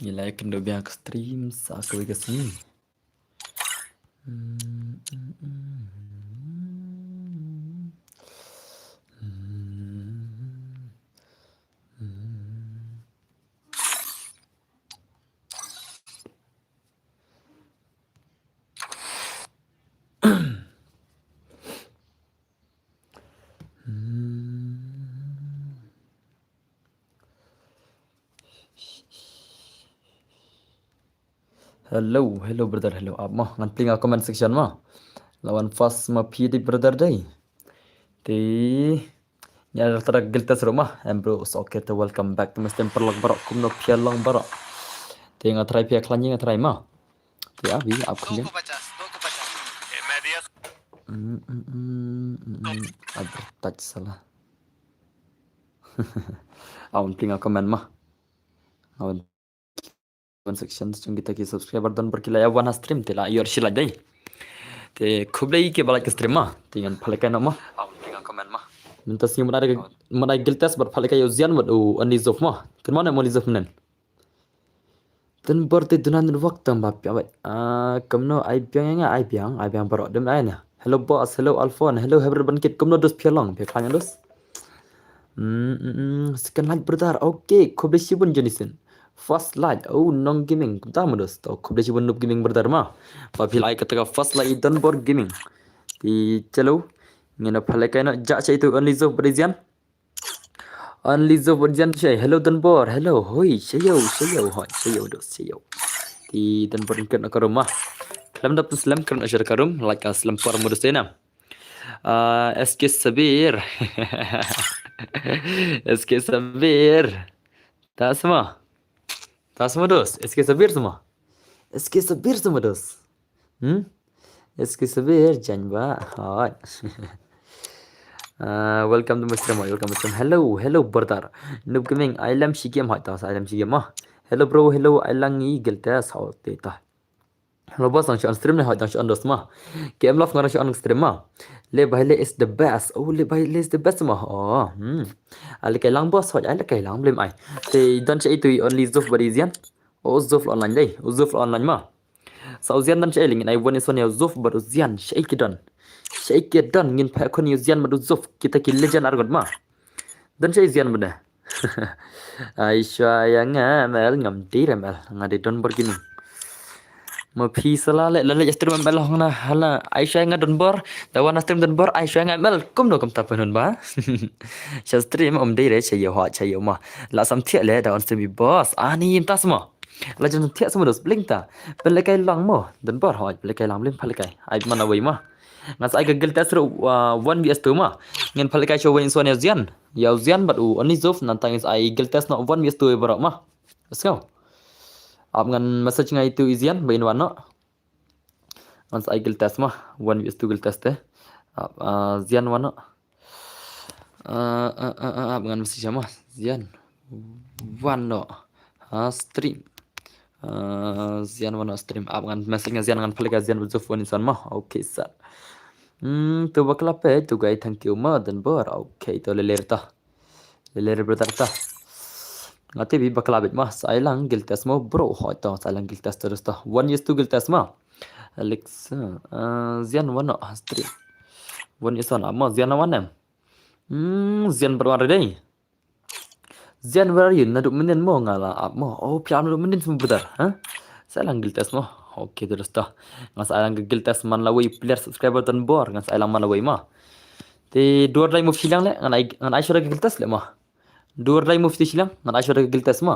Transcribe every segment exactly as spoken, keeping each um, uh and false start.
Ngi la ïakynduh biang ka stream sa kawei ka sngi. Hello, hello brother, hello. Ap mo, ngan plie ha comment section mo. Lawan first ma phi dei brother dei. Te ngi ada tara guild test ruh mo. Em bro, so okay, te welcome back to my stream. Paralok baroh, kumno phi ïa long baroh. Te nga try phi ïa khlaiñ, nga try mo. Te abi ap khlieh. Mm, mm, mm, mm, mm. Advertise salah. Awan plie ha comment mo. Awan comment section jong kita ki subscriber don bor ki la ïa wan ha stream te la ïoh shi like dei. Te khublei ki ba like ka stream mo. Te ngan pha lehkai noh mo. Mynta sngi mynta ai guild test bad pha lehkai ïa u Zian bad u Only Zof mo. Te mo ne Only Zof nen. Te bor te duna network tam ba pia bai. Ah, kumno ai biang ïa nga, ai biang, ai biang baroh dem ai na. Hello boss, hello Alphon, hello everyone kit, kumno dos phi ïa long, phi ïa khlaiñ dos. Hmm, hmm, hmm. Second like brother. Okay, khublei shibun Jonathan. First like, oh Nong Gaming, kumta mo dos. To khublei shibun Noob Gaming brother mo. Ba phi like kata ka first like i Donbor Gaming. Te chalo. Ngin ïa pha lehkai noh, jah sha itu Only Zof bad i Zian. Only Zof bad i Zian sha. Hello Donbor, hello. Hoi, sha ïew, sha ïew, hoi, sha ïew dos, sha ïew. Te Donbor kren ka room mo. Khlem da pynslem kren sha ka room, like ka slem por mo dos te na. Ah, S K Sabir. S K Sabir. Ta sma. Ta sma dos. S K Sabir sma. S K Sabir sma dos. Hmm? S K Sabir jan ba. Hoi. Ah, welcome to my stream, welcome to my stream. Hello, hello brother. Noob Gaming, ai lem shi game hoi ta, ai lem shi game mo. Hello bro, hello, ai lang i guild test hoi te ta. Hello boss, dang shu on stream ne, hoi dang shu on dos mo. K M Love nga dang shu on stream mo. Le Baile is the best. Oh, Le Baile is the best mo. Oh, hmm. Ai lehkai lang boss, hoi ai lehkai lang, blem ai. Te don sha itu i Only Zof bad i Zian. Oh, Zof online dei. Oh, Zof online mo. Sa u Zian don sha ai, ngin ai wan ïa u Zof bad u Zian, sha ai ki don. Sha ai ki don, ngin pha khun ïa u Zian bad u Zof, kita ki legend arngut mo. Don sha ai Zian bad ne. Ai sha ïa nga M L, ngam dei re M L, nga dei Donbor Gaming. Ma phi sala le, la le stream M L hong na, hala, ai sha ïa nga Donbor, da wan stream Donbor, ai sha ïa nga M L, kumno kumta pynhun ba. Sha stream um dei re, sha ïew hoi, sha ïew mo. La sam thiah le, da on stream i boss, ani im tas mo. La jan thiah sma dos, bling ta. Pynlehkai lang mo. Donbor hoi, pynlehkai lang, bling pynlehkai. Ai man away mo. Ngan sa ai ka guild test ruh, uh, one versus two mo. Ngin pynlehkai sha wan ïa u Zian. Ïa u Zian bad u Only Zof nangta ngin sa ai guild test noh one versus two baroh mo. Let's go. Ap ngan message nga itu i Zian ba in wan noh. Ngan sa ai guild test mo. One versus two guild test te. Ap, uh, Zian wan noh. Ah, ah, ah, ah, ap ngan message mo. Zian wan noh ha stream. Ah, Zian wan noh stream. Ap ngan message nga Zian, ngan pynlehkai Zian bad Zof wan insan mo. Okay sir. Hmm, to bakla peit, to guy, thank you mo Donbor. Okay, to le le to. Le le brother to. Nga te bi bakla beit mo. Sa ai lang guild test mo bro. Hoi to, sa ai lang guild test terus to. One versus two guild test mo. Alex, ah, Zian wan noh ha stream. Wan insan mo, Zian wan em. Hmm, Zian bad wan re dei. Zian, where are you? Naduh mynnin mo nga la ap mo. Oh, phi ap naduh mynnin sma brother, ha? Sa ai lang guild test mo. Okay, terus to. Ngan sa ai lang guild test man lawei player subscriber Donbor. Ngan sa ai lang man lawei mo. Te dur dai move shiliang le, ngan ai, ngan ai shuwa da ka guild test le mo. Dur dai move shiliang, ngan ai shuwa da ka guild test mo.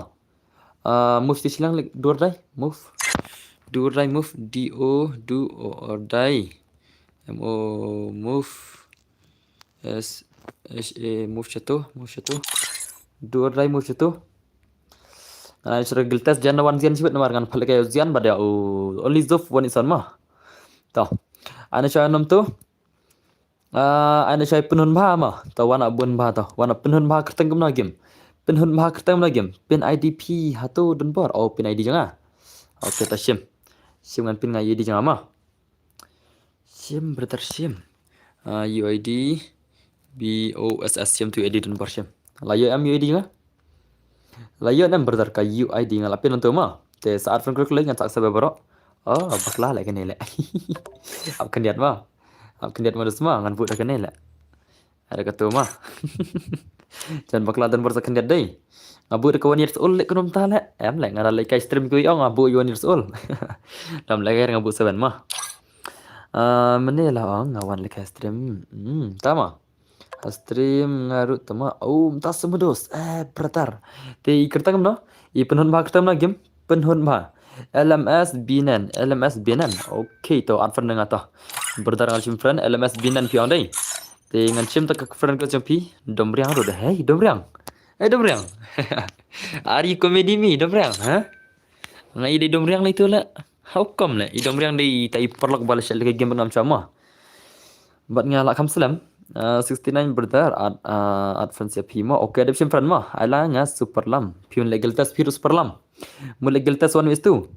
Ah, move shiliang le, dur dai move. Dur dai move, D O, do or die. M O, move. S H A, move sha tu, move sha tu. Dur dai move sha tu. Ngan ai shuwa da ka guild test, Zian da wan Zian shibit namar ngan pynlehkai Zian bad ïa u Only Zof wan insan mo. To. Ai shuwa ïa nom tu. Ah, ai shuwa ïa pynhun bha mo. To wan ap bun bha to. Wan ap pynhun bha kyrteng kumno game. Pynhun bha kyrteng kumno game. Pin I D phi ha tu Donbor. Oh, pin I D jong nga. Okay, to shim. Shim ngan pin nga I D jong nga mo. Shim, brother, shim. Ah, U I D, B O S S, shim tu U I D Donbor, shim. La ïoh em U I D jong nga? La ïoh ne em brother ka U I D nga la pin nangtu ma. Te sa add friend klik klik ngan sa accept baroh. Oh, bakla leh kane leh. Ap khyndiat ma. Ap khyndiat ma dus ma ngan bud da kane leh. Ada katu ma. Jan bakla don bor sa khyndiat dei. Nga bud da ka one years old leh kumno mynta leh. Em leh nga da leh kai stream ko ong nga bud one years old. Dam leh nga bud seven ma. Ah, mane la ong nga wan leh kai stream. Hmm, tama. Stream nga ruh tama. Oh, mynta sa mudus. Eh, brother. Te i kyrteng kumno? I pynhun bha kyrteng kumno game? Pynhun bha. L M S Binan, L M S Binan. Okay, to add friend nga to. Brother nga shim friend, L M S Binan phi ong dei. Te ngan shim ta ka friend ka jong phi. Domriang ruh dei. Hey, Domriang. Hey, Domriang. Are you comedy me, Domriang? Ha? Nga i dei Domriang leh tu leh. How come leh? I Domriang dei ta i paralok ba la shet leh ka game ba ngam shah ma. Bad nga la kham slem. Ah, sixty nine brother add, ah, add friends ïa phi ma. Okay, dep shim friend ma. Ai la nga Superlam. Phi un leh guild test phi ruh Superlam. Mu leh guild test one vs two.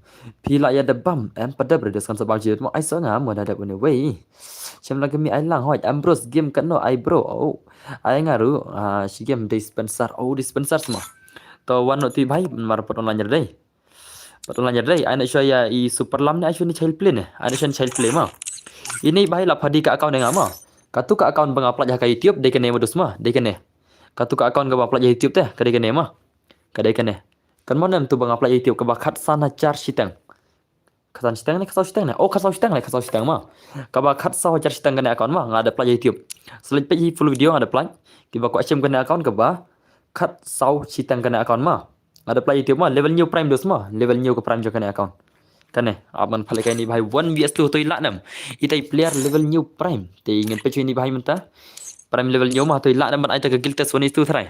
Phi la ïa dep bam. Em pat dep reduce kan sa bam jit ma. Ai sa nga mo da dep one way. Shem la kami ai lang hoi. Ambrose game katno ai bro. Oh. Ai nga ruh. Ah, shi game dispenser. Oh, dispenser ma. To wan no ti bhai mar pat online dei. Pat online dei. Ai na shu ïa i Superlam ne ai shu ni child play ne. Ai na shu ni child play ma. Ini bhai la phadi ka account nga ma. Katu ka account ba nga upload ha ka YouTube dei kane ma dus ma. Dei kane. Katu ka account ka ba upload ha YouTube te ka dei kane ma. Ka dei kane. Kan mo nem tu ba nga upload ha YouTube ka ba khatsan hajar shiteng. Khatsan shiteng ne khatsaw shiteng ne. Oh khatsaw shiteng ne khatsaw shiteng ma. Ka ba khatsaw hajar shiteng kane account ma nga da upload ha YouTube. Select page hi full video nga da upload. Ki ba ko shim kane account ka ba khatsaw shiteng kane account ma. Nga da apply YouTube ma, level new prime dus ma, level new ka prime jong kane account. Kane, ap ngan pha leh kai ini bhai one vs two to i lah nem. Itai player level new prime. Te ngin peit shuh ini bhai mynta. Prime level new ma to i lah nem ban ai ta ka guild test one vs two try.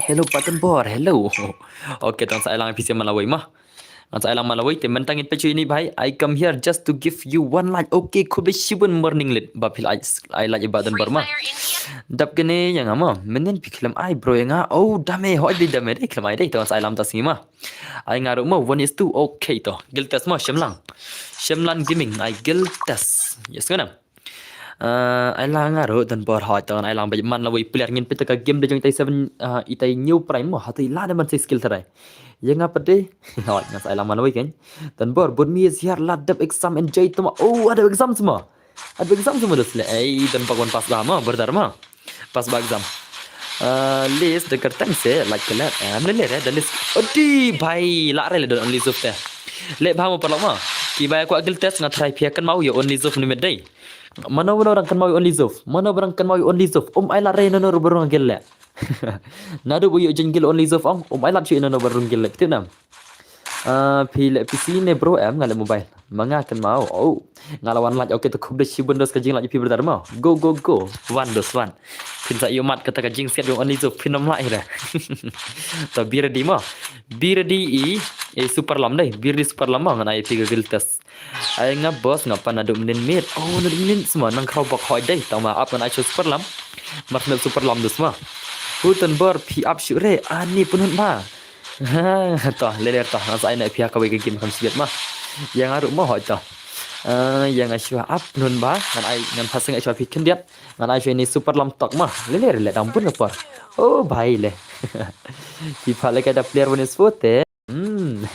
Hello Patton Bor, hello. Okay, tang sa ai lang P C man lawei ma. Ngan sa ai lang man lawei te mynta ngin peit shuh ini bhai. I come here just to give you one like. Okay, khublei shibun morning lit. Ba phi la ai like ba Patton Bor ma. Dap kane ïa nga ma. Mynnin phi khlem ai bro ïa nga. Oh, dame hoi dei dame dei khlem ai dei to ngan sa ai lang ta sngi ma. Ai nga ruh ma one is two. Okay to. Guild test ma shim lang. Shim lang gaming ai guild test. Yes ngana. Uh, ai lang nga ruh Don Bor hoi to ngan ai lang ba man lawei player ngin peit ta ka game da jong itai seven, uh, itai new prime ma. Hato i lah da man sei skill tharai. Ïa nga pat dei. Hoi ngan sa ai lang man lawei kan. Don Bor bun mi is here la dep exam enjoy to ma. Oh, ada exam semua. Ada exam semua dus le. Ei, Don Bor wan pass ba ma, brother ma. Pass ba exam. Uh, list da kyrteng se like klet. Em le le re da list. Odi bhai la re le don only zuf te. Le bha mo paralok ma. Ki ba ïa kwah guild test nga try phi ïa kynmaw ïa only zuf ni met dei. Mano mano rang kynmaw ïa only zuf. Mano rang kynmaw ïa only zuf. Um ai la re no no ruh barung guild le. Naduh ba ïoh jingil only zuf ong um ai lad shuh ïa no no ba rung gil leh phi tip nam. Ah, phi leh P C ne bro em nga leh mobile. Ma nga kynmaw. Oh. Nga la wan lad. Okay to khublei shibun dos ka jinglad ïa phi brother ma. Go go go. Wan dos wan. Phin sa ïoh mat kata ka jingsiat jong only zuf phin ym lah hi re. To be ready ma. Be ready i, i Superlam dei. Be ready Superlam ma ngan ai phi ka guild test. Ai nga boss nga pan naduh mynnin miet. Oh naduh mynnin sma nang khraw bok hoi dei tang ma ap ngan ai shu Superlam. Mar sma Superlam dus ma. Hu Don Bor phi ap shu re ani pynhun ba. Ha to le le to ngan sa ai na phi ha kawei ka game kham shiet ma. Ïa nga ruh ma hoi to. Ah, ïa nga shu ap pynhun ba ngan ai ngan phaseng ai shu phi khyndiat. Ngan ai shu ni Superlam tok ma. Le le le dang bun ka por. Oh bhai le. Phi pha le ka da player one is four te. Hmm.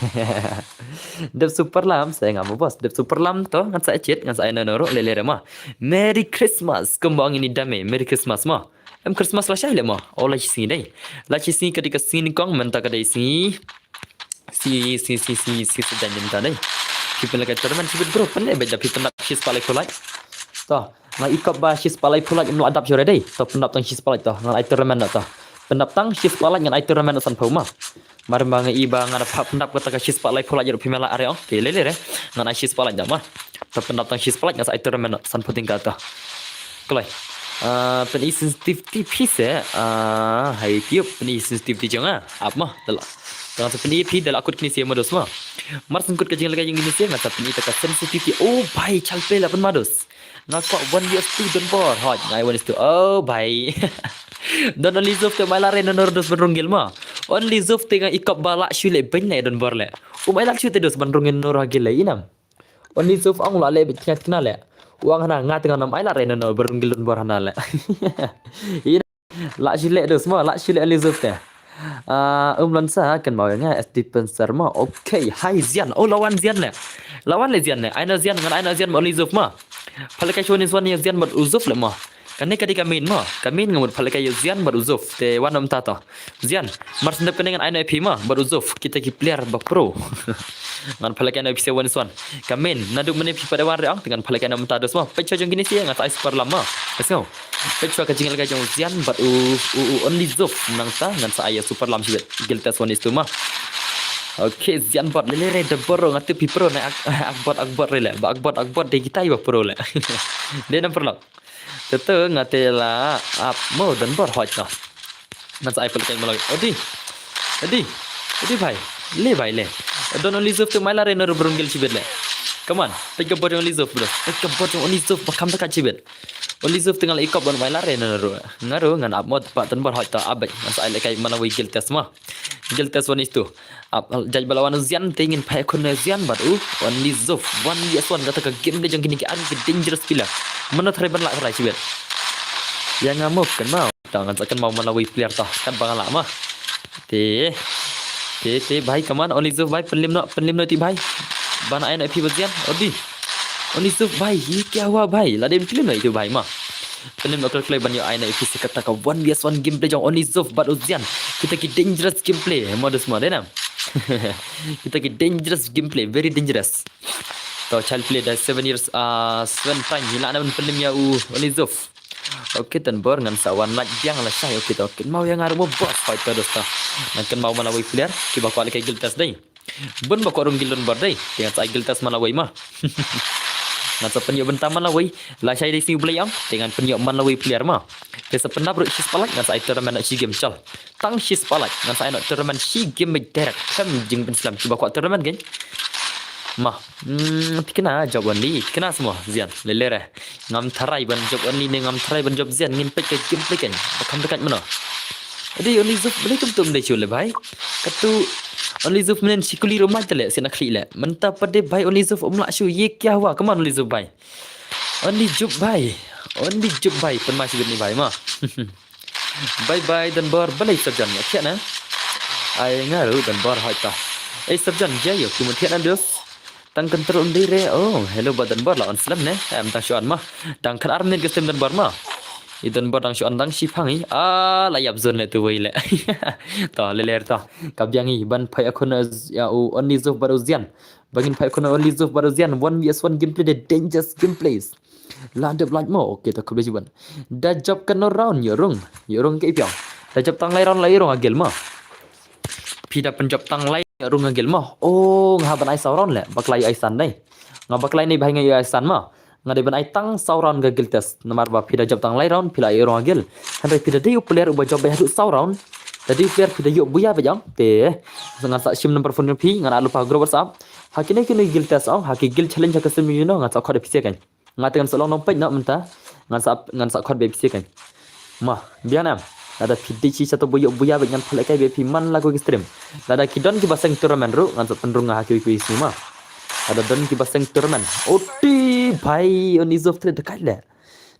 Dep Superlam sa nga mo boss. Dep Superlam to ngan sa chet ngan sa ai na noro le le re ma. Merry Christmas. Kumba ong ini dame. Merry Christmas ma. Em Christmas la shai le ma. Oh la shi sngi dei. La shi sngi ka dei ka sngi nyngkong mynta ka dei sngi. Si si si si si si dan mynta dei. Phi pynleh ka tournament shi bit bro pynleh bad da phi pynlap shi spalai pulai. To. Nga i kop ba shi spalai pulai im la dap shuh dei. To pyndap tang shi spalai to. Ngan ai tournament to. Pyndap tang shi spalai ngan ai tournament san phew ma. Mar ma nga i ba nga da phah pyndap kata ka shi spalai pulai ruh phi mela are ong. Te le le re. Ngan ai shi spalai da ma. To pyndap tang shi spalai ngan sa ai tournament san phew tyngka to. Kloi. Ah, pyni sensitivity phi se. Ah, hai tiup pyni sensitivity jong nga. Ap ma. Dala. Tang sa pyni phi dala kut kini se ma dos ma. Mar sngkut ka jinglakai jong kini se ngan sa pyni ta ka sensitivity. Oh, bhai chal pe la pyn ma dos. Nga kwah one vs two Don Bor. Hoi, ngai one vs two. Oh, bhai. Don only zuf te mai la re nor dos ban rung gil ma. Only zuf te nga i kop ba la shu le beng nai Don Bor le. Um ai la shu te dos ban rung nor ha gil le inam. Only zuf ong la le bit kna kna le. Uang hana nga te nga nam ai la re nor ban rung gil Don Bor hana le. Ina la shu le dos ma, la shu le only zuf te. Ah, um lan sa kan mau nga as defensor ma. Okay, hai Zian. Oh, lawan Zian le. Lawan le Zian le. Ai no Zian ngan ai no Zian ma Only Zuf ma. Phalkai shoni swan ya Zian bad u Zuf le ma. Kane ka dei ka main ma. Ka main nga mut phalkai ya Zian bad u Zuf. Te wan um ta to. Zian, mar sendep kane ngan ai no phi ma bad u Zuf. Kita ki player ba pro. Ngan phalkai no phi se wan swan. Ka main, naduh mynne phi pat wan re ong, te ngan phalkai no mynta dos ma. Peit sha jong kine si ngan sa ai super lam ma. Let's go. Peit sha ka jinglehkai jong Zian bad u, u, u Only Zuf nangta ngan sa ai super lam shibit. Guild test one is two ma. Okay, Zian bot lele re da boro nga tu pi pro na ak, akbot akbot re le. Ba akbot akbot de kita ba pro le. De nam pro. Tetu nga te la ap mo dan bor hoj no. Ngan sa ai phalkai maloi. Odi. Odi. Odi bhai. Le bhai le. Don Only Zuf tu mai la re na ru brun gel shibit le. Come on. Peit ka bot Only Zuf bro. Peit ka bot Only Zuf ba kham ta ka shibit. Only Zuf tu ngan la ikop ban mai la re na ru. Nga ru ngan ap mo pa dan bor hoj to abai. Ngan sa ai le kai malawai guild test ma. Guild test one is two. Ap judge ba la wan Zian te ngin phai khun Zian bad u Only Zuf. One vs one kata ka game de jong kini ki ar ki dangerous player. Mano tharai ban la tharai shibit. Ya nga mo kan mau. Ta ngan sa kan mau malawai player ta. Kan ba nga la ma. Te. Te te bhai kaman Only Zuf bhai pynlim no pynlim no ti bhai. Ban ai no phi bad Zian. Odi. Only Zuf bhai. Ye kya hua bhai. La dem pynlim no itu bhai ma. Pynlim no kloi kloi ban yo ai no phi se kata ka one vs one gameplay jong Only Zuf bad u Zian. Kita ki dangerous gameplay. Modus mo de na. Kita ki dangerous gameplay, very dangerous. To child play da seven years, ah, seven time hi la na ban pynlim ya u Only Zuf. Okay, tan bor ngan sa wan laj biang la shai. Okay, to kin mau ya nga ru mo boss fighter dosta. Ngan kan mau malawai player kiba kwah le kai guild test dei. Bun ba kwah rung guild don bor dei. Te ngan sa ai guild test malawai ma. Ngan sa pynyo bynta malawai. La shai dei sing blei am. Te ngan pynyo malawai player ma. Te sa pyndap ru shi spalak ngan sa ai tournament shi game chal. Tang shi spalak ngan sa ai no tournament shi game direct. Kam jing pynslam kiba kwah tournament gen. Ma. Hmm, tikna job only. Tikna semua Zian. Lele re. Ngam tharai ban job Only ne ngam tharai ban job Zian ngin peit ka gameplay kan. Ba kham dekat mano. Adi Only Zuf beli tum tum dei chule bhai. Katu Only Zuf menen sikuli rumah tele sina khli le. Menta pade bhai Only Zuf umla shu ye kya hua kaman Only Zuf bhai. Only Zuf bhai. Only Zuf bhai pynma sibit ni bhai ma. Bye bye dan bor balai Sergeant ya thiana. Ai ngaru dan bor hoi ta. Eh Sergeant jayo kumu thiana dus. Tang control undi re. Oh, hello ba dan bor la on slem ne. Em tang shuan ma. Tang kan ar minit gestem dan bor ma. I dan bor tang shuan tang shipang i. Ah, la yap zone le tu wei le. To le ler to. Ka biang i ban phai akun ya u Only Zuf baru Zian. Bangin phai akun Only Zuf baru Zian. One vs one gameplay de dangerous gameplays. La dep laj mo. Okay to khublei jiban. Da job kan no round yo rung. Yo rung ke ipiang. Da job tang lai round la yo rung agil ma. Phi da pynjop tang lai rung nga gil mo. Oh, nga ban ai saw round le. Baklai ai san dai. Nga baklai nei bahai nga ai san ma. Nga dei ban ai tang saw round nga gil test. Namar ba phi da jop tang lai round phi la ai rung nga gil. Hynrei phi da dei u player uba jop bai haduh saw round. Da dei u player phi da yoh buya ba jam. Te. Nga sa shim number phone phi nga na lupa group WhatsApp. Ha kine kine gil test ong ha ki gil challenge ha ka sim you know nga sa khot phi se kan. Nga te ngan sa long nong peit noh mynta. Ngan sa ngan sa khot be phi kan. Ma, biang nam. Lada phi dei shi shato buyo buya be ngan phalek kai be phi man la ko ki stream. Lada ki don ki ba seng tournament ru ngan sa pynrung ha ki ki sima. Lada don ki ba seng tournament. Oti bhai Only Zuf tre dekat le.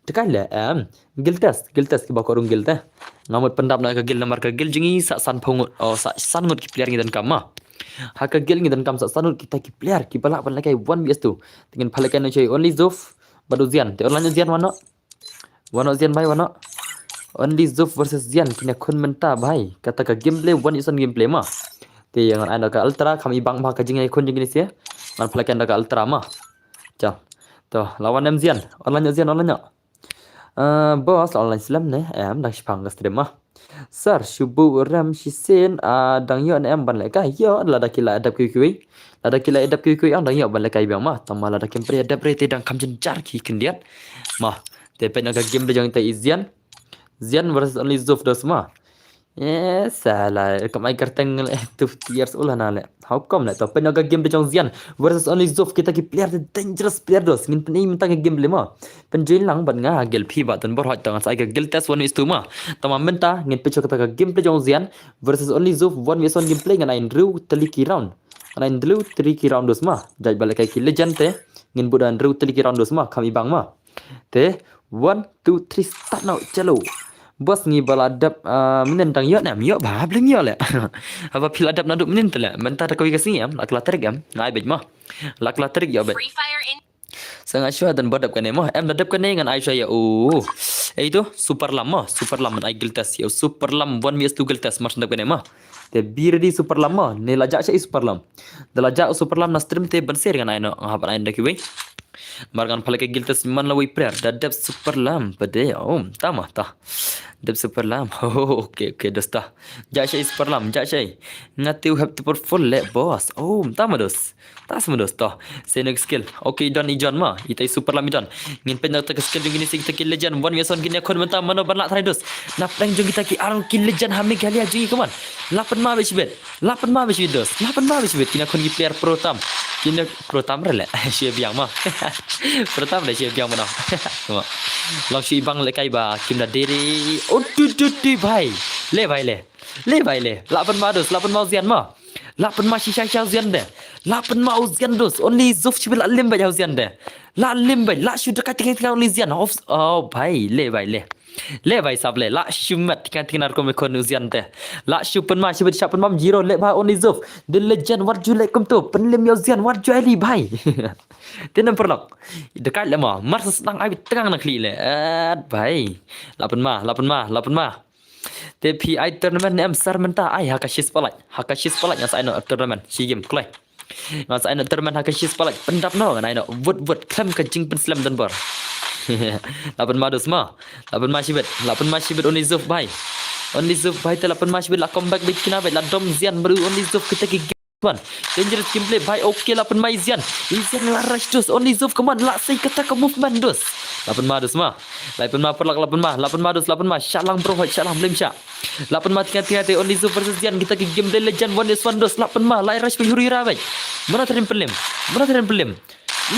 Dekat le em. Gil test, gil test ki ba ko rung gil te. Ngamut pyndap na ka gil namar ka gil jingi sa san phungut. Oh sa san ngut ki player ngi dan kam ma. Ha ka gil ngi dan kam sa san ngut kita ki player ki ba lah pynlek kai one vs two. Te ngin phalek kai no choi Only Zuf. Bad u Zian. Te online u Zian wano. Wano Zian bhai wano. Only Zuf versus Zian kine khun mynta bhai. Kata ka gameplay one vs one gameplay ma. Te ngan ai da ka ultra kham i bang bha ka jingai khun jingkine sia. Ngan phalek kai da ka ultra ma. Chal. To lawan em Zian. Online u Zian online no. Uh, boss online slem ne em dang shipang ka stream ma. Sir shubu rem shisien uh, dang yo ne em ban leka yo lada kila adap kiwi kiwi. Lada kila adap kiwi kiwi ang dang yo ban leka biang ma. Tama lada kim pre adap re te dang kam jen jar ki kendiat. Ma. Te pet na ka game de jang te Zian. Zian versus Only Zuf dos ma. Eh, salah. Kam ai kerteng le two years old na le. How come le? To penoga game de jong Zian versus Only Zuf kita ki player de dangerous player dos. Ngin peni mentang game le ma. Penjoin lang ban nga gel phi ba tan bor hot tang sa ai ka gel test one is two ma. Tama menta ngin pecho kata ka game de jong Zian versus Only Zuf one vs one gameplay ngan ai ndru teli ki round. Ngan ai ndru teli ki round dos ma. Jai balik ki legend te. Ngin buda ndru teli ki round dos ma. Kami bang ma. Te one two three start now. Chalo. Boss ngi ba la dep, ah, mynnin dang ïoh ne em? Ïoh ba, blem ïoh leh. Haba phi la dep naduh mynnin te leh. Mynta da kawei ka sngi em, la kylla tarik em. Nga ai beit mo. La kylla tarik ïoh beit. Sa nga shuwa don ba dep kane mo. Em da dep kane ngan ai shuwa ïa u. Ei tu, Super Lam mo. Super Lam ngan ai guild test ïa u. Super Lam one versus two guild test mar shu dep kane mo. Te be ready Super Lam mo. Ne la jah sha i Super Lam. Da la jah u Super Lam na stream te ban share ngan ai noh. Nga hap ban ai da kiwei. Mar ngan pha leh ka guild test man la wei prayer. Da dep Super Lam pade. Oh, tama ta. Dep Super Lam. Oh, okay, okay, dos ta. Jah sha i Super Lam, jah sha i. Nga te u hep te por full leh boss. Oh, tama dos. Ta sama dos to. Seno skill. Okay, don i John ma. Ita i Super Lam i don. Ngin peit na ta ka skill jong kine sa kita ki legend. One versus one kine khun mynta mano ban lah trai dos. Na pdeng jong kita ki arngut ki legend ha Meghalaya jong i, come on. Lah pynma bad shibit. Lah pynma bad shibit dos. Lah pynma bad shibit. Kine khun ki player pro tam. Kine pro tam re leh. Shu biang ma. Pro tam re shu biang mano. Come on. Long shu i bang leh kai ba kim da deri. Oh, tu tu tu bhai. Leh bhai leh. Leh bhai leh. Lah pynma dos, lah pynma u Zian ma. Lah pynma shisha shisha u Zian de. Lah pynma u Zian dos. Only Zuf shibit lah lim bad u Zian de. Lah lim bad, lah shu da kai teng teng only Zian. Oh, oh bhai, leh bhai leh. Leh bhai sap leh, lah shu met teng teng ar ko me khun u Zian de. Lah shu pynma shibit sha pynma zero leh bhai only Zuf. The legend wat ju leh kumto. Pynlim ïa u Zian wat ju ai li bhai. Te namper lok. Da kai leh ma, mar sa sdang ai bit teng na khlieh leh. Eh, bhai. Lah pynma, lah pynma, lah pynma. Te phi ai tournament ne em sar mynta ai ha ka shi spotlight. Ha ka shi spotlight ngan sa ai noh tournament. Shi game kloi. Ngan sa ai noh tournament ha ka shi spotlight. Pyndap noh ngan ai noh. Vote vote khlem ka jingpynslem don bor. Lah pynma dos ma. Lah pynma shibit. Lah pynma shibit only Zuf bhai. Only Zuf bhai te lah pynma shibit lah comeback bad kine bad lah dom Zian bru only Zuf kita ki Come on. Dangerous gameplay bhai. Okay, lah pynma i Zian. I Zian lah rush dos. Only Zuf, come on. Lah sei kata ka movement dos. Lah pynma dos ma. Lah pynma paralok, lah pynma. Lah pynma dos, lah pynma. Shah lang bro, shah lang, blem shah. Lah pynma teng teng te only Zuf versus Zian. Kita ki gameplay legend one versus one dos. Lah pynma, lah rush bad huri ra bad. Mano tren pynlim. Mano tren pynlim.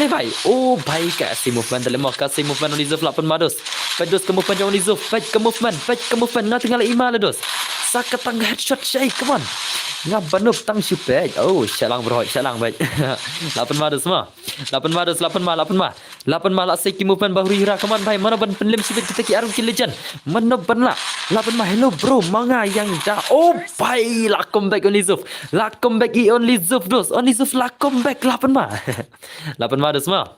Leh bhai. Oh bhai, ka sei movement leh mo, ka sei movement only Zuf lah pynma dos. Peit dos ka movement jong only Zuf. Peit ka movement, peit ka movement. Nga teng nga leh ima leh dos. Sa ka tang headshot shai, come on. Nga banup tang shu peit. Oh, shah lang bro, shah lang bhai. Lah pynma dos ma. Lah pynma dos, lah pynma, lah pynma. Lah pynma lah sei ki movement ba huri hura, come on bhai. Mano ban pynlim shibit kita ki arngut ki legend. Mano ban lah. Lah pynma, hello bro, ma nga ïa nga da. Oh bhai, lah comeback only Zuf. Lah comeback i only Zuf dos. Only Zuf lah comeback, lah pynma. Lah pynma dos ma.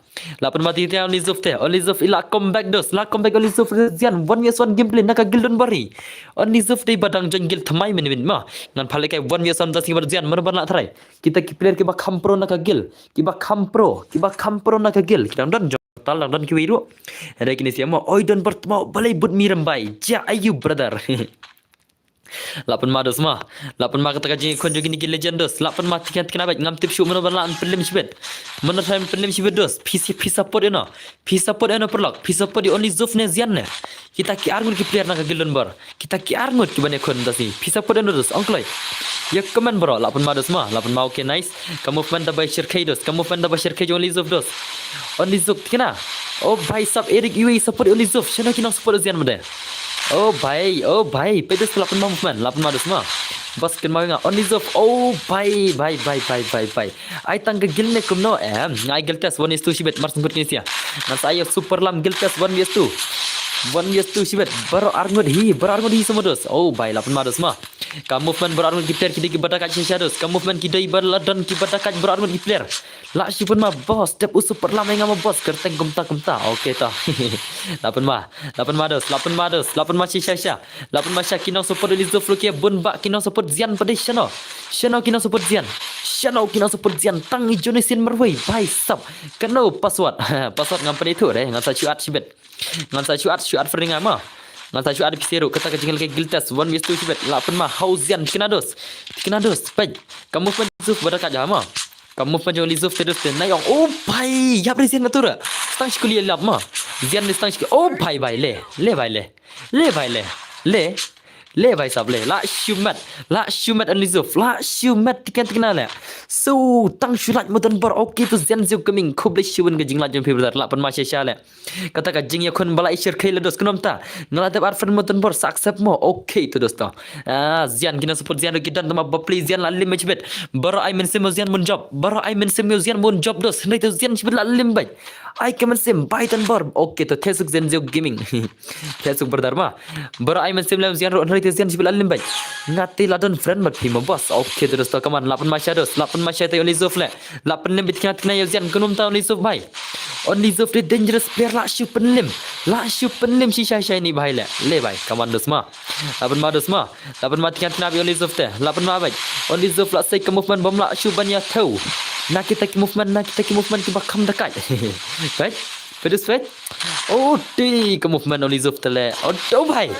Lah pynma teng teng only Zuf te. Only Zuf i lah comeback dos. Lah comeback only Zuf Zian. One versus one gameplay na ka guild don bor hi. Only Zuf dei ba dang join guild thymmai mynmiet ma. Ngan pha leh kai one versus one da sing bad Zian. Mano ban lah trai. Kita ki player kiba kham pro na ka guild. Kiba kham pro. Kiba kham pro na ka guild. Ki dang don jong tal dang don kiwei ruh. Hynrei kine sha ma. Oi don bor tma balei bud mi rem bai. Ja ayu brother. Lah pynma dos ma. Lah pynma kata ka jingïakhun jong kine ki legend dos. Lah pynma teng teng bad ngam tip shuh mano ban lah pynlim shibit. Mano thain pynlim shibit dos. Phi sa, phi support ïa no. Phi support ïa no paralok. Phi support ïa only Zuf ne Zian ne. Kita ki arngut ki player na ka guild don bor. Kita ki arngut kiban ïakhun da sni. Phi support ïa no dos. Ong kloi. Ïa comment bro. Lah pynma dos ma. Lah pynma, okay, nice. Ka movement da ba shirkhei dos. Ka movement da ba shirkhei jong only Zuf dos. Only Zuf teng na. Oh bhai sap Eric Yui support only Zuf. Shano ki nang support Zian made. Oh bhai, oh bhai, peit dos lah pynma movement, lah pynma dos ma. Bas kynmaw nga only Zuf. Oh bhai, bhai, bhai, bhai, bhai, bhai. Ai tang ka guild ne kumno em. Nga ai guild test one is two shibit mar sngkut kine sia. Ngan sa ai Super Lam guild test one is two. One is two shibit. Baroh arngut hi, baroh arngut hi sama dos. Oh bhai, lah pynma dos ma. Ka movement baroh arngut ki player ki dei kiba da kait shisha dos. Ka movement ki dei ba la don kiba da kait baroh arngut ki player. Lah shu pynma boss, dep u Super Lam ïa nga ma boss, kyrteng kumta kumta. Okay ta. Lah pynma, lah pynma dos, lah pynma dos, lah pynma shisha shisha. Lah pynma sha ki nang support only Zuf lok ïa bun ba ki nang support Zian pade shano. Shano ki nang support Zian. Shano ki nang support Zian. Tang i Johnny Sin marwei, bhai sap. Kano password. Password ngam pynithuh re, ngan sa shu add shibit. Ngan sa shu add, shu add fring ma. Ngan sa shu add phi sa ruh kata ka jingle ka guild test one versus two shibit. Lah pynma ha u Zian, teng na dos. Teng na dos, peit. Ka movement Zuf ba da kait ja ma. Ka movement jong only Zuf te dos te na ïong. Oh bhai, ïap re Zian na tu re. Stang shikuli lap ma. Zian ni stang shikuli. Oh bhai bhai leh. Leh bhai leh. Leh bhai leh. Leh. Le bai sap le, la shu met, la shu met Only Zuf, la shu met tiken tikna le. So, tang shu lait mo donbor, okay to Zian Zio Gaming, khublei shibun ka jinglait jong phi brother, la pynma sha sha le. Kata ka jingïakhun ba la i shyrkhei le dos kynnoh ta. Nga la dep add friend mo donbor, sa accept mo, okay to dosto. Ah, Zian kine support Zian ruh ki don tang ba pli Zian la lim shibit. Baroh ai mynsiem mo Zian bun job, baroh ai mynsiem mo Zian bun job dos, hynrei to Zian shibit la lim beit. Ai ka mynsiem bai donbor, okay to thesuk Zian Zio Gaming. Thesuk brother ma. Baroh ai mynsiem lem Zian ruh hynrei te Zian shibit la lim beit. Nga te la don friend bad phi mo boss. Okay to dosto, come on, la pynma sha dos, la pynma sha te Only Zuf le. La pynlim beit tikna tikna ïa Zian kynnoh ta Only Zuf bai. Only Zuf te dangerous player, la shu pynlim. La shu pynlim shisha shisha ïa ini bai le. Le bai, come on dos ma. La pynma dos ma. La pynma tikna tikna beit Only Zuf te. La pynma beit. Only Zuf la sei ka movement bym lah shuh ban ïa thew na kita ki movement, na kita ki movement kiba kham da kait. Peit. Peit, peit. Oh, ti ka movement Only Zuf te le. Oh, to bai.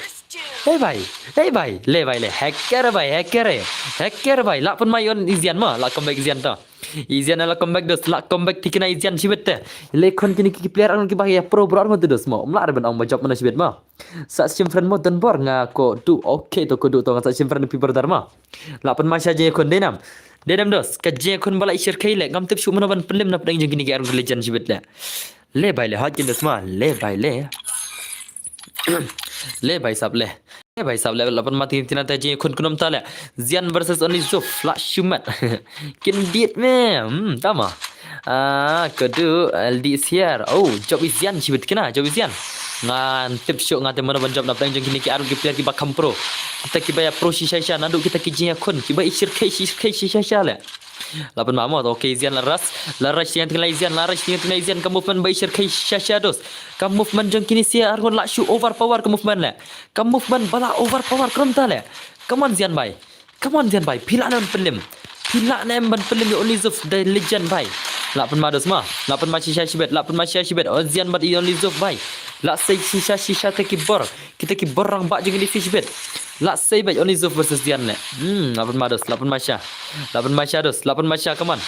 Hey bai. Hey bai. Le bai le. Hacker bai, hacker. Hacker bai. La pynma ïa i Zian ma. La comeback Zian ta. I Zian la comeback dos. La comeback tikna i Zian shibit te. Le khun kine ki player arngut kiba ïa pro bro arngut dos ma. Ym lah re ban ong ba job mana shibit ma. Sa shim friend mo donbor nga ko du, okay to ko du to nga sa shim friend phi brother ma. La pynma sha jingïakhun dei nam. Dei nam dos, ka jingïakhun ba la i shyrkhei le, ngam tip shuh mano ban pynlim na pdeng jong kine ki arngut legend shibit le. Le bai le, hot kin dos ma, le bai le. Le bai sap le. Le bai sap le, la pynma tikna ta jingïakhun kynnoh ta le. Zian versus Only Zuf, la shu met. Kin dit me, hmm, tama. Ah, ka du, L D is here. Oh, job i Zian shibit kine, job i Zian. Ngan tip shuh nga te mano ban job na pdeng jong kine ki arngut ki player kiba kham pro. Kita kiba ïa pro shisha shisha, naduh kita ki jingïakhun, kiba i shyrkhei, shyrkhei shisha shisha le. La pynma mo, okay, Zian la rush, la rush tikna tikna i Zian, la rush tikna tikna i Zian, ka movement ba i shyrkhei shisha shisha dos. Ka movement jong kine ki arngut la shu overpower ka movement le. Ka movement ba la overpower kynnoh ta le. Come on Zian bai. Come on Zian bai, phi lah ne ban pynlim. Phi lah ne em ban pynlim ïa Only Zuf the legend bai. La pynma dos ma, la pynma shisha shibit, la pynma shisha shibit. Oh Zian bad i Only Zuf bai. La sei shisha shisha te ki bor. Kita ki bor rangbah jong kine ki shibit. La sei beit Only Zuf versus Zian le. Hmm, la pynma dos, la pynma sha. La pynma sha dos, la pynma sha, come on.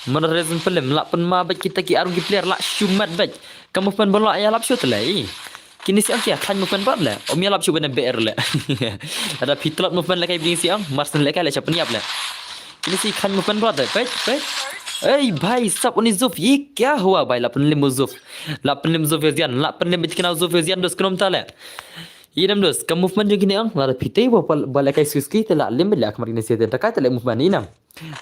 Mano re zan pynlim, la pynma beit kita ki arngut ki player, la shu met beit. Ka movement ba la ïalap shuh te le. Kine ki ong ki ïa khlaiñ movement pat le. Ym ïalap shuh ban ber le. Lada phi tlot movement lehkai bad kine ki ong, mar shen lehkai la sha pynïap le. Kine ki khlaiñ movement pat le. Peit, peit. Ei bhai sab Only Zuf, ye kya hua bhai, la pynlim Zuf. La pynlim Zuf ïa Zian, la pynlim beit tikna Zuf ïa Zian dos kynnoh ta le. Ïa nam dos, ka movement jong kine ong, lada phi tei ba, ba lehkai suski te la lim beit le, khmat kine ki te da kai te le movement ïa nam.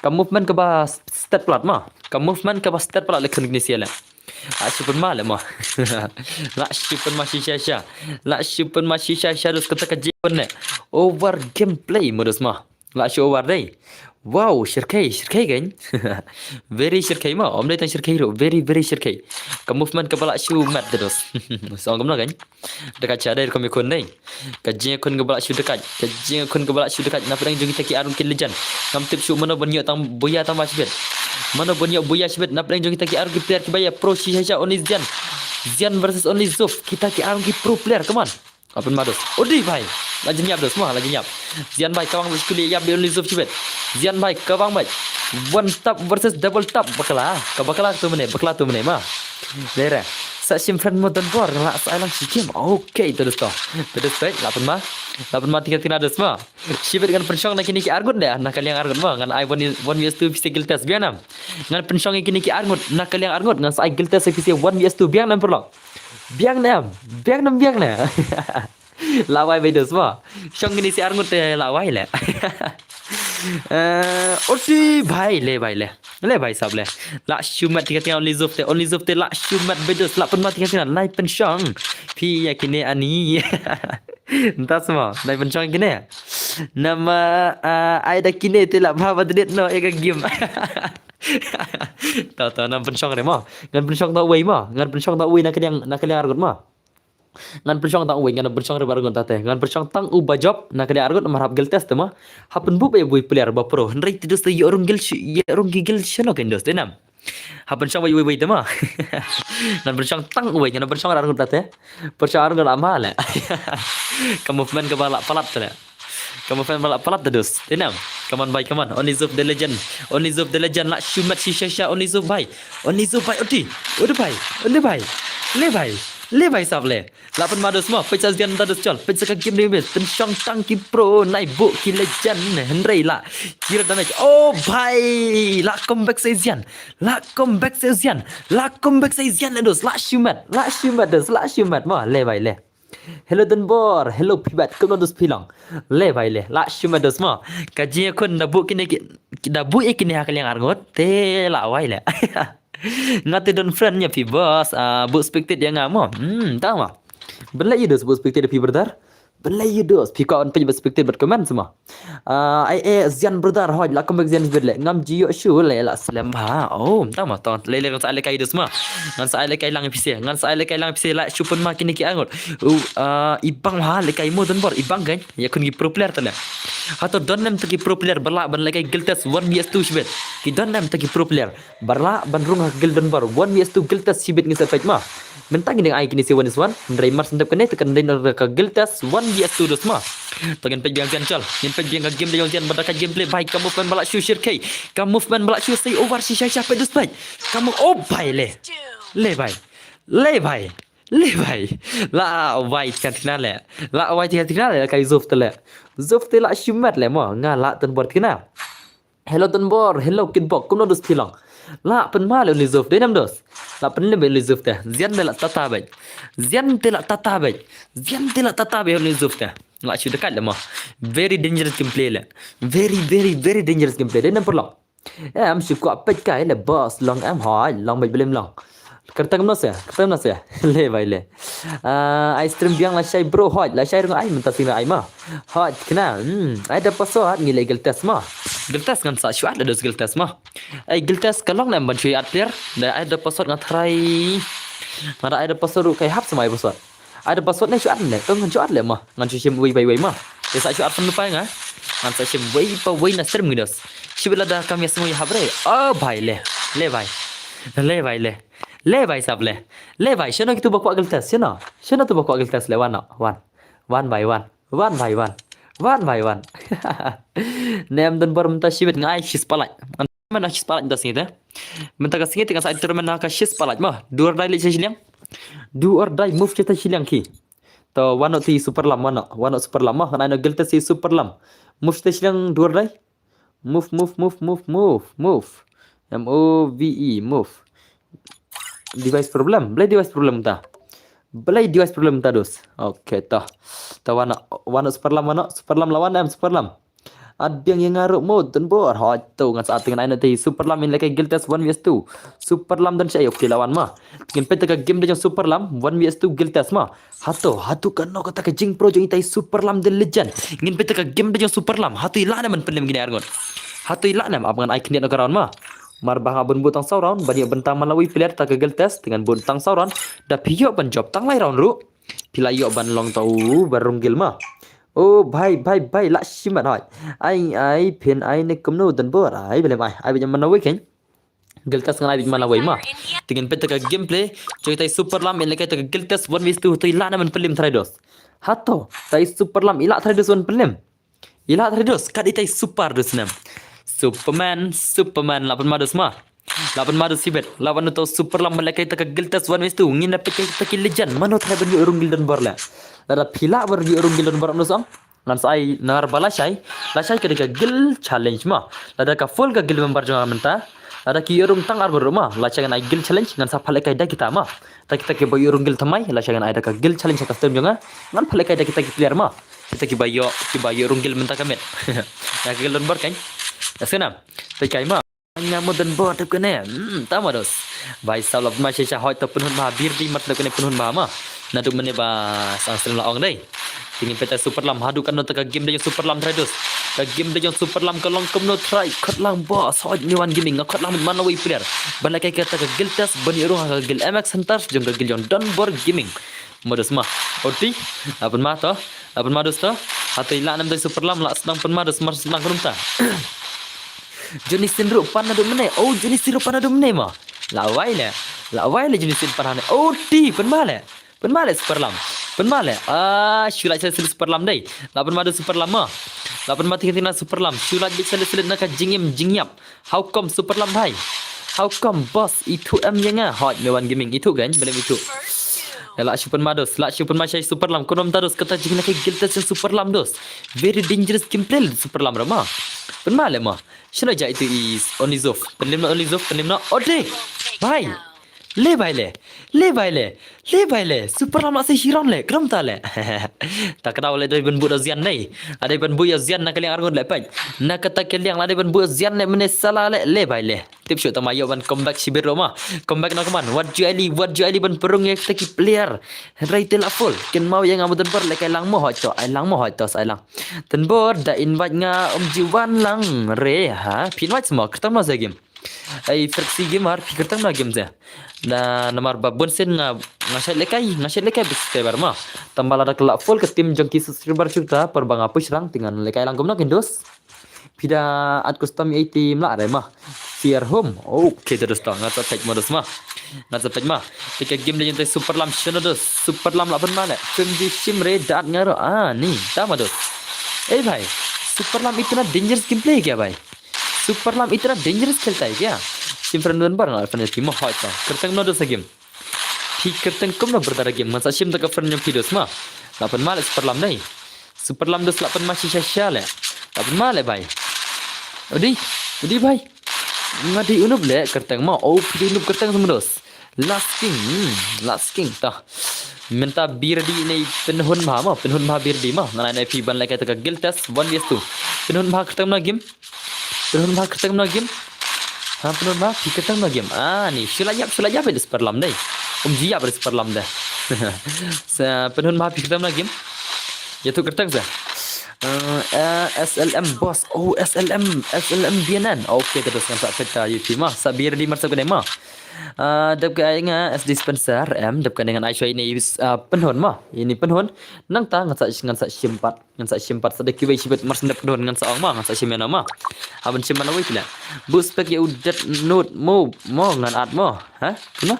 Ka movement kaba stet palat ma. Ka movement kaba stet palat le khun kine ki le. La shu pynma le ma. La shu pynma shisha shisha. La shu pynma shisha shisha dos kata ka jingpynne. Over gameplay mo dos ma. La shu over dei. Wow, shyrkhei, shyrkhei kan. Very shyrkhei ma. Ym dei tang shyrkhei ruh. Very, very shyrkhei. Ka movement kaba la shu met de dos. Song kumno kan. Da ka cha dei rukom ïakhun dei. Ka jingïakhun kaba la shu da ka. Ka jingïakhun kaba la shu da ka. Na pdeng jong kita ki arngut ki legend. Ngam tip shuh mano ban ïoh tang buya tang ba shibit. Mano ban ïoh buya shibit. Na pdeng jong kita ki arngut ki player kiba ïa pro shisha shisha Only Zian. Zian versus Only Zuf. Kita ki arngut ki pro player, come on. Apa ma dos. Odi bhai. La jin ïap dos ma, la jin ïap. Zian bhai ka bang bad skuli ïap de Only Zuf shibit. Zian bhai ka bang bad. One tap versus double tap bakla. Ka bakla tu mene, bakla tu mene ma. Dera. Sa shim friend mo donbor la sa ai lang shi game. Okay, to dosto. To dosto, la pynma. La pynma tikna tikna dos ma. Shibit ngan pynshong na kine ki arngut de, na ka liang arngut ma. Ngan ai one, one versus two pisa guild test biang nam. Ngan pynshong ïa kine ki arngut na ka liang arngut, ngan sa ai guild test pisa one versus two biang nam pyrlok. Biang nam, biang nam, biang nam. La wai beit dos ma. Shong kine ki arngut te la wai le. Eh, oti bhai le, bhai le. Le bhai sab le. La shu met tikna tikna Only Zuf te, Only Zuf te la shu met beit dos, la pynma tikna tikna, lai pynshong. Phi ïa kine ani. Ntas ma, lai pynshong kine. Nama, ah, ai da kine te la bha ba dret no ïa ka game. Tau tau ngan pynshong re ma. Ngan pynshong tang uwei ma. Ngan pynshong tang uwei na ka liang, na ka liang arngut ma. Ngan pynshong tang uwei, ngan pynshong re ba arngut ta te. Ngan pynshong tang u ba job na ka liang arngut namar hap guild test te ma. Hap pynbuh ba uwei player ba pro. Hynrei te dos te ïoh rung guild shi-, ïoh rung ki guild shano kan dos te nam. Hap pynshong uwei uwei uwei te ma. Ngan pynshong tang uwei, ngan pynshong re arngut ta te. Pynshong arngut ama le. Ka movement kaba la palat te le. Ka movement ba la palat te dos. Te nam. Come on bhai, come on. Only Zuf the legend. Only Zuf the legend, la shu met shisha shisha Only Zuf bhai. Only Zuf bhai. Oti. Oti bhai. Oti bhai. Le bhai. Le bhai sab le. La pynma dos mo, peit sa ïa kata dos chol. Peit sa ka game dei bes. Pynshong tang ki pro, nai buh ki legend. Hynrei la. Kira damage. Oh bhai. La comeback sa ïa. La comeback sa ïa. La comeback sa ïa dos. La shimet. La shimet dos. La shimet mo. Le bhai le. Hello Donbor. Hello Pibat. Kumno dos phi long? Le bhai le. La shimet dos mo. Ka jingïakhun da buh kine ki, da buh ïa kine ha ka liang arngut. Te la wai le. Nga te don friend ïa phi boss, ah, buh spectate ïa nga mo. Hmm, tang ma. Ban leh ïa dos buh spectate ïa phi brother. Ban leh ïa dos phi ka on page buh spectate bad comment ma. Ah, ai eh Zian brother hoi la comeback Zian bad leh ngam ji ïoh shu leh la slem ha. Oh, tang ma tong leh leh ngan sa ai leh kai dos ma. Ngan sa ai leh kai lang phi se. Ngan sa ai leh kai lang phi se la shu pynma kine ki angut. Uh, ah, i bang ha leh kai mo Donbor i bang kan. Ïakhun ki pro player te leh. Hato don em te ki pro player ba lah ban leh kai guild test one v two shibit. Ki don em te ki pro player. Ba lah ban rung ha ka guild Donbor one v two guild test shibit ngi sa peit ma. Mynta ngi dang ai kine sa one v one. Hynrei mar syn dep kane te kan dei na ka guild test one v two dos ma. To ngin peit biang Zian chol. Ngin peit biang ka game da jong Zian bad ka gameplay bhai ka movement ba la shu shirkhei. Ka movement ba la shu sei over shisha sha peit dos bhai. Ka mo oh bhai le. Le bhai. Le bhai. Le bhai. La wai kan tina le. La wai tina tina le kai Zuf te le. Zuf te la shimet le mo nga la Donbor tina. Hello Donbor, hello Kitbok, kumno dos phi long? La pynma le uni Zuf, dei nam dos. La pynlem le uni Zuf te. Zian te la tata bej. Zian te la tata bej. Zian te la tata bej uni Zuf te. La shu dekat le mo. Very dangerous gameplay le. Very, very, very dangerous gameplay. Dei nam perlong. Em shu kwah peit kai le boss long em hoi, long bej blim long. Kyrteng nase, kyrteng nase. Le bhai le. Ah, ai stream biang lashai bro hoi, lashai rung ai mynta sing ai ma. Hoi kena. Hmm, ai da password ngi le guild test ma. Guild test ngan sa shuat le dos guild test ma. Ai guild test ka long nem ban shuat player. Da ai da password nga try. Nga da ai da password ruh kai hap sa ma ai password. Ai da password ne shuat ne. Tong ngan shuat le ma. Ngan shu shim wei bai wei ma. Te sa shuat pun lupai nga. Ngan sa shim wei pa wei na stream ngi dos. Shibit lada kam ïa sngui hap re. Oh bhai le. Le bhai. Le bhai le. Le bhai sab le. Le bhai shano kitu ba kwah guild test shano. Shano tu ba kwah guild test le wan no. Wan. Wan bhai wan. Wan bhai wan. Wan bhai wan. Nem Donbor mynta shibit nga ai shispah lait. Mynta shispah lait mynta sngi te. Mynta ka sngi te nga sa ai tournament ha ka shispah lait ma. Do or die leit sha shiliang. Do or die move sha shiliang ki. To wan no ti super lam wan no. Wan no super lam ma. Ngan ai no guild test super lam. Move sha shiliang do or die. Move, move, move, move, move, move. M O V E, move. Device problem. Balei device problem ta? Balei device problem ta dos? Okay, ta. Ta wan, wan super lam, wan super lam la wan em super lam. At biang ïa nga ruh mo Donbor. Hoi to ngan sa at ngan ai na te super lam in lehkai guild test one v two. Super lam don sha okay la wan ma. Ngin peit ka game da jong super lam one v two guild test ma. Hato, hato kano kata ka jingpro jong itai super lam the legend. Ngin peit ka game da jong super lam. Hato i lah ne man pynlem kine arngut. Hato i lah ne ap ngan ai khyndiat na ka round ma. Mar ba nga bun bun tang saw round ban ïoh bynta man la wei player ta ka guild test ngan bun tang saw round. Da phi ïoh ban jop tang lai round ruh. Phi la ïoh ban long ta u ba rung guild ma. Oh bhai bhai bhai la shimat hoi. Ai ai phin ai ne kumno Donbor ai bele ai ai bele man la wei khein. Guild test ngan ai bit man la wei ma. Te ngin peit ka gameplay jong itai super lam in lehkai ta ka guild test one v two to i lah ne man pynlem trai dos. Hato tai super lam i lah trai dos wan pynlem. I lah trai dos kat itai super dos nem. Superman, Superman la pynma dos ma. La pynma dos sibet. La wan to super lam lehkai ta ka guild test one v two ngin da peit ta ki legend mano trai ban ïoh rung guild Donbor le. Lada phi lah ban ïoh rung guild Donbor no sam. Ngan sa ai nar ba lashai. Lashai ka dei ka guild challenge ma. Lada ka full ka guild member jong nga mynta. Lada ki ïoh rung tang arngut ruh ma. Lashai ngan ai guild challenge ngan sa pha lehkai da kita ma. Ta kita ki ba ïoh rung guild thymmai lashai ngan ai da ka guild challenge ha ka stream jong nga. Ngan pha lehkai da kita ki player ma. Kita ki ba ïoh ki ba ïoh rung guild mynta ka met. Nga ka guild Donbor kan. Ïa sngewna. Peit kai ma. Nga mo Donbor tep kane. Hmm, tama dos. Bhai sab la pynma shisha hoi to pynhun bha bir di mat kane pynhun bha ma. Naduh mynne ba sang stream la ong dei. Te ngin peit ta super lam haduh kano ta ka game da jong super lam trai dos. Ka game da jong super lam ka long kumno trai khot lang boss hoi Mewan Gaming nga khot lang man la wei player. Ban lehkai kata ka guild test ban ïoh rung ha ka guild M X Hunters jong ka guild jong Donbor Gaming. Mo dos ma. Oti. La pynma to. La pynma dos to. Hato i lah ne em dei super lam la sdang pynma dos mar sdang kumta. Johnny Sins ruh pan naduh mynne. Oh Johnny Sins ruh pan naduh mynne ma. La wai le. La wai le Johnny Sins pan hangne. Oti pynma le. Pynma le super lam. Pynma le. Ah shu lait select super lam dei. La pynma dos super lam ma. La pynma tiga tiga super lam. Shu lait bit select select na ka jingim jingïap. How come super lam bhai? How come boss itu em ïa nga? Hoi Mewan Gaming itu kan belum itu. Lah shu pynma dos, lah shu pynma shai Superlam. Kumno mynta dos, kata jingïalehkai guild test jong Superlam dos. Very dangerous gameplay Superlam re ma. Pynma leh ma. Shano ja itu i Onizov. Pynlem noh Onizov, pynlem noh. Ode. Bhai. Le bhai le. Le bhai le. Le bhai le. Superlam la sa shiron le. Krum ta le. Ta ka daw le dei ban buh da Zian nei. Dei ban buh ïa Zian na ka liang arngut le peit. Na kata ka liang la dei ban buh Zian le mynne sala le. Le bhai le. Tip shuh tang ma ïoh ban comeback shibit ruh ma. Comeback noh kumne. Wat ju ai li, wat ju ai li ban pynrung ïa kita ki player. Hynrei te la full. Kynmaw ïa nga mo Tynbor, lehkai lang mo hoi to. Ai lang mo hoi to, ai lang. Tynbor da invite nga, ym ju wan lang re ha. Phi invite mo, kyrteng mo sa game. Ai Frexy Gamer, phi kyrteng mo game sa. Da namar ba bun sien nga, nga shait lehkai, nga shait lehkai bad subscriber ma. Tang ba lada ka la full ka team jong ki subscriber shuh ta, por ba nga push rank te ngan lehkai lang kumno kin dos. Phi da add custom ïa i team lah re ma. Fear home. Okay te dos ta, nga sa peit mo dos ma. Nga sa peit ma. Te ka game da jong te Superlam shano dos. Superlam la pynma le. Film ju shim re da add nga ruh. Ah, ni. Ta ma dos. Ei bhai. Superlam itna dangerous gameplay kya bhai? Superlam itna dangerous khelta hai kya? Shim friend Tynbor nga friend team mo hoi to. Kyrteng no dos game. Phi kyrteng kumno brother game, ngan sa shim da ka friend jong phi dos ma. La pynma le Superlam nei. Superlam dos la pynma shisha shisha le. La pynma le bhai. Udi, udi bhai. Nga dei u noob le kyrteng ma. Oh, phi dei u noob kyrteng sa mo dos. Last King, hmm, Last King ta. Mynta Birdi nei pynhun bha ma, pynhun bha Birdi ma. Ngan ai phi ban lehkai ta ka guild test one vs two. Pynhun bha kyrteng no game. Pynhun bha kyrteng no game. Ha, pynhun bha phi kyrteng no game. Ah, ni, shu la ïap, shu la ïap, eh, Superlam dei. Um ju ïap, eh, Superlam dei. Sa, pynhun bha phi kyrteng no game. Ïa tu kyrteng sa. Eh, eh, S L M boss. Oh, S L M, S L M B N N. Okay, kita sa sa peta YouTube ma. Sa Birdi mar sa kene ma. Ah, dep ka ai nga S Dispenser, em, dep ka ngan ai shwa ini, ah, pynhun ma. Ini pynhun. Nangta ngan sa, ngan sa shim pat. Ngan sa shim pat sa da kiwei shibit mar sngewdep don ngan sa ong ma, ngan sa shim ïa no ma. Haba shim ma na wei phi la. Buh spec ïa u Death Note mo, mo ngan at mo. Ha? Kumno?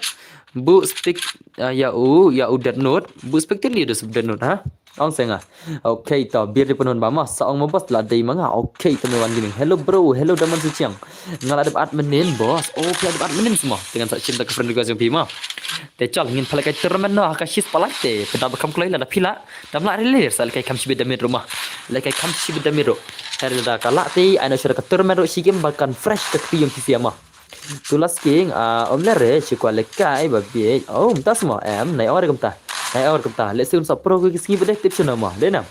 Buh spec, ah, ïa u, ïa u Death Note. Buh spec te li da sub Death Note, ha? Ong sa nga. Okay, to, Birdi pynhun ba ma, sa ong ma boss la dei ma nga. Okay, to me wan gini. Hello bro, hello Daman Suchiang. Nga la dep at mynnin boss. Oh, phi la dep at mynnin sa ma. Te ngan sa shim da ka friend request jong phi ma. Te chal ngin pha lehkai tournament noh ha ka shis palai te. Pynda ba kham kloi lada phi la. Dam lah ri lir sa lehkai kham shibit da miet ruh ma. Lehkai kham shibit da miet ruh. Her da ka lah te ai noh shuwa ka tournament ruh shi game ba kan fresh ka kti ïong phi sia ma. Tu Last King, ah, ym leh re, shi kwah lehkai ba bieit. Oh, mynta sa ma, em, nai ong re kumta. Nai ong re kumta. Lehse un sa pro ki sngi ba dei tip shano ma. Dei nam.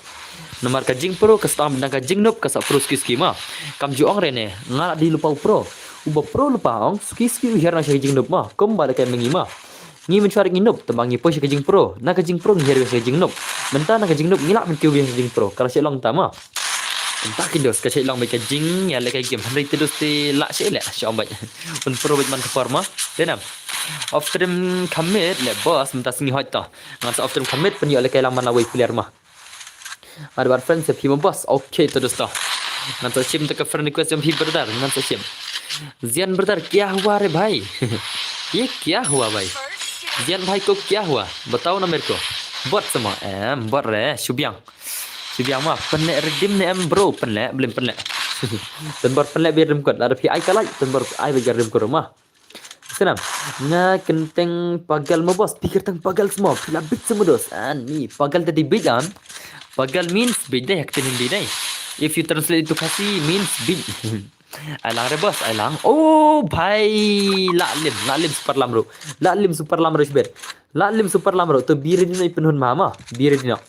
Namar ka jingpro ka stang bad ka jingnoob ka sa pro suki suki ma. Kam ju ong re ne, nga la dei lypa u pro. Uba pro lypa ong, suki suki u hiar noh sha ka jingnoob ma. Kumba lehkai ma ngi ma. Ngi mynshuwa ngi noob, tangba ngi poi sha ka jingpro. Na ka jingpro ngi hiar sha ka jingnoob. Mynta na ka jingnoob ngi lah ban kiew sha ka jingpro. Ka la shu long ta ma. Mynta ki dos ka shu long bad ka jingïalehkai game. Hynrei te dos te lah shu leh shu ong bad. Un pro bad man ka por ma. Dei nam. Off stream commit le boss mynta sngi hoi to. Ngan sa off stream commit pynïoh lehkai lang man la wei player ma. Ada bad friends ïa phi ma boss. Okay to dosto. Ngan sa shim ta ka friend request jong phi brother. Ngan sa shim. Zian brother kya hua re bhai? Ye kya hua bhai? Zian bhai ko kya hua? Batao na mere ko. Bot sa ma. Em, bot re. Shu biang. Shu biang ma. Pynleh redeem ne em bro. Pynleh, blim pynleh. Tynbor pynleh biar redeem code. Lada phi ai ka like. Tynbor ai biar redeem code ma. Snam. Nga kyrteng Pagal mo boss, phi kyrteng Pagal sa mo, phi la bit sa mo dos. Ani, Pagal te dei bit am. Pagal means bit dei, ha ka ktien Hindi dei. If you translate it to Khasi, means bit. Ai lang re boss, ai lang. Oh, bhai. La lim, la lim Superlam ruh. La lim Superlam ruh shibit. La lim Superlam ruh. To Birdi noh i pynhun ma ma. Birdi noh.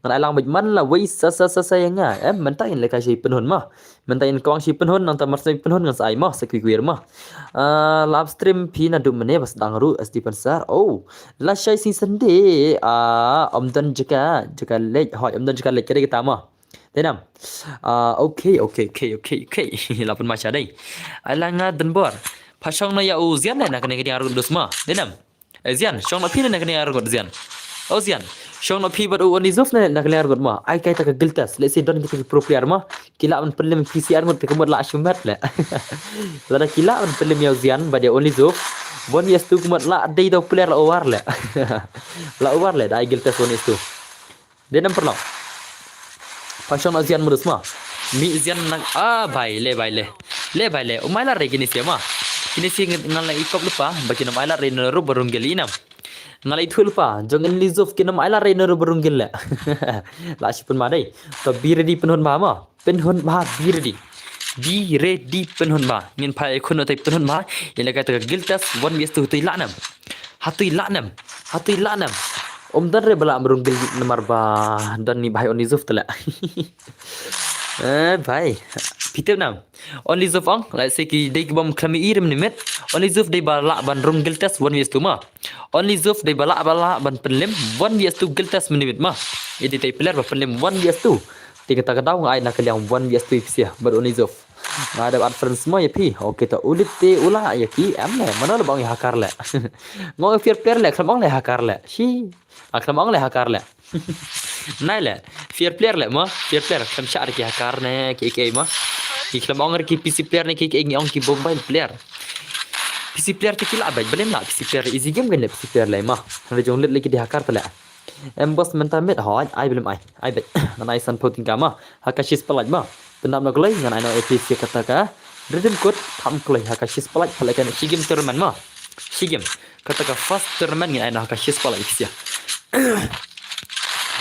Ngan ai lang bad man la wei sa sa sa sa ïa nga. Em, mynta ngin lehkai sha i pynhun ma. Mynta ngin kwah sha i pynhun, nangta mar sha i pynhun ngan sa ai ma, sa kwir kwir ma. Ah, live stream phi naduh mynne ba sdang ruh S D Pensar. Oh, lashai sngi Sunday. Ah, ym don jaka, jaka leit, hoi, ym don jaka leit, ka dei kata ma. Dei nam. Ah, okay, okay, okay, okay, okay. La pynma sha dei. Ai lang nga Tynbor. Pha shong noh ïa u Zian ne na kane ka diang ruh dus ma. Dei nam. Eh, Zian, shong noh phi ne na kane ka arngut, Zian. Oh, Zian. Shong noh phi bad u Only Zuf ne na kane ka arngut ma. Ai kai ta ka guild test. Lehse don kita ki pro player ma. Ki lah ban pynlem phi shi arngut te ka mut lah shu met leh. Lada ki lah ban pynlem ïa u Zian bad ïa u Only Zuf. One vs two ka mut lah dei da u player la over leh. La over leh da ai guild test one vs two. Dei nam pyrlok. Pha shong noh Zian mudus ma. Mih Zian nang, ah, bhai le, bhai le. Le bhai le. Um ai lad re kine shi ma. Kine shi ngan, ngan la i kop lypa. Ba kin ym ai lad re na ruh ba rung geli nam. Nga la ithuh lypa, jong Only Zuf kin ym ailad re na ruh ba rung guild leh. La shi pynma dei. To be ready pynhun bha mo. Pynhun bha be ready. Be ready pynhun bha. Ngin phai khun te pynhun bha. Ila ka ta guild test one vs two hatu i lah nem. Hatu i lah nem. Hatu i lah nem. Ym don re ba lah ba rung guild namar ba don ni bhai Only Zuf te leh. Eh bhai. Phi tip nam. Only Zuf ong, like se ki dei ki bym khlem i rim ni met. Only Zuf dei ba lah ban rung guild test one vs two mo. Only Zuf dei ba lah ba lah ban pynlem one vs two guild test minimit mo. I dei te player ba pynlem one vs two. Te kata ka daw nga ai na ka liang one vs two i phi sha bad Only Zuf. Nga dep add friends mo ïa phi. Okay to u lit te u lah ïa ki em leh. Mano la ba ong ïa hakar leh. Nga ong fair player leh khlem ong leh hakar leh. Shi. A khlem ong leh hakar leh. Nai leh, fair player leh mo, fair player khlem shah re ki hakar ne ki kiei mo. Ki khlem ong re ki P C player ne ki kiei, ngi ong ki mobile player. P C player te ki lah beit, balei ym lah P C player, easy game kan leh P C player leh mo. Hynrei jong lit leh ki dei hakar te leh. Em boss mynta met hooid, ai balei ym ai, ai beit. Ngan ai sanphew tyngka mo, ha ka shi spotlight mo. Pyndap noh kloi, ngan ai noh A P C kata ka Redeem code, tham kloi ha ka shi spotlight, pha leh ka shi game tournament mo. Shi game. Kata ka first tournament ngin ai noh ha ka shi spotlight A P C.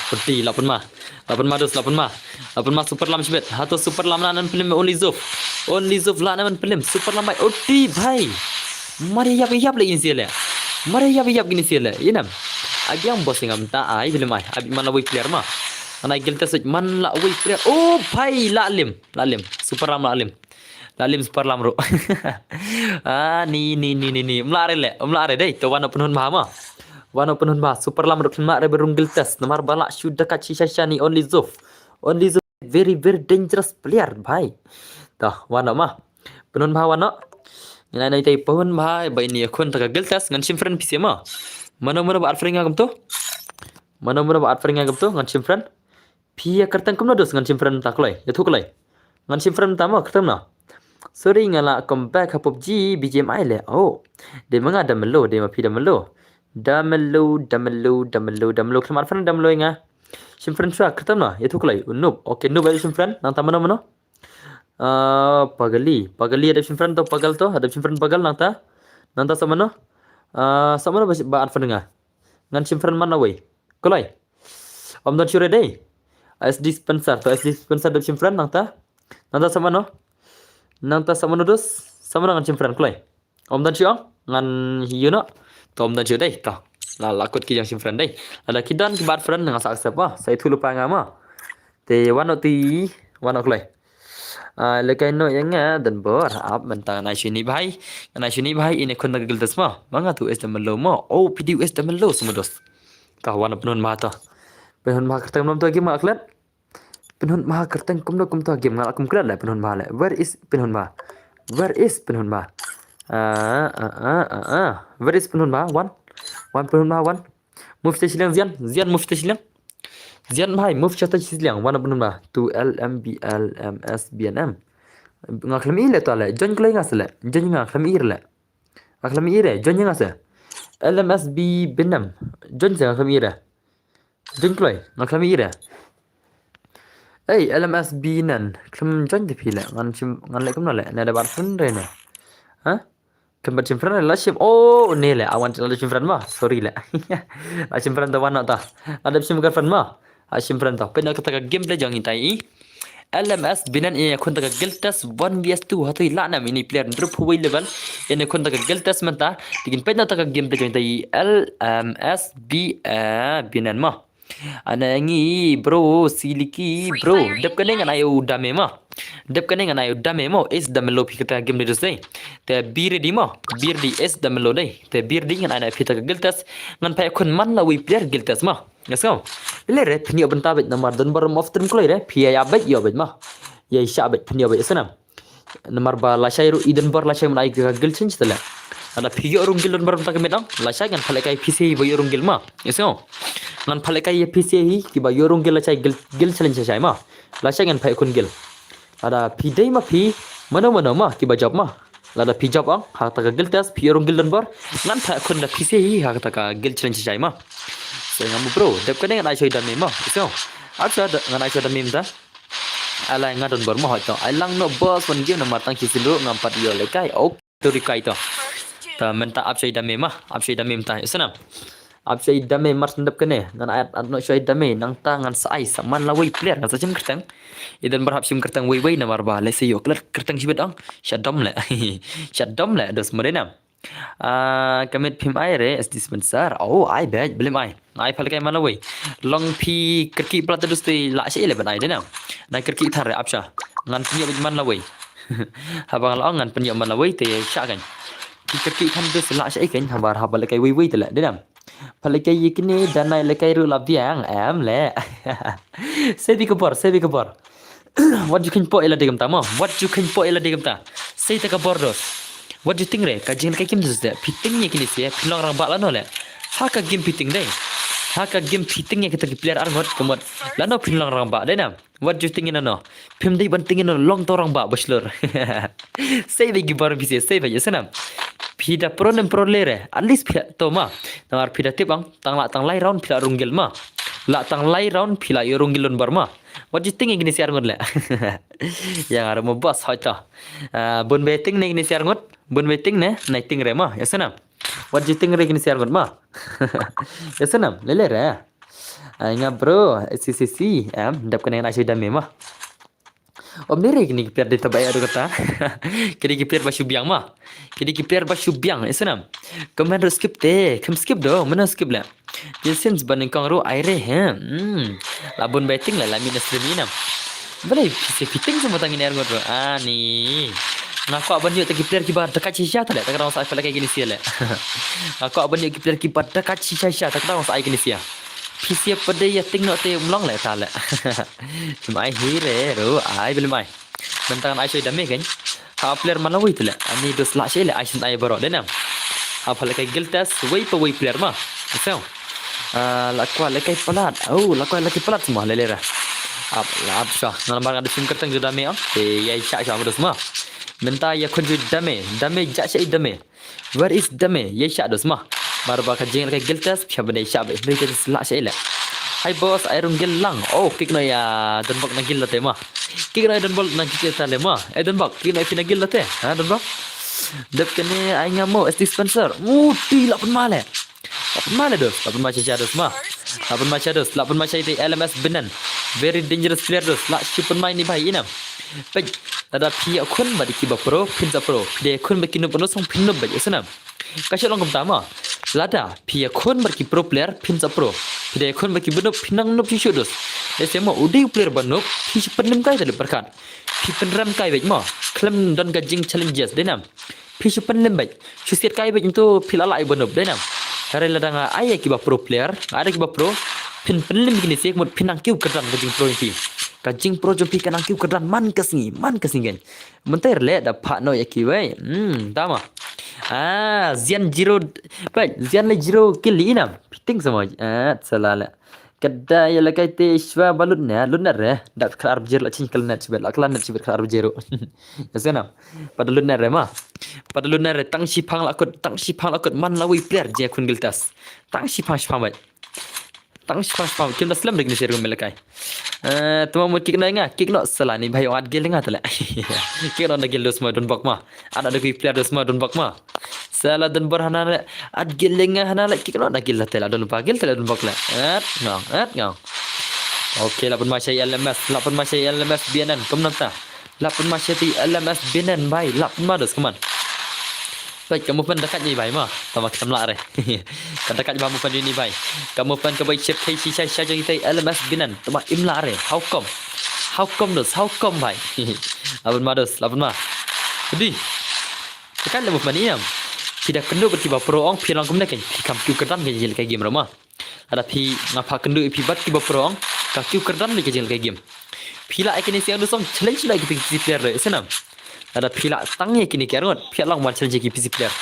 Pyrti, la pynma. La pynma dos, la pynma. La pynma super lam shibit. Hato super lam lah ban pynlem Only Zuf. Only Zuf lah ban pynlem super lam bai. Oti bhai. Mari ïap ïap leh kin sha leh. Mari ïap ïap kin sha leh. Ïa nam. Agi ang boss ngam ta ai pynlem ai. Abi man la wei player mo. Ngan ai guild test man la wei player. Oh bhai la lem. La lem. Super lam la lem. La lem super lam ruh. Ah, ni, ni, ni, ni, ni. Ym lah re leh, ym lah re dei. To wan noh pynhun bha mo. Wan noh pynhun bha. Super lam ruh khlem lah re ba rung guild test. Namar ba lah shu da ka shi sha sha ni Only Zuf. Only Zuf very, very dangerous player, bhai. To, wan noh mo. Pynhun bha wan noh. Ngin ai noh ita i pynhun bha, ba ini ïakhun ta ka guild test, ngan shim friend phi sha mo. Mano mano ba add friend nga kumto? Mano mano ba add friend nga kumto? Ngan shim friend. Phi ïa kyrteng kumno dos ngan shim friend mynta kloi. Ïathuh kloi. Ngan shim friend mynta mo kyrteng kumno. Sorry nga la come back ha PUBG B G M I leh. Oh. Dei ma nga Damelo, dei ma phi Damelo. Damelo, Damelo, Damelo, Damelo. Khlem add friend Damelo ïa nga. Shim friend shuwa kyrteng kumno. Ïathuh kloi. U Noob. Okay, Noob ïa shim friend. Nangta mano mano. Ah, Pagali. Pagali ïa dep shim friend to Pagal to. Ïa dep shim friend Pagal nangta. Nangta sa mano. Ah, sa mano ba, ba add friend nga. Ngan shim friend man lawei. Kloi. Ym don shuh re dei. S D Spencer. To S D Spencer dep shim friend nangta. Nangta sa mano. Nangta sa mano dos. Sa mano ngan shim friend kloi. Ym don shuh ong. Ngan ïoh noh. To ym don shuh dei. To. La, la kut ki jong shim friend dei. Lada ki don ki ba add friend nga sa accept mo. Sa ïathuh lypa nga mo. Te wan noh ti. Wan noh kloi. Ah, lehkai noh ïa nga donbor. Ap mynta ngan ai shuwa ni bhai. Ngan ai shuwa ni bhai ine khun da ka guild test mo. Ma nga tu S Damelo mo. Oh, P D U S Damelo sumados. To wan noh pynhun bha to. Pynhun bha kyrteng kumno to game nga klet. Pynhun bha kyrteng kumno kumto game nga la kum klet leh pynhun bha leh. Where is pynhun bha? Where is pynhun bha? Ah, ah, ah, ah, ah. Where is pynhun bha? Wan. Wan pynhun bha wan. Move te shiliang Zian. Zian move te shiliang. Zian bhai move shata shiliang. Wan pynhun bha. To L M B L M S B N M. Nga khlem i leh to leh. Join kloi nga se leh. Join nga khlem i leh. Nga khlem i re. Join nga se. L M S B B N M. Join se nga khlem i re. Join kloi. Nga khlem i re. Ei, L M S B N M. Khlem join te phi leh. Ngan shim, ngan leh kumno leh. Ne da bat phone re ne. Ha? Kan bat shim friend la shim. Oh, ne leh. Awan la shim friend mo. Sorry leh. La shim friend to wan noh to. La dep shim girlfriend mo. La shim friend to. Pynnoh kata ka gameplay jong ita i. L M S B N M ïakhun ta ka guild test one V S two hato i lah nam ini player hynriewphew wei level. Ïakhun ta ka guild test mynta. Te ngin peit noh ta ka gameplay jong ita i L M S B, eh, B N M mo. Ana ngi bro, siliki bro. Dep kane ngan ai u dame mo. Dep kane ngan ai u dame mo. Is dame lo phi kata game ni dos dei. Te be ready mo. Be ready is dame lo dei. Te be ready ngan ai na phi ta ka guild test. Ngan phai khun man la wei player guild test mo. Let's go. Lele re phi ni open ta beit namar don barom of stream kloi re. Phi ya beit yo beit mo. Ya sha beit phi ni beit sanam. Namar ba lashai ruh i donbor lashai man ai ka guild change te leh. Lada phi ïoh rung guild donbor mynta ka miet ong lashai ngan pha lehkai phi sha hi ba ïoh rung guild mo. Yes no. Ngan pha lehkai ïa phi sha hi kiba ïoh rung guild lashai guild, guild challenge lashai mo. Lashai ngan pha ïa khun guild. Lada phi dei ma phi mano mano mo kiba jop mo. Lada phi jop ong ha kata ka guild test phi ïoh rung guild donbor ngan pha ïa khun da phi sha hi ha kata ka guild challenge lashai mo. So ngam bro dep kane ngan ai soi dame mo. Yes no. Acha ngan ai soi dame mynta. Alai nga donbor mo hoi to. Ai lang no boss wan game namar tang ki sindru ngam pat ïoh lehkai. Ok, to lehkai to. Ta mynta ap shai dame mo, ap shai dame mynta. Isnam. Ap sha i Dame mar shen dep kane. Ngan ai at no sha i Dame. Nangta ngan sa ai sa man lawei player. Ngan sa shim kyrteng. I Don Bor hap shim kyrteng wei wei namar ba lehse ïoh klet kyrteng shibit ong. Sha dom leh. Sha dom leh dos mo dei nam. Ah, ka miet phim ai re, S D Spencer. Oh, ai beit, bym ai. Ai pha lehkai man lawei. Long phi kyrkieh palat te dus te lah sha i leh ban ai dei nam. Nai kyrkieh than re ap sha. Ngan pynïoh beit man lawei. Haba nga la ong ngan pynïoh man lawei te sha kan. Phi kyrkieh than dus lah sha i kan haba haba lehkai wei wei te leh dei nam. Pha lehkai ïa kine da nai lehkai ruh la biang em leh. Sei beit ka bor, sei beit ka bor. Wat ju kheiñ poi ïa lade kumta mo. Wat ju kheiñ poi ïa lade kumta. Sei te ka bor dos. Wat ju tieng re ka jinglehkai kim dus de. Phi tieng ïa kine sha phi long rangbah lano leh. Ha ka game phi tieng dei. Ha ka game phi tieng ïa kita ki player arngut ka mut lano phi long rangbah dei nam. Wat ju tieng ïa nano. Phim dei ban tieng ïa nano long to rangbah ba shlur. Sei beit ki bor phi sha sei beit ïa snam. Phi da pro nem pro leh re. At least phi to ma. Namar phi da tip ang tang lah tang lai round phi la rung gil ma. Lah tang lai round phi la ïoh rung gil Don Bor ma. Wat ju tieng ïa kine sha arngut leh. Ïa nga ruh mo boss hoi to. Ah, bun waiting ne kine sha arngut. Bun waiting ne nai tieng re ma. Ïa snam. Wat ju tieng re kine sha arngut ma. Ïa snam lele re. Ai nga bro, C C C em dap kane ngai shu Dame ma. Om ni re kine ki player dei ta ba ïa kata. Kine ki player ba shu biang ma. Kine ki player ba shu biang ïa snam. Comment ruh skip te, khlem skip do, mano skip leh. Ïa since ba nyngkong ruh ai re he. Hmm. La bun baiting la la mih na stream ïa nam. Balei phi se fitting sa ma tang ïa ne arngut ruh. Ani. Nga kwah ban ïoh ta ki player kiba da ka shisha ta leh, ta ka dang sa ai pha lehkai kine sha leh. Nga kwah ban ïoh ki player kiba da ka shisha sha, ta ka dang sa ai kine sha. Phi sha pat de ïa tieng noh te um long leh ta leh. Ym ai hi re ruh ai bym ai. Mynta ngan ai sha i Dame kan. Ha player man lawei te leh. Ani dos lah sha leh ai sha i baroh de nam. Ha pha lehkai guild test wei pa wei player ma. So. Ah, la kwah lehkai palat. Oh, la kwah lehkai palat semua lele ra. Ap, la ap sha. Ngan mar ngan da shim kyrteng jong Dame ah. Te ïa sha sha dos ma. Mynta ïa khun jong i Dame. Dame ja sha i Dame. Where is Dame? Ïa sha dos ma. Mar ba ka jinglehkai guild test phi hap ban ïa sha ba hynrei te lah sha leh. Hi boss, ai rung gil lang. Oh, kick noh ïa Donbok na gil late ma. Kick noh ïa Donbok na gil late ma. Eh Donbok, kick noh ïa phi na gil late. Ha Donbok. Dep kane ai nga mo S D Spencer. Mu ti lah pynma leh. Lah pynma leh dos. Lah pynma sha sha dos ma. Lah pynma sha dos. Lah pynma sha ïa te L M S Binan. Very dangerous player dos. Lah shu pynma ïa ni bhai ïa nam. Peit, lada phi ïa khun bad kiba pro, phin sa pro. Phi da ïa khun bad ki noob, phin noob bad ïa snam. Ka shu long kumta ma. Lada phi ïa khun bad ki pro player, phin sa pro. Phi da ïa khun bad kiba noob, phin nang noob shuh shuh dos. Lehse ma u dei u player ba noob, phi shu pynlem kai ta leh pyrkhat. Phi pynrem kai beit ma. Khlem don ka jing challenges de nam. Phi shu pynlem beit. Shu siat kai beit ntu phi la lah ïa ba noob de nam. Hynrei lada nga ai ïa kiba pro player, nga ai ïa kiba pro. Phin pynlem kine sha ka mut phin nang kiew kyrdan ka jingpro jong phi. Ka jingpro jong phi ka nang kiew kyrdan man ka sngi, man ka sngi kan. Mynta leh da phah noh ïa kiwei. Hmm, da ma. Ah, Zian zero. Peit, Zian le zero kill ïa nam. Fitting semua. Ah, salah leh. Ka da ïa lehkai te shwa ba lut ne, lut ne re. Da khar arphew zero la ching kal net shibit, la kal net shibit khar arphew zero. Ïa snam. Pat da lut ne re ma. Pat da lut ne re tang shiphang la kut, tang shiphang la kut man lawei player je khun guild test. Tang shiphang shiphang beit. Tang shiphang shiphang kim da slem dik ni sir gum lehkai. Eh, tuma mut kick noh nga, kick noh salah ni bhai at gel nga tale. Kick noh na gel dos ma Donbok ma. Ada da kui player dos ma Donbok ma. Salah Donbor hana le. At gel nga hana le kick noh na gel tale Donbok gel tale Donbok le. At ngong, at ngong. Okay, lah pynma sha i L M S, lah pynma sha i L M S B N N, kum nangta. Lah pynma sha i L M S B N N bhai, lah pynma dos, come on. Peit ka movement da kat ni bhai ma, tama khlem lah re. Ka da kat ba movement ni bhai. Ka movement ka bai shep thei shisha shisha jong i L M S B N N, tama im lah re. How come? How come dos? How come bhai? Lah pynma dos, lah pynma. Di. Ka kat le movement ni am. Phi da kynduh bad kiba pro ong phi long kumne kan. Phi kam kiew kyrdan ka jingïalehkai game ruh ma. Lada phi nga pha kynduh ïa phi bad kiba pro ong ka kiew kyrdan bad ka jingïalehkai game. Phi lah ïa kine ki arngut song challenge noh ïa ki P C player ruh, ïa snam. Lada phi lah tang ïa kine ki arngut phi lah long wan challenge ïa ki P C player.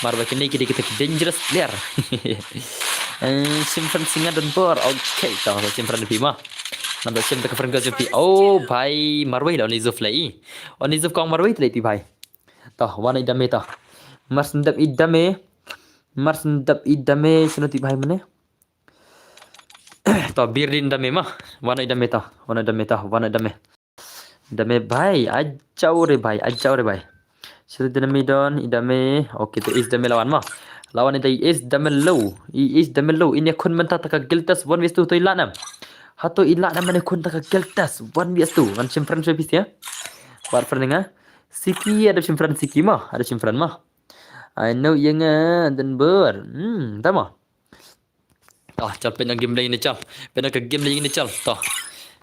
Mar ba kine ki dei kita ki dangerous player. Eh, shim friend sha nga Donbor. Okay, to shim friend phi ma. Nang to shim ta ka friend request jong phi. Oh bhai, marwei la Only Zuf la i. Only Zuf kong marwei te la i phi bhai. To wan i Dame to. Mar shen dep i Dame. Mar shen dep i Dame shano te bhai mane. To, Birdin Dame ma. Wan i Dame to. Wan i Dame to. Wan i Dame. Dame bhai. Ajao re bhai. Ajao re bhai. Shri Dame don i Dame. Okay, to is Dame la wan ma. Lawan ita i Ace Damelo. I Ace Damelo. Ini khun mynta ta ka guild test one versus two to i lah nam. Hato i lah nam mane khun ta ka guild test one versus two. Ngan shim friend sha phi sia. Wat friend nga. Siki ada shim friend Siki ma. Ada shim friend ma. I know yang dan ber. Hmm, tama. Ah, chal pynna game lagi ni chal. Pynna ka game lagi ni chal. To.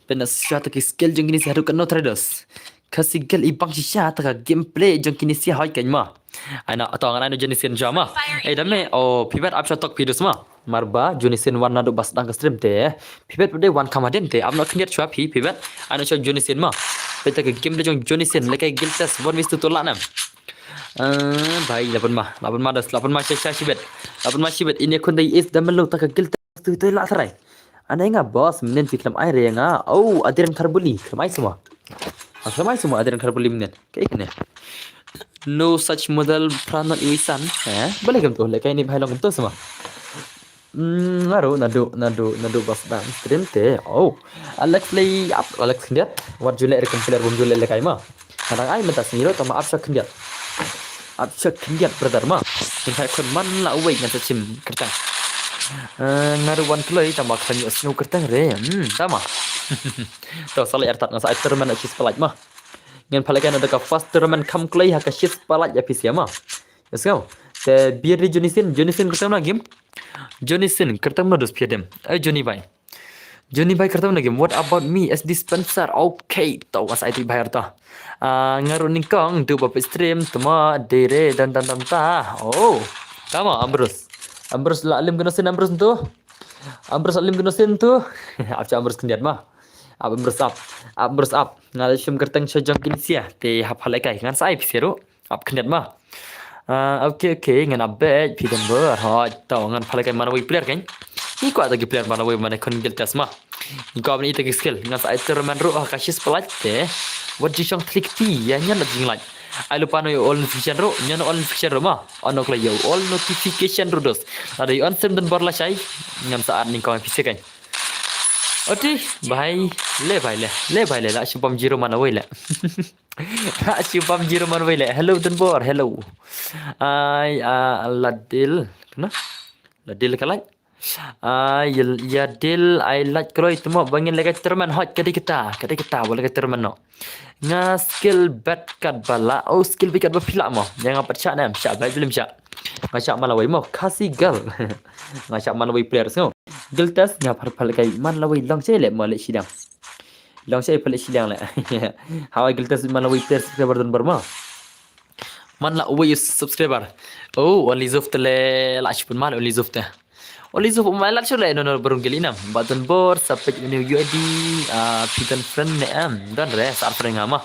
Pynna sha ta ki skill jong kine sia ruh ka no traders. Khasi gel i bang shisha ta ka gameplay jong kine sia hoi kan ma. Ai na to ngan ai no Jonathan jama. Eh dame o pibet ap shatok pidus ma. Marba Jonathan wan naduh bas dang ka stream te. Pibet pede wan kama den te. Am no khyndiat shwa pi pibet. Ai no sha Jonathan ma. Peta ka gameplay jong Jonathan lekai guild test one versus two to lah nam. Eh, bai lapan ma, lapan ma das, lapan ma sha sha shibet. Lapan ma shibet ini khun dai is da melu ta ka guild test tu tu lah sarai. Ana nga boss menen ti klam ai re nga. Oh, Adrian Karbuli, klam ai semua. Ah, klam ai semua Adrian Karbuli menen. Kayak gini. No such model pranot iwisan. Eh, boleh gam tu, lekai ni bahai long gam tu semua. Hmm, naduh, naduh, naduh, naduh bas dang stream te. Oh, Alex lei ap, Alex khyndiat. Wat ju leh re kum player bum ju leh lekai ma. Nga dang ai mynta sngi ruh tama ap sha khyndiat. Ap sha khyndiat brother ma. Ngan phai khun man la uwei ngan sa shim kyrteng. Eh, nga ruh wan kloi tama khlem ïoh sngew kyrteng re. Hmm, tama. To sa leh artat ngan sa ai tournament na shis palait ma. Ngan phai lekai na da ka first tournament kham kloi ha ka shis palait ya phi sia ma. Ïa sngew. Te biar di Johnny Sin, Johnny Sin kyrteng na game. Johnny Sin kyrteng na dos phi dem. Eh Johnny bai. Johnny bai kyrteng na game. What about me as dispenser? Okay, to was ai ti bai arta. Ah, nga ruh nyngkong du ba phi stream tama dere dan dan dan ta. Oh. Tama Ambrose. Ambrose la lim kena sin Ambrose tu. Ambrose la lim kena sin tu. Ap cha Ambrose khyndiat ma. Ap Ambrose ap. Ap Ambrose ap. Nga la shim kyrteng sha jong kine sia. Te hap ha lekai ngan sa ai phi sia ruh. Ap khyndiat ma. Ah, okay, okay, ngan ap beit phi dem bor. Hoi, to ngan phai lekai man wei player kan. Ni kwah ta ki player man wei man khun guild test ma. Ni kwah ban ïa ta ki skill. Ngan sa ai tournament ruh ha ka shis palait te. Wat ju shong thli kti ïa ngan la jinglait. Ai lypa no ïa all notification ruh, ngan all notification ruh ma. On no kloi ïa all notification ruh dos. Lada ïa on sem don bor lashai. Ngan sa at nyngkong phi sia kan. Oti, bai le, bai le. Le bai le la shibam zero man wei le. Shibam zero man wei le. Hello Dunbor, hello. Ai, ah, Ladil. Kena? Ladil ka like. Ai, ya, ya dil ai like kloi temo bangin lekai tournament hot kadi kita, kadi kita, wa lekai tournament no. Nga skill bet kat bala, oh skill bet kat ba pila mo. Yang apa sha nem, sha bai bilim sha. Nga sha malawai mo, Khasi girl. Nga sha malawai players no. Guild test nga phar phar lekai man lawai long che le mo le shidang. Long che phar le shidang le. Hawa guild test man lawai players ke berdon berma. Man la uwei subscriber. Oh, only zuf tele la shipun mal only zuf te. Only zuf umai la chule no no berung gili nam. Button board, sapet uni U I D, ah, pitan friend ne am. Don re, sar friend ngama.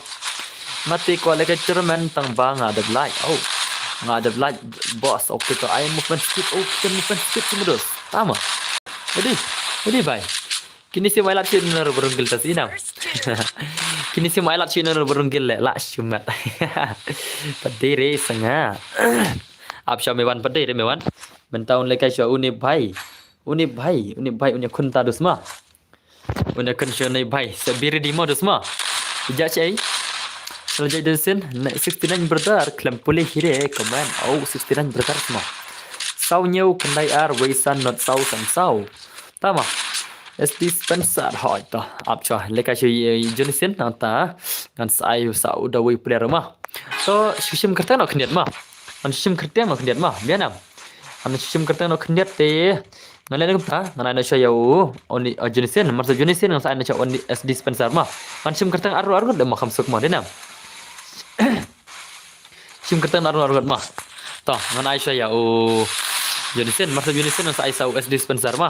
Mati ko leke chairman tang ba nga ada like. Oh. Nga ada like boss. Okay to ai movement skip. Oh, kita movement skip semua dos. Tama. Jadi, jadi bai. Kini si mai lap shin nur burung gil tas inam. Kini si mai lap shin nur burung gil le la shumat. Padere sanga. Ap sha mewan padere mewan. Mentaun lekai sha uni bai. Uni bai, uni bai uni kunta dusma. Uni kun sha uni bai. Sabiri di mo dusma. Ija chai. Kalau jadi dusin sixty nine brother klem pulih hire komen. Oh sixty nine brother semua. Sau nyau kendai ar weisan not sau san sau. Tama. S D Spencer hoi to. Ap chwa leka shu Jonathan nang ta. Ngan sai sa u da wei player ma. To shu shim kyrteng no khyndiat ma. Ngan shu shim kyrteng no khyndiat ma. Bianam. Ngan shu shim kyrteng no khyndiat te. Ngan le nang ta ngan ai no sha u oni Jonathan mar sa Jonathan ngan sai no sha oni S D Spencer ma. Ngan shim kyrteng aru aru de ma kham suk ma de nam. Shim kyrteng na rung arungat ma. To ngan ai sha ya u Jonathan, masa Jonathan ngan sa ai sa u S D Spencer ma.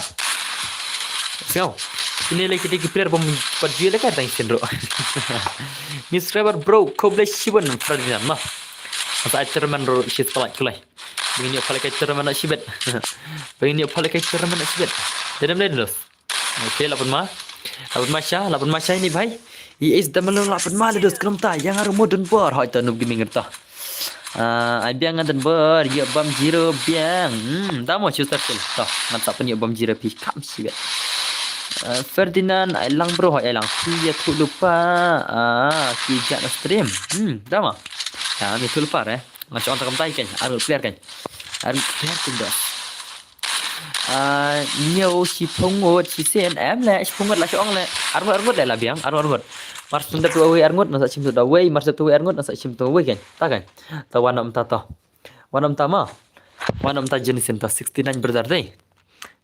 Sngau. Ini lagi kita ki player bom pat jui lagi tang sin ro. Ni subscriber bro, ko blai shiban Ferdinand ma. Ngan sa ai terman ro shit palak kulai. Bingin yo palak terman shibet. Bingin yo palak terman shibet. Dedam le dos. Okay, lapan ma. Lapan ma sha, lapan ma sha ini bai. I is da malo lapan ma le dos krum ta yang aru modun bor hoi ta nub giming ta. Ah, ai biang ngan bor yo bam zero biang. Hmm, da mo shu ta sil. Ta, ngan sa pen yo bam zero pi kam si bet. Ah, Ferdinand ai lang bro hoi ai lang pi ya tu lupa. Ah, ki jat na stream. Hmm, da mo. Ya, ni tu lupa re. Ngan sa on ta kam tai kan. Aru player kan. Ar ngut pher kin dos. Ah, hynñiew, shiphew ngut, shisien em leh, shiphew ngut la shu ong leh. Ar ngut, ar ngut leh la biang, ar ngut, ar ngut. Mar shu dep tu wei ar ngut, ngan sa shim tu da wei, mar shu dep tu wei ar ngut, ngan sa shim tu wei kan. Ta kan. Ta wan ym ta to. Wan ym ta ma. Wan ym ta jin sien ta sixty-nine brother dei.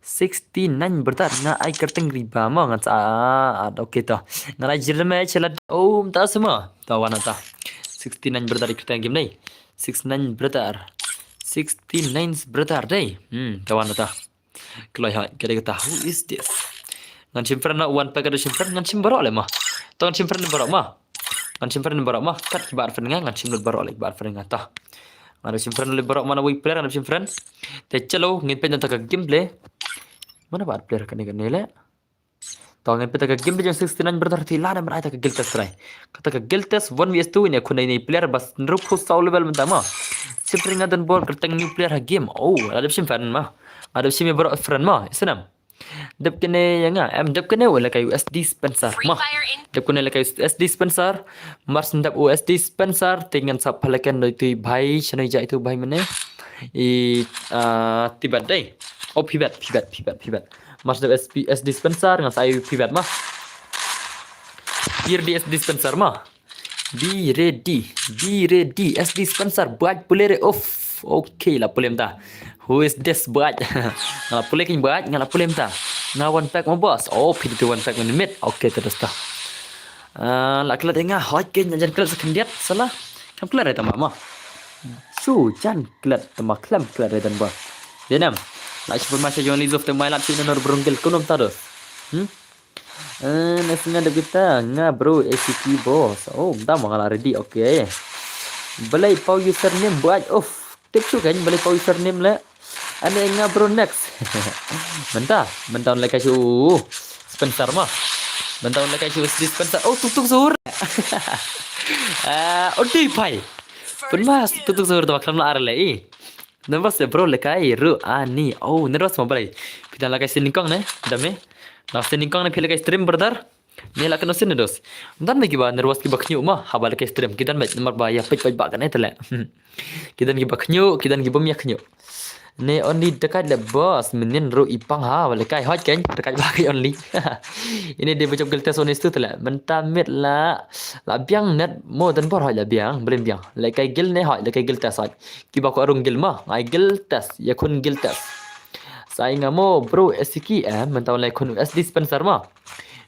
Sixty-nine brother nga ai kyrteng riba ma ngan sa, ah, okay to. Ngan ai jin me chela um ta sema. Ta wan ta. Sixty-nine brother kyrteng game nei. Six nine brother. Sixty-nine brother dei. Hmm, ta wan ta. Kloi hai, kata kata, who is this? Ngan shim friend na, wan pack ada shim friend, ngan shim baroh leh ma. To ngan shim friend baroh ma. Ngan shim friend baroh ma. Kat ki ba add friend nga, ngan shim lut baroh leh ki ba add friend nga ta. Ngan shim friend leh baroh mana wei player, ngan shim friend. Te chalo, ngin peit na ta ka gameplay. Mana ba add player kane kane leh. To ngin peit ta ka gameplay jong sixty-nine brother te la da mar ai ta ka guild test try. Kata ka guild test one versus two ne khun ne player bas nrup khu saw level mynta ma. Shim friend nga don bor kyrteng new player ha game. Oh, la dep shim friend ma. Nga dep shim baroh friend ma. Isnam. Dep kane ya nga, em dep kane u lehkai U S D Spencer ma. Dep kane lehkai U S D Spencer. Mar shu dep U S D Spencer, te ngan sa pha lehkai doi tu bhai, shano jai tu bhai mane. I, ah, Tibet dei. Oh, Pibet, Pibet, Pibet, Pibet. Mar shu dep S P, S D Spencer, ngan sa ai Pibet ma. Be ready S D Spencer ma. Be ready, be ready, S D Spencer, buat pule re, uff. Okay, la pule mynta. Who is this buat? Nga la pule kin buat, nga la pule mynta. Nga one pack ma boss. Oh, P D two one pack minute. Okay, terus ta. Ah, la klet nga, hot kin jan klet sa khyndiat, salah. Kam klet re tama ma. Su jan klet tama khlem klet re dan ba. Denam. La shu pun ma sha jong li zuf te mai lap shu nor brunggil kunum ta dos. Hmm? Eh, next nga dep kita, nga bro, A C T boss. Oh, mynta ma nga la ready, okay. Balei pau username buat, uff. Tip shu kan, balei pau username leh. Ane nga bro next. Mynta, mynta un lehkai shu Spencer ma. Mynta un lehkai shu S D Spencer. Oh, tuk tuk sur. Ah, oh, dei pai. Pun mas, tuk tuk sur tu khlem la ar leh i. Nervous leh bro lehkai ruh ani. Oh, nervous ma balei. Phi dang lehkai sien nyngkong ne, dam ne. Na sien nyngkong ne phi lehkai stream brother. Ne la kano sien ne dos. Dang ne kiba nervous kiba khñiuh ma, haba lehkai stream. Ki dang bad namar ba ïa peit peit ba kane te leh. Ki dang kiba khñiuh, ki dang kiba ym ïa khñiuh. Ne only dekat leh boss, mynnin ruh i pang ha, ba lehkai hot kan, dekat ba kai only. Ine dei ba jop guild test only stu te leh. Mynta miet la, la biang net mo don bor hot la biang, blim biang. Lehkai guild ne hot, lehkai guild test hot. Kiba ko arung guild ma, ngai guild test, ïa khun guild test. Sa ai nga mo bro S C K, eh, mynta leh khun S D Spencer ma.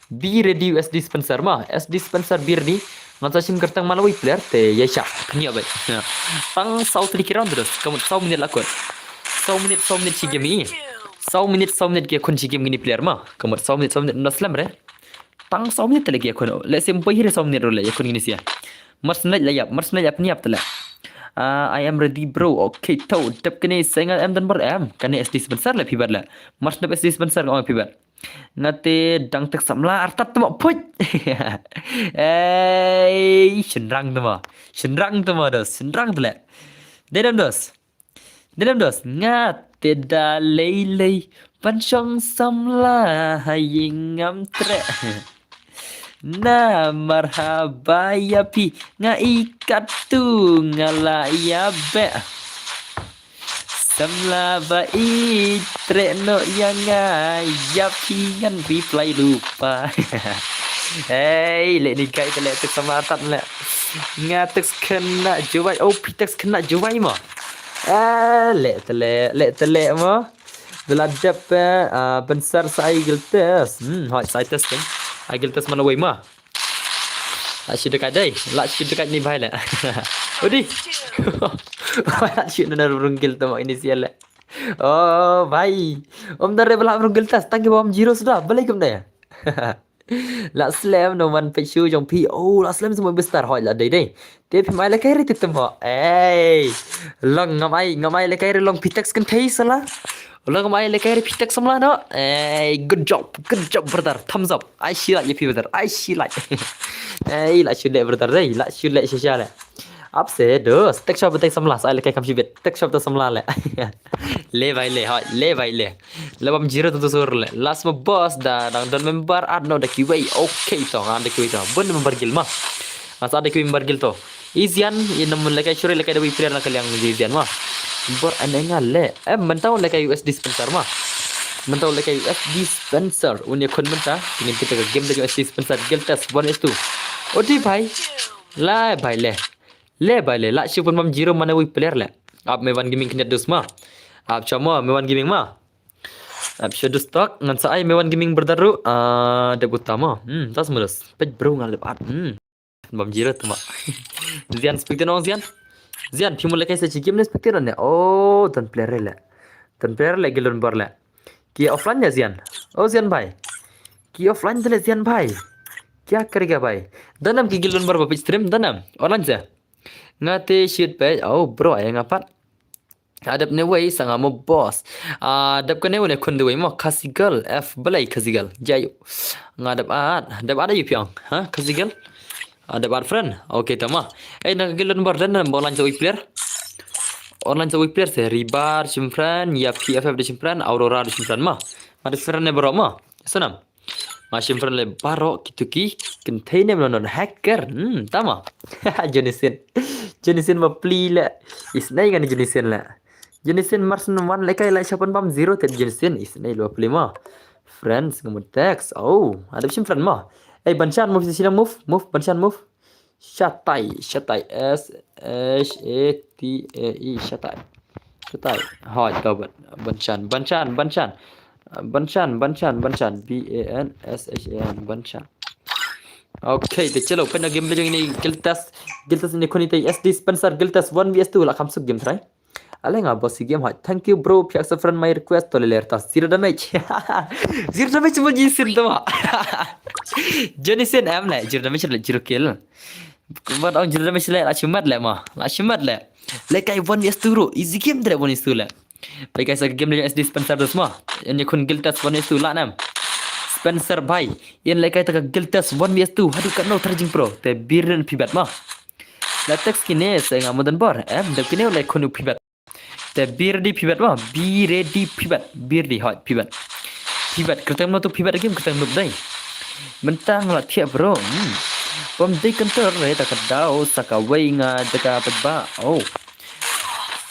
Be ready S D Spencer ma, S D Spencer be ready. Ngan sa shim kyrteng ma la wei player, te ïa sha, khñiuh bad. Tang saw tylli ki round terus, ka mut saw minit la kut. Saw minit, saw minit shi game i. Saw minit, saw minit ki khun shi game kini player ma. Ka mut saw minit, saw minit na slem re. Tang saw minit te leh ki khun. Leh sim pai hi re saw minit ruh leh ki khun kini sia. Mar shu leh la ïap, mar shu leh ïap ni ïap te leh. Ah, I am ready bro. Okay, to dep kane sa nga em don bor em. Kane S D Spencer leh phi bad leh. Mar shu dep S D Spencer nga phi bad. Nga te dang tek samla artat tama phuit. Ei, shynrang tama. Shynrang tama dos, shynrang te leh. Dei dam dos. Dei dam dos. Nga te da lei lei ban shong samla ha ïing ngam treh. Na marhaba ïa phi nga i katu nga la ïa beh. Samla ba i treh noh ïa nga ïa phi ngan reply ruh pa. Hei, leh ni kai te leh tek samla tat leh. Nga tek khynnah Jowai, oh phi tek khynnah Jowai mo. Eh, leh te leh, leh te leh mo. Bela dep eh, ah, ban sar sa ai guild test. Hmm, hoi sa ai test kan. Ai guild test ma la wei ma. La shu dekat dei, la shu dekat ni bhai leh. Odi. La shu na rung guild tama ini sia leh. Oh, bhai. Om dare bela rung guild test, tang ki bom zero suda, balei kum dei. La slem no man pet shu jong phi. Oh, la slem semua bestar hoi la dei dei. Te phi mai lehkai re te tem ho. Ei. Long ngam ai, ngam ai lehkai re long phi tek kan thei sala. Long ngam ai lehkai re phi tek samla no. Ei, good job, good job brother. Thumbs up. Ai shi like ïa phi brother. Ai shi like. Ei, la shu leh brother dei, la shu leh shisha leh. Ap se dos, tek shop tek samla, sa ai lehkai kam shi bet. Tek shop tek samla leh. Leh bai leh, hoi, leh bai leh. Leh bam zero tu sur leh. Last ma boss da, dang don member at no da kiwei. Okay to, nga da kiwei to. Bun member guild ma. Nga sa da kiwei member guild to. Izian, i nam lehkai shuh lehkai da wei player na ka liang Izian ma. Bor ane nga le. Eh, mynta u lehkai U S dispenser ma. Mynta u lehkai U S dispenser. Une khun mynta. Tingin kita ka game da U S dispenser. Guild test one is two. Odi bhai. Lai bhai le. Le bhai le. La shu pynbam zero mane wi player le. Ap me wan gaming kniat dus ma. Ap chamo me wan gaming ma. Ap shu dus tok. Ngan sa ai me wan gaming berdaru. Ah, dep uta ma. Hmm, tas mulus. Pej bro ngal dep at. Hmm. Bam zero tu ma. Zian spectator nong Zian. Zian phi mula kai sa chikim ne spectator ne. Oh, ton player le. Ton player le gilon bar le. Ki offline ya Zian. Oh Zian bhai. Ki offline le Zian bhai. Kya karega bhai. Danam ki gilon bar ba page stream danam. Online se. Ngate shit page. Oh bro ay ngapat. Adep ne wei sanga mo boss. Ah, dep kane wei ne khun de wei mo Khasi girl F belai Khasi girl. Jayu. Nga dep ad, dep ad ayu piang. Ha, Khasi girl. Ah, dep ad friend. Okay, tama. Eh, na gilon bar dan dan online sa wei player. Online sa wei player se Ribar shim friend, ya P F F de shim friend, Aurora de shim friend ma. Ma de friend ne bro ma. Sanam. Nga shim friend le baro kitu ki kynthei ne mlonor hacker. Hmm, tama. Jonathan. Jonathan ma pli le. Isnai kan Jonathan le. Jonathan marsen wan lekai la shapan bam zero tet Jonathan. Isnai lo pli ma. Friends ngamut text. Oh, ada shim friend ma. Eh, Banshan move sila move, move Banshan move. Shatai, Shatai S H A T A E Shatai. Shatai. Hoi, to ban Banshan, Banshan, Banshan. Banshan, Banshan, Banshan. B A N S H A N, Banshan. Okay, te chalo, pynda game bejong ini Guild test, Guild test ini khuni te S D Spencer, Guild test one V S two la kham suk game try. Ale nga boss game hoi. Thank you bro, phi accept friend my request to le ler ta zero damage. Zero damage mo ji sin to ma. Johnny sin em le, zero damage le, zero kill. Kumba ong zero damage le, la chimat le ma, la chimat le. Lekai one V S two ro, easy game dre one V S two le. Bhai guys, ka game le S D Spencer dos ma. Ini khun Guild test one V S two la nam. Spencer bhai, in lekai ta ka Guild test one V S two, hadu ka no charging pro. Te biren pibat ma. La text kine se nga mudan bor, em, dep kine le khun pibat. Te be ready pibat ma, be ready pibat, be ready hoi pibat. Pibat, kerteng no tu pibat game kerteng noob dai. Mentang la thiap bro. Hmm. Pom dei kentor re ta ka dau sa ka wei nga jaka pet ba. Oh.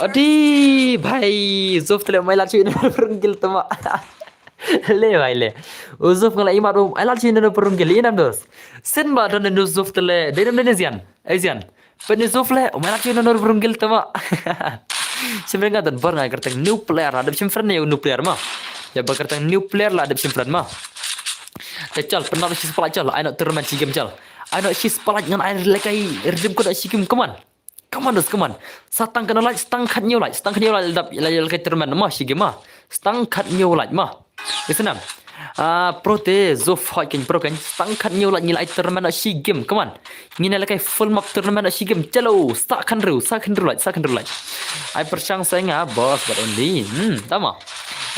Adi bhai, Zuf tele mai la chui na perunggil tama. Le bhai le. U Zuf ngala imat um, ai la chui na perunggil inam dos. Sen ba don nu Zuf tele, dei nam dei ne Zian. Ai Zian. Pynne Zuf le, umai la chui na nor brunggil tama. Shim ringa don bor ngai kerteng new player la dep shim friend ne new player ma. Ya ba kerteng new player la dep shim friend ma. Te chal, pynna shi spalak chal, ai no tournament shi game chal. Ai no shi spalak ngan ai lekai redeem code shi game, come on. Come on dos, come on. Satang kano like, satang khat new like, satang khat new like dap la lekai tournament ma shi game ma. Satang khat new like ma. Isnam. Ah, pro te Zuf hoi ken pro ken. Satang khat new like ngi la ai tournament shi game. Come on. Ngi na lekai full map tournament shi game. Chalo, sa khan ru, sa khan ru like, sa khan ru like. Ai perchang sa nga boss but only. Hmm, tama.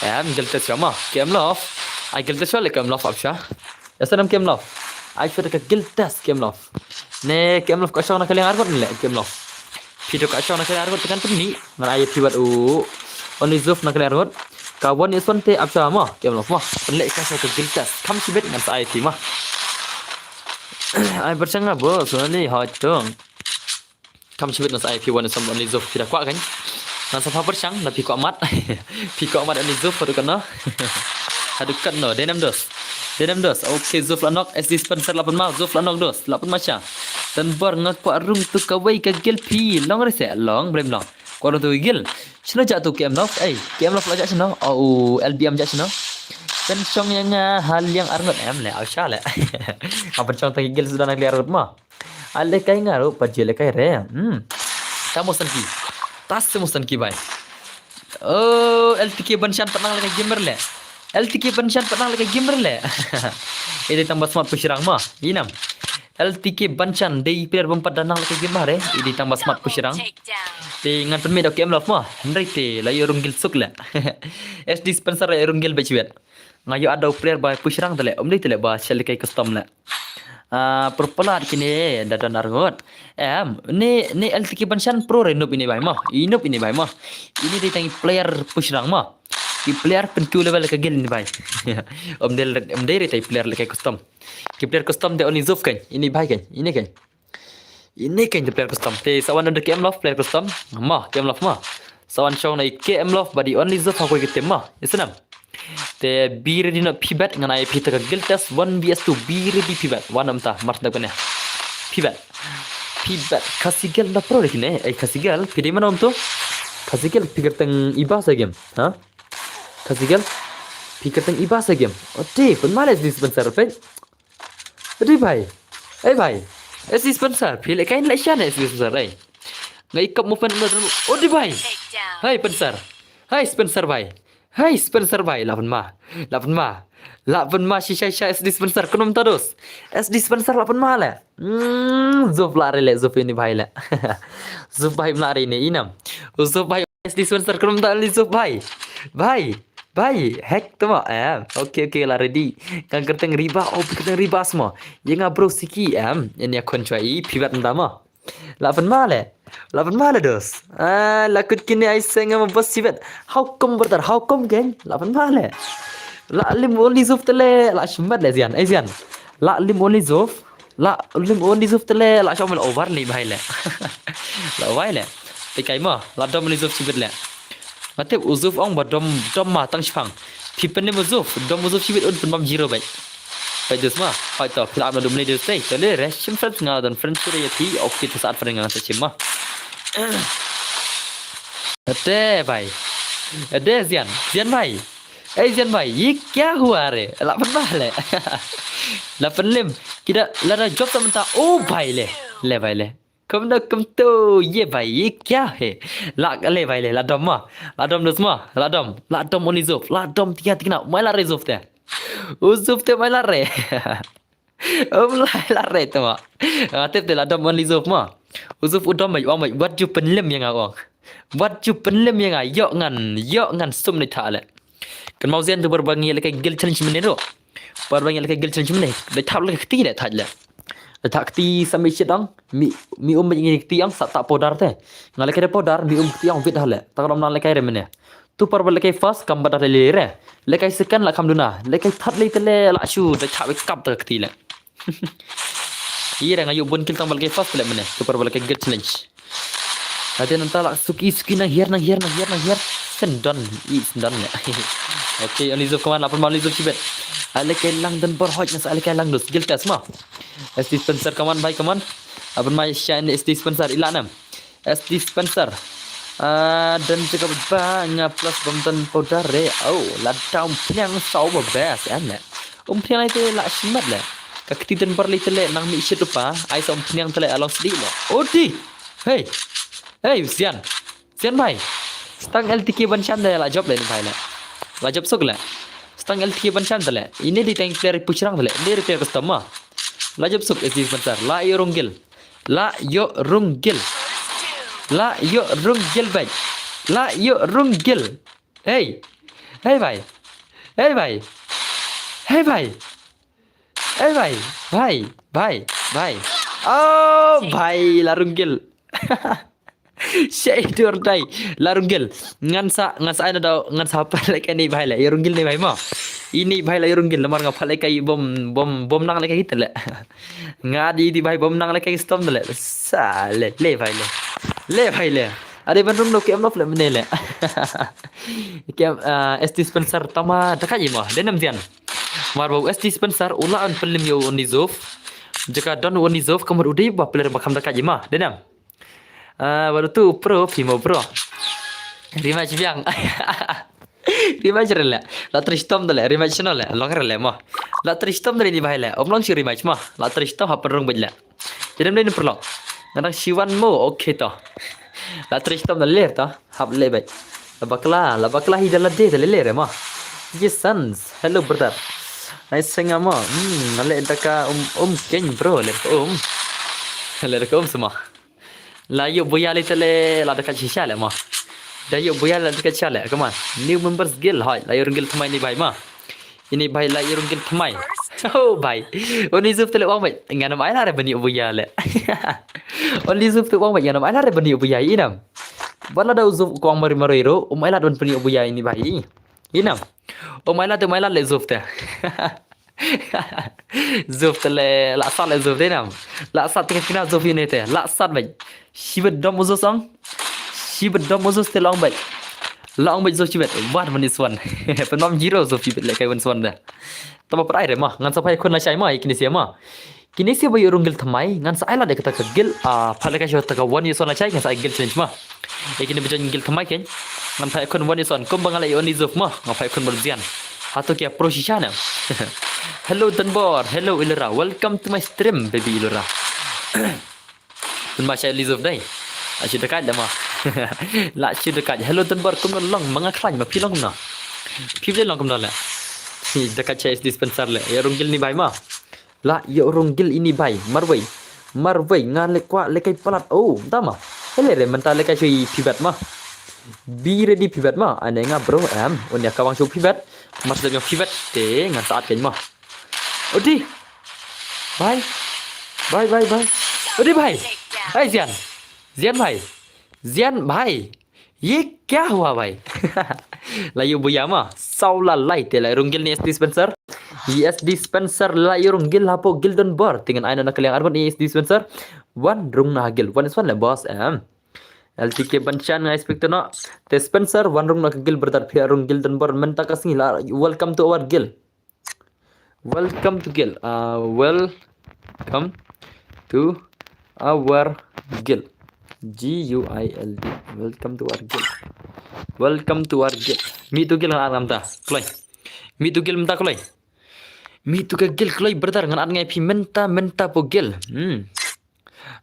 Em Guild test ma. Game love. Ai Guild test le game love apsha. Isnam game love. Ai phi ka Guild test game love. Ne game love ka shong na kaliang argot le game love. Phi ka shong na kaliang argot kan pynni. Ngan ai phi wat u. Only Zuf na kaliang argot. Ka one is one te apsha ma, kem lo ma. Pynleh ka sa ka Guild test. Kam sibet ngan sa ai phi ma. Ai perchang nga bos, only hoi tong. Kam sibet ngan sa ai phi one is one only Zuf phi da kwah kan. Ngan sa pha perchang da phi kwah mat. Phi kwah mat only Zuf hadu kan no. Hadu kan no, denem dos. Denem dos. Okay, Zuf la nok, S D Spencer la pynma, Zuf la nok dos. La pynma cha. Dan bor nga kwah rung tu kawei ka Guild phi. Long rese, long, blem long. Kwah rung tu Guild. Shino ja tu K M Love? Ei, K M Love la ja shino? Oh, L B M ja shino? Pynchong ya nga haliang arngut em le, au sha le. Nga pynchong ta Guild suda na Guild arngut ma. Ale kai nga ru pa je le kai re. Hmm. Tamo san ki. Tas mo san ki bai. Oh, L T K Banshan patnang le kai gamer le. L T K Banshan patnang le kai gamer le. Ede tang ba smart pushrang ma. Inam. L T K Banshan dei player bym pat da nang laki game ba re, i dei tang ba smart pushrang. Te ngan pynmih da K M Love ma, hynrei te la ïoh rung Guild suk le. S D Spencer la ïoh rung Guild bad chwet. Nga ïoh adaw player ba pushrang te le, um dei te le ba shell kai custom le. Ah, pyrpalat kine da don arngut. Em, ne ne L T K Banshan pro re noob ine bai ma. I noob ine bai ma. Ine dei tang player pushrang ma. I player pyntu level ka Guild ine bai. Um dei um dei re tai player le kai custom. Ki player custom te only Zuf kan. Ini bai kan. Ini kan. Ini kan te player custom. Te sa wan da K M Love player custom. Ma, K M Love ma. Sa wan shong na i K M Love bad i Only Zuf ha kawei ka team mo. Isnam. Te be ready noh phi bet, ngan ai phi ta ka guild test one versus two, be ready phi bet. Wan namta, mar sdang kane. Phi bet. Phi bet. Khasi girl da pro de kine. Ai Khasi girl, phi dei mano to? Khasi girl, phi kyrteng iba sa game. Ha? Khasi girl, phi kyrteng iba sa game. Odi, pynmale dispenser pe. Odi bhai. Ei bhai. S D Spencer, phi leh kain leh shan S D Spencer ei. Ngai kap mo pen. Odi bhai. Hai Spencer. Hai Spencer bhai. Hai Spencer bhai, lah pynma. Lah pynma. Lah pynma shisha shisha S D Spencer, kynum ta dos. S D Spencer lah pynma leh. Hmm, Zuf lah re leh, Zuf ini bhai leh. Zuf bhai mlah re ini inam. Zuf bhai S D Spencer, kynum ta li Zuf bhai. Bhai. Bhai, hack tu mo. Em, okay, okay, lah ready. Kan kyrteng riba, oh, kyrteng riba semua. Yang nga bro siki, em, ini akun cuai, phi bet nda mo. Lah pynma leh. Lah pynma leh dos. Ah, lah kut kini ai seng mo bos sibet. How come brother? How come geng? Lah pynma leh. Lah lim Only Zuf te leh, lah shmat leh zian. Ai zian. Lah lim Only Zuf. Lah lim Only Zuf te leh, lah shom leh over ni bhai leh. Lah over leh. Te kai mo, lah dom Only Zuf sibet leh. Nga tip u Zuf ong ba dom, dom ma tang shipang. Phi pynlim u Zuf, dom u Zuf sibet un pynbam zero bhai. Bhai dus ma, hoi to, phi lah ap na dum ni dus te. Te leh re, shim friends nga don friends sure ya phi, okay to saat friend nga te shim ma. Ade bhai. Ade zian, zian bhai. Ei zian bhai, ye kya hua re? Lah pynma leh. Lah pynlim. Kida lah da job sa mynta. Oh bhai leh. Leh bhai leh. Kum da kum tu, ye bhai, ye kya hai? Lah leh bhai leh, lah dom ma. Lah dom dus ma. Lah dom. Lah dom Only Zuf. Lah dom tiga tiga na. Mai lah re Zuf te. U Zuf te mai lah re. Um lai lah re te ma. Ah, tip te lah dom Only Zuf ma. U Zuf u dom mai, wang mai. Wat ju pynlim yang awang. Wat ju pynlim yang a. Yok ngan, yok ngan sum ni tha leh. Kan mau zian tu baru bangi leh kai guild challenge mene tu. Baru bangi leh kai guild challenge mene. Dei thap leh kti dei thap leh. Dei thap kti sa mi shit ang. Mi, mi um bangi kti ang sa ta powder te. Nga leh kai powder, mi um kti ang wit ha leh. Ta ka dom nang leh kai re mene. Tu par ba leh kai first kam ba da leh re. Leh kai second lah kam duna. Leh kai third leh te leh lah shu dei thap kap ta kti leh. Ira nga yu bun kill tang ba leh kai first leh mene. Tu par ba leh kai guild challenge. Ade nanta lah suki suki nang hiar nang hiar nang hiar nang hiar. Sendon i sendon leh. Okay, Only Zuf kaman lah pynma Only Zuf sibet. Ale kai lang dan bar hoj nasa ale kai lang dus guild test ma. S D Spencer kaman bhai kaman. Apun mai shine S D Spencer ilah nam. S D Spencer. Ah, dan juga ba nga plus bom dan powder re. Oh, lah dom pynang saw ba best em leh. Um pynang lai te lah shmat leh. Ka kti dan bar lai te leh nang mi shit upa. Ai sa um pynang te leh along sdi leh. Odi. Hey. Hey, Zian. Zian bhai. Stang L T K ban shan de lah job leh ni bhai leh. Lah job suk leh. Stang L T K ban shan de leh. Ini di tank player puchrang de leh. Ini repair custom ma. Lah job suk S D Spencer. Lah yu runggil. Lah yu runggil. Lah yu runggil bhai. Lah yu runggil. Hey. Hey bhai. Hey bhai. Hey bhai. Hey bhai. Bhai. Bhai. Bhai. Oh bhai, lah runggil. Shai dur dai. Lah runggil. Ngan sa, ngan sa ai na dau, ngan sa pat leh kai ni bhai leh. Yu runggil ni bhai ma. Ini bhai lah yu runggil. Namar nga pat leh kai bom, bom, bom nang leh kai te leh. Nga di di bhai bom nang leh kai stom de leh. Sa leh, leh bhai leh. Leh bhai leh. Ade ban rung no K M Love leh mene leh. K M, ah, S D Spencer tama da kai ma. Denam Zian. Mar ba S D Spencer u lah un pynlim yu Only Zuf. Jaka don Only Zuf kamar u dei ba player ba kham da kai ma. Denam. Ah, baru tu pro, phi mo pro. Rematch biang. Rematch re leh. Lah tristom de leh. Rematch no leh. Long re leh mo. Lah tristom de leh ni bhai leh. Om long shi rematch mo. Lah tristom hap rung bej leh. Jadi mending ni perlu. Ngadang shiwan mo. Okay to. Lah tristom de leh to. Hap leh bej. Lah bakla, lah bakla hi de leh de leh re mo. Yes sons. Hello brother. Nice senga mo. Hmm, leh daka um um keng bro leh um. Leh daka um semua. La yu buya li tele la dekat shisha le mo. Da yu buya la dekat shisha le. Come on. New members guild hoi. La yu rung guild tmai ni bhai mo. Ini bhai la yu rung guild tmai. Oh bhai. Uni zuf tele wang bhai. Ngan am ai la re bani buya le. Uni zuf tele wang bhai ngan am ai la re bani buya inam. Bala da zuf kwang mari mari ro. Um ai la don bani buya ini bhai. Inam. Um ai la te um ai la le zuf te. Zuf te le la sat le zuf te nam. La sat te kina zuf ini te. La sat bhai. Shibet dom zuf song. Shibit dom mo Zos te la ong beit. La ong beit Zos shibit. Wan one is one. Pynbam zero Zos shibit lehkai one is one da. Tama prai re ma. Ngan sa phai khun lashai ma. Ïa kine sia ma. Kine sia ba ïoh rung guild thymmai. Ngan sa ai lad ïa kata ka guild. Ah, phai lehkai shuh kata ka one is one lashai. Ngan sa ai guild challenge ma. Ïa kine ba join guild thymmai kein. Ngan phai khun one is one. Kumba nga la ïoh one is one ma. Nga phai khun ba Zian. Hato kya pro shisha na. Hello Tanbor. Hello Ilora. Welcome to my stream, baby Ilora. Pynbam shai Elizabeth dei. Ashi da kait da ma. La shi da kait. Hello Tanbor, kumno long ma nga khlaiñ ma phi long kumno. Phi blei long kumno le. Hi da kait shai dispenser le. Ïa rung guild ni bai ma. La ïa rung guild ini bai. Marwei. Marwei nga le kwah lehkai palat. Oh, da ma. Hele re mynta lehkai shui pibet ma. Be ready pibet ma. Ane nga bro em. Un ïa kawang shu pibet. Mas da pibet. Te ngan saat kein ma. Odi. Bhai. Bhai, bhai, bhai. Odi bhai. Hai Zian. Zian bhai. Zian bhai. Ye kya hua bhai? La ïoh buya ma. Saw la lai te la rung guild ni S D Spencer. Ye S D Spencer la ïoh rung guild hapoh guild Donbor. Te ngan ai noh na ka liang arngut ni S D Spencer. Wan rung na guild. One is one le boss em. L T K Banshan nga expect noh. Te Spencer wan rung na ka guild brother phi rung guild Donbor mynta ka sngi la welcome to our guild. Welcome to guild. Uh, welcome to our guild. G U I L D. Welcome to our guild. Welcome to our guild. Mih tu guild ngan at nga mynta. Kloi. Mih tu guild mynta kloi. Mih tu ka guild kloi brother ngan at nga ïa phi mynta mynta hapoh guild. Hmm.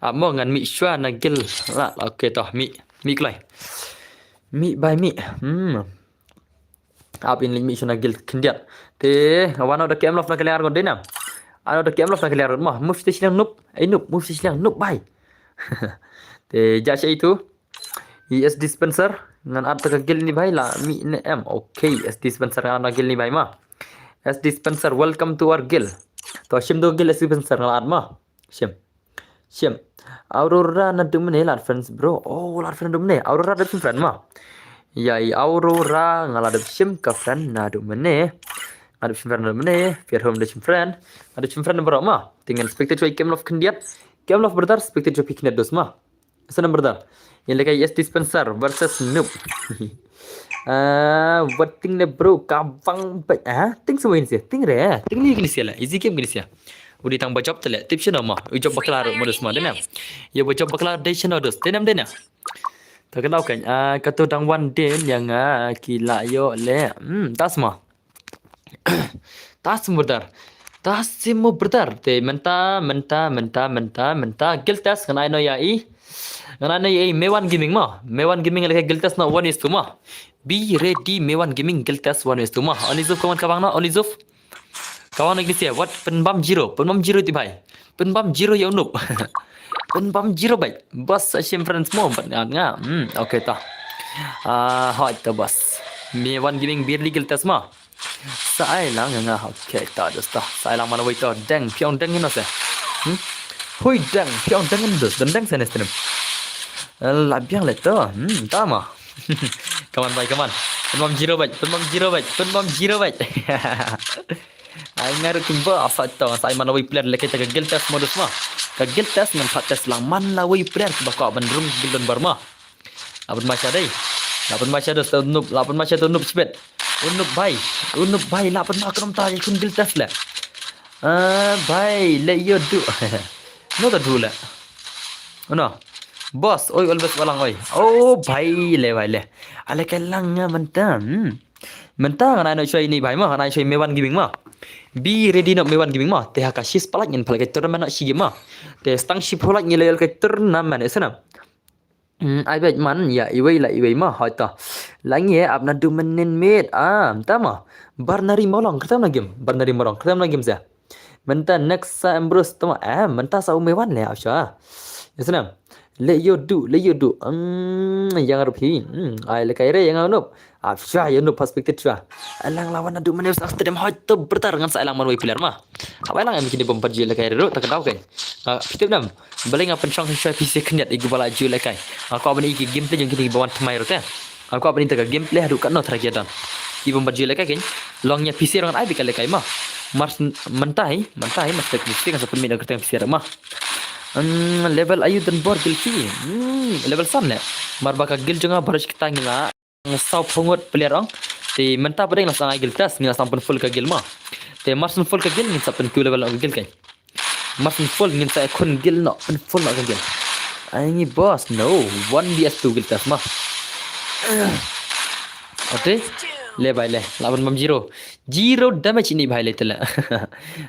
Ah, mo ngan mih shuwa na guild. La, okay to, mih. Mih kloi. Mih bai mih. Hmm. Ap in leit mih shuwa na guild khyndiat. Te, wan noh da K M Love na ka liang arngut dei na. Wan noh da K M Love na ka liang arngut mo. Move sha shiliang noob. Ai noob, move sha shiliang noob bai. Te, ja sha itu. I S D Spencer. Ngan at ka guild ni bai la mih ne em. Okay, S D Spencer ngan at na guild ni bai ma. S D Spencer, welcome to our guild. To shim to guild S D Spencer ngan at ma. Shim. Shim. Aurora naduh mynne lad friends bro. Oh, lad friend naduh mynne. Aurora dep shim friend ma. Ïa i Aurora nga la dep shim ka friend naduh mynne. Nga dep shim friend naduh mynne. Fear Home dep shim friend. Nga dep shim friend bro ma. Te ngan spectate shuwa i K M Love khyndiat. K M Love brother spectate shuwa phi khyndiat dos ma. Sana brother. Ïa lehkai S D Spencer versus Noob. Ah, wat ting ne bro ka bang ba ah ting semua ini sih. Ting re. Ting ni kini sih lah. Easy game kini sih. Udi tang ba job tele. Tip sino ma. U job bakla ro modus ma dena. Ya ba job bakla dei sino dos. Denam dena. Tak kenal kan. Ah, katu dang wan den yang ah kila yo le. Hmm, tas ma. Tas mo brother. Tas mo brother. Te mynta mynta mynta mynta mynta guild test ngan ai noh ïa i. Ngan ai noh ïa i Mewan Gaming ma. Mewan Gaming lehkai guild test noh one is two ma. Be ready Mewan Gaming guild test one is two ma. Only Zuf kawan kawang noh, Only Zuf. Kawang noh kini sia. Wat pynbam zero. Pynbam zero ti bai. Pynbam zero ïa u noob. Pynbam zero bai. Boss sa shim friends mo bad nga. Hmm, okay ta. Ah, hoi ta boss. Mewan Gaming be ready guild test ma. Sa ai lang nga, okay ta dos ta. Sa ai lang mana wei to deng phi ong deng ino se. Hmm? Hui deng phi ong deng ino dos dan deng se ne stenem. La biang le to. Hmm, ta ma. Come on bai, come on. Pynbam zero bai, pynbam zero bai, pynbam zero bai. Ai nga ruh kumba asa to, sa ai mana wei player lehkai ta ka guild test modus ma. Ka guild test ngan pat test lang man la wei player kiba kwah ban rung guild Donbor ma. La pynbam sha dei. La pynbam sha dei u noob, la pynbam sha u noob shibit. U noob bai. U noob bai la pynbam khlem ta ïa khun guild test le. Ah, bai le ïoh duh. No ta duh le. No. Boss, oi always walang oi. Oh, bai le bai le. Ale ka lang nga mynta. Hmm. Mynta ngan ai noh shuwa ini bai ma, ngan ai shuwa Mewan Gaming ma. Be ready noh Mewan Gaming ma. Te ha ka shi spah lak ngin pynlait ka tournament noh shi game ma. Te stang shiphew lak ngin leh ka tournament ïa sana. Hmm, ai beit man ïa iwei la iwei ma hoi ta. La ngi ap naduh mynnin miet. Ah, mynta ma. Barnari Molong kyrteng na game. Barnari Molong kyrteng na game sa. Mynta next sa Ambrose tama. Ah, mynta sa u Mewan le ap sha. Ïa sana. Le ïoh duh, le ïoh duh. Hmm, ïa nga ruh phi. Hmm, ai lehkai re ïa nga u noob. Ap sha ïa u noob perspective sha. Alang lawan naduh mynnin sa stadium hoi ta brother ngan sa ai lang man wei player ma. Haba lang em kini bom pat ju lehkai ruh ta ka daw kan. Nga phi tip nam. Balei nga pynshong shuwa phi se khyndiat ïa kiba la ju lehkai. Nga kwah ban i ki gameplay jong kini kiba wan thymmai ruh te. Nga kwah ban i ta ka gameplay haduh katno tharai ki don. Ki bom pat ju lehkai kan. Long ïa phi se ruh ngan ai beit ka lehkai ma. Mar mynta hi, mynta hi, mas tek mesti nga sa pynmih na kyrteng phi se ruh ma. Hmm, level aïu don bor guild phi? Hmm, level san leh. Mar ba ka guild jong nga baroh shi katta ngi la saw phew ngut player ong. Te mynta pat ngi la sdang ai guild test, ngi la sdang pynfull ka guild ma. Te mar pynfull ka guild ngin sa pynkuh level ka guild kai. Mar pynfull ngin sa khun guild noh, pynfull noh ka guild. Ai ngi boss no, one V S two guild test ma. Ote, le bhai le, la ban bam zero. Zero damage ini bhai le tele.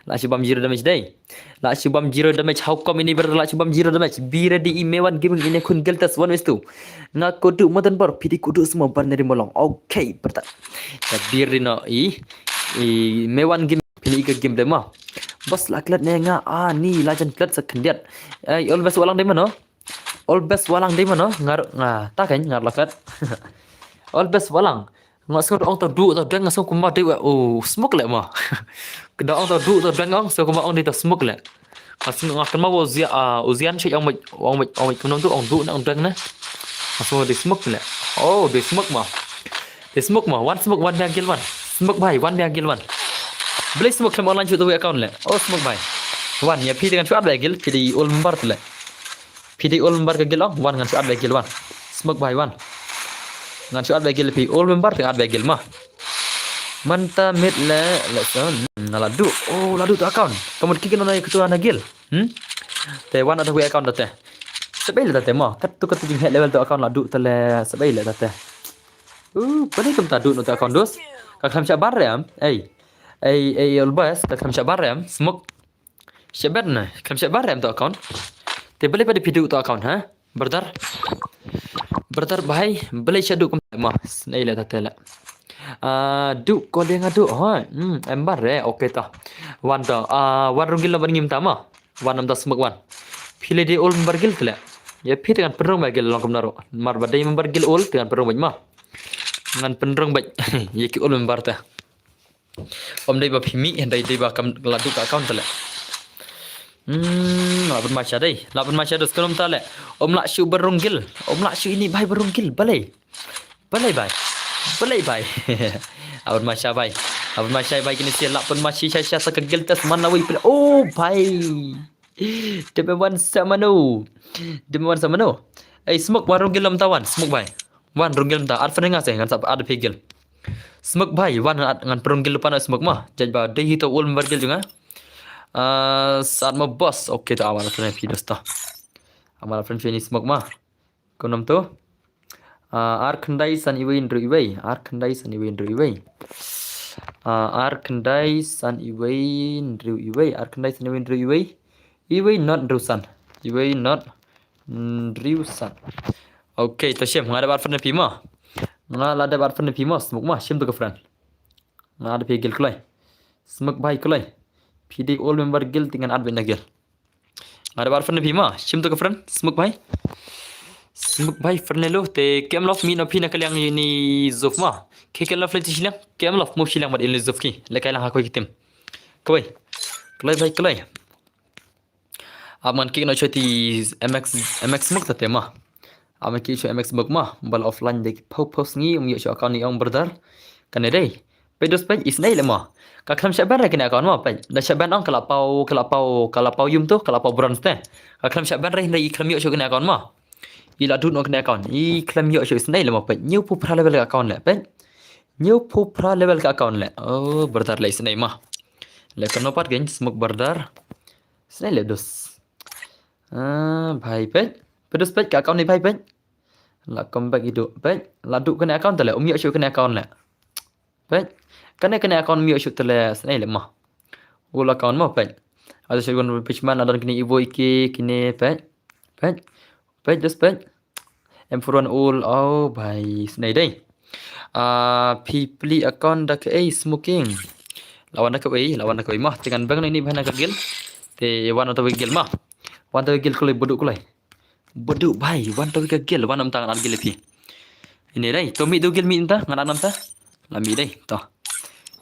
La shu bam zero damage dei. La shu bam zero damage, how come ini brother la shu bam zero damage? Be ready i Mewan Gaming ini khun guild test one versus two. Nga kodu madan bar, pidi kodu semua bar neri molong. Okay, berta. Ya bir dino i, i Mewan Gaming pini i ka game dei ma. Bos la klet ne nga, ah, ni la jan klet sa khyndiat. Eh, always walang dei mano? Always walang dei mano? Ngar, nga, ta kan, ngar la klet. Always walang. Nga sngewthuh ong ta du ta deng, nga sngewthuh kumba dei wa, oh, smoke leh ma. Kda ong ta du ta deng ong, sngewthuh kumba ong dei ta smoke leh. Nga sngewthuh nga kynmaw wa u Zia, ah, u Zian shi ong mej, ong mej, ong mej kumno tu ong du na ong deng na. Nga sngewthuh dei smoke leh. Oh, dei smoke ma. Dei smoke ma, wan smoke, wan biang guild wan. Smoke bhai, wan biang guild wan. Balei smoke khlem online shu tu account leh. Oh, smoke bhai. Wan, ïa phi te ngan shu add bad guild, phi dei old member tu leh. Phi dei old member ka guild ong, wan ngan shu add bad guild wan. Smoke bhai wan. Ngan shu add bad guild phi old member te add bad guild ma. Mynta mid le, le son. Nga la du. Oh, la du tu account. Ka mut ki kino na ïa katu na guild. Hmm? Te wan ada wi account te. Sabai le te ma. Katu katu jingeh level tu account la du te le sabai le te. Uh, balei kumta du no tu account dus. Ka khlem shah ban re em. Ei. Ei, ei, always ka khlem shah ban re em. Smoke. Shah ban na, kam shah ban re em tu account. Te balei pat phi du tu account ha? Brother. Brother bhai, balei sha du kumta ma. Snei le ta te le. Ah, du ko le nga du. Ha, hmm, em ban re. Okay ta. Wan ta. Ah, wan rung guild ban ngim ta ma. Wan nam ta smoke wan. Phi le dei old member guild te le. Ïa phi te ngan pynrung bad guild long kumno ruh. Mar ba dei member guild old te ngan pynrung bad ma. Ngan pynrung bad. Ïa ki old member te. Ym dei ba phi mih, dei dei ba kam la du ka account te le. Hmm, la ban ma sha dei. La ban ma sha dei skhem ta le. Ym lah shu ban rung guild. Ym lah shu ini bhai ban rung guild. Balei. Balei bhai. Balei bhai. Aban ma sha bhai. Aban ma sha bhai kini sia la ban ma shi sha sha sa ka guild test man la wei pele. Oh bhai. Deme wan sa mano. Deme wan sa mano. Ei smoke wan rung guild lam ta wan. Smoke bhai. Wan rung guild lam ta. Add friend nga se ngan sa add phi guild. Smoke bhai, wan ngan, ngan pynrung guild pan smoke ma. Judge ba dei hi to old member guild jong nga. Ah, sat ma boss. Okay to awan friend phi dosta. Awan friend phi ni smoke ma. Kumno to? Ah, ar khyndai san iwei hynriew iwei. Ar khyndai san iwei hynriew iwei. Ah, ar khyndai san iwei hynriew iwei. Ar khyndai san iwei hynriew iwei. Iwei not hynriew san. Iwei not hynriew san. Okay, to shim, nga da add friend phi ma. Nga la da add friend phi ma, smoke ma, shim to ka friend. Nga da phi guild kloi. Smoke bhai kloi. Phi dei old member guild te ngan add bad na guild. Nga da add friend phi ma, shim to ka friend, smoke bhai. Smoke bhai friend lo, te kem love mi no phi na ka liang ini zuf ma. Ke kem love le ti shiliang, kem love mo shiliang bad ini zuf ki. Le kai lang ha koi ki team. Kloi. Kloi bhai kloi. Ap ngan kick noh shuh ti M X, M X smoke ta te ma. Ap ngan kick shuh M X smoke ma. Bal offline dei phew phew sngi um ïoh shuh account ni ong brother. Kane dei. Peit dus peit isnei le ma. Ka khlem shah ban re kane account ma peit. Da shah ban ong ka la paw, ka la paw, ka la paw yum tu, ka la paw bronze te. Ka khlem shah ban re hynrei i khlem ïoh shuh kane account ma. I la dut noh kane account. I khlem ïoh shuh isnei le ma peit. Hynñiew phew phra level ka account le peit. Hynñiew phew phra level ka account le. Oh brother le isnei ma. Le kano pat kein smoke brother. Snei le dus. Ah, bhai peit. Peit dus peit ka account ni bhai peit. La come back idu peit. La du kane account te le um ïoh shuh kane account le. Peit. Kane kane account um ïoh shuh te le snei le ma. Ul account ma peit. Ada shuh gon pich man la don kine ibo iki kine peit. Peit. Peit dus peit. M four one all, oh bhai, snei dei. Ah, phi plie account da kaei smoking. La wan da kaei, la wan da kaei ma. Te ngan bang ini bhai na ka guild. Te wan da kaei guild ma. Wan da kaei guild kulai, bodu kulai. Bodu bhai, wan da kaei guild, wan nam ta ngan add guild phi. Ini dei, to mih do guild mih ta, ngan add nam ta. La mih dei, to.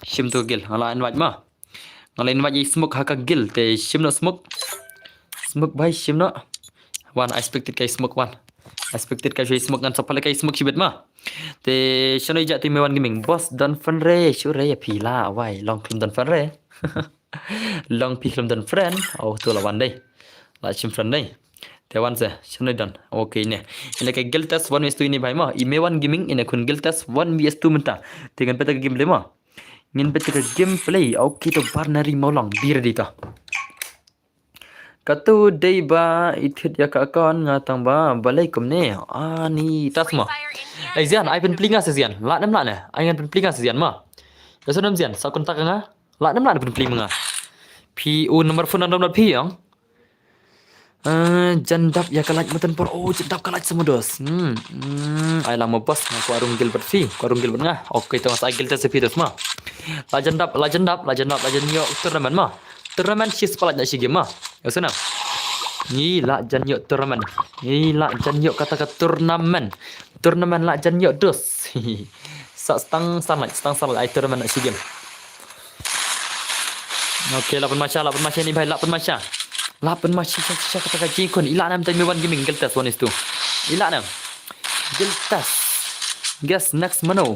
Shim to guild, nga la invite ma. Nga la invite ïa i smoke ha ka guild te shim noh smoke. Smoke bhai shim noh. Wan, I expected ka i smoke wan. I expected ka i smoke ngan sa pale ka i smoke shibit ma. Te shano i ja te me wan gaming. Boss don friend re, shu re ïa phi la, wai, long khlem don friend re. Long phi khlem don friend. Oh, to la wan dei. La shim friend dei. Te wan se, shano don. Okay ne. Ine ka guild test one vs two ine bhai mo. I Mewan Gaming ine khun guild test one vs two mynta. Te ngan peit ka game le mo. Ngin peit ka gameplay. Okay to Barnari Mawlong. Be ready to. Katu dei ba i thied ïa ka account nga tang ba balei kumne. Ani tas mo. Ai Zian, ai pynpli nga se Zian. Lah nem lah ne. Ai ngan pynpli nga se Zian mo. Ïa shu nem Zian, sa contact nga. Lah nem lah ne pynpli nga. Phi u number phone nang dom dot phi ong. Eh, jan dap ïa ka live mynta por. Oh, jan dap ka live sama dos. Hmm, hmm, ai lang mo bos, nga kwah rung guild bad phi, kwah rung guild bad nga. Okay, to nga sa ai guild test phi dos ma. La jan dap, la jan dap, la jan dap, la jan ïoh tournament ma. Tournament shi spah live na shi game ma. Ïa shu na. Ngi la jan ïoh tournament. Ngi la jan ïoh kata ka tournament. Tournament la jan ïoh dos. Sa stang san live, stang san live ai tournament na shi game. Okay, la pynmasha, la pynmasha ni bhai, la pynmasha. La pynmasha sha sha kata ka jingkun. I la nam te Mewan Gaming guild test one is two. I la nam. Guild test. Guess next mano.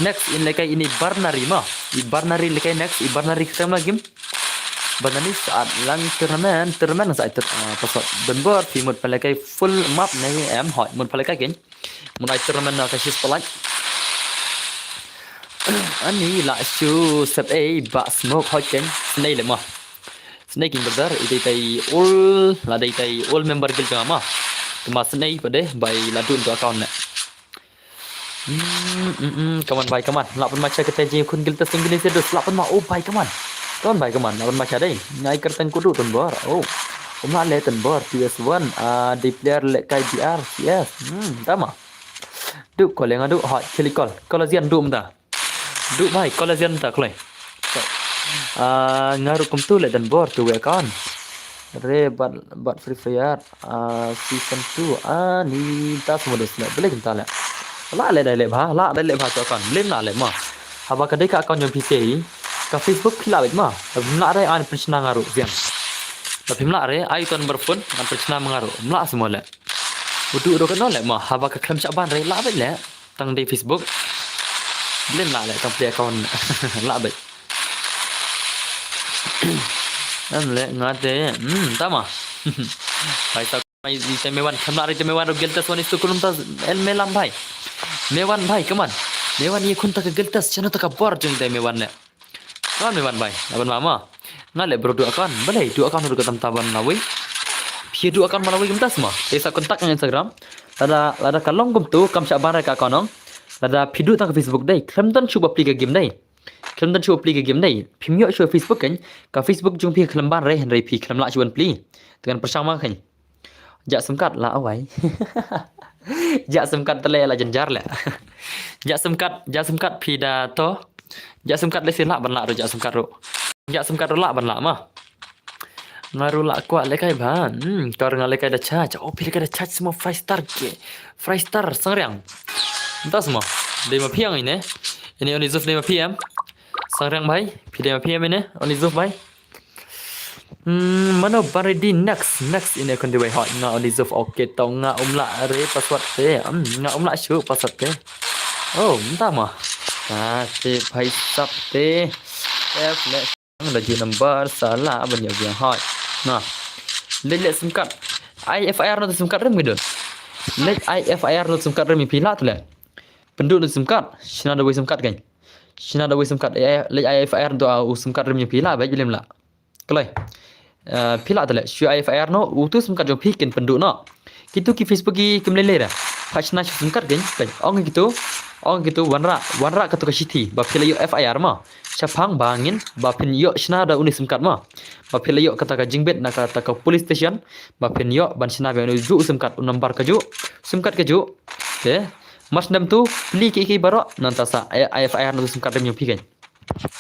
Next in lekai ini Barnari ma. I Barnari lekai next, i Barnari kata ma game. Barnari sa lang tournament, tournament sa ai tur, ah, password. Don bor, phi mut palekai full map ne em hoi, mut palekai ken. Mut ai tournament na ka shi spah live. Ani la shu sep ei ba smoke hoi ken. Snei le ma. Snei king brother, i dei tai all, la dei tai all member guild ka ma. Kama snei pa dei, bai la dun to account ne. Hmm, hmm, hmm, come on bhai, come on. Lah pynmasha kata jingkun guild test Indonesia dos. Lah pynma, oh bhai, come on. Come on bhai, come on. Lah pynmasha dei. Ngai kyrteng kudu Don bor. Oh. Um lah le Don bor. T S one. Ah, di player lekai D R C S. Hmm, tama. Du call nga du hot kili call. Call Zian du mynta. Du bhai, call Zian ta kloi. Ah, nga ruh kumtu le Don bor tu we account. Re bad, bad Free Fire, ah, season two, ah, ni ta semua dos le. Boleh kita le. La le dai le bha, la dai le bha tu account. Boleh na le ma. Haba ka dei ka account jong phi te. Ka Facebook phi la bit ma. Tapi mla re an pynshna nga ruh Zian. Tapi mla re ai ton berfun an pynshna nga ruh. Mla semua le. Udu udu ka no le ma. Haba ka klem chak ban re la bit le. Tang dei Facebook. Blin la le tang pli account. La bit. Em le nga te. Hmm, tama. Bhai sa mai te Mewan, kham la re te Mewan ro guild test one is two kulum ta el Mewan bhai. Mewan bhai, come on. Mewan ye khun ta ka guild test, chano ta ka bor jong te Mewan le. Come on Mewan bhai, aban mama. Nga le bro du account, balei du account ro ka tam ta ban la wei. Phi du account ban la wei kumta sma. Te sa contact Instagram. Lada, lada ka long kumtu, kam sha ban re ka account ong. Lada phi du ta ka Facebook dei, khlem don shu ba pli ka game dei. Khlem don shu ba pli ka game dei. Phim ïoh shu Facebook kan, ka Facebook jong phi khlem ban re, hynrei phi khlem lah shu ban pli. Te kan pyrshang ma kan. Ja sim kat la awai. Ja sim kat te le la jynjar le. Ja sim kat, ja sim kat phi da to. Ja sim kat le si lah ban lah ro ja sim kat ro. Ja sim kat ro lah ban lah ma. Nga ruh la kwah lekai ban. Hmm, kor nga lekai da charge. Oh, phi lekai da charge semua five star ke. Five star Sangriang. Entah semua. Dei ma phi ong ine. Ine Only Zuf dei ma phi em. Sangriang bhai. Phi dei ma phi em ine. Only Zuf bhai. Hmm, mano ba ready next. Next ine khun dei wei hot. Nga Only Zuf okay to nga um lah re password te. Hmm, nga um lah shu password te. Oh, entah ma. Ah, te bhai sab te. F le. Nga da ju number sa lah ban ïa biang hoi. Nah. Leit leit sim kat. Ai F I R na tu sim kat rim ki don. Leit ai F I R na tu sim kat rim phi lah tu le. Pynduh na tu sim kat. Shna da wei sim kat kan. Shna da wei sim kat. Leit ai F I R na tu u sim kat rim phi lah ba lem lah. Kloi. Phi lah tu le. Shu ai F I R no u tu sim kat jong phi kin pynduh no. Kitu ki Facebook ki kim lei lei da. Pha shna shu sim kat kan. Ong kitu. Ong kitu wanrah wanrah katu ka shithi ba phi la ïoh F I R ma. Shaphang ba ngin ba phin ïoh shna da uni sim kat ma. Ba phi la ïoh kata ka jingbit na kata ka police station ba phin ïoh ban shna ba uni ju sim kat u number ka ju sim kat ka ju. Te mas nem tu pli ki ki baroh nanta sa ai F I R na tu sim kat dem ïoh phi kan.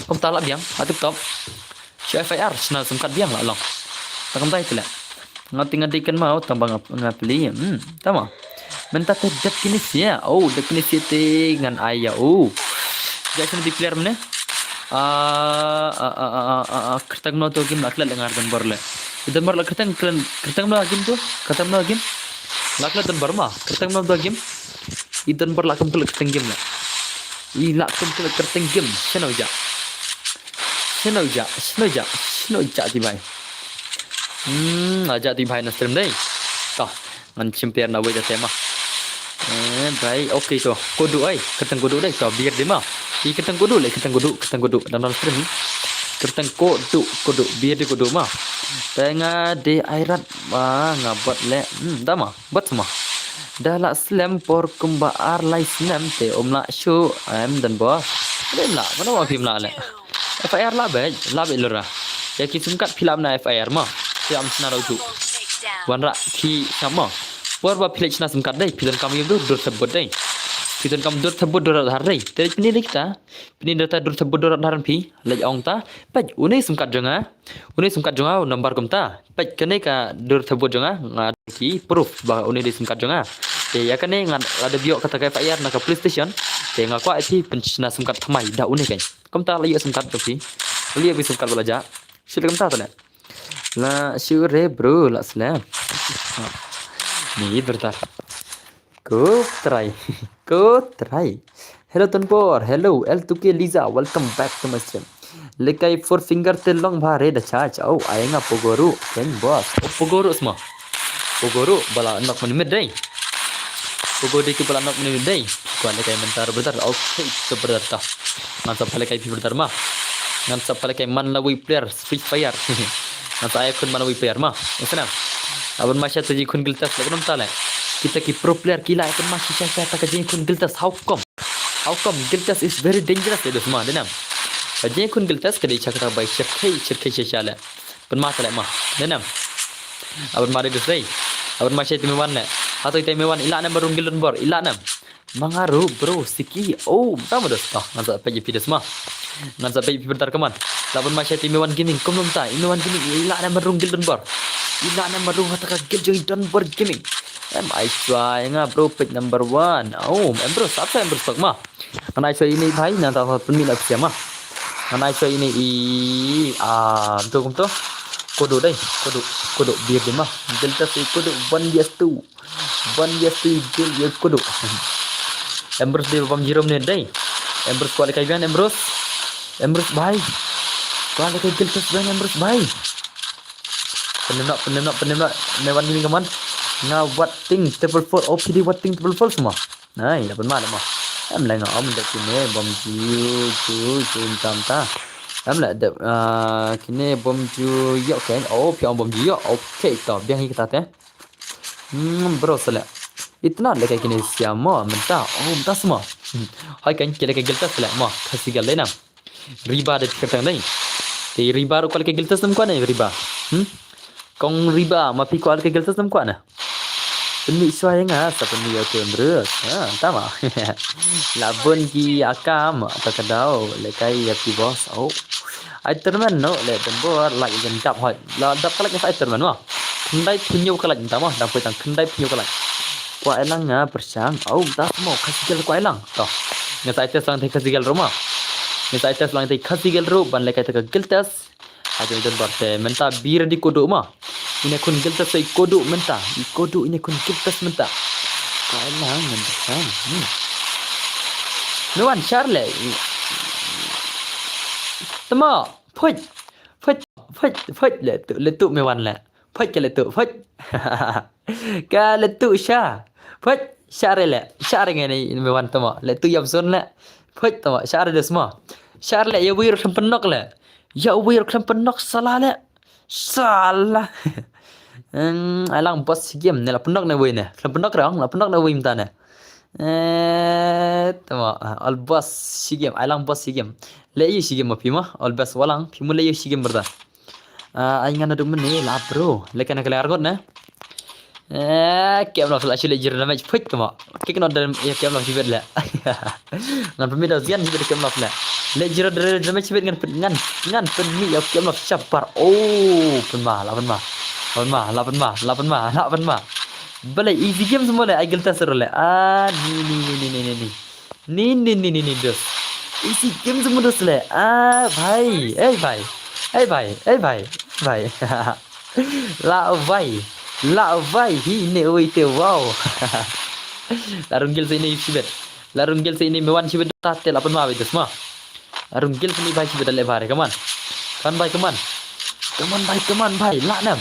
Kumta lah biang ha tip top. Shu F I R shna sim kat biang lah long. Ta kumta ite le. Nga ti nga dei kan mau tang ba nga pli. Hmm, tama. Mynta te dep kine sia. Oh, dep kine sia te ngan ai ïa u. Ja shano declare mane. Ah, ah, ah, ah, ah, ah, kyrteng mano to game la klet le ngar don bor le. I don bor la kyrteng kyrteng mano game to. Kyrteng mano game. La klet don bor ma. Kyrteng mano to game. I don bor la kum klet kyrteng game le. I la kum klet kyrteng game. Shano ja. Shano ja. Shano ja. Shano ja ti bai. Hmm, aja ti bhai na stream dei. To, ngan chim per na wei da tema. Eh, bhai, okay to. Kodu ai, kyrteng kodu dei. To, biar dei ma. I kyrteng kodu le, kyrteng kodu, kyrteng kodu. Dan dalam stream. Kyrteng kodu, kodu. Biar dei kodu ma. Te nga dei airat ma nga bot le. Hmm, da ma. Bot ma. Da la slem por kumba ar lai snem te um la shu em dan bo. Dei la, mana ma phim la le. F I R la bej, la bej lura. Ya ki sumkat phi la na F I R ma. Phi am sna rau tu. Wan ra ki sama. Por ba phi le sna sumkat dei, phi don kam yum dur dur sebut dei. Phi don kam dur sebut dur har dei. Te pini dei kita. Pini data dur sebut dur har phi. Lej ong ta. Pej, une sumkat jong nga. Une sumkat jong nga, number kumta. Pej, kane ka dur sebut jong nga. Nga ki proof ba une dei sumkat jong nga. Te ya kane nga la da biok kata ka F I R na ka police station. Te nga kwah phi pyn sna sumkat thymmai da une kan. Kumta la ïoh sumkat jong phi. La ïoh phi sumkat ba la ja. Shu le kumta ta le. La shu re bro la slem. Ni bertar. Ko try. Ko try. Hello Tonpor. Hello L two K Liza. Welcome back to my stream. Lekai four finger te long bha re da charge. Oh, ai nga pogoru. Ken boss. Oh, pogoru sma. Pogoru bala nok mani mid dei. Pogo dei ki bala nok mani mid dei. Ko lekai mentar bertar. Okay, to bertar ta. Ngan sa palekai pi bertar ma. Ngan sa palekai man la wi player Free Fire. Ngan sa ai kun man la wi player ma. Ngan sa na. Aban ma sha ta ji kun giltas la kunum ta le. Kita ki pro player ki la ai kun ma sha sha ta ka ji kun giltas. How come? How come? Guild test is very dangerous, eh, dusma, denam. Ka jingkhun guild test ka dei cha kata bai cherkhei, cherkhei cha cha le. Pynma ta le ma, denam. Aban ma dei dus dei. Aban ma cha ite me wan le. Hato ite me wan ila ne marung guild don bor, ila ne. Mangaru bro siki. Oh, ta ma dus ta. Ngan sa pej pi dusma. Ngan sa pej pi bentar kaman. Laban ma cha ite me wan gaming, kum lum ta. Ime wan gaming ila ne marung guild don bor. Ila ne marung hata ka guild jong don bor gaming. Em ai chwa nga bro pej number one. Oh, em bro sap sa em bro stok ma. Ngan ai soi ini bhai, ngan sa pynmih na psiama. Ngan ai soi ini i, ah, tu kum tu. Kodo dai, kodo, kodo bir dima. Delta si kodo one yes two. One yes two bil ye kodo. Embrus dei bam jirom ne dai. Embrus kwali kai bian Embrus. Embrus bhai. Kwali kai giltas bian Embrus bhai. Penemnak, penemnak, penemnak. Mewan ini kaman. Nga watting triple four, O P D watting triple four semua. Nai, lapan mana mah. Em lai nga om dak kine bom jiu jiu jiu tam ta. Em lai dak, ah, kine bom jiu yok kan. Oh, piang bom jiu yok. Okay, to biang kita te. Hmm, bro sele. Itna le kai kine siamo menta. Oh, menta semua. Hmm. Hai kan kile kai giltas le mo. Khasi gal le na. Riba da tikatang dai. Te riba ru kwal ke giltas nam kwane riba. Hmm? Kong riba ma phi kwal ke giltas nam kwane. Pynmih shuwa ïa nga sa pynmih ïa u Embrus. Ha, tama. Labun ki akam ta ka dau lekai ïa ki boss. Oh. Ai termen no le dan bor la ïa dap hoi. La dap kalak sa ai termen ma. Khyndai phew hynñiew kalak tama dang poi tang khyndai phew hynñiew kalak. Kwah elang nga pyrshang. Oh, ta mo khasi gel kwah elang. To. Nga sa ai test lang te khasi gel ru ma. Nga sa ai test lang te khasi gel ru ban lekai ta ka giltas. Ajo don bor te menta bir di kodo ma. Ine kun giltas i kodo menta. I kodo ine kun giltas menta. Kwah elang menta. Hmm. Nuan shar le. Tama. Phuit. Phuit. Phuit. Phuit le tu le tu me wan le. Phuit ka le tu. Phuit. Ka le tu sha. Phuit. Share le. Share ngai ni me wan tama. Le tu yap zon le. Phuit tama. Share des ma. Share le ya wir khlem pynok le. Ya wir khlem pynok sala le. Sala. Hmm, alang boss game ne la pynok ne wir ne. Khlem pynok rang la pynok ne wir mta ne. Eh, tama. Al boss game. Alang boss game. Le yu game ma pima. Al boss walang. Pimu le yu game berda. Ah, ai ngan adu mene la bro. Lekan ka lar got ne. Eh, kem la flash le jir damage phuit tama. Kick not dam ya kem la jibet le. Ngan pynmih da zian jibet kem la le. Le jir damage jibet ngan pyn ngan ngan pynmih ya kem la chapar. Oh, pynma la pynma. La pynma la pynma la pynma la pynma. Bale easy game semua le ai giltas le. Ah, ni ni ni ni ni ni. Ni ni ni ni ni dos. Easy game semua dos le. Ah, bhai. Eh, bhai. Eh, bhai. Eh, bhai. Bhai. La bhai. La bhai. Hi ne oi te wow. La rung gil se ini sibet. La rung gil se ini mewan sibet ta te la pynma be dos ma. La rung gil se ini bhai sibet le bhai. Come on. Come on bhai, come on. Come on bhai, come on bhai. La nam.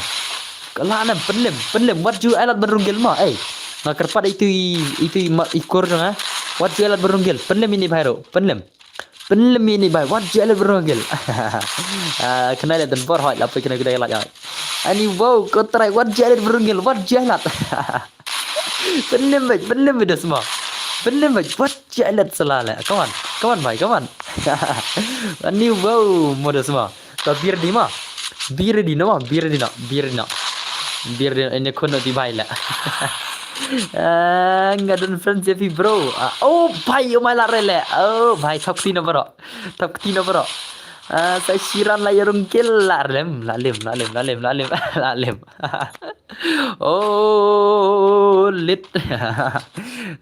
Lah nam, pynlem, pynlem. Wat ju ai lad ban rung gel mo. Ei. Nga kyrpad itu i, itu i ma, i kur jong nga. Wat ju ai lad ban rung gel. Pynlem ine i bhai ruh. Pynlem. Pynlem ine i bhai. Wat ju ai lad ban rung gel. Ah, kane leh don bor hoi, la poi kane ka dei lad hoi. Ani wow, ko trai, wat ju ai lad ban rung gel. Wat ju ai lad. Pynlem beit, pynlem beit dos mo. Pynlem beit. Wat ju ai lad sala leh. Come on. Come on bhai, come on. Ani wow, mo dos mo. To, be ready mo. Be ready no mo, be ready no, be ready no. Be ready no, ine khun no di bhai leh. Ah, nga don friends ïa phi bro. Ah, oh bhai, oh my, lah re leh. Oh bhai, thok ti no bro. Thok ti no bro. Ah, sa shiran la ïa rung gel, lah lem, lah lem, lah lem, lah lem, lah lem, lah lem. Oh, lit.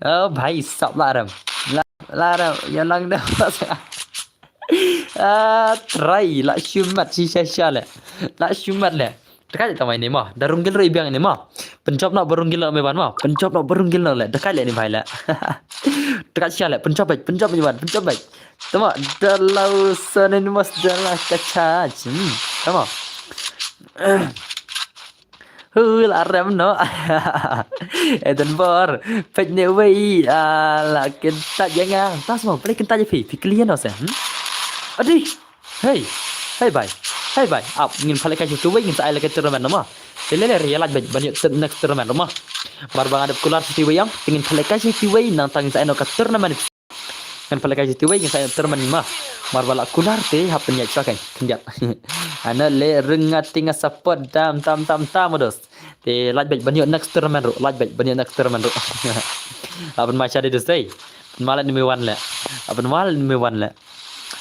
Oh bhai, sap lah rem. Lah, lah rem, ïa lang dah. Ah, trai, lah shu mat shi sha sha leh. Lah shu mat leh. Te ka leh tang ma ine mo. Da rung gel ruh i biang ine mo. Pynjop noh ba rung gel noh me wan mo. Pynjop noh ba rung gel noh leh. Te ka leh ine bhai leh. Te ka sha leh. Pynjop beit, pynjop me wan, pynjop beit. Te mo, da lau sonen mos da la ka cha. Hmm, te mo. Hu, lah rem noh. Eh, don bor. Peit ne wei. Ah, la kyntait ïa nga. Tas mo, balei kyntait ïa phi? Phi clear noh se. Hmm? Adi. Hey. Hey bhai. Hey bhai. Ap, ngin pynlehkai sha tu wei, ngin sa ai lehkai tournament noh mo. Te leh leh re, ïa lait beit ban ïoh tip next tournament noh mo. Mar ba nga dep kular sha tu wei ïam, te ngin pynlehkai sha tu wei, nangta ngin sa ai noh ka tournament. Ngin pynlehkai sha tu wei, ngin sa ai noh tournament mo. Mar ba la kular te hap pynïaid sha kai. Khyndiat. Ana leh rung nga te nga support dam tam tam tam mo dos. Te lait beit ban ïoh next tournament ruh, lait beit ban ïoh next tournament ruh. Aban ma sha de dos dei. Ban ma leh ni me wan leh. Aban ma leh ni me wan leh.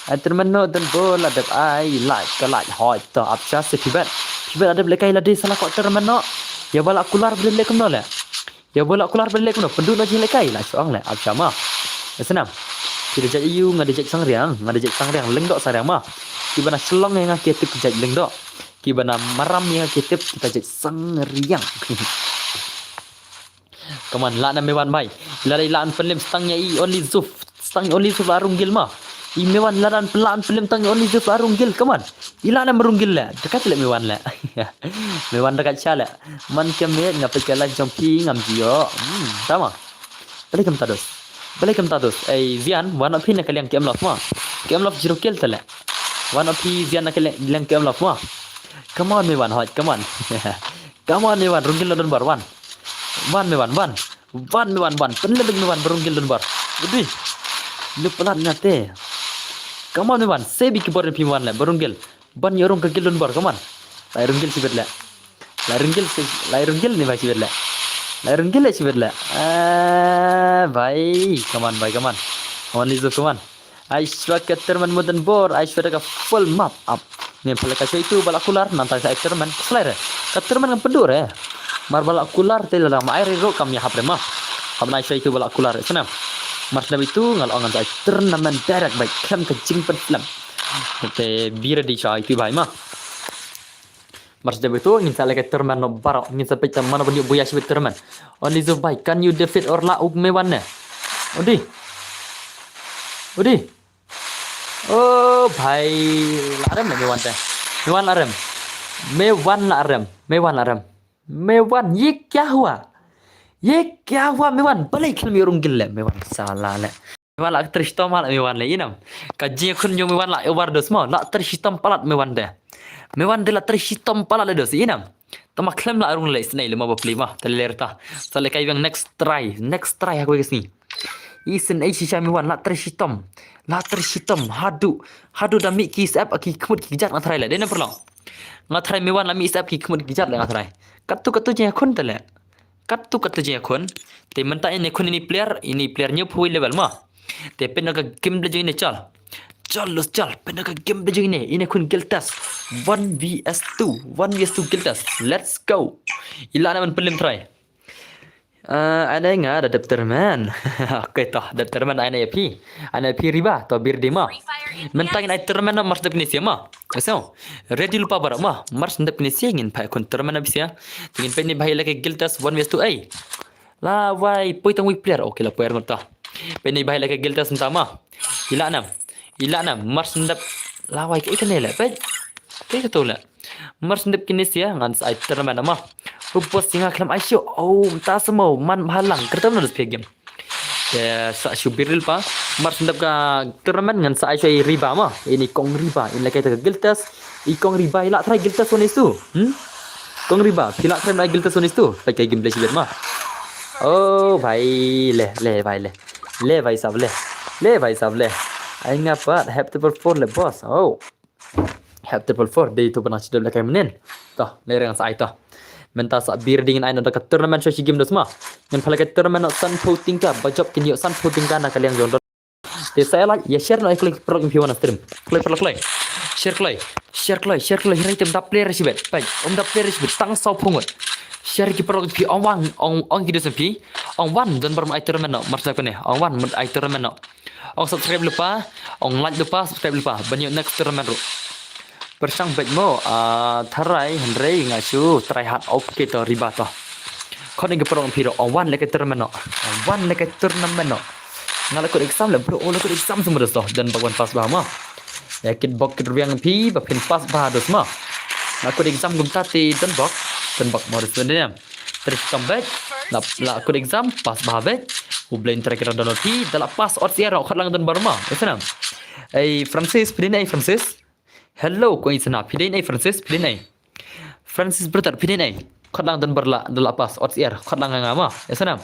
Ai tournament noh don bor la dep ai, lait ka lait hoi to, ap sha se phi bet. Phi bet la dep lehkai lade sa la kwah tournament noh. Ïa ba la kular ba leh kumno leh. Ïa ba la kular ba leh kumno, pynduh noh jinglehkai, la shu ong leh, ap sha mo. Ïa snam. Phi da jait aiu, nga da jait Sangriang, nga da jait Sangriang, Lyngdoh Sangriang mo. Kiba na Shillong ïa nga ki tip ki jait Lyngdoh. Kiba na Maram ïa nga ki tip kita jait Sangriang. Come on, lah na me wan bhai. Lah, lah, lah pynlem stang ïa i Only Zuf. Stang ïa Only Zuf la rung gel mo. I me wan lah dan pynlah pynlem stang ïa Only Zuf la rung gel. Come on. I lah na me rung gel leh. Dekat leh me wan leh. Me wan dekat sha leh. Man ka miet nga peit ka live jong phi ngam ju ïoh. Hmm, tama. Balei kumta dos. Balei kumta dos. Ei Zian, wan noh phi na ka liang K M Love mo. K M Love zero kill te leh. Wan noh phi Zian na ka liang, liang K M Love mo. Come on me wan hoi, come on. Come on me wan, rung gel noh don bor wan. Wan me wan, wan. Wan me wan, wan. Pynlem beit me wan, ba rung gel don bor. Udi. Lu palat nga te. Come on me wan, sei beit ki bor phi me wan leh, ba rung gel. Ban ïoh rung ka gel don bor, come on. Lai rung gel shibit leh. Lai rung gel shi-, lai rung gel ni bhai shibit leh. Lai rung gel leh shibit leh. Ah, bhai, come on, bhai, come on. Come on, Lizzo, come on. Ai shwa ka tournament mo don bor, ai shwa ka full map up. Ngin pynlehkai shwa itu ba la kular, nangta sa ai tournament. Slai re. Ka tournament ngam pynduh re. Mar ba la kular te la dang ma ai re ruh kam ïahap re mo. Kam nai shwa itu ba la kular. Snam. Mar sdang itu nga la ong ngan sa ai tournament direct beit. Khlem ka jingpynslem. Te be ready shwa itu bhai mo. Mar sdang itu ngin sa lehkai tournament noh baroh, ngin sa peit tang mano ban ïoh buya shibit tournament. Only Zuf bhai, can you defeat or la uk me wan ne? Udi. Udi. Oh bhai, la rem ne me wan te. Me wan la rem. Me wan la rem. Me wan la rem. Me wan, ye kya hua? Ye kya hua me wan? Balei khlem ïoh rung gel leh me wan sala leh. Me wan la trei shitom palat me wan leh inam. Ka jingïakhun jong me wan la overdose mo, la trei shitom palat me wan de. Me wan de la trei shitom palat leh dos inam. Tama khlem la rung leh isynei leh mo bapli mo. Te leh rta. Sa lehkai biang next try, next try ha kawei ka sngi. Isynei shisha me wan la trei shitom. La trei shitom haduh, haduh da mih ki sep ki khmut ki kjat nga try leh. Dei na pyrlong. Nga try me wan la mih sep ki khmut ki kjat leh nga try. Katto katto jingïakhun te leh. Katto katto jingïakhun. Te mynta ine khun ine player, ine player hynñiewphew level mo. Te pynno ka game da jong ine chal. Chal los chal, pynno ka game da jong ine, ine khun Guild Test. One v two, one v two Guild Test. Let's go. Ila na man pynlem try. Ah, ane nga da dep tournament. Okay to, dep tournament ane ïa phi. Ane ïa phi riba, to bir di mo. Mynta ngin ai tournament na mars dep ni sia mo. So, ready lypa baroh mo. Mars dep ni sia ngin phai khun tournament na bisia. Ngin pynni bhai lehkai Guild Test one v two ai. La wai, poi tang wei player. Okay, la poi ar ngot ta. Pynni bhai lehkai Guild Test mynta mo. Ila nam. Ila nam. Mars dep. La wai ka ikane leh. Peit. Peit ka to leh. Mars dep kine sia ngan sa ai tournament mo. U boss ïa nga khlem ai shuh. Oh, mynta sa mo man bha lang. Kyrtam na dus phi game. Te sa shu biril pa. Mar sendap ka tournament ngan sa ai shuh i Riba ma. Ini kong Riba. In la kai ta ka Guild Test. I kong Riba i la try Guild Test one is two. Hmm? Kong Riba, phi la try na Guild Test one is two. Pakai game play sibet ma. Oh, bhai le, le, bhai le. Le, bhai sab le. Le, bhai sab le. Ai nga pat, have to perform le boss. Oh. Hep triple four dei tu pynang sdep la kai mynnin. Toh, le reng sa ai toh. Mynta sa bir ding ai na da ka tournament sha shi game dos ma. Ngan pha la ka tournament no san phew tyngka, ba jop kin ïoh san phew tyngka na ka liang jong don. Te sa ïa like, ïa share no ai kloi paralok phi wan stream. Kloi paralok kloi. Share kloi. Share kloi, share kloi. Hirai tem dap player shi bet. Pai, um dap player shi bet. Tang saw phew ngut. Share ki paralok phi ong wan, ong ong ki dos phi. Ong wan don bar ma ai tournament no. Mar sa kane. Ong wan mut ai tournament no. Ong subscribe lypa, ong like lypa, subscribe lypa. Ban ïoh next tournament ruh. Pyrshang beit mo, ah, tharai hynrei nga shu try hard, okay to Riba to. Khot ïa ki paralok phi ruh, ong wan leh ka tournament no. Ong wan leh ka tournament no. Nga la kut exam leh bro, oh la kut exam semua dah to. Don bok wan pass bha mo. Ïa kit bok kit rwiang phi ba phin pass bha dos mo. Nga kut exam kumta te don bok, don bok mo dos don. Terus comeback. La, la kut exam, pass bha beit. U Blei Trai ki don don phi, da la pass ot siar, khot lang don bar ma. Ïa sana. Ei Francis, phi dei ne ei Francis? Hello, ko ïa sana. Phi dei ne ei Francis? Phi dei ne ei? Francis brother, phi dei ne ei? Khot lang don bar la, da la pass ot siar, khot lang nga ma. Ïa sana.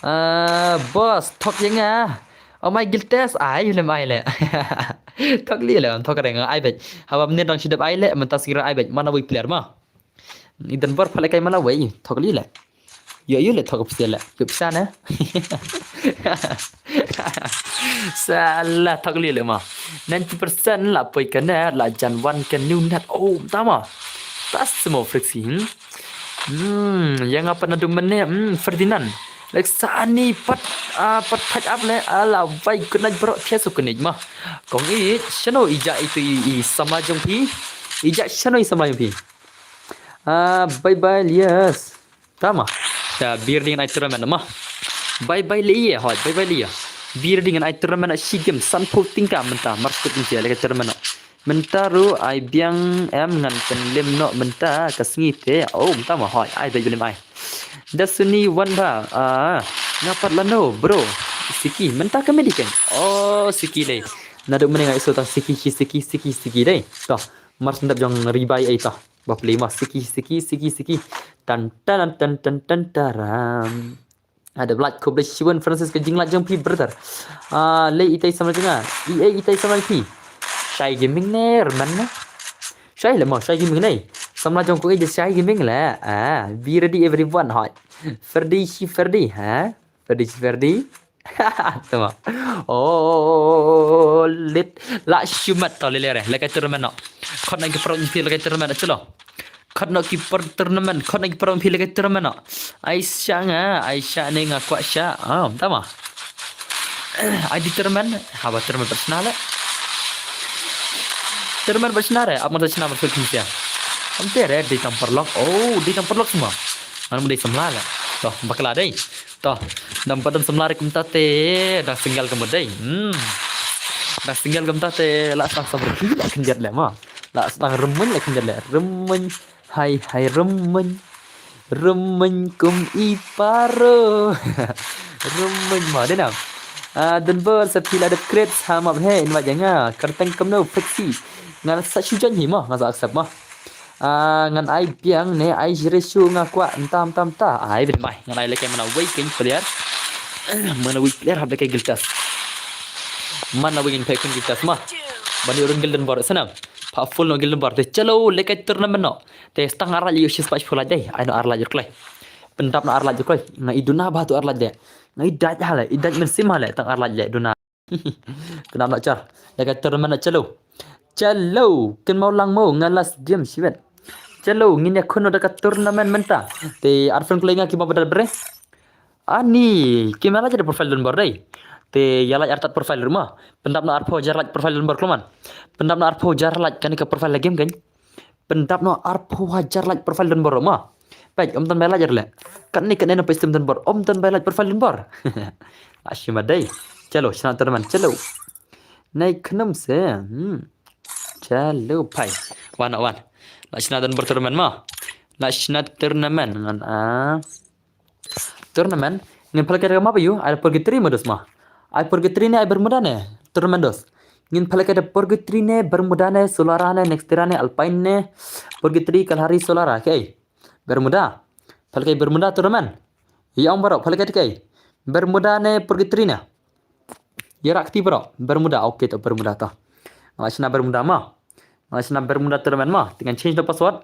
Ah, boss, thok ïa nga. Oh my Guild Test, ai lem ai le. Thok li le, thok reng ai beit. Haba mynnin dang shu dep ai le, mynta sngi reng ai beit. Mana wei player ma. I don bor pha leh kai ma la wei, thok li leh. Ïoh ïoh leh thok pisa leh. Ïoh pisa ne. Salah thok li leh ma. Ninety percent la poi ka net, la jan wan ka new net. Oh, ta ma. Tas mo Frixi. Hmm. Hmm, ïa nga pat naduh mynne, hmm, Ferdinand. Lek sa ani pat, ah, pat touch up leh, ala bai kunai bro thiasu kunai ma. Kong i, shano i ja itu i, i samla jong phi. I ja shano i samla jong phi. Ah, bye bye, Elias. Tama. Ta bir ding ai tournament ma. Bye bye le ye, hoi, bye bye le ye. Bir ding ai tournament shi game san phew tyngka mynta, mar sut kin le tournament. Mynta ruh ai biang em ngan pynlem noh mynta ka sngi te. Oh, mynta ma hoi, ai bye bye ai. Da suni wan ba. Ah, nga pat lano, bro. Siki, mynta ka medi kan. Oh, Siki dei. Naduh mynne nga iso tang Siki, Siki, Siki, Siki dei. Toh, mar sendap jong Ribai ai toh. Ba plie ma Siki, Siki, Siki, Siki. Tan, tan, tan, tan, tan, taram. Ada like, khublei shibun Francis ka jinglike jong phi brother. Ah, le itai samla jong nga. I, eh, itai samla jong phi. Shai Gaming ne, reman ne. Shai le mo, Shai Gaming ne. Samla jong ko i je Shai Gaming le. Ah, be ready everyone, hoi. Ferdi shi Ferdi, ha? Ferdi shi Ferdi. Tama. Oh, lit. La shumat to le le re. Le ka tournament no. Khot na ki pro phi le ka tournament, chalo. Khot na ki pro tournament, khot na ki pro phi le ka tournament no. Ai sha nga, ai sha ne nga kwah sha. Ah, tama. Ai di tournament, haba tournament pat shna le. Tournament pat shna re, ap mata shna pat shna. Am te re, di tam paralok. Oh, di tam paralok semua. Mana mending samla le. Toh, bakla dei. Toh, dang pat don samla re kumta te, dang single kumta dei. Hmm. Dang single kumta te, la sang sabar ki la kynjat le ma. La sang remuñ la kynjat le. Remuñ, hai, hai remuñ. Remuñ kum i paro. Remuñ ma dei nam. Ah, don bor sa phi la dep create ha map he invite ïa nga. Kyrteng kumno Flexi. Nga sa shu join hi ma, nga sa accept ma. Ah, ngan ai biang ne ai jire shu nga kwah ntam tam ta. Ai bit mai ngan ai leke mana wei king player. Mana wei player hap leke Guild Test. Mana wei king player Guild Test ma. Bani urun Guild don bor sana. Pa full no Guild don bor. Te chalo leke tournament no. Te stang arlaj yu shis pach pulaj dei. Ai no arlaj yu klai. Pendap no arlaj yu klai. Nga iduna ba tu arlaj de. Nga idaj hale. Idaj mensim hale. Tang arlaj de. Duna. Kena nak char. Dah kata tournament nak chalo. Chalo. Ken mau lang mau nga last game shiwet. Chalo ngin ïa khun da ka tournament mynta. Te arfen kloi nga ki ba badal bre. Ani ki ma la jadi profile don bor dei. Te ïa la artat profile rumah. Pendap na arpho jar la profile don bor kloman. Pendap na arpho jar la kani ka profile la game kan. Pendap no arphew hajar like profile don bor ma. Peit, om ton bai like le. Kan ni kan no peit stem don bor. Om ton bai like profile don bor. Ashima dei. Chalo, shna tournament. Chalo. Nai khnum se. Hmm. Chalo, pai. Wan, wan. La shna don bor tournament ma. La shna tournament ngan, ah. Tournament. Ngin pyrkhat ka map aïu? Ai purgatory mo dos mo. Ai purgatory ne ai Bermuda ne? Tournament dos. Ngin pyrkhat purgatory ne, Bermuda ne, Solara ne, Nextera ne, Alpine ne, purgatory, Kalahari, Solara. Okay. Bermuda. Pyrkhat Bermuda tournament. Ïa ong baroh, pyrkhat kai. Bermuda ne purgatory ne? Ïa rakti baroh. Bermuda. Okay, to Bermuda to. Nga la shna Bermuda mo. Nga la shna Bermuda tournament mo. Te ngan change the password.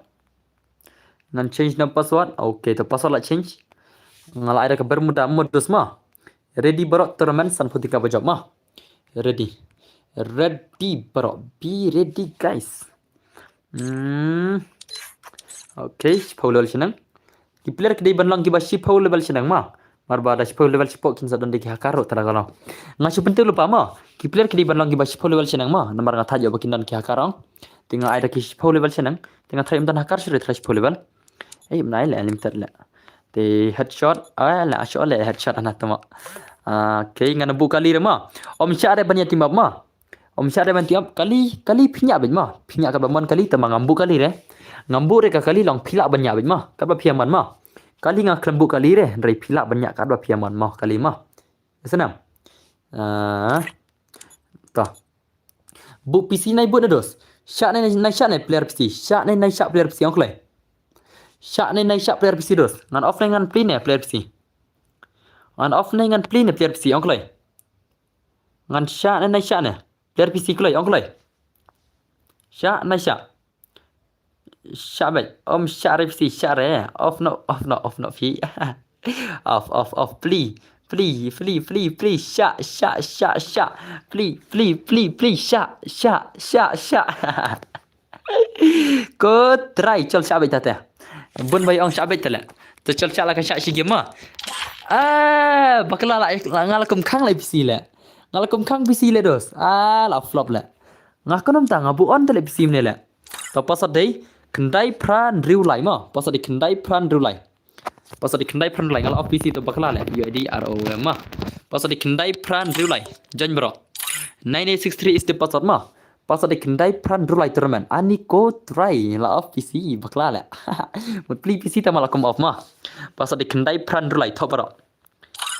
Ngan change na password. Okay, to password la change. Nga la ai da ka Bermuda mo dos mo. Ready baroh tournament san phew tyngka ba jop mo. Ready. Ready baroh. Be ready guys. Hmm. Okay, shiphew level shaneng. Ki player ki dei ban long kiba shiphew level shaneng mo. Namar ba da shiphew level shapoh kin sa don da ki hacker ruh tara ka long. Nga shu pynthut lypa mo. Ki player ki dei ban long kiba shiphew level shaneng mo. Namar nga thait ïoh ba kin don ki hacker ong. Te nga ai da ki shiphew level shaneng. Te nga thait ym don hacker shuh re tara shiphew level. Ei, ym nai le limited le. Te headshot, ai le asho le headshot ana tama. Ah, okay, ngan buh kali re mo. Ym shah re ban ïa team up mo. Ym shah re ban team up. Kali, kali phi ñiah beit mo. Phi ñiah katba mon kali tama ngam buh kali re. Ngam buh re ka kali long phi lah ban ñiah beit mo. Katba phi ïa mon mo. Kali nga khlem buh kali re. Hynrei phi lah ban ñiah katba phi ïa mon mo kali mo. Snam. Ah. To. Buh P C nai buh na dos. Shah nai nai shah nai player P C. Shah nai nai shah player P C ong kloi. Shah nai nai shah player P C dos. Ngan off nai ngan play ne player P C. Ngan off nai ngan play ne player P C ong kloi. Ngan shah nai nai shah ne player P C kloi ong kloi. Shah nai shah. Shah beit. Ym shah re P C shah re. Off no, off no, off no phi. Off, off, off. Play, play, play, play, play. Shah, shah, shah, shah. Play, play, play, play. Shah, shah, shah, shah. Ko trai chol shah beit ta te. Bun bai ong shah beit te le. Te chol shah la ka shah shi game mo. Ah, bakla la, la nga la kum khang la P C le. Nga la kum khang P C le dos. Ah, la flop le. Nga khnang ta nga buh on te le P C ne le. To password dei khyndai phra hynriew lai mo. Password dei khyndai phra hynriew lai. Password dei khyndai phra hynriew lai nga la off P C to bakla le. U I D R O M mo. Password dei khyndai phra hynriew lai. Join baroh. Nine eight six three is the password mo. Password dei khyndai phra hynriew lai tournament. Ani ko trai la off P C bakla le. Mut play P C tama la kum off mo. Password dei khyndai phra hynriew lai thoh baroh.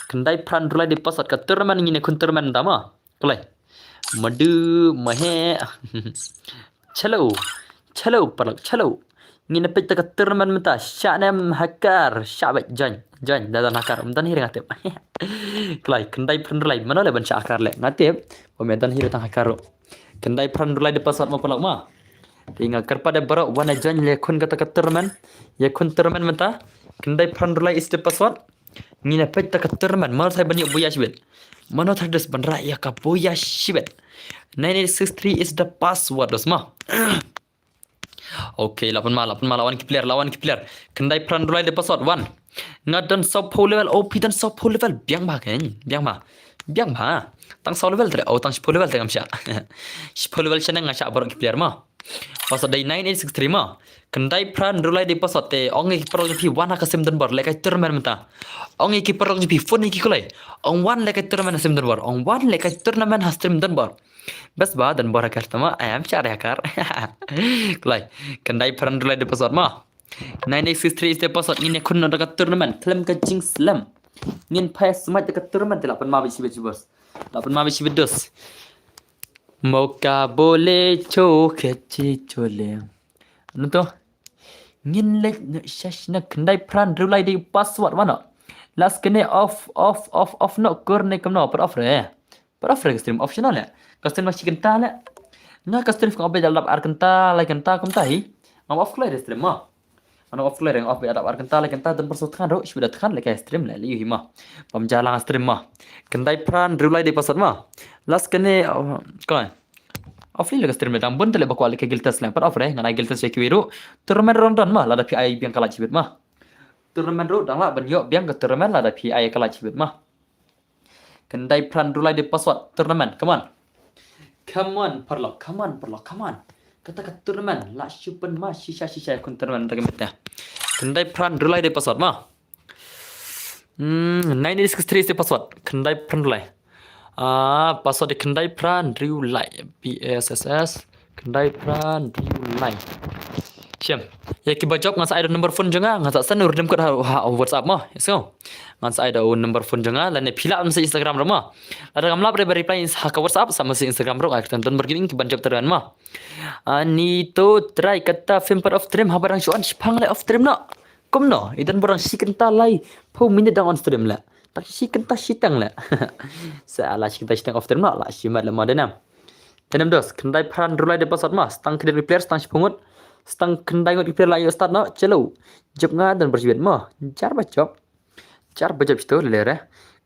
Khyndai phra hynriew lai dei password ka tournament ngin ïa khun tournament mynta mo. Kloi. Madu mahe. Chalo. Chalo paralok chalo. Ngin ïa peit ta ka tournament mynta. Shah ne em hacker. Shah beit join. Join. Da don hacker. Ym don hi re nga tip. Kloi. Khyndai phra hynriew lai. Mano le ban shah hacker le. Nga tip. Ym don hi re tang hacker ruh. Khyndai phra hynriew lai dei password mo paralok mo. Te nga kyrpad ïa baroh wan ïa join ïa khun kata ka tournament. Ïa khun tournament mynta. Khyndai phra hynriew lai is the password. Ngin ïa peit ta ka tournament. Mano tharai ban ïoh buya shibit. Mano tharai dos ban rah ïa ka buya shibit. Nine eight six three is the password dos mo. Okay, la pynma, la pynma, la wan ki player, la wan ki player. Khyndai phra hynriew lai dei password, wan. Nga don sawphew level, oh phi don sawphew level. Biang bha kein, biang bha. Biang bha. Tang saw level te, oh tang shiphew level te ngam shah. Shiphew level shaneng nga shah baroh ki player mo. Password dei nine eight six three mo. Khyndai phra hynriew lai dei password te. Ong ïa ki paralok jong phi wan ha ka stream don bor lehkai tournament mynta. Ong ïa ki paralok jong phi phone ïa ki kloi. Ong wan lehkai tournament ha stream don bor. Ong wan lehkai tournament ha stream don bor. Best ba don bor hacker tama em shah re hacker. Kloi. Khyndai phra hynriew lai dei password mo. Nine eight six three is the password ngin ïa khun noh da ka tournament. Khlem ka jingslem. Ngin phai smite da ka tournament te la pynma beit shibit shi boss. La pynma beit shibit dos. Moka bole cho khechi chole. Nto. Ngin leh shash na khyndai phra hynriew lai dei password mano. Last kene off, off, off, off no kur ne kam no, pat off re. Pat off re ka stream optional le. Ka stream ma shi kynta le. Nga ka stream ka off beit da lap ar kynta, lai kynta kumta hi. Ngam off kloi re stream mo. Ano off kloi re, off beit da lap ar kynta, lai kynta, don por so than ro, shibit da than le ka stream le, le yu hi mo. Bam jalang stream mo. Khyndai phra hynriew lai dei password mo. Last kene, oh, kloi. Off li le ka stream le dang bun te le ba kwah le ka guild test le. Pat off re, ngan ai guild test ïa kiwei ruh. Tournament ruh dang don mo, lada phi ai biang ka lait shibit mo. Tournament ruh dang lah ban ïoh biang ka tournament lada phi ai ka lait shibit mo. Khyndai phra hynriew lai dei password tournament. Come on. Come on, paralok. Come on, paralok. Come on. Kata ka tournament. La shu pynma shisha shisha ïa khun tournament mynta ka miet. Khyndai phra hynriew lai dei password mo. Hmm, nine eight six three is the password. Khyndai phra hynriew lai. Ah, password dei khyndai phra hynriew lai. P A S S S. Khyndai phra hynriew lai. Shem. Ïa kiba jop ngan sa ai da u number phone jong nga, ngan sa send u redeem code ha, ha WhatsApp mo. Ïa sngew. Ngan sa ai da u number phone jong nga, lane phi lah message Instagram ruh mo. Lada ngam lap re ba reply ha ka WhatsApp, sa message Instagram ruh, ai kyrteng don bargaining kiban jop tyrwan mo. Ani to try kata film part of dream haba dang shu on shipang lai off dream no. Kumno, i don barang shi kynta lai phew minit dang on stream la. Tak shi kynta shiteng la. Sa la shi kynta shiteng off stream la, la shi mat la ma denam. Tenem dos, khyndai phra hynriew lai de password ma, stang khyndiat wei player, stang shiphew ngut, stang khyndai ngut wei player la ïoh start no, chalo. Jop nga don barjibet ma, jar ba jop. Jar ba jop shito le re.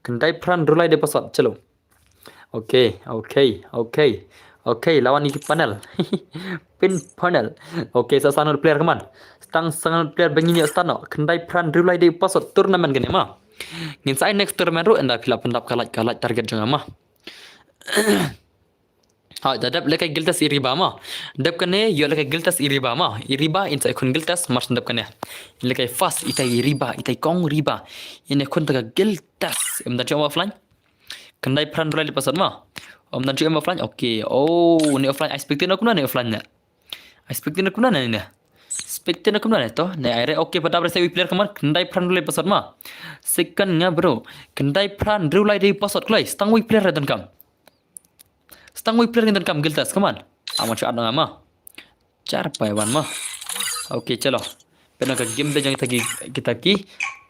Khyndai phra hynriew lai de password, chalo. Okay, okay, okay. Okay, lawan ni panel. Pin panel. Okay, sa sangat player keman. Stang sangat player bengin ya start no. Khyndai phra hynriew lai de password tournament kane ma. Ngin sa ai next tournament ruh ynda phi la pyndap ka like, ka like target jong nga ma. Ha, da dep lehkai guild test i Riba ma. Dep kane ïoh lehkai guild test i Riba ma. I Riba in sa i khun guild test mar dep kane. Lehkai fast itai i Riba, itai kong Riba. Ine khun ta ka guild test. Em da jom offline. Khyndai phra hynriew lai de password ma. Om nan ju em offline. Okay. Oh, ne offline. I speak tin kumna ne offline ne. I speak tin kumna ne ne. Speak tin kumna ne to. Ne ai re okay, padap re sa wei player keman. Khyndai phra hynriew lai de password ma. Second nga bro. Khyndai phra hynriew lai de password kloi. Stang wei player re donkam. Stang wei player re donkam guild test keman. Aman shu at nga ma. Jar pai wan ma. Okay, chalo. Pynna ka game de jong kita ki, kita ki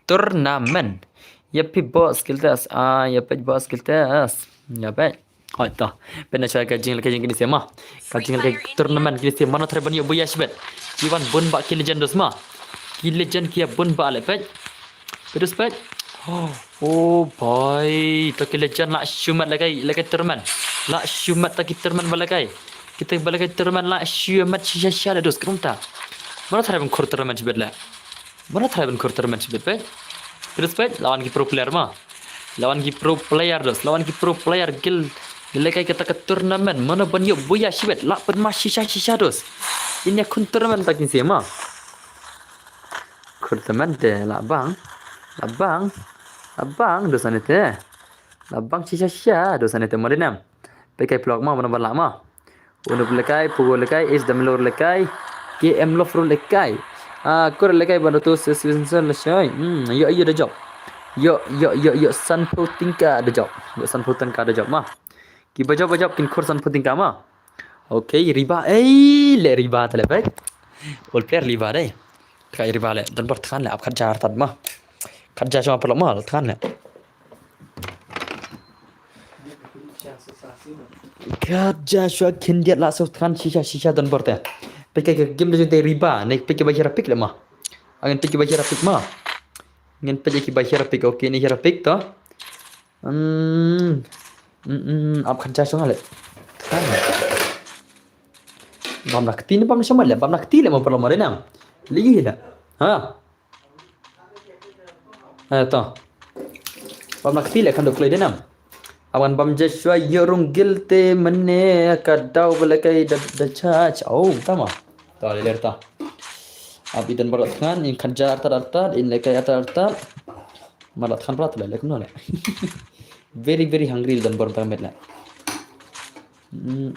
tournament. Ïa phi boss guild test. Ah, ïa phi boss guild test. Ïa phi. Hoi to. Pynna cha ka jinglehkai jong kine se ma. Ka jinglehkai tournament kine se ma, no try ban ïoh buya shibet. Ki wan bun ba ki legend dos ma. Ki legend ki ïa bun ba le phi. Terus pek. Oh, oh boy, to ki legend la shu mat lehkai, lehkai tournament. La shu mat to ki tournament ba lehkai. Kita ba lehkai tournament la shu mat shisha shisha da dos krum ta. Mana try ban khur tournament shibet le. Mana try ban khur tournament shibet pek. Terus pek, lawan ki pro player ma. Lawan ki pro player dos, lawan ki pro player guild. Lehkai kata ka tournament, mana ban ïoh buya shibet, la pynma shisha shisha dos. Ini khun tournament ta kin se ma. Khur tournament te la bang. La bang. La bang dos ane te. La bang shisha shisha dos ane te ma denam. Pekai vlog ma mana ban la ma. Unup lehkai, Pugo lehkai, Ace Damilor lehkai, K M Lofro lehkai. Ah, kur lehkai ban tu se Swinson lehkai. Hmm, ïoh ïoh da jop. Ïoh ïoh ïoh ïoh sanphew tyngka da jop. Ïoh sanphew tyngka da jop ma. Kiba jop ba jop kin khur sanphew tyngka ma. Okay, Riba. Ei, le Riba te le pek. All player Riba dei. Ka Riba le. Don bor than le ap khat jar tad ma. Khat jar shong paralok ma than le. Khat jar shwa khyndiat la so than shisha shisha don bor te. Pek ka game de jong te Riba. Ne pek ba hira pek le ma. Angin pek ba hira pek ma. Ngin pek ki ba hira pek. Okay, ni hira pek to. Hmm. Hmm, hmm, ap khat jar shong le. Than. Bam na kti ne bam na shamat le, bam na kti le ma paralok ma denam. Ligi le. Ha. Eh, to. Bam na kti le khan dok kloi denam. Awan bam Joshua ïoh rung guild te mane ka daw ba lehkai da, da charge. Oh, tama. To le ler ta. Ap i don bor than, in khan jar artat artat, in lehkai artat artat. Mar la than brat la lek no le. Very, very hungry don bor tang met la. Mm.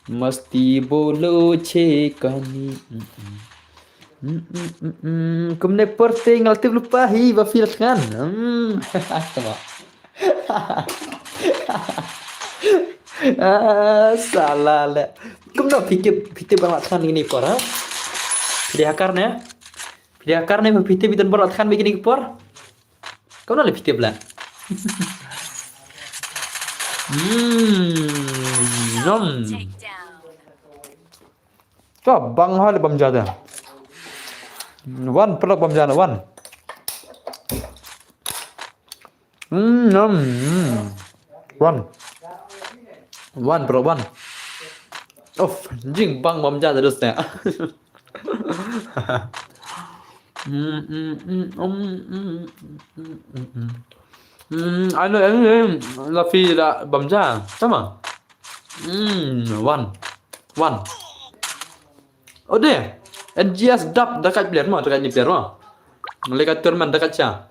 Masti bolo che kani. Mm, mm. Mm, mm, mm, mm. Kumne porte ngal tip lupa hi ba fil than. Mm. Tama. Ah, salah le. Kumno phi tip, phi tip ba la than ini por ha? Phi dei hacker ne? Phi dei hacker ne, phi tip ba don bor la than ini por? Kumno le phi tip la. Hmm. Nom. To bang ha le bam ja da. Wan paralok bam ja na wan. Hmm, nom. Hmm. Wan. Wan paralok wan. Of, jingbang bam ja da dos ne. Mm, mm, mm, mm, mm, mm, mm, mm. Mm, ano, ano, ano, la phi la bam ja, tama. Mm, wan. Wan. Ode, N G S dap da kat player ma, da kat ni player ma. Lehkai tournament da kat cha.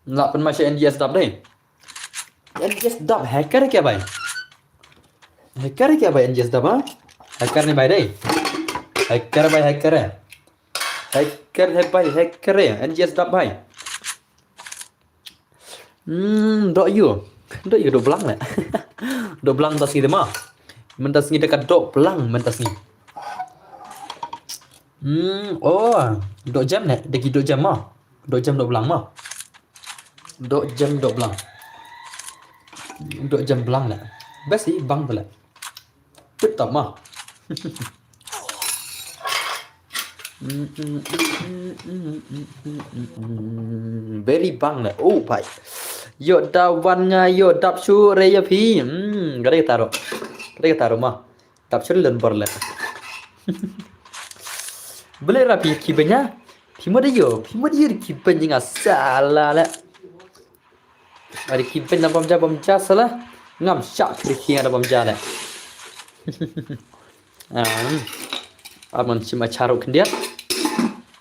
Lah pynma sha N G S dap dei. N G S dap hacker kya bhai? Hacker kya bhai N G S dap ha? Hacker ne bhai dei. Hacker bhai, hacker eh. Hacker hai bhai, hacker eh. N G S dap bhai. Hmm, doh ïu. Doh ïu, doh blang leh. Doh blang mynta sngi de ma. Mynta sngi de ka doh blang mynta sngi. Hmm, oh, doh jem leh, da ki doh jem ma. Doh jem doh blang ma. Doh jem doh blang. Doh jem blang leh. Best i bang tu leh. Tip top ma. Very bang leh. Oh, bhai. Ïoh da wan nga ïoh dap shuh re ïa phi. Hmm, ka dei kata ruh. Ka dei kata ruh ma. Dap shuh leh bor leh. Bele ra phi ki benya. Phi mo de ïoh, phi mo de ïoh ki benya nga sala leh. Ari ki ben na bam ja bam ja sala. Ngam shah kri ki na bam ja le. Um, aman shim achar ruh khyndiat.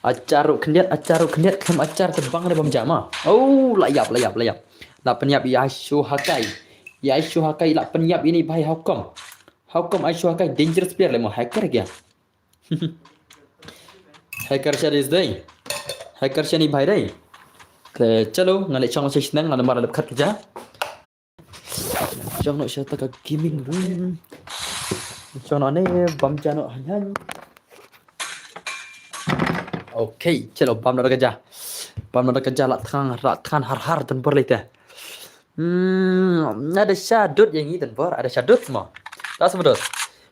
Achar ruh khyndiat, achar ruh khyndiat, khlem achar te bang na bam ja ma. Oh, la ïap, la ïap, la ïap. La pynïap ïa shu hakai. Ïa shu hakai la pynïap ini bhai, how come? How come ai shu hakai dangerous player le mo hacker kya? Hacker shah is dei. Hacker shah ni bhai dei. Te chalo, nga leh chong sa shnang, nga namar lep khat kja. Chong noh sha ta ka gaming room. Chong noh ne, bam ja noh hanhan. Okay, chalo, bam noh da ka ja. Bam noh da ka ja, la than, la than har har tan bor lei te. Hmm, ada sha dud ïa ngi tan bor, ada sha dud mo. Ta sum dud.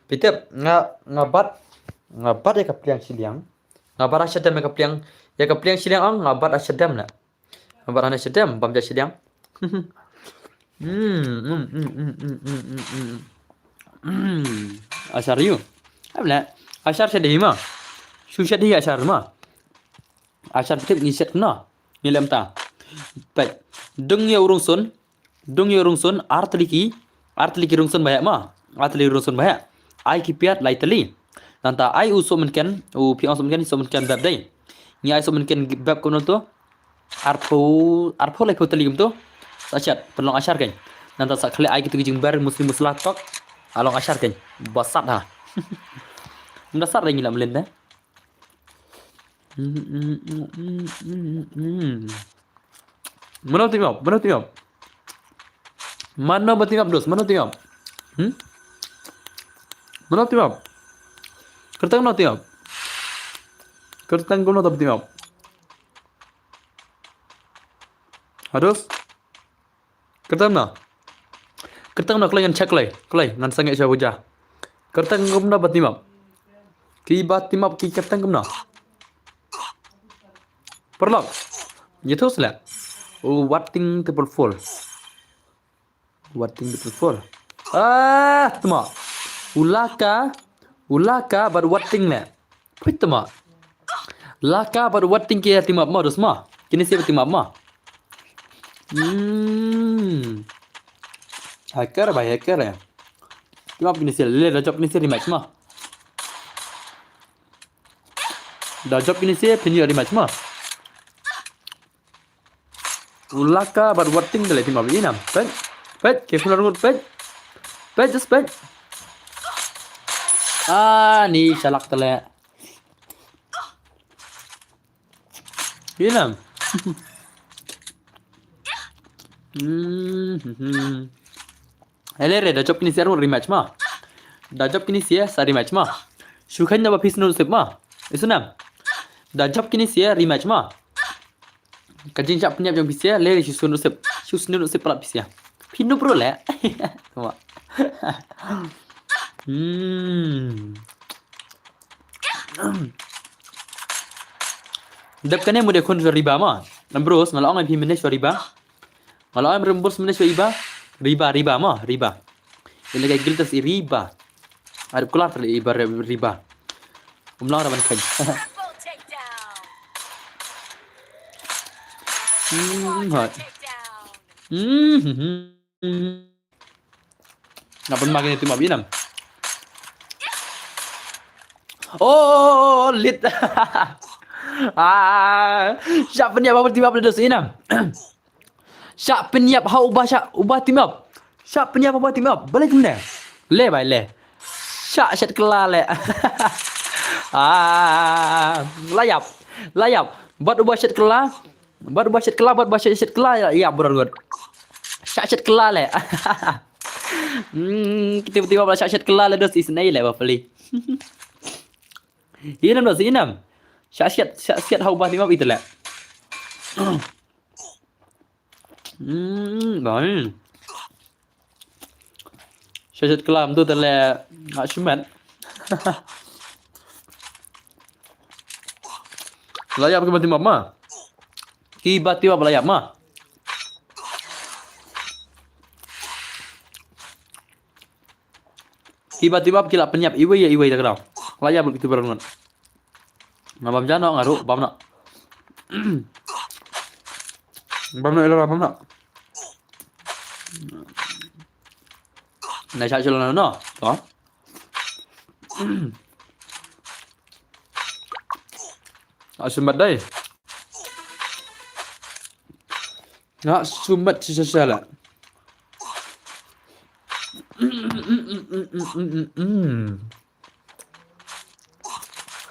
Pitep, nga, nga bat, nga bat ïa ka pliang shiliang. Nga bat asha dem ïa ka pliang, ïa ka pliang shiliang ong, nga bat asha dem na. Nga bat asha dem, bam ja shiliang. Hmm, hmm, hmm, hmm, hmm, hmm, hmm, hmm. Hmm. Ashar ïu. Am la. Ashar sha dei ma. Shu sha dei ashar ma. Ashar pitep ngi shet na. Ngi lem ta. Peit. Dung ïa u rung sun. Dung ïa u rung sun, ar tylli ki, ar tylli ki rung sun ba heh ma. Ar tylli rung sun ba heh. Ai ki piat lai tylli. Nangta ai u sohmynken, u phi ong sohmynken, sohmynken bep dei. Ngi ai sohmynken bep kumno to. Arphew, arphew laiphew tylli kumto. Sa shet, pynlong ashar kein. Nangta sa khleh ai kitu ki jingber, musli musla tok. Along ashar kein. Ba sat ha. Ym da sat dei ngi la mlien dei. Mano team up? Mano team up? Mano ba team up, dos? Mano team up? Hmm? Mano team up? Kyrteng mano team up? Kyrteng mano team up? Hados? Kyrteng na. Kyrteng na klei ngan check klei. Klei ngan sangeh sha puja. Kyrteng kumno ba team up? Ki ba team up ki kyrteng kumno? Paralok. Ïa thus leh. Oh, Watting triple four. Watting triple four. Ah, tma. U Laka. U Laka bad Watting leh. Peit tma. Laka bad Watting ki team up ma, dos ma. Kine seh ba team up ma. Hmm. Hacker ba hacker eh. Team up kine seh, le da jop kine seh rematch ma. Da jop kine seh pynïoh rematch ma. U Laka bad Watting da leh team up ïa nam. Peit. Peit, careful arngut, peit. Peit, just peit. Ah, ni shalak tele. Ïa nam. Hmm, hmm, hmm. Ele re, da jop kine seh arngut rematch ma. Da jop kine seh sa rematch ma. Shu khein da ba phi sngewsih ma. Isu nam. Da jop kine seh rematch ma. Ka jingshah pynïap jong phi seh, le shu sngewsih. Shu sngewsih palat phi seh. Phi nup ruh le. Tama. Hmm. Dep kane mut ïakhun sha Riba ma. Nam bros, nga la ong ai phi mynne sha Riba. Nga la ong ai bros mynne sha Riba. Riba, Riba ma, Riba. Ïa lehkai guild test i Riba. Ai dep kular tali Riba, Riba. Um lang ra ban khein. Hmm, hot. Hmm, hmm, hmm. Nga pynmang ïa team up ïa nam. Oh, lit. Ah, shah pynïap ba team up le dos ïa nam. Shah pynïap ha uba shah uba team up. Shah pynïap ha uba team up. Balei kumne? Le bai le. Shah shet kylla le. Ah, la ïap. La ïap. Bad uba shet kylla. Bad uba shet kylla, bad uba shet, shet kylla, ïa, ïa, bro, bro. Shet, shet kylla leh. Hmm, kita tiba bala shet, shet kylla leh, dos isnei leh, bapali. Inem dos, inem. Shet, shet, shet, shet, hau ba tiba ita leh. Hmm, bang. Shet, shet kylla mynta te leh, ah, shimet. La ïap kiba tim ap ma. Kiba tim ap la ïap ma. Kiba tim ap ki la pynïap iwei ïa iwei da ka daw. La ïap kitu baroh ngut. Nga bam ja noh, nga ruh bam noh. Bam noh, ïa la bam noh. Na sha sha la noh. To. Ah, shimet dei. Nga shimet shisha shisha la.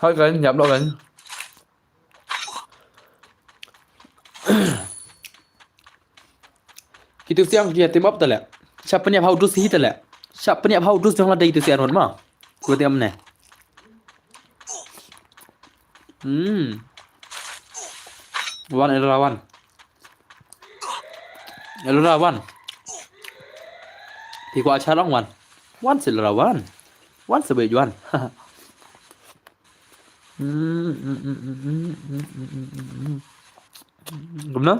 Hai kan, ïap noh kan. Kitu siang ki tim ap te leh. Sha pynïap hau dus hi te leh. Sha pynïap hau dus jong la dei kitu siang rot ma. Ku tim ne. Hmm. Wan, Elra, wan. Elra, wan. Phi kwah cha long, wan. Wan seh Elra, wan. Wan seh beit, wan. Hmm, hmm, hmm. Kumno?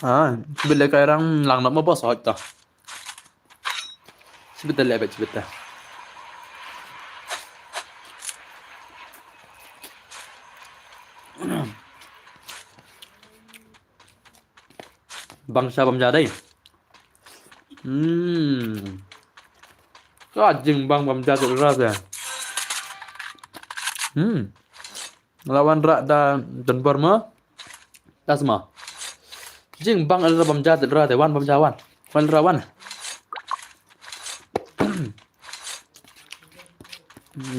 Ah, shibit leh ka rang lang, nop ma bos hot ta. Shibit leh bet, shibit leh. Bang sha bam ja dei. Hmm. Ka jingbang bam ja te ra te. Hmm. La wanrah da donbor ma. Das ma. Jingbang Elra bam ja te ra te, wan bam ja, wan. Wan Elra, wan.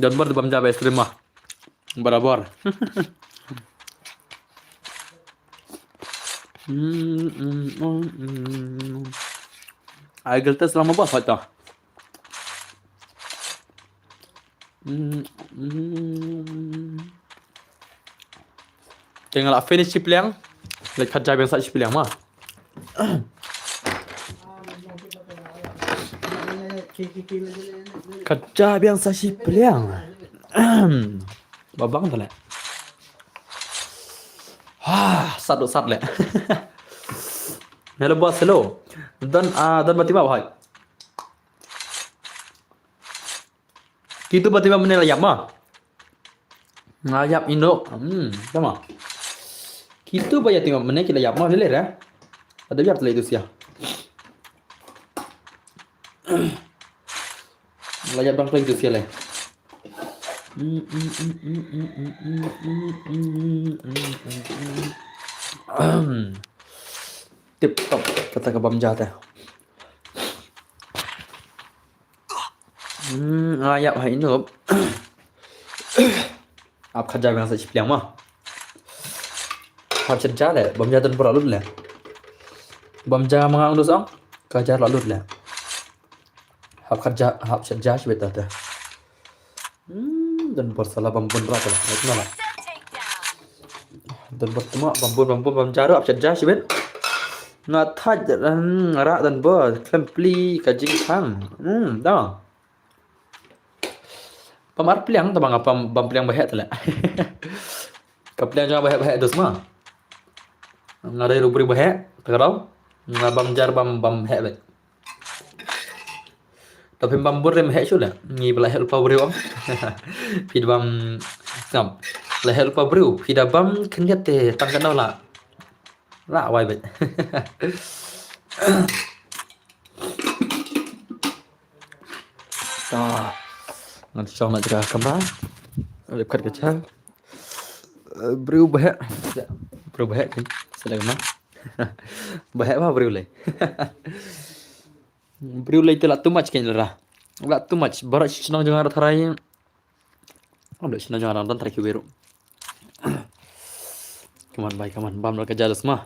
Donbor bam ja ba stream ma. Barabor. Hmm, hmm, hmm, hmm. Ai gel tes lama bos hot ta. Hmm, hmm. Te nga la finish shi pliang. Leit khat jaiñ biang sa shi pliang ma. Khat jaiñ biang sa shi pliang. Ba bang te leh. Ha, sat dok sat leh. Hello boss, hello. Don, ah, don ba tim ap hoi. Kitu ba tim ap mynne la ïap ma. Nga ïap ino. Hmm, tama. Kitu ba ïa tim ap mynne ki la ïap ma lele re. Ada ïap te leh tu sia. La ïap dang te leh tu sia leh. Tip top kata ka bam ja te. Hmm, nga ïap ha ino. Ap khat jaiñ biang sa shi pliang ma. Hap shet ja leh, bam ja donbor la lut leh. Bam ja ma nga ong dos ong, ka ja la lut leh. Hap khat ja, hap shet ja shibit te. Hmm, donbor sa la bam bun ra te. Donbor tama bam bun, bam bun, bam ja ruh, hap shet ja shibit. Nga thait, hmm, nga rah donbor khlem plie ka jingkhang. Hmm, da. Bam ar pliang, tama nga bam, bam pliang ba heh te leh. Ka pliang jong nga ba heh, ba heh dos ma. Nga dei ruh briew ba heh, te ka daw. Nga bam ja bam, bam heh beit. Te phim bam bun re ym heh shuh leh. Ngi ba la heh lypa briew ong. Phi da bam, ngam. La heh lypa briew, phi da bam khyndiat te tang katno la. La wai beit. Ta. Ngan shong na jaka kamra. Lep khat ka cha. Eh, briew ba heh. Briew ba heh kan. Sa da kamra. Ba heh ba briew lei. Briew lei te la too much kan Elra. La too much. Baroh shi shnong jong nga ra tharai. Kam da shna jong ngarang don trai ki wiru. Come on, bhai, come on. Bam noh da ka ja da sma.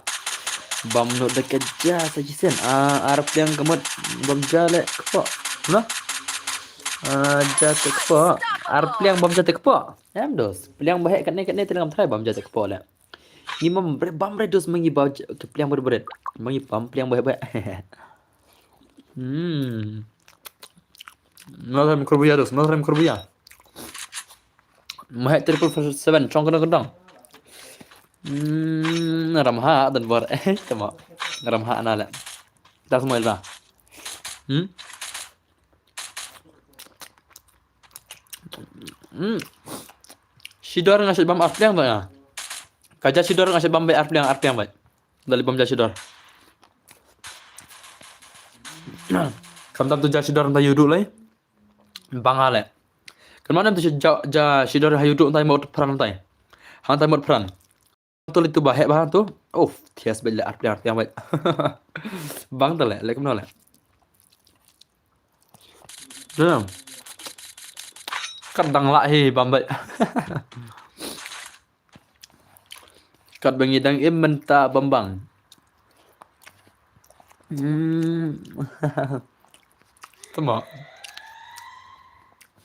Bam noh da ka ja sa shisien. Ah, ar pliang ka mut. Bam ja leh kpoh. No? Ah, ja te kpoh. Ar pliang bam ja te kpoh. Em dos. Pliang ba heh katne katne te ngam trai bam ja te kpoh leh. Ngi bam re, bam re dos ma ngi ba ja, pliang ba re. Ma ngi bam pliang ba heh ba heh. Hmm. No trai microbia dos. No trai microbia. Mahek triple seven, chong kena kena. Hmm, ramha dan bor. Eh, tama. Ramha na le. Das mo ila. Hmm? Hmm. Shidor nga shet bam arpliang ba ya. Ka ja shidor nga shet bam ba arpliang, arpliang ba. Dali bam ja shidor. Kam tam tu ja shidor nta yudu lai. Bang ale. Kan mana tu ja, ja shidor ha yudu nta mot pran nta. Hang nta mot pran. Tu li tu ba heh ba tu. Oh, thias bel le arpliang arpliang ba. Bang ta le, le kam na le. Kat dang lah hi bam ba. Kat ba ngi dang im mynta bam bang. Hmm. Tama.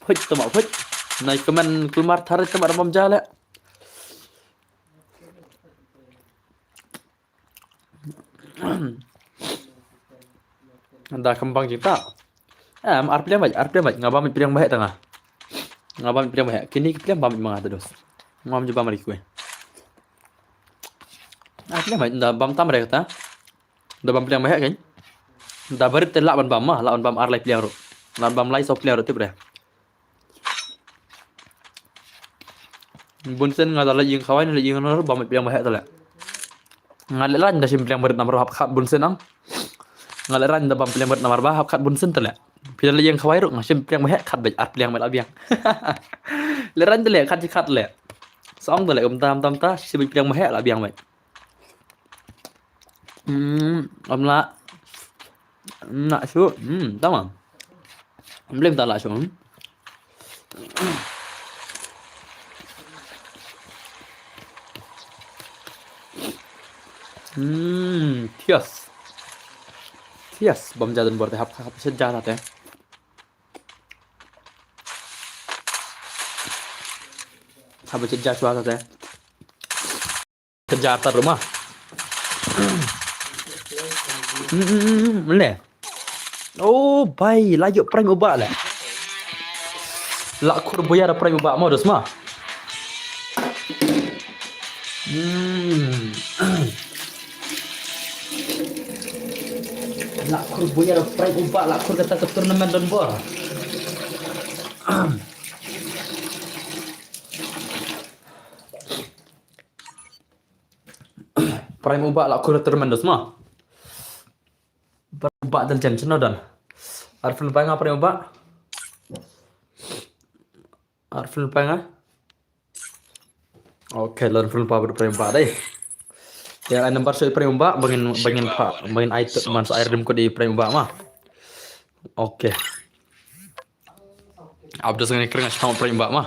Phuit, tama phuit. Nai kmen kulmar thar tama bam ja le. Da kam bang jingta. Em, ar pliang ba, ar pliang ba. Nga bam pliang ba heh ta nga. Nga bam pliang ba heh. Kini ki pliang bam ma nga ta dos. Nga bam ju bam ri kwe. Ar pliang ba, da bam tam re kata. Da bam pliang ba heh kan. Da barit te lah ban bam ma, lah ban bam ar lai pliang ru. Lah ban bam lai so pliang ru tip re. Bunsen nga da la ïing khawai na la ïing nor bam pliang ba heh ta le. Nga le ran da shim pliang barit namar hap khat bunsen ang. Nga le ran da bam pliang barit namar ba hap khat bunsen ta le. Phi da la ïing khawai ru nga shim pliang ba heh khat bej ar pliang ba la biang. Le ran ta le khat ji khat le. Song ta le um tam tam ta shim pliang ba heh la biang bej. Hmm, amla. Na shu, hmm, tamam. Blem ta la shu. Hmm. Hmm, thias. Thias, bam ja dan bor te hap hap shet ja te. Hap shet ja shu te. Kerja atar rumah. Hmm, hmm, hmm, hmm, mele. Oh, bai, la ïoh prank u bah le. La khur buya da prank u bah mo dos ma. Hmm. La khur buya da prank u bah, la khur kata ka tournament don bor. Prank u bah la khur tremendous ma. Prank u bah dal jem chno dan. Arfin prank nga prank u bah. Arfin prank nga. Okay, lon arfin prank prank u bah dai. Ya ai number soi prank u bah bangin bangin pa bangin ai man sa ai rim ko di prank u bah ma. Okay. Abdas ngani kring as prank u bah ma.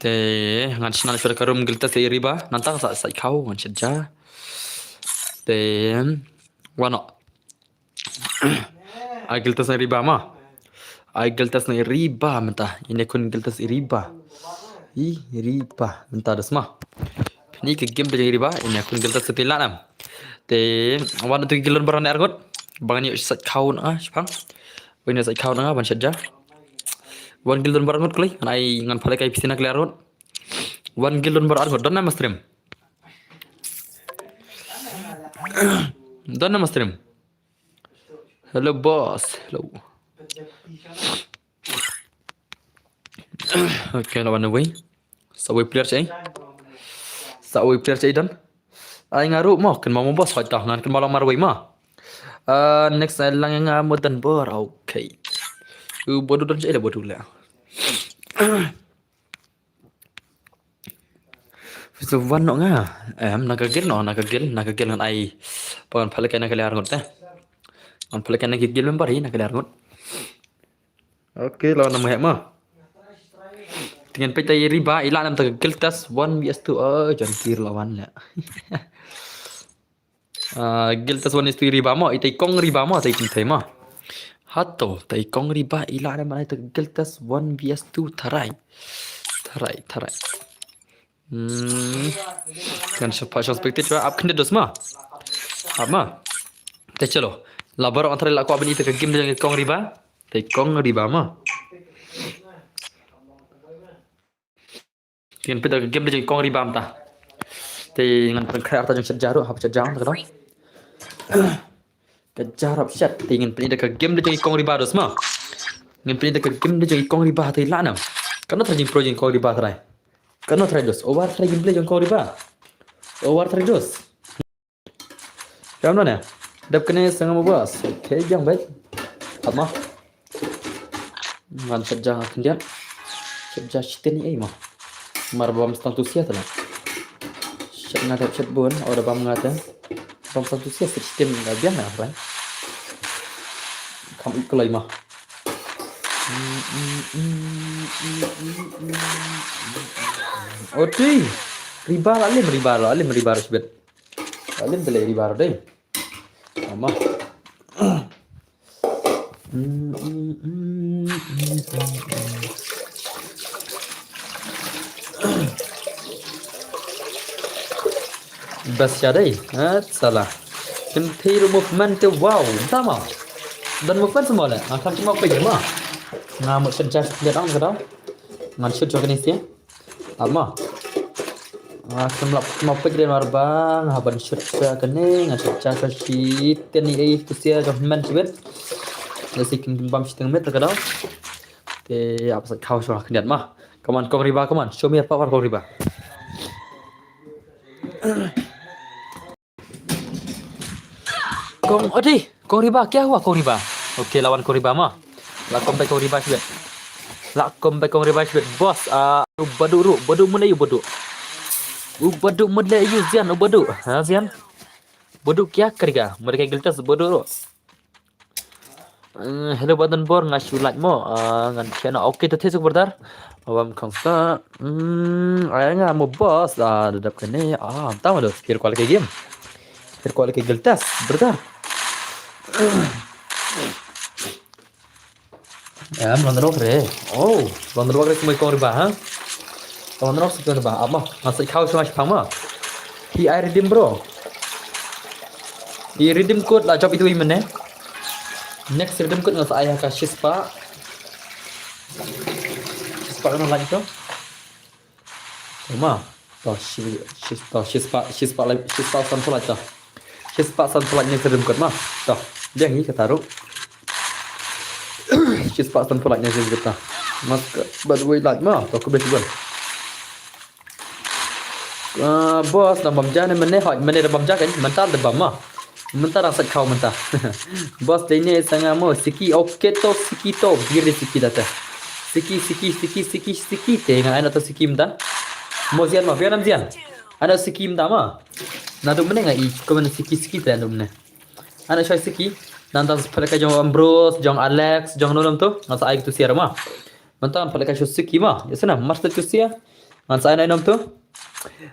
Te ngan shna shuwa ka room guild test ïa i Riba. Nangta sa sa khaw ngan shet ja. Te wano. Ai guild test na i Riba ma. Ai guild test na i Riba mynta. Ine khun guild test i Riba. I Riba mynta das ma. Ni ka game da i Riba ine khun guild test te la nam. Te wan tu guild don baran arngut. Bang ni sa khaw na shpang. Wan ni sa khaw na ban shet ja. Wan guild don baran ngut kli. Ngan ai ngan phalek ai pisi na kli arngut. Wan guild don baran ngut don na ma stream. Don na ma stream. Hello boss. Hello. Okay, la wan away. Sa wei player chai. Sa wei player chai dan. Ai nga ruh mo kan mo boss hoi tah ngan kan mo lang mar wei ma. Uh, next ai lang nga mo dan bor. Okay. U bodu dan chai la bodu la. So wan no nga. Em na ka gel no na ka gel na ka gel ngan ai. Pangan phalek na ka lar ngot eh. Ngan phalek na ka gel member hi na ka lar ngot. Okay, lawan nama hek ma. Dengan peta i Riba ila nam ta guild test one vs two. Oh, jan kir lawan la. Ah, guild test one vs two Riba mo, ita i kong Riba mo, ita i king thai ma. Hato, ita i kong Riba ila nam ta guild test one vs two tharai. Tharai, tharai. Hmm. Kan shapa shop spectate ba ap khyndiat dos ma. Ap ma. Te chalo. Labar antar la ko abani ta game de kong Riba. Te kong Riba ma. Kan pita game de kong Riba mta. Te ngan pengkhar ta jong shet jaru hap shet jang ta. Ka jarap shet te ngin pynda ka game de jong i kong Riba dos ma. Ngin pynda ka game de jong i kong Riba te la nam. Kano trai jing pro jong i kong Riba trai. Kano trai dos. Over trai game de jong i kong Riba. Over trai dos. Kam na ne. Dap kene sanga mo bas. Okay jang bai. Apa? Ngan shet ja khyndiat. Shet ja shiten ni ai ma. Mar bam stang tu sia tala. Shet nga dap shet bun, ora bam nga te. Bam stang tu sia shet shiten nga biang na rai. Kam ik kelai ma. Oti. Riba la lim, riba la lim, riba shibet. La lim tele riba dei. Ama. Bas ya dei. Ha, salah. Kan thei movement te wow. Tama. Dan movement semua le. Akan cuma apa je ma. Nga mo sejak dia dang kada. Ngan shoot juga ni sih. Ama. Ah, sem lap ma pek den war bang, ha ban shoot sha kane, ngan shoot sha ka shi ten ni ei tu sia jong man chibet. Nasi kin bam shi teng met ka dau. Te ap sa khaw sha khyndiat ma. Come on, kong Riba, come on. Show me your power, kong Riba. Kong, odi, kong Riba, kya hua kong Riba? Okay, lawan kong Riba ma. La kom bai kong Riba shibet. La kom bai kong Riba shibet. Boss, ah, u badu ru, badu mun ayu badu. U badu mun le ayu zian, u badu. Ha zian. Badu kya karega? Mereka guild test badu ru. Eh, hello Badan Bor, nga shu like mo. Ah, ngan chena. Okay, to thesuk brother. Awam khang sa. Hmm, ai nga mo boss. Ah, dadap kane. Ah, tama do. Kir kual ke game. Kir kual ke guild test, brother. Em, lon rok re. Oh, lon rok re kumai kong Riba ha. Lon rok si kong Riba. Ama, masih kau sama si pama. Hi ai redeem bro. Hi redeem code la job itu imene. Next redeem code ngan sa ai ha ka shispa. Shispa kan lagi tu. Uma. To shi shi to shispa shispa lai shispa san pulai to. Shispa san pulai ni redeem code ma. To. Dia ni kata ru. Shispa san pulai ni redeem code ta. Mas ka bad wei lai ma. To ku bes bun. Ah, boss, da bam ja ne mene hoi, mene da bam ja kan, mental da bam ma. Mental rasa kau mental. Boss, dei ne sanga mo, siki, okay to, siki to, bir de siki data. Siki, siki, siki, siki, siki, te ngan aina to siki mental. Mo zian ma, biar nam zian. Aina siki mental ma. Na tu mene ngai, kau mene siki, siki te na tu mene. Aina shoi siki, nanta sepelaka jong Ambrose, jong Alex, jong nonom tu, ngasa ai tu siar ma. Mynta ngan pat lehkai shuh Siki ma. Ïa sngewbha, mar shu Siki ïa. Ngan sa ai na i nom tu.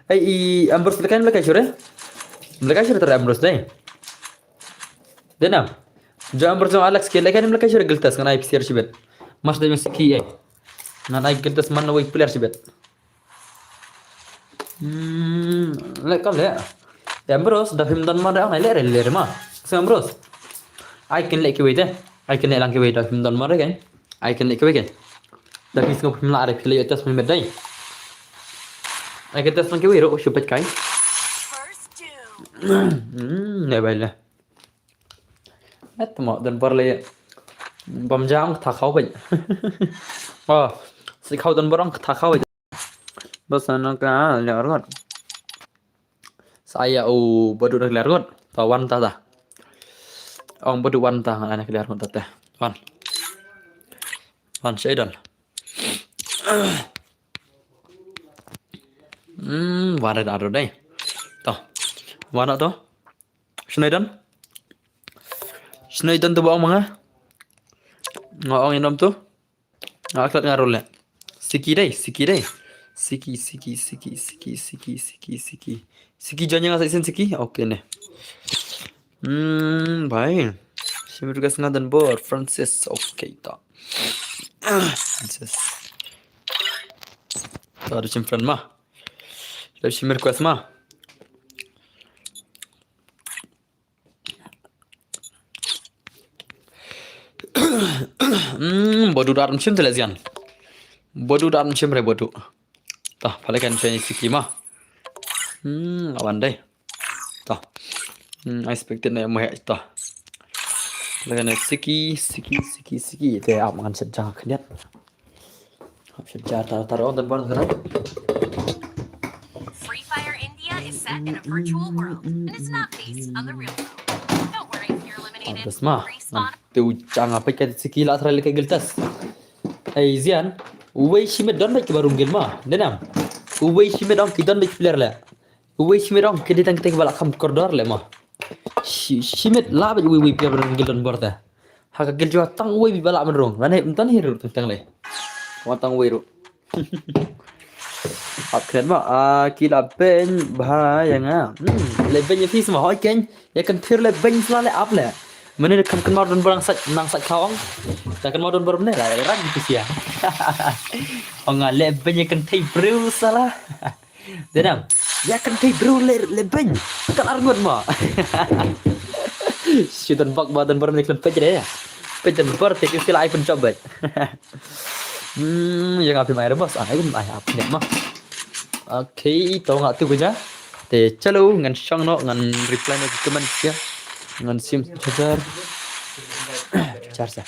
Ei, i Ambrose lehkai, lehkai shuh re. Lehkai shuh re Ambrose dei. Dei na. Jong Ambrose jong Alex ki lehkai, lehkai shuh re Guild Test, ngan ai phi shuh shibit. Mar shu Siki ei. Ngan ai Guild Test man wei player shibit. Hmm, leh ka leh. Em Bros, da phim don mar da nai leh re leh re ma. Sngewbha Bros. Ai kin leh kiwei te. Ai kin leh lang kiwei da phim don mar re kan. Ai kin leh kiwei kan. Da phim sngewbha phim lah re phi leh test phim dei. Ai kin test lang kiwei ro shu pet kai. Hmm, ne bai le. Et mo don bor le. Bam jang tha khaw bai. Oh, si khaw don bor ang tha khaw bai. Bas na ka le argot. Sa ïa u badu da le argot. Ta wan ta ta. Ong badu wan ta ana le argot ta ta. Wan. Wan Shaidan. Hmm, wan da ado dei. Ta. Wan to. Shaidan. Shaidan to ba ong ma nga. Nga ong ïa nom to. Nga klet nga role. Siki dei, Siki dei. Siki, Siki, Siki, Siki, Siki, Siki, Siki. Siki jan ïa nga sa shisien Siki. Okay ne. Hmm, bai. Shim request nga don bor Francis. Okay ta. Francis. Ta da shim friend ma. Da shim request ma. Hmm, badu da ram shim te le zian. Badu da ram shim re badu. Ta, pale kan shani Siki ma. Hmm, awan dei. Ta. Hmm, I expected na mo he ta. Pale kan Siki, Siki, Siki, Siki. Te ap ngan set jang khniat. Hap set jar tar tar on dan bar tar. Free Fire India is set in a virtual world and is not based on the real world. Don't worry if you're eliminated. Bas ma. Respawn. Tu chang apa kat Siki la try le ka Guild Test. Ei zian. Uwei shimet don bek ki barum gil ma. Denam. Uwei shimet ong ki don bek player le. Uwei shimet ong ki dei tang ki tei ba la kham kordor le ma. Shi-, shimet la bek uwei uwei player barum gil don bor te. Ha ka Guild jua tang uwei bi ba la man rung. Ngan hep ntan hi rut tang tang le. Wa tang uwei rut. Ap kren ma, ah, ki la beng bha ïa nga. Hmm, le beng ïa phi sma hoi keng. Ïa kan thir le beng sla le ap le. Mane de kan kan mar don barang sat nang sat khawang. Ta kan mar don barang ne la rang tu sia. Ong nga le beng ïa kan thei bru sala. Denam. Ïa kan thei bru le le beng. Kan arngut ma. Shi don bak ba don barang ne kan pej de. Pej don bar te ki sila ai pun chobet. Hmm, ïa nga phim ai re bos, ah, ai phim ai ap ne ma. Okay, to nga tu ku ja. Te chalo ngan shong no ngan reply no ki comment sia. Ngan sim charger. Charger.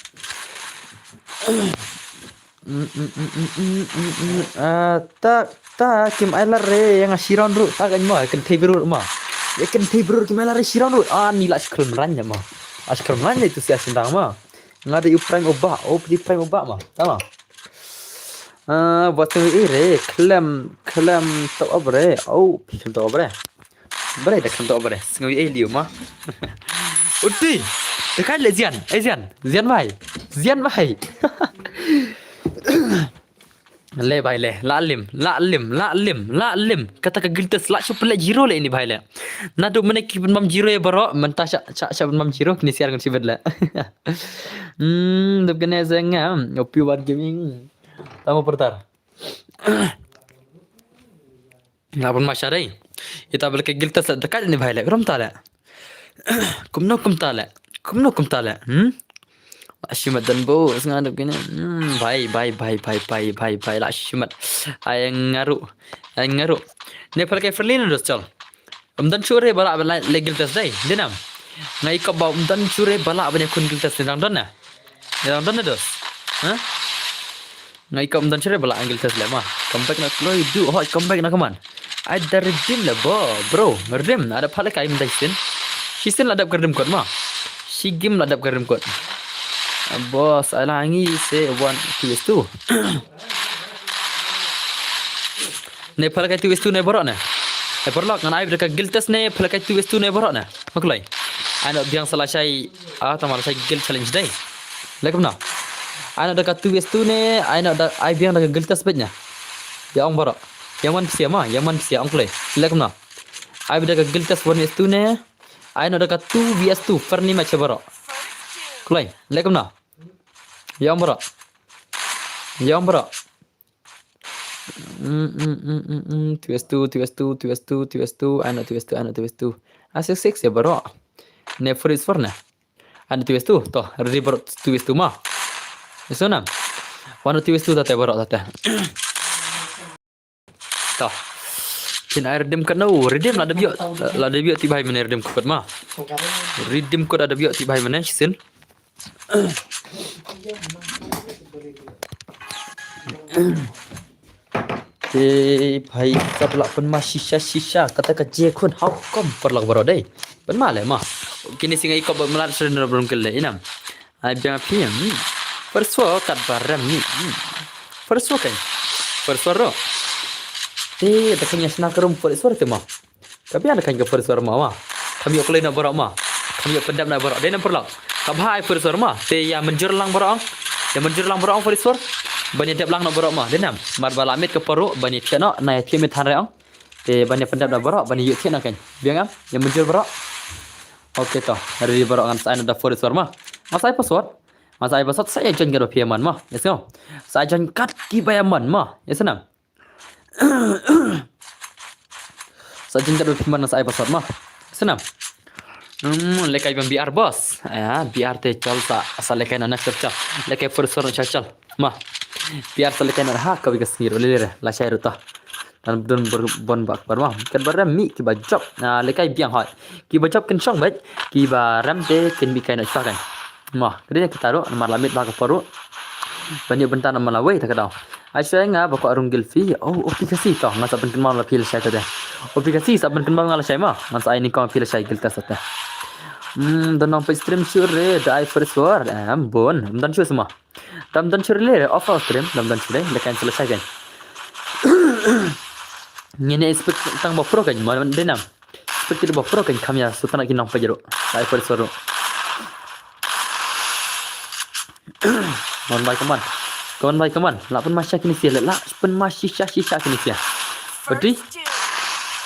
Mm, mm, mm, mm, mm, mm, mm. Ah, ta ta kim ai la re ïa nga shiron ru ta kan ma kan thei bru ma. Ïa kan thei bru kim ai la re shiron ru. Ah, ni la shkrum ran ïa ma. Ah, shkrum ran ïa tu sia sindang ma. Nga dei u prank u ba, u pdi prank u ba ma. Tama. Ah, wat tu i re, klem, klem to obre. Oh, klem to obre. Bre da klem to obre. Sngew i liu ma. Uti. Te kai le zian, eh zian, zian mai. Zian mai. Le bai le, la lim, la lim, la lim, la lim. Kata ka Guild Test la shu pele zero le ini bai le. Nadu mene ki pynbam zero ïa baroh, mynta sha sha sha pynbam zero kini siar ngan sibet le. Hmm, dep kene zeng em, opi wat gaming. Tamo pertar. Nga pun masha dei. Ita bel ka Guild Test dekat ni bai le. Rom ta le. Kumno kumta le. Kumno kumta le. Hmm? La shimat dan bo snga dep kene. Hmm, bai bai bai bai bai bai bai la shimat. Ai ngaru. Ai ngaru. Ne pal kai friendly na dos chal. Um dan shure bala bala le Guild Test dei. Dinam. Ngai kop ba um dan shure bala bane kun Guild Test dang don na. Dang don na dos. Ha? Ngai kop um dan shure bala Guild Test le ma. Comeback na kloi du hoi comeback na kaman. Ai da redeem le bo, bro. Redeem ada pale kai um dai sin. Shi sin la dap ka redeem code ma. Shi game la dap ka redeem code. Boss, ai la ngi se one two is two. Ne pala kai tu is tu ne borok ne. Ne borok ngan ai ka Guild Test ne pala kai tu is tu ne borok ne. Maklai. Ai no biang salah shai ah tama la shai Guild Challenge dei. Lekum na. Ai noh da ka two vs two ne, ai noh da, ai biang da ka guild test beit ne. Ïa ong baroh. Ïa man pisa ma, ïa man pisa ong kloi. Leh kumno. Ai biang da ka guild test one vs two ne, ai noh da ka two vs two friendly match baroh. Kloi, leh kumno. Ïa ong baroh. Ïa ong baroh. Mm, mm, mm, mm, mm. Two vs two, two vs two, two vs two, two vs two, ai noh two vs two, ai noh two vs two. Ah, six six ïa baroh. Ne four vs four ne. Ai noh two vs two, to, ready baroh two vs two ma. Ïa sngewbha. Wan noh two vs two tate baroh tate. To. Kin ai redeem katno, redeem la dep ïoh, la dep ïoh tip bha ïa mane redeem code ma. Redeem code la dep ïoh tip bha ïa mane shisien. Te bhai sab lah pynma shisha shisha kata ka je khun, how come, paralok baroh dei. Pynma leh ma. Kine sngi nga ïa kop ba mlad sren na brum kele inam. Ai biang phi. Hmm. First war kat ba rem ni. Hmm. First war kan. First war ro. Te da kan ïa shna ka rum first war te ma. Ka biang da kan ka first war ma ma. Kam ïoh kloi na baroh ma. Kam ïoh pyndep na baroh. Dei nam paralok. Ka bha ai first war ma. Te ïa mynjur lang baroh ong. Ïa mynjur lang baroh ong first war. Ban ïa dep lang na baroh ma. Dei nam. Mar ba la miet ka paru ban ïa thiah noh na ïa thiah miet than re ong. Te ban ïa pyndep na baroh ban ïa thiah na kan. Biang am. Ïa mynjur baroh. Okay to. Ready baroh ngan sa ai na da first war ma. Ngan sa ai password. Ngan sa ai password sa ïa join kat ba phi ïa man ma. Yes no. Sa ai join kat ki ba ïa man ma. Yes nam. Sa jingkat ba phi man sa ai password ma. Snam. Hmm, lekai biang B R boss. Ya, B R te chal sa, sa lekai na next chal. Lekai first one chal chal. Ma. B R sa lekai na ha ka bi ka sngi ro le le. Lashai ruh ta. Don bor bon bak bar ma. Kat ba rem mi ki ba jop. Na lekai biang hoi. Ki ba jop kin shong beit. Ki ba rem te kin bi kai na sa kan. Ma, ka dei kita ruh, namar la miet bha ka por ruh. Ban ïoh bynta namar la wei ta ka daw. Ai shai nga ba kwah rung guild phi. Oh, O P Khasi to, nga sa pynkynmaw la phi lashai ta de. O P Khasi sa pynkynmaw nga lashai ma, ngan sa ai nyngkong phi lashai guild test te. Hmm, don nong peit stream shuh re, da ai first war. Em, bun, ym don shuh sma. Dam don shuh re, off stream, dam don shuh re, da kan sa lashai kan. Ngin expect tang ba pro kan, ma dei nam. Seperti ba pro kan kham ïa sutana ki nong pajero. Ai first war ruh. Mon bai kaman. Kaman bai kaman. La pynma sha kine sia la. La pynma shisha shisha kine sia. Odi.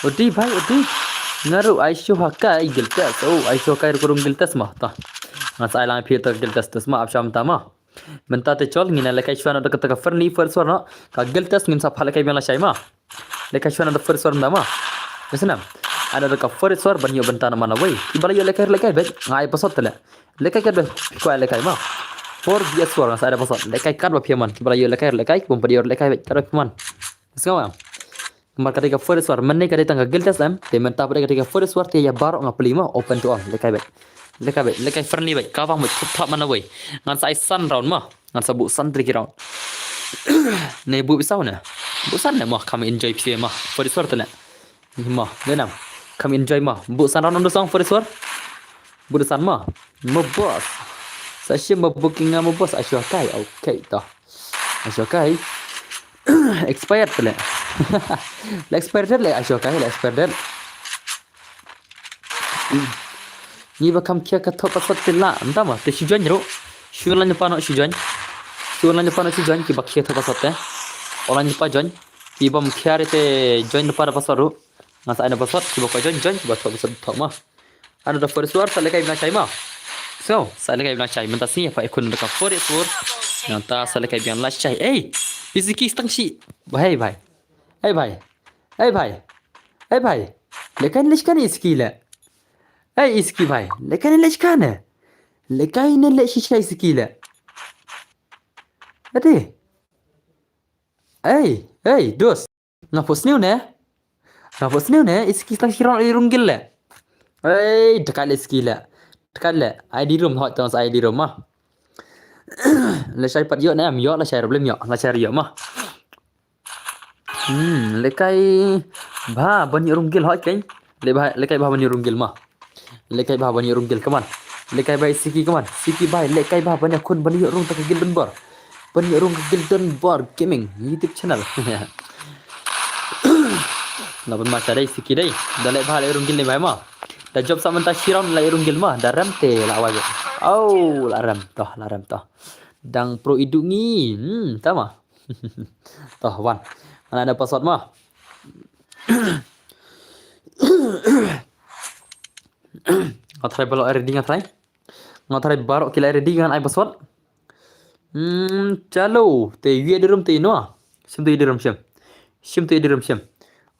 Odi bai odi. Nga ruh ai shu ha kai guild test. Oh, ai shu ha kai ruh guild test ma. Ta. Ngan sa ai lang phi ta guild test test ma ap sham ta ma. Mynta te chol ngin lekai shwa na da kata ka friendly first war no. Ka guild test ngin sa phah lekai biang lashai ma. Lekai shwa na da first war mynta ma. Yes nam. Ada da ka first war ban ïoh bynta na mana wei. Ki ba la ïoh lekai lekai beit. Nga ai password te le. Lekai ka da phi kwah lekai ma. Four V S four nga sa ai da password. Lekai kat ba phi man. Ki ba la ïoh lekai lekai. Bym pat ïoh lekai beit kat ba phi man. Yes nga. Namar ka dei ka first war, mynne ka dei tang ka guild test em, te mynta pat ka dei ka first war te ïa baroh nga plie ma, open to all, lekai beit. Lekai beit, lekai friendly beit, ka bang beit, thop thop mana wei. Ngan sa ai san round ma, ngan sa buh san trik round. Ne buh bisaw ne. Buh san ne ma, kham enjoy phi ma, first war te ne. Ni ma, ne nam. Kham enjoy ma, buh san round ndo song first war. Buh san ma, ma boss. Sa shim ma booking nga ma boss, ai shwa kai, okay to. Ai shwa kai. Expired pele. La expired date le, ai shwa kai, la expired date. Hmm. Ni ba kam khia ka thop password te la, nda ma, te shu join ruh. Shu online pa no shu join. Shu online pa no shu join, ki ba khia thop password te. Online pa join. Ki bam khia re te join pa da password ruh. Nga sa ai na password, ki ba ka join, join, ki ba thop password thop ma. Ano da first war, sa lekai bna chai ma. So, sa lekai bna chai, mynta si, pa ikun da ka first war. Nanta sa lekai biang la chai. Ei, Iziki stang shi. Bhai, bhai. Ei, bhai. Ei, bhai. Ei, bhai. Lekai ni leshkan Iziki le. Ei, Iziki bhai. Lekai ni leshkan ne. Lekai ni leshi chai Iziki le. Ade. Ei, ei, dos. Nga put sniew ne? Nga put sniew ne? Iziki stang shi round i rung guild le. Ei, dekat le Iziki le. Dekat le. I D room hot tong I D room ma. Le shai pat yo ne am yo le shai problem yo. Le shai yo ma. Hmm, lekai bha ban ïoh rung guild hot keng. Le bha, lekai bha ban ïoh rung guild ma. Lekai bha ban ïoh rung guild kaman. Lekai bha Iziki kaman. Iziki bha lekai bha ban ïoh khun ban ïoh rung ta ka guild don bor. Ban ïoh rung ka guild don bor gaming YouTube channel. La ban ma cha dei Iziki dei. Da leh bha leh rung guild ne bha ma. Da job sa mynta shi round leh rung guild ma. Da rem te la wai. Oh, la rem toh, la rem toh. Dang pro idu ngi. Hmm, tama. Toh, wan. Ngan ai da password ma. Nga try baroh ready nga try. Nga try baroh ki la ready ngan ai password. Hmm, chalo. Te yu ai di rum te ino. Shim te yu ai di rum shim. Shim te yu ai di rum shim.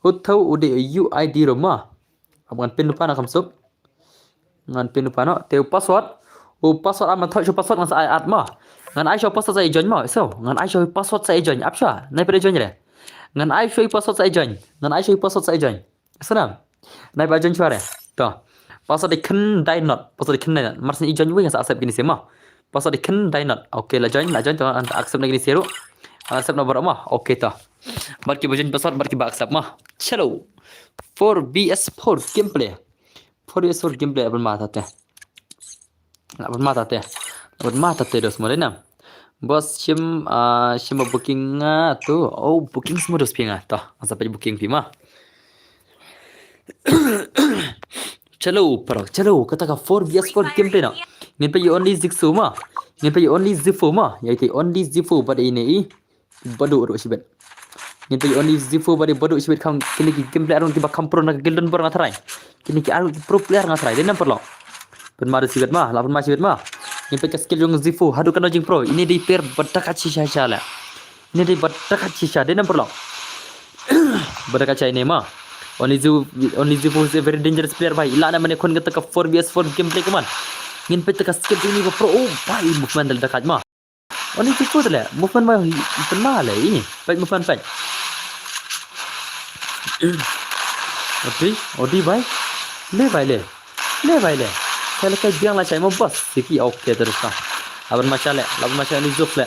Utho u de yu ai di rum ma. Ap ngan pin lupa na kam suk. Ngan pin lupa no. Te u password. U password am thoh shu password ngan sa ai at ma. Ngan ai shu password sa ai join ma. So, ngan ai shu password sa ai join. Ap shu. Nai pada join le. Ngan ai shu password sa ai join. Ngan ai shu password sa ai join. Sana. Nai ba join shu re. To. Password di khyndai not. Password di khyndai not. Mar syn i join wi ngan sa accept kini sima. Password di khyndai not. Okay, la join, la join to ngan accept na kini siru. Accept na baroh ma. Okay to. Bad ki ba join password bad ki ba accept ma. Chalo. Four V S four gameplay. Four V S four gameplay abon ma tate. Abon ma tate. Abon ma tate dos mo dena. Bos shim, ah, shim ba booking nga tu. Oh, booking semua dos phi nga. To, masa pa booking phi ma. Chalo, paralok, chalo, kata ka four V S four gameplay no. Ngin peit only Zifo ma. Ngin peit only Zifo ma. Ïa ite only Zifo bad ine i. Badu ruh shibet. Ngin peit only Zifo bad badu shibet kham kine ki gameplay arung ki ba kham pro na ka Guild Wars nga try. Kine ki arung ki pro player nga try. Dei nam paralok. Pynma da shibet ma, la pynma shibet ma. Ngin peit ka skill jong Zifo. Haduh kano jingpro. Ine dei player ba da ka shisha shisha la. Ine dei ba da ka shisha. Dei nam paralok. Ba da ka shisha ine ma. Only Zifo, only Zifo is a very dangerous player bhai. Ila na mane khun kata ka four V S four gameplay kaman. Ngin peit ka skill jong ini ba pro. Oh bhai, movement da ka ma. Only Zifo tale. Movement ma pynma le ini. Peit movement peit. Odi, odi bhai. Le bhai le. Le bhai le. Sa lehkai biang lashai mo bos. Siki okay terus ta. Laban ma sha le, laban ma sha only Zuf le.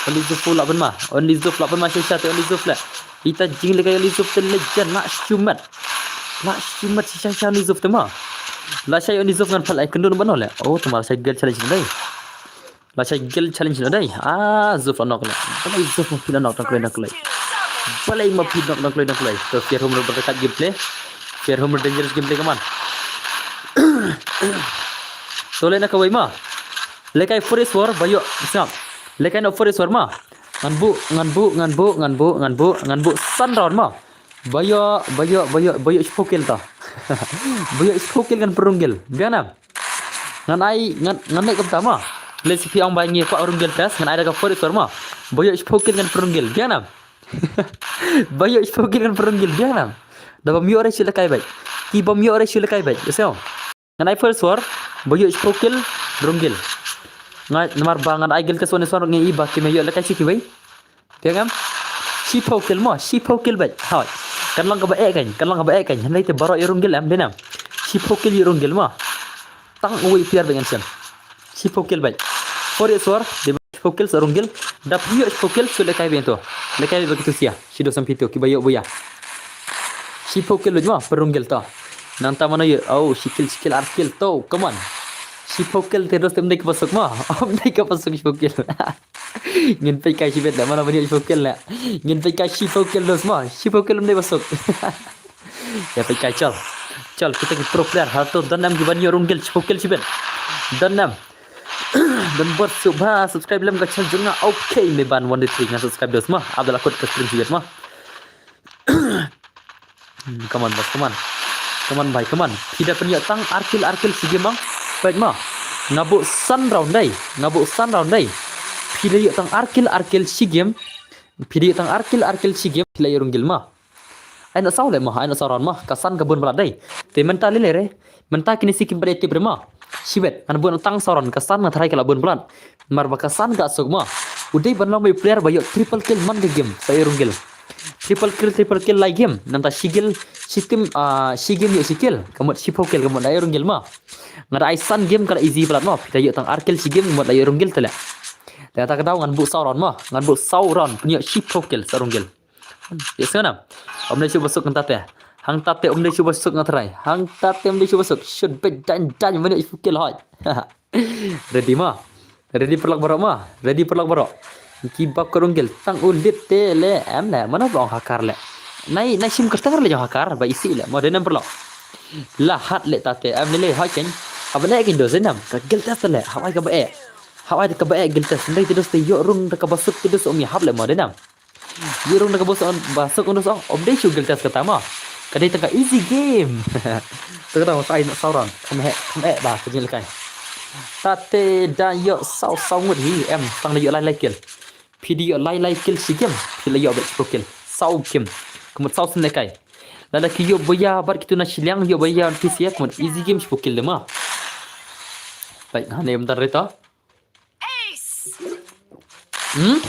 Only Zuf laban ma. Only Zuf laban ma sha sha te only Zuf le. Ita jinglehkai only Zuf te legend la shumat. La shumat sha sha only Zuf te ma. Lashai only Zuf ngan phalai kundun bano le. Oh, tama lashai Guild challenge dei. Lashai Guild challenge dei. Ah, Zuf la nok le. Balei Zuf ma phi la nok dang kloi dang kloi. Balei ma phi nok dang kloi dang kloi. To fear home run berdekat gameplay. Fear home dangerous gameplay kaman. To le na kawai ma. Lehkai four V S four ba ïoh sngap. Lehkai no four V S four ma. Ngan bu, ngan bu, ngan bu, ngan bu, ngan bu, ngan bu san round ma. Ba ïoh, ba ïoh, ba ïoh, ba ïoh shiphew kill ta. Ba ïoh shiphew kill ngan pynrung guild. Biang nam. Ngan ai, ngan, ngan leh kumta ma. Lehse phi ong ba ngi kwah rung guild test, ngan ai da ka four V S four ma. Ba ïoh shiphew kill ngan pynrung guild. Biang nam. Ba ïoh shiphew kill ngan pynrung guild. Biang nam. Da bam ïoh re shu lehkai beit. Ki bam ïoh re shu lehkai beit. Ïa sngap. Ngan ai four V S four, ba ïoh shiphew kill, rung guild. Nga, namar ba ngan ai guild test one v one ngi i ba kim ïoh lehkai shi kiwei. Biang nam. Shiphew kill mo, shiphew kill beit. Hoi. Kan long kaba eh kan, kan long kaba eh kan. Hynrei te baroh ïoh rung guild em, dei nam. Shiphew kill ïoh rung guild mo. Tang uwei player beit ngan shem. Shiphew kill beit. Four V S four, dei shiphew kill sa rung guild. Da phi ïoh shiphew kill shu lehkai beit to. Lehkai beit ba kitu sia. Shi dos sam phi to, kiba ïoh buya. Shiphew kill beit mo, pynrung guild to. Nangta mano ïoh, oh, shi kill, shi kill, ar kill to, come on. Shiphew kill te dos te ym dei kaba suk mo. Ym dei kaba suk shiphew kill. Ngin peit kai shibit le, mano ban ïoh shiphew kill le. Ngin peit kai shiphew kill dos mo, shiphew kill ym dei ba suk. Ïa peit kai chal. Chal, kita ki pro player, hato don nam ki ban ïoh rung guild, shiphew kill shibit. Don nam. Don bot suk ba, subscribe lem ka channel jong nga. Okay, me ban one day three nga subscribe dos mo. Abdallah Kut ka stream shibit mo. Hmm, come on, boss, come on. Come on, bhai, come on. Phi da pynïoh tang ar kill, ar kill shi game bang. Peit ma. Nga buh san round dei. Nga buh san round dei. Phi da ïoh tang ar kill, ar kill shi game. Phi da ïoh tang ar kill, ar kill shi game. Phi la ïoh rung guild ma. Ai na saw le ma, ai na saw round ma. Ka san ka bun palat dei. Te mynta lei lei re. Mynta kine shi kim pat ïa tip re ma. Shibit, ngan buh tang saw round, ka san nga tharai ka la bun palat. Namar ba ka san ka suk ma. U dei ban long ba ïa player ba ïoh triple kill man ka game, sa ïoh rung guild. Triple kill, triple kill lai game. Nangta shi kill, shi team, ah, shi game ïoh shi kill. Ka mut shiphew kill, ka mut la ïoh rung guild ma. Nga da ai san game ka la easy palat ma. Phi da ïoh tang ar kill shi game, ka mut la ïoh rung guild te le. Te kata ka daw ngan buh saw round ma. Ngan buh saw round, pynïoh shiphew kill, sa rung guild. Ïa sngewbha. Ym dei shuh ba suk hangta te. Hangta te ym dei shuh ba suk nga tharai. Hangta te ym dei shuh ba suk. Shoot beit dan dan mane ïa kill hoi. Ready ma. Ready paralok baroh ma. Ready paralok baroh. Ki bap ka rung guild. Tang u lit te le em le. Mano ba ong hakar le. Nai, nai shim kyrteng le jong hakar. Ba isih le. Mo dei nam paralok. La hat le ta te. Em le le hoi keiñ. Haba ne keiñ do zenam. Ka guild test le. Hawai kaba eh. Hap ai da kaba eh guild test. Hynrei te dos te ïoh rung da kaba suk te dos ym ïahap leh mo, dei nam. Ïoh rung da kaba suk, ba suk, dos ong, ym dei shu guild test kata mo. Ka dei tang ka easy game. Te kata mo sa ai na saw round. Kham eh, kham eh ba ka jingïalehkai. Tate da ïoh saw, saw ngut hi em, tang da ïoh lai lai kill. Phi da ïoh lai lai kill shi game, phi la ïoh bad shiphew kill. Saw game. Ka mut saw sien lehkai. Lada ki ïoh baya bad kitu na shiliang, ïoh baya T C F, ka mut easy game shiphew kill de mo. Bad hangne ym don re to. Hmm?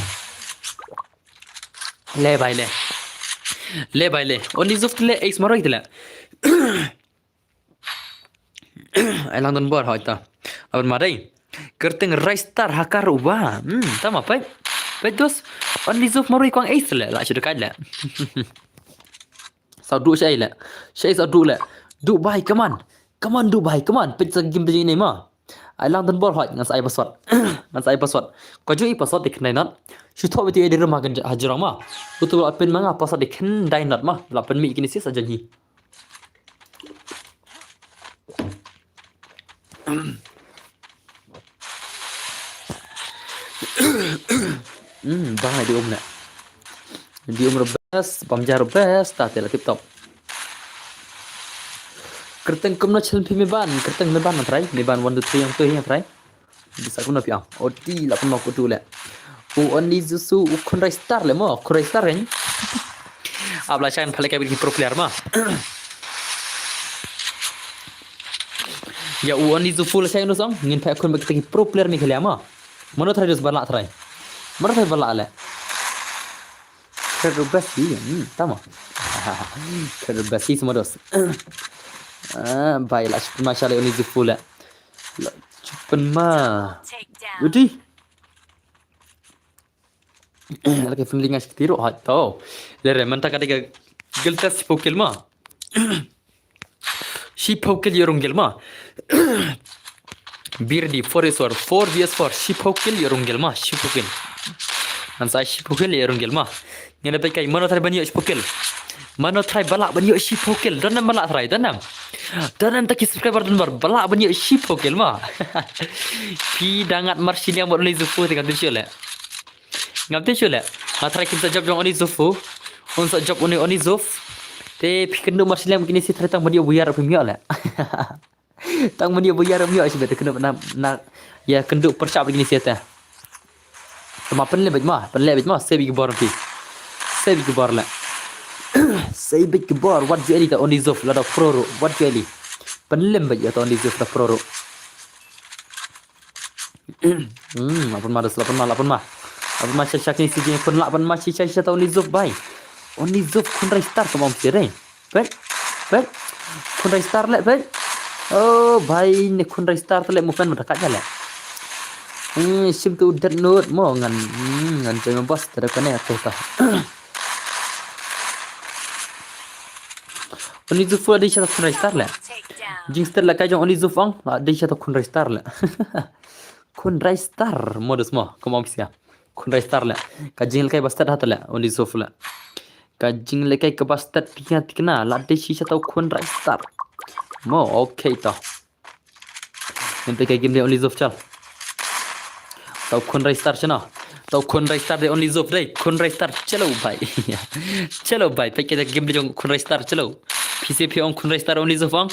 Le bai le. Le bai le. Only Zuf te le, Ace marwei te le. Ai lang don bor hoi ta. Aban ma dei. Kyrteng Raistar hakar uba. Hmm, tama peit. Peit dos. Only Zuf marwei kwang Ace le. La shu dekai le. Saw duh shai le. Shai saw duh le. Duh bai, come on. Come on, duh bai, come on. Peit sa game peit ne ma. Ai lang don bor hoi, ngan sa ai password. Ngan sa ai password. Ko ju i password de khyndai not. Shu thoh beti ai de rema kan hajrong ma. Utu la pyn ma nga password de khyndai not ma. La pyn mi kini sis aja hi. Hmm, bang ai di um le. Di um best, bam jar best, ta te la tip top. Kyrteng kumno channel phi Meban, kyrteng Meban na trai, Meban one two three yang tu yang trai. Bisa kumno phi ang. Oti la kumno kutu le. U Oni Zusu, u Khun Raistar le mo, Khun Raistar kan. Ab la chan phale ka bit ki pro player ma. Ya u Oni Zufu la chan no song, ngin pha khun bit ki pro player mi khalia ma. Mano trai dos bala trai. Mano trai bala le. Kredobasi, hmm, tama. Kredobasi semua dos. Ah, bai la chupen ma shale Oni Zufu le. La chupen ma. Uti. La ke friendly ngas tiro ha to. Le re manta ka dega guild test shiphew kill ma. Shiphew kill ïoh rung kill ma. Birdi four is four, four V S four, shiphew kill ïoh rung kill ma, shiphew kill. Ngan sa shiphew kill ïoh rung kill ma. Ngin da peit kai mano trai ban ïoh shiphew kill. Mano trai bala ban ïoh shiphew kill. Don nam bala trai, don nam. Don nam ta ki subscriber don bar bala ban ïoh shiphew kill ma. Phi da ngat mar shiliang bad Oni Zufu te ngam tip shuh le. Ngam tip shuh le. Nga trai kin sa jop jong Oni Zufu. Un sa jop Oni, Oni Zuf. Te phi kynduh mar shiliang kini si trai tang ban ïoh buyar phi ïoh le. Tang ban ïoh buyar ym ïoh shi bet kynduh na, na, ïa kynduh pyrshah bad kini si te. Te ma pynleh bad ma, pynleh bad ma, sei bad ki bor phi. Sei bad ki bor le. Sei bad ki bor, wat ju eli ta Oni Zuf, la da pro ruh, wat ju eli. Pynleh bad ïa ta Oni Zuf da pro ruh. Hmm, la pyn ma dos, la pyn ma, la pyn ma. La pyn ma sha sha kini si jingpyn, la pyn ma sha sha sha ta Oni Zuf bai. Oni Zuf Khun Raistar ka bom sirei. Peit, peit. Khun Raistar le, peit. Oh, bai ne Khun Raistar te le mu pen ma da kat ja le. Hmm, shim tu Death Note mo ngan, hmm, ngan jai ma boss te da kane tu ta. Oni Zuf la dei sha ta Khun Raistar le. Jingster la kai jong Oni Zuf ong, la dei sha ta Khun Raistar le. Khun Raistar, mo dos mo, kumba ong phi sia. Khun Raistar le. Ka jinglehkai ba stet ha ta le, Oni Zuf le. Ka jinglehkai kaba stet phi nga tikna, la dei shisha ta u Khun Raistar. Mo, okay to. Ngin peit ka game de Oni Zuf chal. Ta u Khun Raistar shano. Ta u Khun Raistar de Oni Zuf de. Khun Raistar chalo bhai. Chalo bhai. Peit ka game de jong Khun Raistar chalo. Phi se phi ong Khun Raistar Oni Zuf ong.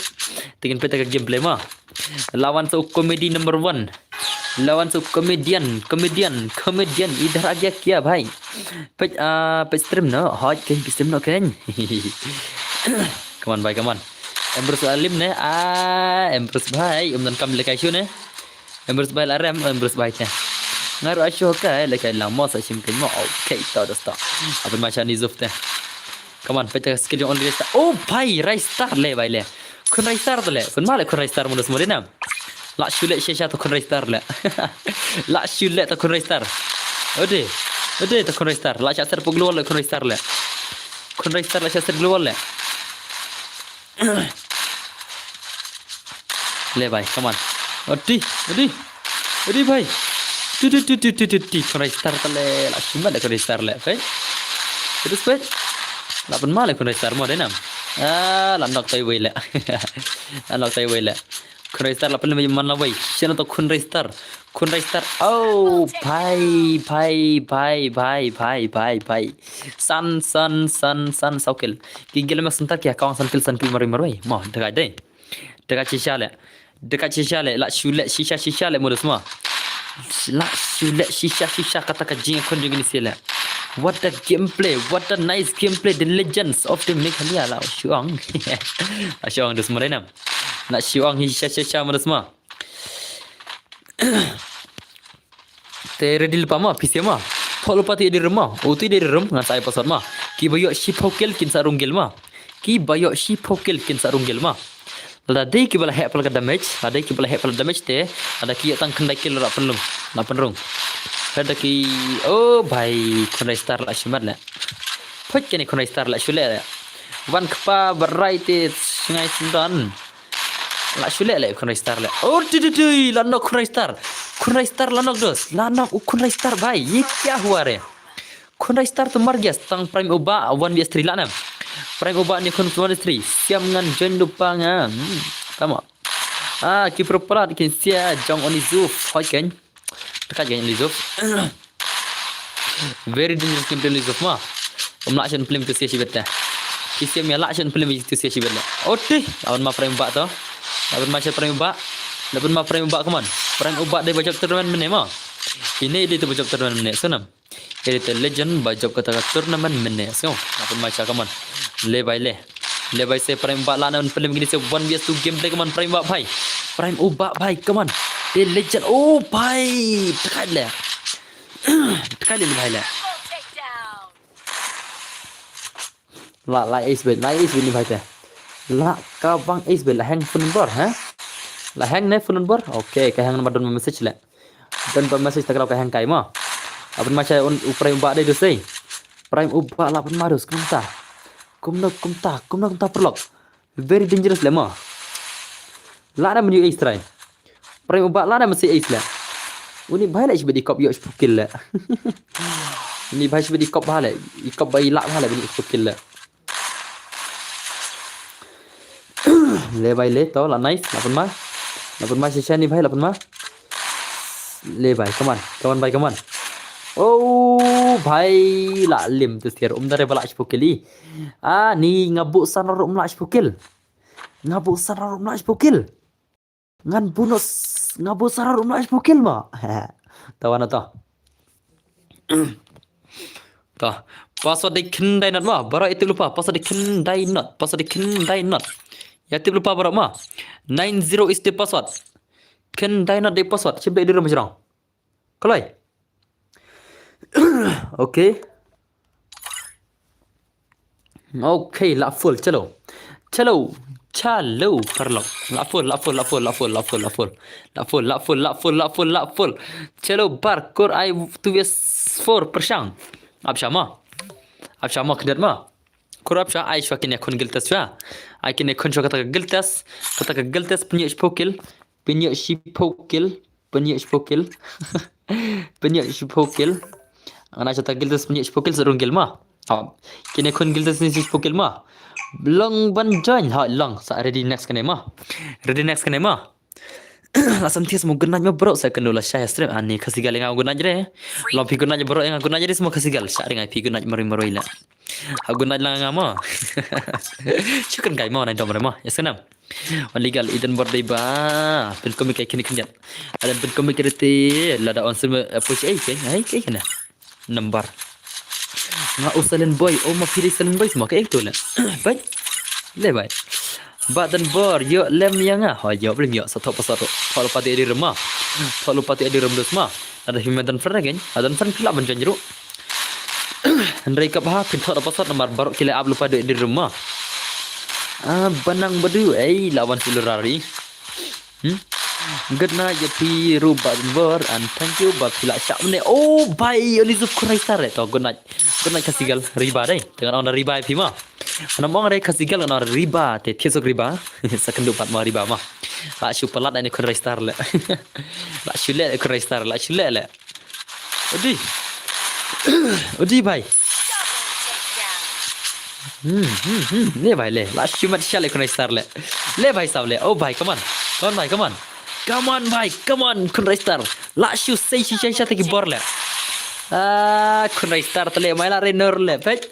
Te ngin peit ka gameplay ma. Lawan sa u comedy number one. Lawan sa u comedian, comedian, comedian. Idhar aa gaya kya bhai? Peit, ah, peit stream no. Hoi, keng peit stream no keng. Come on bhai, come on. Ambrose alim ne. Ah, Ambrose bhai. Um don kam lekai shu ne. Ambrose bhai la rem, Ambrose bhai te. Nga ruh a shu kai lekai la mo sa shim keng mo. Okay, to dosto. Aban ma sha Oni Zuf te. Come on, peit ka skill jong Oni Raistar. Oh bhai, Raistar le bhai le. Khun Raistar te le. Khun ma le Khun Raistar mo dos mo de nam. La shu le shisha ta Khun Raistar le. La shu le ta Khun Raistar. Ode. Ode ta Khun Raistar. La sha ser puk luar le Khun Raistar le. Khun Raistar la sha ser luar le. Le bhai, come on. Odi, odi. Odi bhai. Tu tu tu tu tu tu tu. Khun Raistar te le. La shu ma le Khun Raistar le. Bhai. Terus bhai. La pyn ma le Khun Raistar mo de nam. Ah, la nok tai wei le. La nok tai wei le. Khun Raistar la pynlem man la wei. Shano ta Khun Raistar. Khun Raistar. Oh, bhai, bhai, bhai. San, san, san, san, saw kill. Ki gel mak san kill, ki kawang san kill, san kill marwei, marwei. Mo, da kai dei. Da kai shisha leh. Da kai shisha leh. La shu leh shisha, shisha leh modus mo. La shu leh shisha, shisha kata ka jingkhun jong kine shisha leh. What a gameplay, what a nice gameplay, the legends of the Meghalaya. La shu ong. La shu ong dus mo dei nam. La shu ong hi shisha, shisha modus mo. Te ready lypa ma, phi sngewma. Thoh lypa te ïa dei rem ma. O te ïa dei rem, ngan sa ai password ma. Kiba ïoh shiphew kill kin sa rung gel ma. Kiba ïoh shiphew kill kin sa rung gel ma. Lada dei kiba la heh pala ka damage, lada dei kiba la heh pala damage te, lada ki ïoh tang khyndai kill la pynrung, la pynrung. Lada ki, oh bhai, Khun Raistar la shu mat leh. Phoit kane Khun Raistar la shu leh leh. Wan kpa barai te sngai sendon. La shu leh leh Khun Raistar leh. Oh, dei, dei, dei, la knock Khun Raistar. Khun Raistar la knock dos. La knock u Khun Raistar bhai. Ye kya hua re? Khun Raistar to mar gya tang Prime u Bah one vs three la nam. Prime u Bah ne khun one vs three. Siam ngan join lypa nga. Hmm, tama. Ah, ki pro palat kin sia jong Oni Zuf. Hoi ken. Dekat gan Lizov. Very dangerous gameplay Lizov ma. Um lah shen film tu sia shibet dah. Kisiam ya lah shen film tu sia shibet dah. Oti, lawan ma Prime Bah tu. Lawan ma Prime Bah. Lawan ma Prime Bah, come on. Prime Bah dei ba jop tournament mynne ma. Ini dei tu ba jop tournament mynne. Sonam. Ini tu legend ba jop kata ka tournament mynne. So, lawan ma, come on. Le bai le. Le bai se Prime Bah la nan film kini se one vs two gameplay, come on Prime Bah bhai. Prime Bah bhai, come on. Te legend. Oh bhai. Tekai le. Tekai le bhai le. La, la ace bhai, la ace bhai ni bhai te. La ka bang ace bhai, la heng phone number, ha? La heng ne phone number? Okay, ka heng number don message le. Don ba message ta ka la ka heng kai ma. Apun ma cha un u Prime Bah dei du sei. Prime Bah la pun ma dus kumta. Kumno kumta, kumno kumta perlok. Very dangerous le ma. La na menu ace try. Prime Bah la na mesti ace le. Uni bhai le shibit ikop yo shpukil le. Uni bhai shibit ikop bha le. Ikop bai la bha le bini shpukil le. Le bai le to la nice, la pun ma. La pun ma shisha ni bhai, la pun ma. Le bai, come on. Come on bai, come on. Oh bhai, la lim tu tiar um dare bala shpukil i. Ah, ni ngabu sanar um la shpukil. Ngabu sarar um la shpukil. Ngan bonus, ngabu sarar um la shpukil ma. Tawan to. To. Password dei khyndai not ma. Baroh ïa tip lypa. Password dei khyndai not. Password dei khyndai not. Ïa tip lypa baroh ma. Nine zero is the password. Khyndai not dei password. Shim dei dei rum jrong. Kalai. Okay. Okay, la full, chalo. Chalo, chalo, paralok. La full, la full, la full, la full, la full, la full. La full, la full, la full, la full, la full. Chalo, bar, kur ai two vs four, pershang. Ap shama. Ap shama, khyndiat ma. Kur ap sha, ai shwa kine khun guild test shwa. Ai kine khun shwa kata ka guild test. Kata ka guild test, pynïoh shiphew kill. Pynïoh shiphew kill. Pynïoh shiphew kill. Pynïoh shiphew kill. Nga na shata guild test pynïoh shiphew kill sa rung guild ma. Ha. Kine khun guild test ni shiphew kill ma. Long ban join. Ha, long. Sa ready next kane ma. Ready next kane ma. La sam thias mo good night ma bro sa kanu la shai stream ani Khasi gal nga good night re. Long phi good night bro nga good night re mo Khasi gal sa ring ai phi good night mari maroi la. Ha good night la nga ma. Shukran kai ma na dom re ma. Yes kanam. Wan legal idan bor dei ba. Pynkomi kai kini khyndiat. Adan pynkomi kai te lada on sim push ai kai ai kai kana. Number. Nga u silent boy, o ma phi dei silent boy mo kai tu le. Bai. Le bai. Ba dan bor ïoh lem ïa nga. Ho ïoh lem ïoh sa thoh pa sa thoh. Thoh lypa te ïa dei rem ma. Thoh lypa te ïa dei rem dus ma. Lada phi ma dan friend again. Adan friend phi lah ban join ruh. Hynrei ka bha phin thoh da password namar baroh ki la ap lypa dei dei rem ma. Ah, banang badu ei la wan silurari. Hmm? Good night ïa phi ruh ba bor and thank you ba phi la shah ne. Oh bhai, Oni Zuf Khun Raistar re. To good night. Good night Khasi gal riba dei. Te ngan ong da riba ïa phi ma. Ngan ong re Khasi gal ngan ong riba te thiasuk riba. Sa kynduh pat ma riba ma. La shu palat ani Khun Raistar le. La shu le Khun Raistar, la shu le le. Odi. Odi bhai. Hmm, hmm, hmm. Le bhai le. La shu mat shale Khun Raistar le. Le bhai saw le. Oh bhai, come on. Come on bhai, come on. Come on bhai, come on Khun Raistar. La shu sei shisha shisha te ki bor le. Ah, Khun Raistar te le, mai la re nor le. Peit.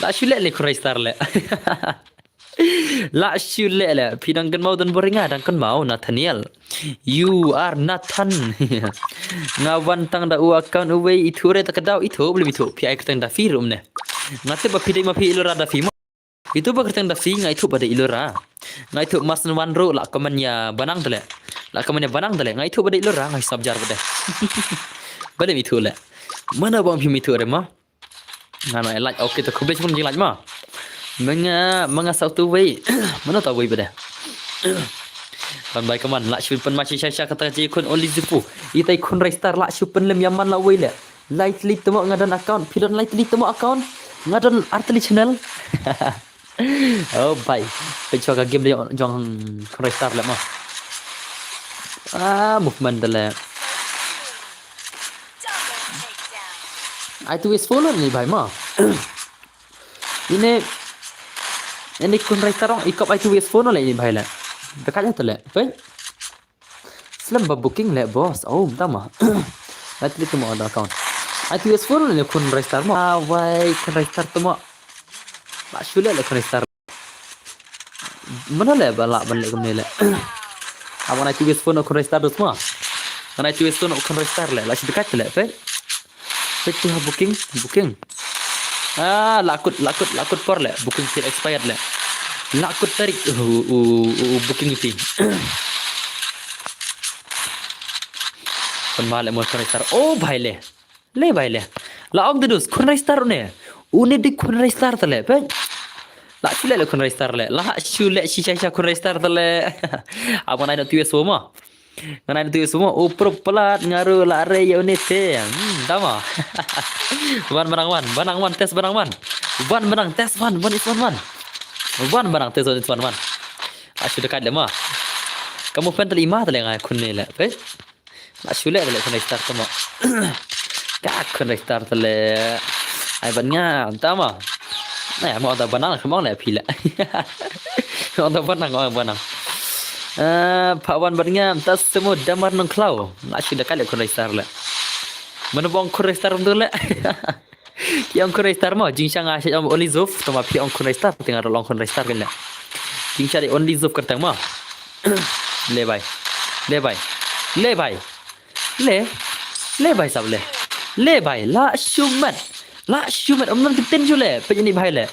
La shu le le Khun Raistar le. La shu le le. Phi dang kynmaw don bor ïa nga, dang kynmaw Nathaniel. You are Nathan. Nga wan tang da u account uwei, ithuh re ta ka daw, ithuh, blim ithuh. Phi ai kyrteng da phi ruh ne. Nga tip ba phi dei ma phi Ellora da phi ma. Ithuh ba kyrteng da phi, nga ithuh ba dei Ellora. Nga ithuh mas wan ruh la comment ïa Banang te le. La comment ïa Banang te le. Nga ithuh ba dei Ellora, nga hisap jar ba dei. Ba dei ithuh le. Mana bang phi ithuh re ma. Nga na like, okay, ta khublei shibun jinglik ma. Menga, menga sa utu wei. Mano ta wei ba dei. Ban bai kaman, la shu pynmai shisha shisha kata ka jingkhun Only Zupu. Itai Khun Raistar, la shu pynlem ïa man la wei le. Lai tylli te mo nga don account, phi don lai tylli te mo account. Nga don ar tylli channel. Oh bai. Peit shuwa ka game de jong Khun Raistar le mo. Ah, movement de le. Ai tu wis follow ni bai mo. Ine, ine Khun Raistar ong, i kop ai tu wis follow le ni bai le. Dekat ya tu le. Peit. Slem ba booking le boss. Oh, mynta ma. Nai tlik mo da account. Ai tu wis follow le Khun Raistar mo. Ah, wai, Khun Raistar tu mo. La shu le le Khun Raistar. Mano le ba la ban le kumne le. Aba nai tu wis follow Khun Raistar dus mo. Nai tu wis follow Khun Raistar le. La shu dekat le. Peit. Peit tu ha booking, booking. Ah, la kut, la kut, la kut por le. Booking phi expired le. La kut tarik. U, u, u, u booking phi. Pynmai le mo Khun Raistar. Oh, bai le. Le bai le. La ong te dus, Khun Raistar une. Une dei Khun Raistar te le. Peit. La shu le le Khun Raistar le. La shu le shisha shisha Khun Raistar te le. Aba nai no tu wis follow mo. Nga nai tu semua, oh, pro pelat, nga ruh la re ïa une te. Hmm, tama. Wan Banang wan, Banang wan, test Banang wan. Wan Banang, test wan, one is one wan. Wan Banang, test one is one wan. La shu dekat le mo. Ka movement te le i ma te le nga khun ne le. Peit. La shu le te le Khun Raistar te mo. Ka Khun Raistar te le. Ai ban nga, tama. Nai, mo da Banang, mo le phi le. Mo da Banang, mo Banang. Eh, pha wan bad nga, ta semua damar nongkhlaw. La shu dekat le Khun Raistar le. Mano ba ong Khun Raistar tu le. Ki ong Khun Raistar mo, jingshisha nga shu ong Only Zuf, tama phi ong Khun Raistar, te nga ruh long Khun Raistar kan le. Jingshisha dei Only Zuf kyrteng mo. Le bai. Le bai. Le bai. Le. Le bai sab le. Le bai. La shu met. La shu met. Om nang keten ju le. Peit ni bai le.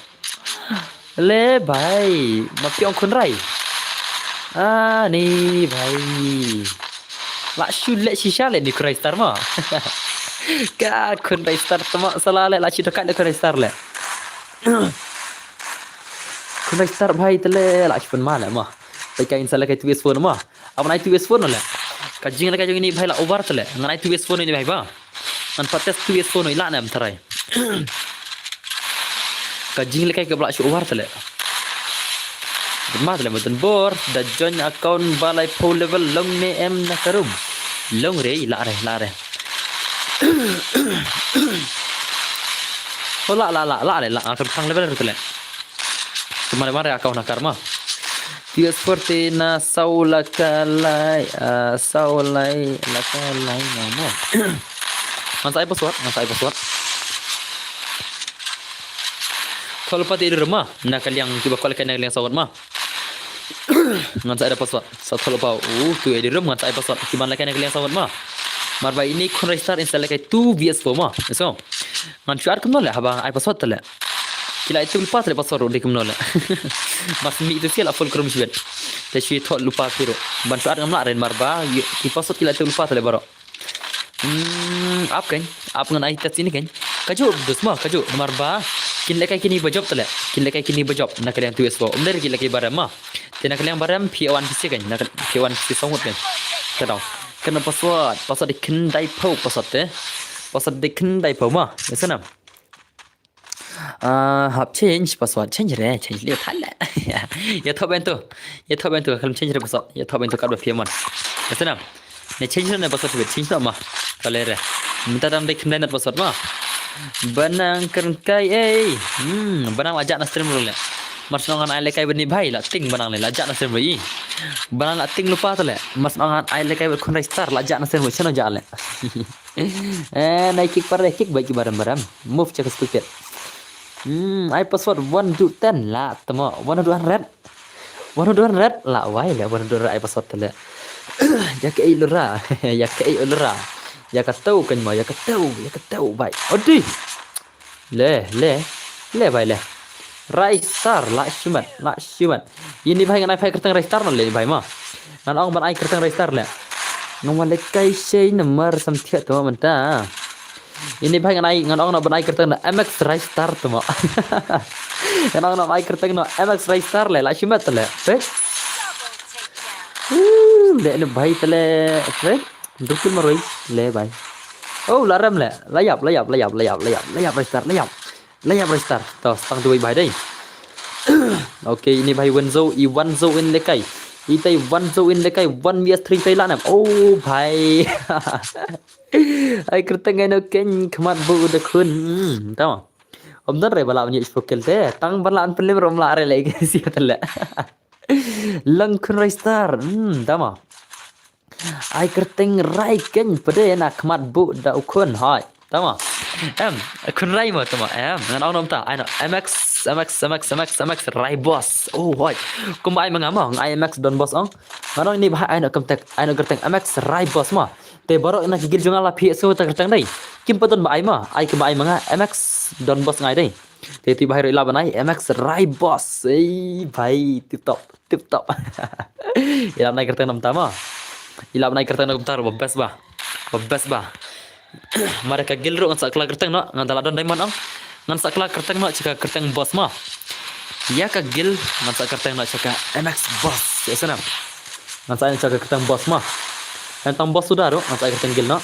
Le bai. Ma phi ong Khun Rai. Ah, ni bai. La shu le shisha le ni Khun Raistar mo. Ka Khun Raistar tama sala le la shu dekat le Khun Raistar le. Khun Raistar bai te le la shu pynmai le mo. Peit ka in sa le ka tu wis follow mo. Aba nai tu wis follow le. Ka jinglehkai jong ini bai la over te le. Ngan ai tu wis follow ini bai ba. Ngan pat test tu wis follow i la ne em tharai. Ka jinglehkai kaba la shu over te le. Ba ma te le mo don bor, da join account ba lai phew level long ne em na ka room. Long re, la re, la re. Oh, la, la, la, la re, la, ah, ka khang level te le. Kumare mare account na karma. T S forty na saw la ka lai, ah, saw lai, la ka lai na mo. Ngan sa ai password, ngan sa ai password. Thoh lypa te i rum ma, na ka liang kiba kwah lehkai na ka liang sawat ma. Ngan sa ai da password. Sa thoh lypa, uh, tu i rum ngan sa ai password. Kiban lehkai na ka liang sawat ma. Mar ba ini Khun Raistar in sa lehkai two V S four ma. So, ngan shu add kumno le haba ai password te le. Ki la ai tu lypa te le password ruh dei kumno le. Mas mi tu sia la full chrome shibet. Te shu thoh lypa ki ruh. Ban shu add ngam lah ren mar ba, ki password ki la ai tu lypa te le baroh. Hmm, ap kan, ap ngan ai test ini kan. Kajuh dus ma, kajuh. Mar ba, kin lehkai kini ba jop te le. Kin lehkai kini ba jop. Na ka liang tu wis ba. Um der kin lehkai ba rem ma. Te na ka liang ba rem phi wan phi si kan. Na ka phi wan phi si song kan. Ka dong. Kan password, password dei khyndai phew password te. Password dei khyndai phew ma. Ïa sana. Ah, hap change password, change re, change le thale. Ïa thoh ben tu. Ïa thoh ben tu, kan change re password. Ïa thoh ben tu kat ba phi mon. Ïa sana. Ne change ne password, change no ma. Kale re. Mynta dang dei khyndai nat password ma. Banang Kyrngkai ei. Hmm, Banang ajak na stream ruh le. Mar shu ong ngan ai lehkai bad ini bhai, la ting ba nang leh, la jah na sien bhai. Ba nang la ting lypa te leh. Mar shu ong ngan ai lehkai bad Khun Rai Star, la jah na sien bhai, shano jah leh. Eh, nai kick par leh, kick bhai ki baram baram. Move check expected. Hmm, ai password one to ten la te mo. One to hundred. One to hundred la wai leh, one to hundred ai password te leh. Ïa ka ei lura, ïa ka ei lura. Ïa ka tau kan mo, ïa ka tau, ïa ka tau bhai. Odi. Leh, leh, leh bhai leh. Rai Star, la shimet, la shimet. Ini bhai ngan ai pha kyrteng Rai Star noh leh bhai mo. Ngan ong ban ai kyrteng Rai Star leh. Ngan wan lehkai shei namar sam thiah to mynta. Ini bhai ngan ai, ngan ong noh ban ai kyrteng noh M X Rai Star to mo. Ngan ong noh ban ai kyrteng noh M X Rai Star leh, la shimet leh. Peit. Uh, leh ne bhai te leh. Peit. Dukul marwei leh bhai. Oh, la rem leh. La ïap, la ïap, la ïap, la ïap, la ïap, la ïap Rai Star, la ïap. La ïap Rai Star. To, stang tu bhai dei. Okay, ini bhai Wanzo, i Wanzo in lehkai. Itai Wanzo in lehkai, one V S three tai la nam. Oh, bhai. Ai kyrteng ai no ken khmat bu da khun. Hmm, tama. Om don re bala unyi spokel te. Tang ban la an pelim rom la re leh ke sia te leh. Lang Khun Rai Star. Hmm, tama. Ai kyrteng Rai ken pede na khmat bu da u khun hai. Tama. Em, Khun Rai mo tama. Em, ngan ong nom ta. Ai no M X, M X, M X, M X, M X Rai Boss. Oh, hai. Kumba ai ma nga mo, ai M X Don Boss ong. Ngan ong ini bha ai no kyrteng, ai no kyrteng M X Rai Boss mo. Te baroh na ki guild jong nga la phi so ta kyrteng dei. Kim padon ba ai ma, ai kumba ai ma nga M X Don Boss ngai dei. Te ti bhai ro ila ban ai M X Rai Boss. Ei bhai tip top, tip top. Ila ban ai kyrteng nam tama. Ila ban ai kyrteng nam tama ba best ba. Ba best ba. Mare ka guild ro ngan sa kla kyrteng no, ngan da la don diamond ong. Ngan sa kla kyrteng no, cha ka kyrteng boss ma. Ïa ka guild, ngan sa kyrteng no, cha ka M X Boss. Ïa sana. Ngan sa cha ka kyrteng boss ma. Ngan tang boss suda ro, ngan sa kyrteng guild no.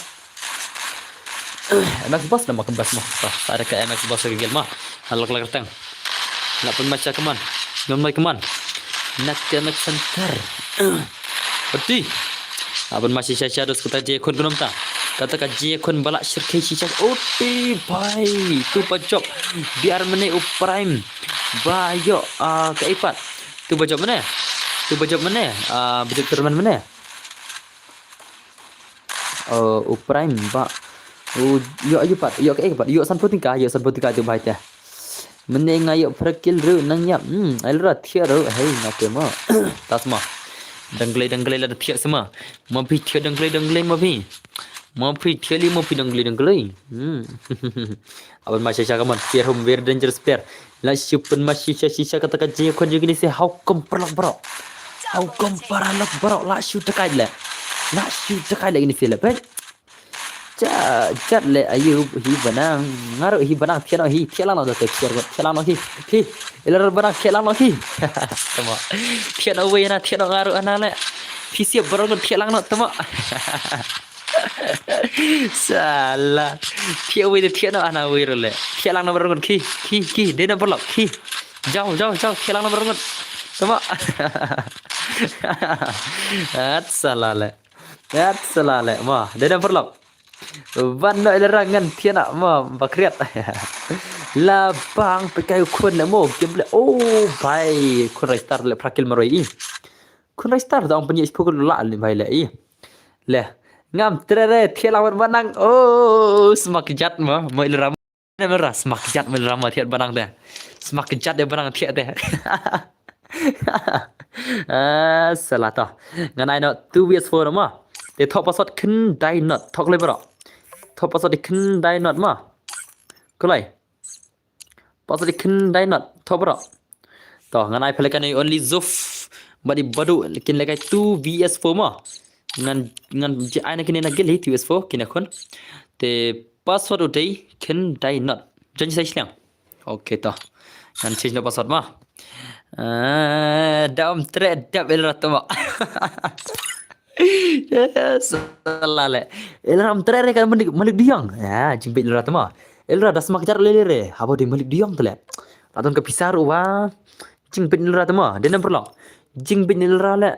M X Boss nama ka best ma. Sa da ka M X Boss ka guild ma. Ngan la kla kyrteng. Ngan pynmai sha kaman. Ngan mai kaman. Na ka M X Center. Pati. Ngan pynmai sha sha dos kata je khun knom ta. Kata ka je khun bala shirkhei shisha. Oti bhai. Tu pa job. Biar mene u prime. Ba yo, ah, ka ipat. Tu ba job mene. Tu ba job mene. Ah, ba job terman mene. Oh, u prime ba. U yo ayu pat, yo ka ek pat, yo san puting ka, yo san puting ka tu bhai te. Mene nga yo phrakil ru nang yap. Hmm, ai lura thiah ru, hei nga te mo. Tas mo. Dangle dangle la thiah sama. Mo phi thiah dangle dangle mo phi. Mo phi thiah li mo phi dangle dangle. Hmm. Aban ma sha sha kaman. Fear home very dangerous player. La shu pynmai shisha shisha kata ka je khun jong kine se how come paralok baroh. How come paralok baroh la shu takai le. La shu takai le kine se le peit. Cha chat le ayu hi banang. Ngaru hi banang thiah no hi thiah lang no da te thiah lang no hi. Hi. Ila banang thiah lang no hi. Tama. Thiah no wei na thiah no ngaru ana le. Phi siap baroh ngut thiah lang no tama. Sala. Thiah wei de thiah no ana wei ro le. Thiah lang no baroh ngut khi khi khi de no paralok khi. Jaw jaw jaw thiah lang no baroh ngut. Tama. At sala le. At sala le ma de no paralok. Ban no ila rangan thiah na ma bakriat. La bang pekai khun le mo game le. Oh bhai khun Rai Star le phrakil maroi i. Khun Rai Star da ong pynïaid pukul la ni bhai le i. Le. Ngam trere thiah lang wan banang. Oh smak jat ma ma ila ram. Ne mera smak jat ma ila ram ma thiah banang de. Smak jat de banang thiah de. Ah, sala to. Ngan ai no two V S four ma. Te thok password khyndai not. Thok le bro. Thok password khyndai not ma. Kulai. Password khyndai not. Thok bro. To ngan ai pele kane only Zuf. Badi badu kin lekai two V S four ma. Ngan ngan je ai na kine na gil hi two V S four kine khun. Te password u dei khyndai not. Jan sai shliang. Okay to. Ngan change no password ma. Ah, dam tre dap el rat ma. Yes. Sala le. El ram tre re kan malik malik diang. Ya, jingbit el rat ma. El rat das mak jar le re. Habo di malik diang tele. Ladon ka pisar wa. Jingbit el rat ma. Denam perlok. Jingbit el rat le.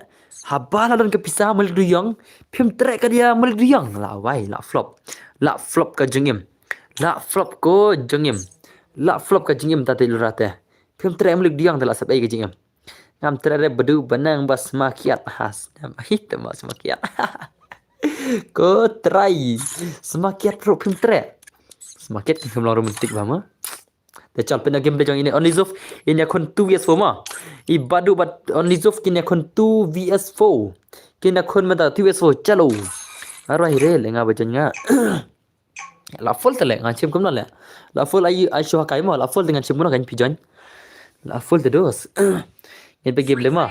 Haba ladon ka pisar malik diang. Phim tre ka dia malik diang. La wai, la flop. La flop ka jingim. La flop ko jingim. La flop ka jingim tati el rat te. Phim treh malik diang te la sep ei ka jingim. Ngam treh re badu banang ba sma kiat. Ha, snem. Hi te ma sma kiat. Ko trai. Sma kiat ro phim treh. Sma kiat kin kham long romantic ba ma. Te chal pynna game de jong ine Only Zuf in ïakhun two V S four ma. I badu bad Only Zuf kin ïakhun two V S four. Kin ïakhun mynta two V S four chalo. Arwai re le nga ba jon nga. La full te le ngan shim kumno le. La full ai ai shu ha kai mo la full te ngan shim kumno kan pi join. La full te dos. Ngin pe game le ma.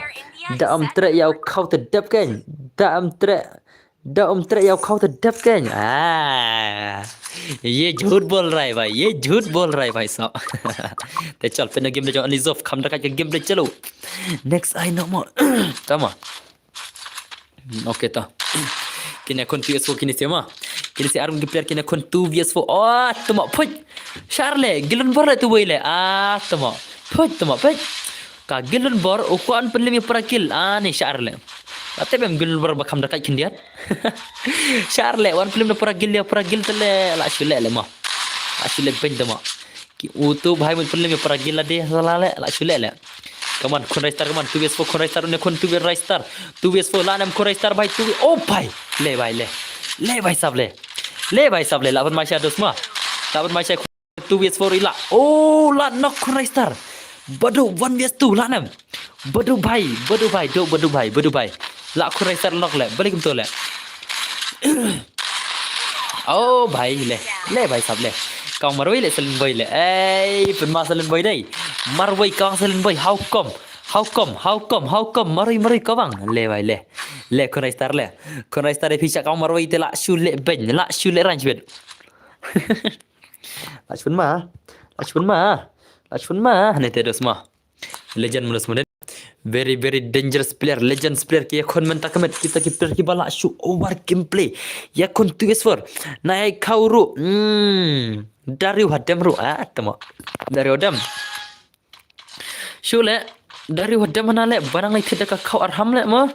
Da am treh ïa u khaw te dep ken. Da am treh. Da am treh ïa u khaw te dep ken. Ah. Ye jhut bol rai bhai, ye jhut bol rai bhai so. Te chal pynna game de jong Only Zuf kham da ka game de chalo. Next ai no mo. Tama. Hmm, okay ta. Kin ïakhun two V S four kin ïa ma. Kin ïa arum ki player kin ïakhun two V S four. Oh, tama phuj. Shar le, gilun bor le tu wei le. Ah, tama. Phuj, tama phuj. Ka gilun bor u kwan pynlem ïa para gil. Ah, ni shar le. Ate bem gilun bor ba kham da kai khyndiat. Shar le, wan pynlem da para gil ïa para gil te le. La shu le le ma. La shu le ben tama. Ki utu bhai mut pynlem ïa para gil la de la le, la shu le le. Come on, khun Raistar, come on, two V S four, khun Raistar, une khun two V Raistar, two V S four, la nem khun Raistar bhai, two V, oh bhai, le bhai le, le bhai sab le, le bhai sab le, la ban mai sha dos ma, la ban mai sha two V S four ila, oh la nok khun Raistar, badu one V S two la nem, badu bhai, badu bhai, do badu bhai, badu bhai, la khun Raistar nok le, balik kumto le. Oh bhai le, le bhai sab le. Kong marwei le salen boi le. Ei, pynma salen boi dei. Marwei kong salen boi, how come? How come? How come? How come? Marwei marwei kong bang. Le bhai le. Le khun Raistar le. Khun Raistar de pisa kong marwei te la shu le ben, la shu le ranch bed. La shu ma. La shu ma. La shu ma. Ne te dos ma. Legend Munus Mudin. Very, very dangerous player, legends player ki ïakhun mynta ka met, kita ki player kiba la shu over gameplay. Ïakhun two V S four. Na ïa khaw ruh. Hmm. Dariu hadem ruh. Ah, tama. Dariu hadem. Shu le. Dariu hadem hana le. Ba nang leit da ka khaw arham le mo.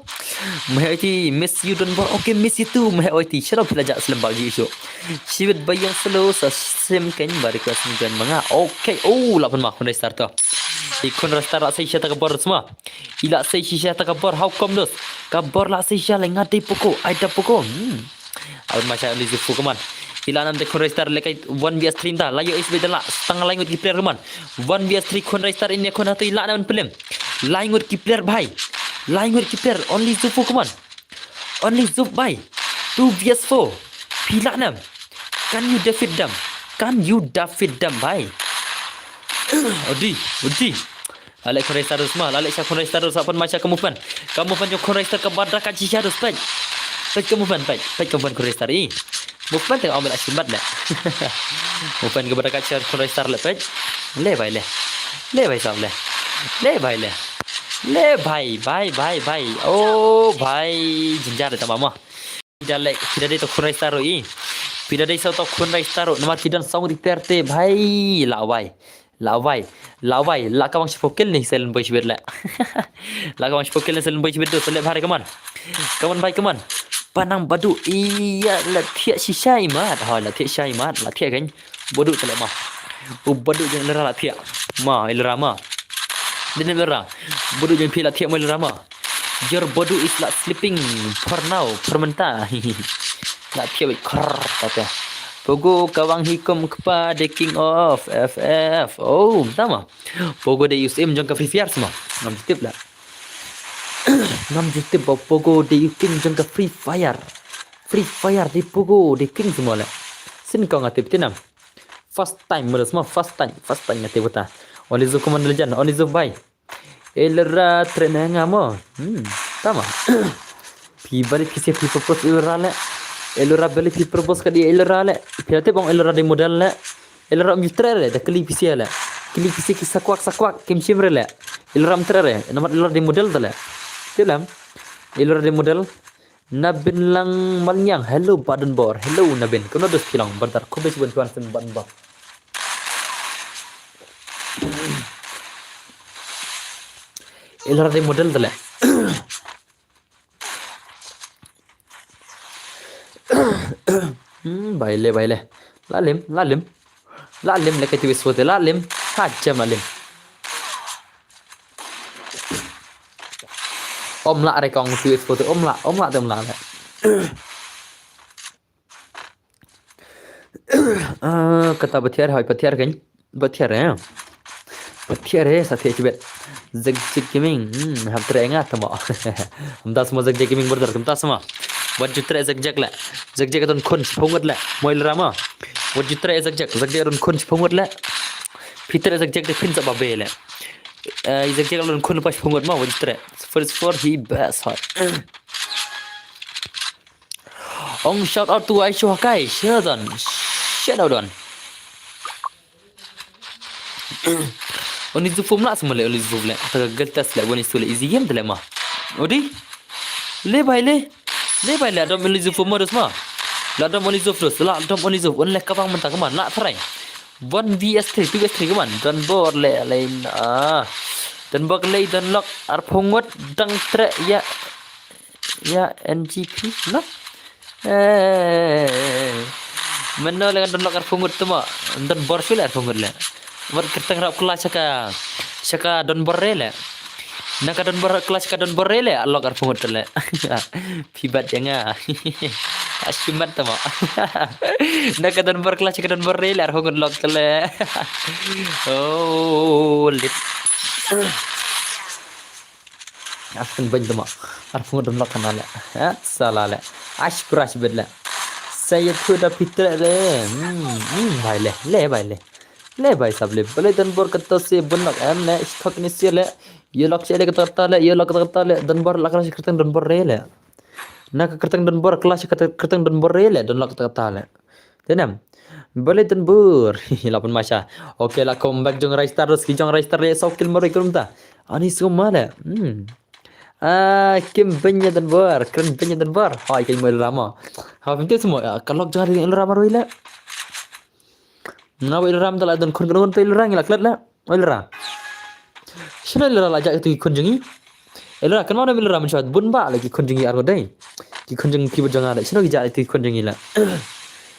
Meh oi ti miss you don bor. Okay, miss you too. Meh oi ti. Shiro pila jak slem bagi shu. Shibit bayang slow sa sim ken ba request ni join manga. Okay. Oh, la pun ma khun Raistar to. I khun Raistar la sei shisha ta ka bor sma. I la sei shisha ta ka bor, how come dos? Ka bor la sei shisha le nga dei Poco, ai da Poco. Hmm. Aun ma sha Only Zuf fu kaman. I la nam de khun Raistar le kai one V S three ta. La ïoh is beda la. Tang lai ngut ki player kaman. One V S three khun Raistar in ïakhun hato i la nam pynlem. Lai ngut ki player bhai. Lai ngut ki player Only Zuf fu kaman. Only Zuf bhai. Two V S four. Phi la nam. Can you defeat them? Can you defeat them bhai? Odi, odi. Lale khun Raistar dos ma, lale sha khun Raistar dos, apan ma sha ka movement. Ka movement jong khun Raistar kaba da ka shisha dos, peit. Peit ka movement, peit. Peit ka movement khun Raistar i. Movement te ka ong ba la shimbat le. Movement kaba da ka shisha khun Raistar le, peit. Le bhai le. Le bhai sab le. Le bhai le. Le bhai, bhai, bhai, bhai. Oh bhai, jinjar ta mama. Phi da leh, phi da dei to khun Raistar ruh i. Phi da dei sa to khun Raistar ruh. Namar ki don song repair te bhai. La wai. La wai. La wai. La ka bang shipokil ni selen boy shibit le. La ka bang shipokil ni selen boy shibit tu selen bhai kaman. Kaman bhai kaman. Panang badu iya la thiah shisha imat. Ha la thiah shisha imat. La thiah kan. Badu tele ma. U badu jeng lera la thiah. Ma lera ma. Dinem lera. Badu jeng phi la thiah ma lera ma. Your badu is like sleeping for now, for mynta. La thiah wei kor kata. Pogo kawang hikum kpa the king of F F. Oh, tama. Pogo de use im jong ka Free Fire semua. Ngam tip lah. Ngam ju tip ba Pogo de king jong ka Free Fire. Free Fire de Pogo de king semua lah. Sin kau ngatip tinam. First time mula semua first time, first time ngatip kata. Only Zuf Commander Legend, Only Zuf bai. Elera trena ngamo. Hmm, tama. Pi bali pisi pi propose elera le. Elera bali pi propose ka di elera le. Pi ate bang elera de model le. Elera um ju treh le, da kli pisi le. Kli pisi ki sakwak sakwak kim shim re le. Elera um treh le. Namar elera de model da le. Tilam. Elera de model. Nabin lang malnyang. Hello Baden Bor. Hello Nabin. Kono dos pilang bertar. Kobe chuan chuan sen Baden Bor. Elera de model da le. Hmm, baile, baile. Lalim, lalim. Lalim le kati wis fote, lalim. Ha, jam lalim. Om lah re kong tu is foto om lah, om lah tem lah le. Ah, kata bathiar hoi bathiar kan. Bathiar eh. Bathiar eh sa thiar chibet. Zek zek gaming. Hmm, ham tre nga tamo. Hamta semua zek zek gaming brother, hamta semua. Wat ju tre zek zek le. Zek zek don khun chpungut le. Moi le rama. Wat ju tre zek zek, zek zek don khun chpungut le. Peter zek zek de phin sa babe le. Eh, zek zek don khun pas chpungut ma, wat ju tre. First for he best hot. Ong shout out to Aisho Hakai, Sheldon, Shadowdon. Oni zufum la semua le, oni zufum le. Kata gatas le, oni sule easy game tele ma. Odi? Le bai le. Le bai le, adam oni zufum ma dos ma. La adam oni zuf dos, la adam oni zuf. On le kabang mentang keman, la try. One V S three, two V S three keman. Dan bor le, lain ah. Dan bor le, dan lok, arphungut, dang tre, ya. Ya, N G P, no? Eh, mano le ngan don lok arphungut tu ma. Don bor shu le arphungut le. Wat kerteng rap kela shaka, shaka don bor re le. Naka don bor kela shaka don bor re le, lok arphungut tu le. Pibat janga. Ashumat tu ma. Naka don bor kela shaka don bor re le, arphungut lok tu le. Oh, lit. Asin ban dama. Arphung dam lak kana le. Ha, sala le. Ash brush bed le. Saya tu da pitra le. Hmm, hmm, bai le. Le bai le. Le bai sab le. Bale dan bor kata se bun lak em le. Stok ni se le. Ye lak se le kata kata le. Ye lak kata kata le. Dan bor lak kata kerteng dan bor re le. Na ka kerteng dan bor kela se kata kerteng dan bor re le. Dan lak kata kata le. Tenem. Bale dan bor. Lapan masa. Okay, la comeback jong Raistar, terus ki jong Raistar le sokil mari kurumta. Ani suma le. Hmm. Ah, kim benya dan bor, kren benya dan bor. Hai kai mo Ilrama. Ha, pinte semua. Ka lok jong Ilrama roi le. Nga wa Ilram tala dan khun khun to Ilra ngi la klet le. Ilra. Shino Ilra la ja tu khun jong ngi. Ilra kan mana Ilra menshwa bun ba lagi khun jong ngi ar dei. Ki khun jong ngi ki bajang ada. Shino ki ja tu khun jong ngi la.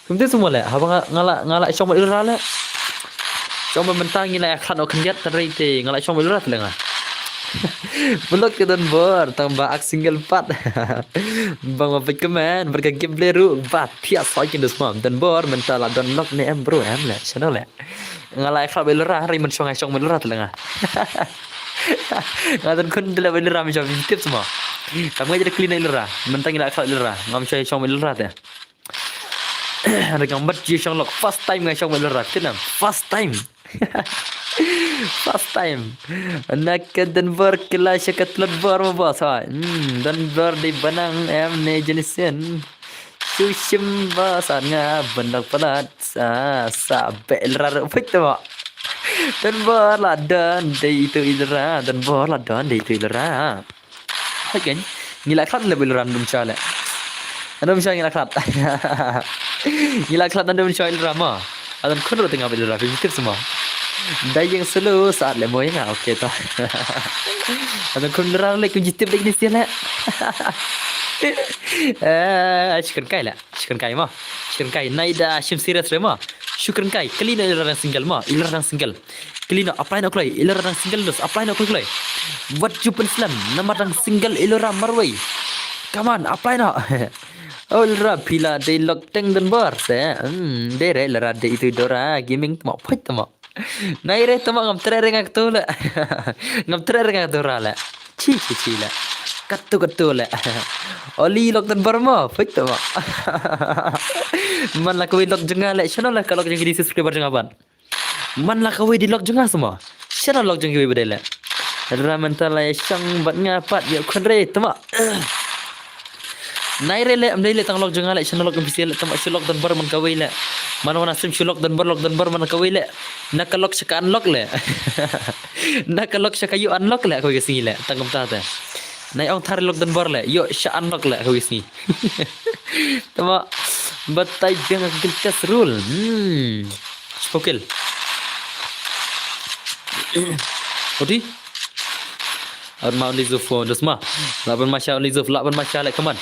Kumte semua le. Haba nga la nga la shong Ilra le. Shong mentang ngi la khlan o khyndiat tadrei te nga la shong Ilra tele nga. Bulok ke dan bor tang ba ak single pat. Bang ma pek kemen berka game bleru ba thias soi kin dus mam dan bor menta la don lok ne em bro em le channel le. Nga la khap Ilra ri men shong ai shong Ilra tele nga. Nga dan kun dele Ilra men shong tip semua. Kam nga jadi clean Ilra menta ngi la khap Ilra ngam shong ai shong Ilra te. Ri ngam bat ji shong lok first time nga shong Ilra tinam first time. First time. Naka dan bor kela shaka tlat bor ma bos ha. Hmm, dan bor di banang em ne jenisin. Sushim ba sa nga bandok palat sa sa be Ilra ru pik tu ba. Dan bor la dan dei tu Ilra, dan bor la dan dei tu Ilra. Hai kan? Ngi la khat le Ilra dum cha le. Dum cha ngi la khat. Ngi la khat dum cha Ilra ma. Adan khun ro tengah Ilra phi tip semua. Dai yang selo saat le moy nga okay to. Adan khun Ilra le kun jitip dai ni sia le. Eh, chicken kai le. Chicken kai ma. Chicken kai naida shim serious re ma. Chicken kai kali na Ilra single ma. Ilra single. Kali na apply na kloi Ilra single dos apply na kloi kloi. Wat ju pen slam nama dang single Ilra marwei. Come on apply na. Oh Ilra pila dei lok teng dan bor se. Hmm, dei re Ilra dei itu Dora gaming tama phoit tama. Nai re tama ngam tre re ngak tu le. Ngam tre re ngak tu ra le. Chi chi chi le. Katu katu le. Oli lok dan bor ma phoit tama. Man la kawei lok jong nga le shano la ka lok jong ki di subscriber jong nga ban. Man la kawei di lok jong nga sama. Shano lok jong kiwei badai le. Ra menta la shong bat nga pat yo khun re tama. Nai re le am dei le tang lok jong nga le shano lok official le tama shulok dan bor man kawei le. Man wana sim shulok dan bor lok dan bor man kawei le. Na ka lok shaka unlock le. Na ka lok shaka yu unlock le kawei ka singi le tang kumta te. Nai ong thar lok dan bor le yo sha unlock le kawei ka singi. Tama batai biang ka giltas rule. Hmm. Spokil. Odi. Ar ma only zuf dos ma. Laban masha only zuf laban masha le kaman.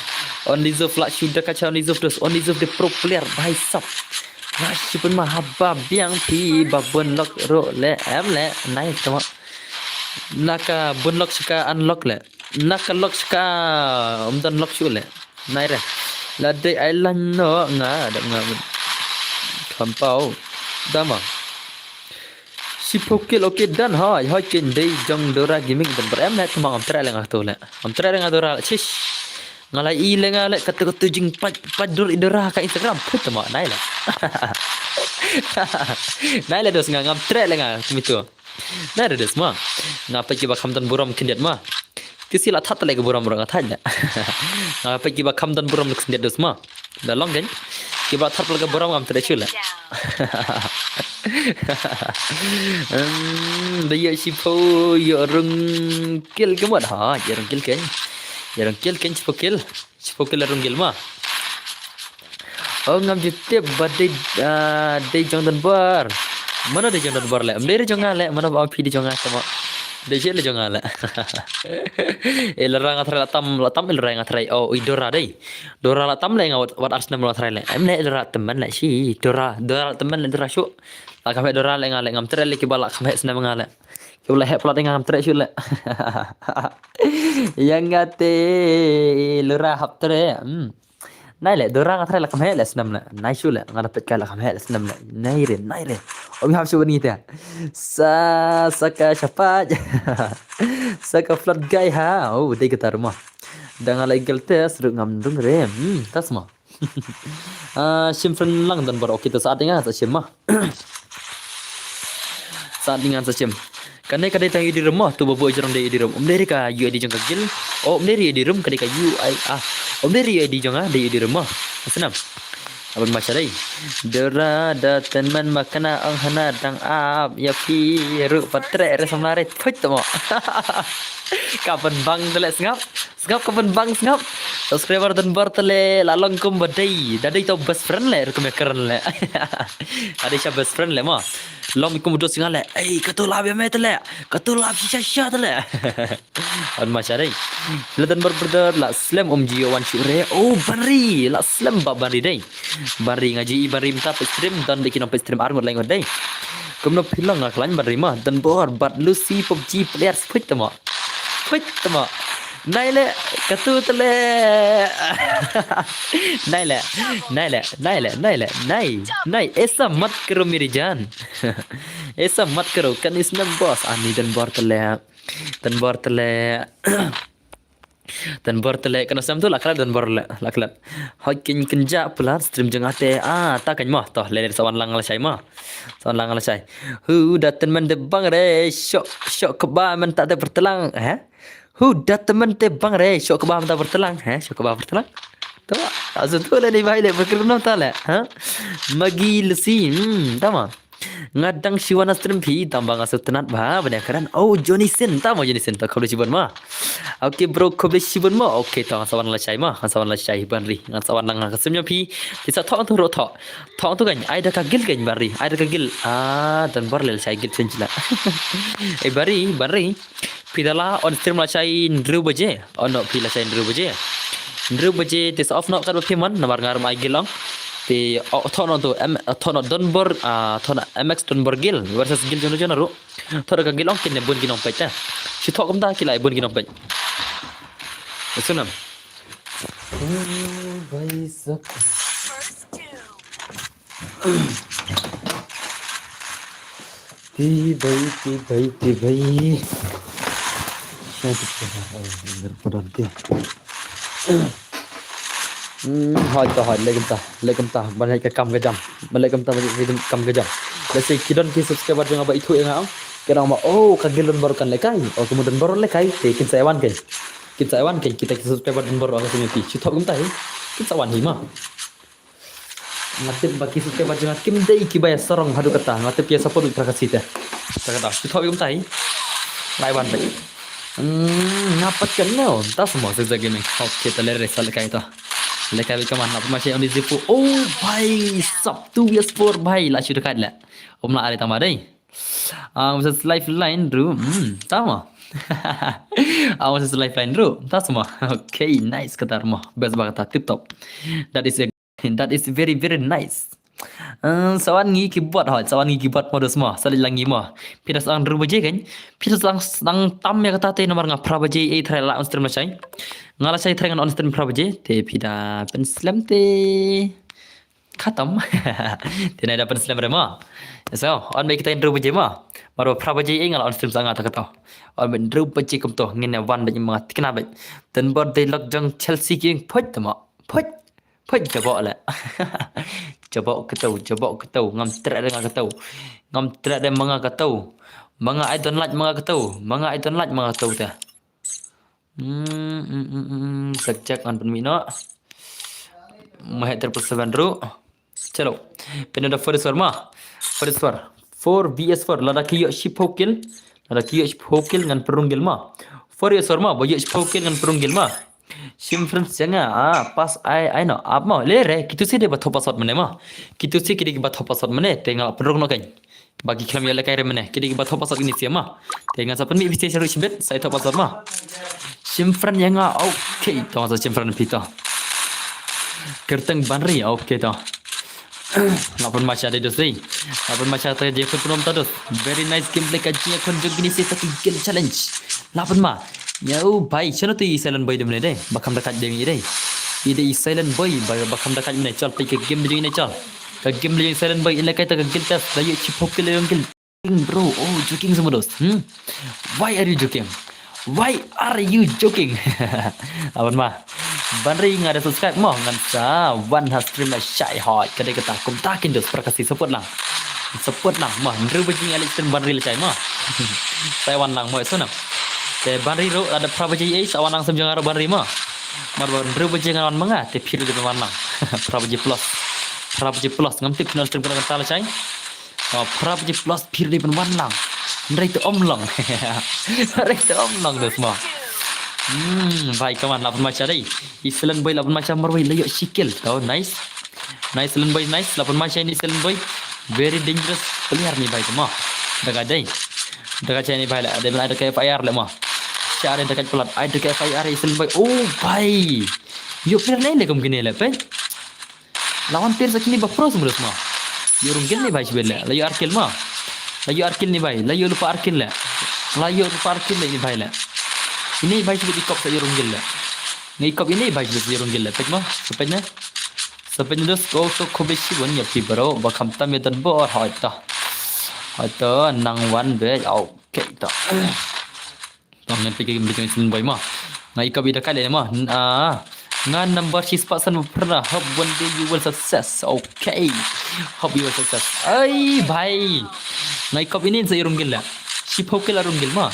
Only zuf la shuda kacha only zuf dos only zuf de pro player bhai sab. La shipun ma haba biang pi babun lok ro le em le nai tama. Naka bun lok shaka unlock le. na ka lok shka, um don lok shu le. Nai re. La dei ai lan no nga, da nga. Kampau. Dama. Shiphew kill, okay, done, hoi, hoi, kin dei jong Dora Gaming, done, bar em le, tuma ngam treh le nga tu le. Ngam treh le nga Dora, chish. Nga la i le nga le, katu katu jing pat, pat dur i Dora ka Instagram, put tuma, nai le. Nai le dos nga, ngam treh le nga, tumi tu. Nai le dos ma. Nga pat kiba kham don burom khyndiat ma. Ki si la that le ka burom nga thait le. Nga pat kiba kham don burom khyndiat dos ma. Da long kein. Kiba thar pla ka burom ngam treh shu le. Hmm, da ïa shiphew ïa rung kill ka mut ha, ïa rung kill kein. Ïa rung kill kein shiphew kill. Shiphew kill rung kill ma. Oh, ngam ju tip ba dei, ah, dei jong Donbor. Mano dei jong Donbor le? Em dei jong nga le, mano ba phi dei jong nga sama. Dei je le jong nga le. Eh, la rang athrai la tam, la tam la rang athrai. Oh, i Dora dei. Dora la tam le nga wat, wat Arsenal la athrai le. Em le Dora temen le shi. Dora, Dora temen le Dora shu. La kham heh Dora le nga le ngam treh le kiba la kham heh snem nga le. Kiba la heh pla dei ngam treh shu le. Yang ngate Lura hap treh. Hmm. Nai le Dora nga treh la kham heh le snem le. Nai shu le nga da pet kai la kham heh le snem le. Nai re, nai re. Om hap shu ni te. Sa, sa ka shapat. Sa ka flood guy ha. Oh, dei ka tar ma. Da nga la igel te sru ngam dung re. Hmm, tas ma. Ah, shim friend lang Donbor, okay, to sa ding nga sa shim ma. Sa ding nga sa shim. Kane ka dei tang U I D room ma, tu ba bu jrong dei U I D room. Um dei ka U I D jong ka guild. Oh, um dei U I D room, ka dei ka U I, ah. Um dei U I D jong nga, dei U I D room ma. Snam. Aban ma sha dei. Dora da tenman ma kana ang hana dang ap. Ya phi ru patre re samla re. Phuit tamo. Ka ban bang tele sngap. Sngap ka ban bang sngap. Subscriber Donbor tele la long kum ba dei. Da dei to best friend le rukum ya keren le. Ada sha best friend le ma. Long kum dos ngal le. Ei, katu la be me tele. Katu la shisha sha tele. An ma sha dei. La Donbor brother la slem um ji wan shu re. Oh, Banri la slem ba Banri dei. Banri nga ji i Banri mynta pet stream don dei ki nong pet stream ar ngut lai ngut dei. Kumno phi long nga khlaiñ Banri ma Donbor bad Lucy PUBG players phuit tamo. Phuit tamo. Nai le katu tele. Nai le. Nai le. Nai le. Nai le. Nai. Nai. Esa mat karo meri jan. Esa mat karo kan isna boss ani Donbor tele. Donbor tele. Donbor tele kan isna tu la kala Donbor le la kala. Hoi kin kin ja pular stream jengate ah ta kan mo to le sa wan lang la shai mo. Sa wan lang la shai. Hu da tenman de bang re shok shok keba men ta de bertelang eh. Hu da temen te bang re shok keba mynta bertelang he shok keba bertelang. Tama asu tu le ni bai le berkerum nam ta le ha. Magi lesi hmm tama. Nga dang shiwan na stream phi tamba nga sut tenat ba banya karan. Oh Johnny Sin tama Johnny Sin ta khublei shibun ma. Okay bro khublei shibun ma. Okay ta nga sawan la shai ma nga sawan la shai Banri nga sawan lang nga kasim nya phi. Kisa thong tu ro thong thong tu kan ai da ka gil kan Banri ai da ka gil ah Donbor le shai gil chen chila. Eh Banri Banri. Phi da la on stream la shai hynriew baje. Oh no, phi la shai hynriew baje. Hynriew baje te sa off no kat ba phi mon namar nga rum ai gil ong. Te oh, thon on tu M thon on Donbor ah thon M X Donbor gil versus gil jono jono ru. Thon ka gil ong kin ne bun ginong pet ta. Shi thok kumta ki lai bun ginong pet. Sunam. Oh, bhai sab. Ti bhai ti bhai ti bhai. Shai ti bhai. Oh, inder padan ti. Hmm, hoi ta hoi lekum ta lekum ta ban hai ka kam ka jam ban lekum ta ban hai ka kam ka jam. Let's say ki don ki subscriber jong ba ithu yang ang. Ki don ma oh ka gilon baru kan lekai. Oh kemudian baru lekai. Te kin sa wan kai. Kin sa wan kai kita ki subscriber don baru ka sini ti. Shi thok kum ta hi. Kin sa wan hi ma. Nga tip ba ki subscriber jong nga kim dei ki ba ïa sarong haduh kata. Nga tip ki ïa support tra ka site. Tra kata. Ki thok ïa kumta hi. Lai ban bai. Hmm, nga pat kan neo. Ta semua Zigzag Gaming. Okay, ta lere sa lekai ta. Lekai bai kaman apa masih on the zip. Oh, bhai, sap tu ïa sport bhai la shu dekat le. Om la are tama dei. Ah, versus Lifeline ru. Hmm, tama. Ah, versus Lifeline ru. Ta semua. Okay, nice kata mo. Best ba kata tip top. That is a That is very, very nice. Eh, sa wan ngi ki bot hoi, sa wan ngi ki bot modus mo, sa leit lang ngi mo. Phi da sdang hynriew baje kan? Phi da sdang, sdang tam ïa kata te namar nga phra baje ei trai la on stream lashai. Nga lashai trai ngan on stream phra baje, te phi da pynslem te. Khatam. Te nai da pynslem re mo. So, on beit kita hynriew baje mo. Mar ba phra baje ei nga la on stream sa nga ta kata. On beit hynriew baje kumto, ngin ïa wan beit ma nga tikna beit. Donbor dei lok jong Chelsea ki ïing phoit te mo. Phoit. Phoit jabok le. Jabok kato, jabok kato. Ngam treh de nga kato. Ngam treh de ma nga kato. Ma nga I don't like ma nga kato. Ma nga I don't like ma nga kato te. Hmm, hmm, hmm, hmm, hmm. Check, check, ngan pynmih noh. Mahek triple seven ruh. Chalo. Pynda four versus four ma. Four versus four. Four versus four. Lada ki ïoh shiphew kill. Lada ki ïoh shiphew kill ngan pynrung guild ma. Four versus four ma. Ba ïoh shiphew kill ngan pynrung guild ma. Shim friends ïa nga. Ah, pass ai, ai noh. Ap ma. Le re. Kitu shi dei ba thoh password mynne ma. Kitu shi ki dei ba thoh password mynne. Te nga la pynrung noh kan. Ba ki khlem ïalehkai re mynne. Ki dei kiba thoh password kine shi ma. Te ngan sa pynmih phi sha ruh shibit, sa ïa thoh password ma. Shim friend ïa nga, okay. To ngan sa shim friend phi to. Kyrteng Banri, okay to. La pynmih sha dei dos dei. La pynmih sha te jingïakhun pynbam ta dos. Very nice gameplay ka jingïakhun jong kine shi ta ki guild challenge. La pynmih. Ïa u bai, shano te i silent boy de mynne dei. Ba kham da kait de mynne dei. I dei i silent boy, ba, ba kham da kait mynne. Chal, peit ka game de jong i ne chal. Ka game de jong i silent boy, i lehkai ta ka guild test. Da ïoh shiphew kill ïa u guild. Bro, oh, joking sa mo dos. Hmm? Why are you joking? Why are you joking? Awan ma. Banri nga da subscribe mo, ngan sa wan ha stream lashai hoi. Ka dei kata kumta kin dos, pra ka shi support lang. Support lang mo. Hynriew baje nga leit stream Banri lashai mo. Sa wan lang mo, so na. Te Banri ruh lada phra baje ei, sa wan lang sem jong nga ruh Banri mo. Mar ba hynriew baje ngan wan ma nga, te phi ruh dei ban wan lang. Phra baje plus. Phra baje plus, ngam tip phin wan stream kane kata lashai. Oh, phra baje plus phi ruh dei ban wan lang. Hynrei te ym long. Hynrei te ym long dos mo. Hmm, bai, come on, la pynmih sha dei. I silent boy la pynmih sha marwei la ïoh shi kill. Oh, nice. Nice silent boy, nice. La pynmih sha ini silent boy. Very dangerous player ni bai, come on. Da ka dei. Da ka cha ini bai la. Dei ban ai da ka F I R le mo. Sha dei da ka palat. Ai da ka F I R i silent boy. Oh, bai. Ïoh player le le kum kine le, peit. La wan pyrshah kine ba pro sum rus ma. Ïoh rung kill ni bai shibit le. La ïoh ar kill ma. La ïoh ar kill ni bai. La ïoh lypa ar kill le. La ïoh lypa ar kill le ni bai le. Ini bai shibit i kop sa ïoh rung kill le. Ngi kop ini bai shibit sa ïoh rung kill le. Peit ma. Sa peit ne. Sa peit ne dos ko to khublei shibun ïa phi bro. Ba kham tam ïa Donbor hoi to. Hoi to nang wan be. Okay to. Tang ngan peit ka game de jong i silent boy ma. Nga i kop i da kait le ma. N-, ah. Nga number shi spah san pyrna. Hope one day you will success. Okay. Hope you will success. Ai bai. Nga i kop ini sa i rung kill le. Shiphew kill a rung kill ma.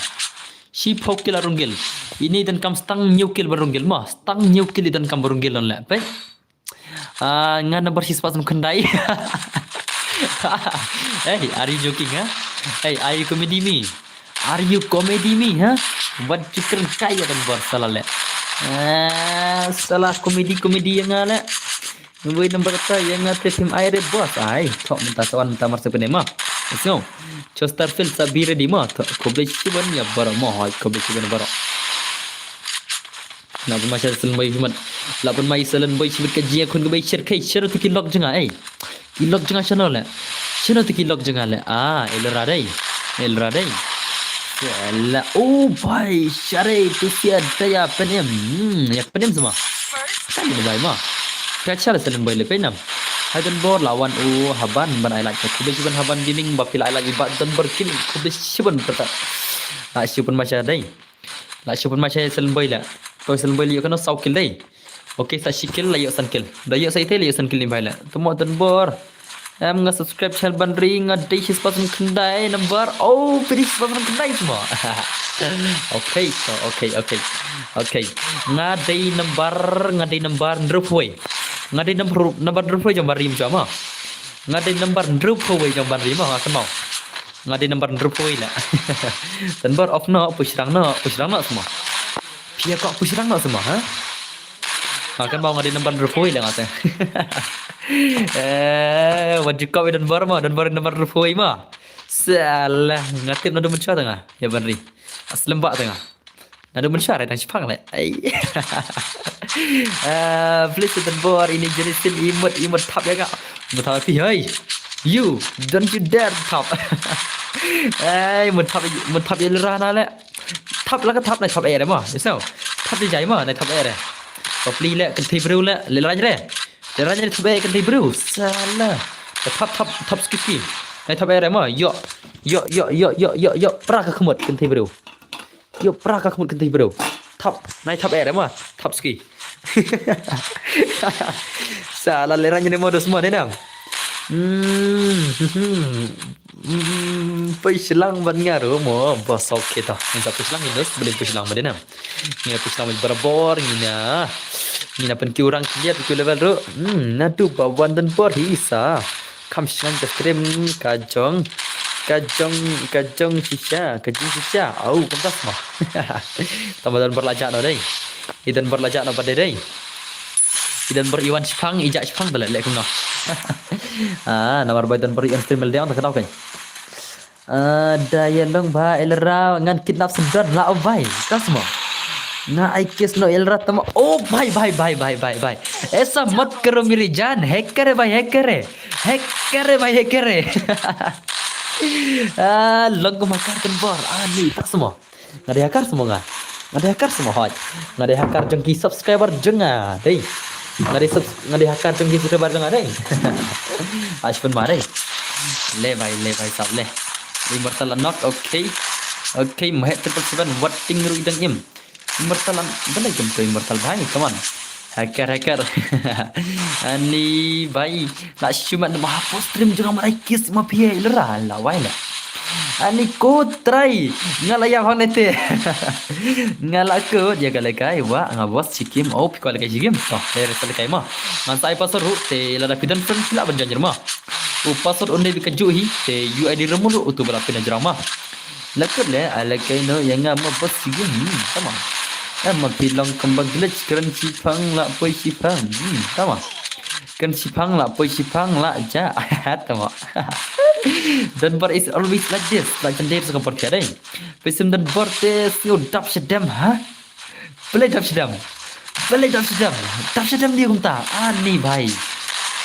Shiphew kill a rung kill. Ini donkam stang hynñiew kill ba rung kill ma. Stang hynñiew kill i donkam ba rung kill don le. Peit. Ah, nga number shi spah san khyndai. Hey, are you joking, ha? Hey, are you comedy me? Are you comedy me, ha? Wat ju kren kai ïa Donbor sala le. Ah, sala comedy, comedy ïa nga le. Wei number ta ïa nga te phim ai re boss. Ai, thok mynta sa wan mynta mar sa pynne ma. Let's go. Chesterfield sa be ready ma. Thok khublei shibun ïa baroh ma. Hai, khublei shibun baroh. La pynmih sha silent boy shibit. La pynmih silent boy shibit ka jingïakhun kaba i shyrkhei. Shano te ki lok jong nga ei. Ki lok jong nga shano le. Shano te ki lok jong nga le. Ah, Elra dei. Elra dei. Shala. Oh bai. Share tu sia daya pynim. Hmm, ïa pynim sa ma. Ka ni bai ma. Ka cha le silent boy le pynim. Hai Donbor la wan u Haban ban ai like. Khublei shibun Haban Gaming ba phi la ai like ba Donbor Gaming. Khublei shibun brother. La shibun ma sha dei. La shu pynmih sha silent boy la. Ko silent boy la ïoh kano saw kill dei. Okay, sa shi kill la ïoh san kill. Da ïoh sa ite la ïoh san kill ni bai la. Te mo Donbor. Em nga subscribe channel Banri nga dei shi spah san khyndai number. Oh, phi dei shi spah san khyndai semua. Okay, to, okay, okay. Okay. Nga dei number, nga dei number hynriewphew. Nga dei number, number hynriewphew jong Banri mynta ma. Nga dei number hynriewphew jong Banri ma, nga kynmaw. Nga dei number hynriewphew la. Donbor off noh, push rang noh, push rang noh semua. Phi ïa kok push rang noh semua, ha? Nga kynmaw nga dei number hynriewphew la nga te. Eh, wat ju kop ïa Donbor ma, Donbor number hynriewphew ma. Salah, nga tip naduh mynshuwa te nga ïa Banri. Slem bha te nga. Naduh mynshuwa re dang shipang le. Ai. Ah, please Donbor, ini jenisin imut, imut thap ïa nga. Mut thap phi hei. You, don't you dare thap. Ei, mut thap, mut thap ïa Lra na le. Thap la ka thap, nai thap eh re mo. Iso. Thap ïa jai mo, nai thap eh re. Bapli le, kynthei briew le, le Lra re. Le Lra re thap eh kynthei briew. Sala. Thap, thap, thap ski ski. Nai thap eh re mo. Yo. Yo, yo, yo, yo, yo, yo. Pra ka khmut kynthei briew. Yo, pra ka khmut kynthei briew. Thap, nai thap eh re mo. Thap ski. Sala, le Lra ne mo dos mo ne nam. Hmm. Hmm, poi shlang ban nga ruh mo, bos, okay to. Ngin sa poi shlang, ngin dos, beli poi shlang mo de nam. Ngin poi shlang mo barabor, ngin na. Ngin na pynkiew rang clear, pynkiew level ruh. Hmm, naduh ba wan Donbor hi sa. Kam shlang ka stream ka jong, ka jong, ka jong shisha, ka jong shisha. Au, kam tas mo. Tama Donbor la jah noh dei. I Donbor la jah noh pat dei dei. I Donbor i wan shipang, i jah shipang bala leh kumno. Ah, namar ba i Donbor i wan stream el dei ong ta ka dau kan. Ah, da ïa long ba Elra ngan kidnap syndon la, oh bai. Tas mo. Nga ai case noh Elra tama. Oh bai, bai, bai, bai, bai, bai. Aisa mat karo meri jaan. Hacker hai bai, hacker hai. Hacker hai bai, hacker hai. Ah, long ko ma kar Donbor. Ah, ni tas mo. Nga dei hacker sa mo nga. Nga dei hacker sa mo hoi. Nga dei hacker jong ki subscriber jong nga. Dei. Nga dei subs-, nga dei hacker jong ki subscriber jong nga dei. Ash pun ma dei. Le bai, le bai sap le. Immortal la knock, okay. Okay, Mahet triple seven, wat ting ruh i dang im. Immortal la, balei kum to Immortal bai, come on. Hacker, hacker. Ani bai, la shu mat ma hapo stream jong ma ai case ma phi Elra la wai la. Ani ko try nga la ïa hon ete. Nga la ko ïa ka lekai wa nga bos chikim, oh phi ko lekai chikim. To, le resa lekai ma. Ngan sa ai password ruh te lada phi don friend phi lah ban join ma. U password un dei bad kajuh hi te U I D ruh ruh utu ba la pynjrong ma. La kut le, a la kai no ïa nga ma bos shipang. Hmm, tama. Em ma phi long kumba glitch, kren shipang la poi shipang. Hmm, tama. Kren shipang la poi shipang la ja. Tama. Donbor is always like this. La jendar sa ka por kya dei. Phi sim Donbor te sngewdap shadem ha. Balei dap shadem? Balei dap shadem? Dap shadem dei kumta. Ani bai.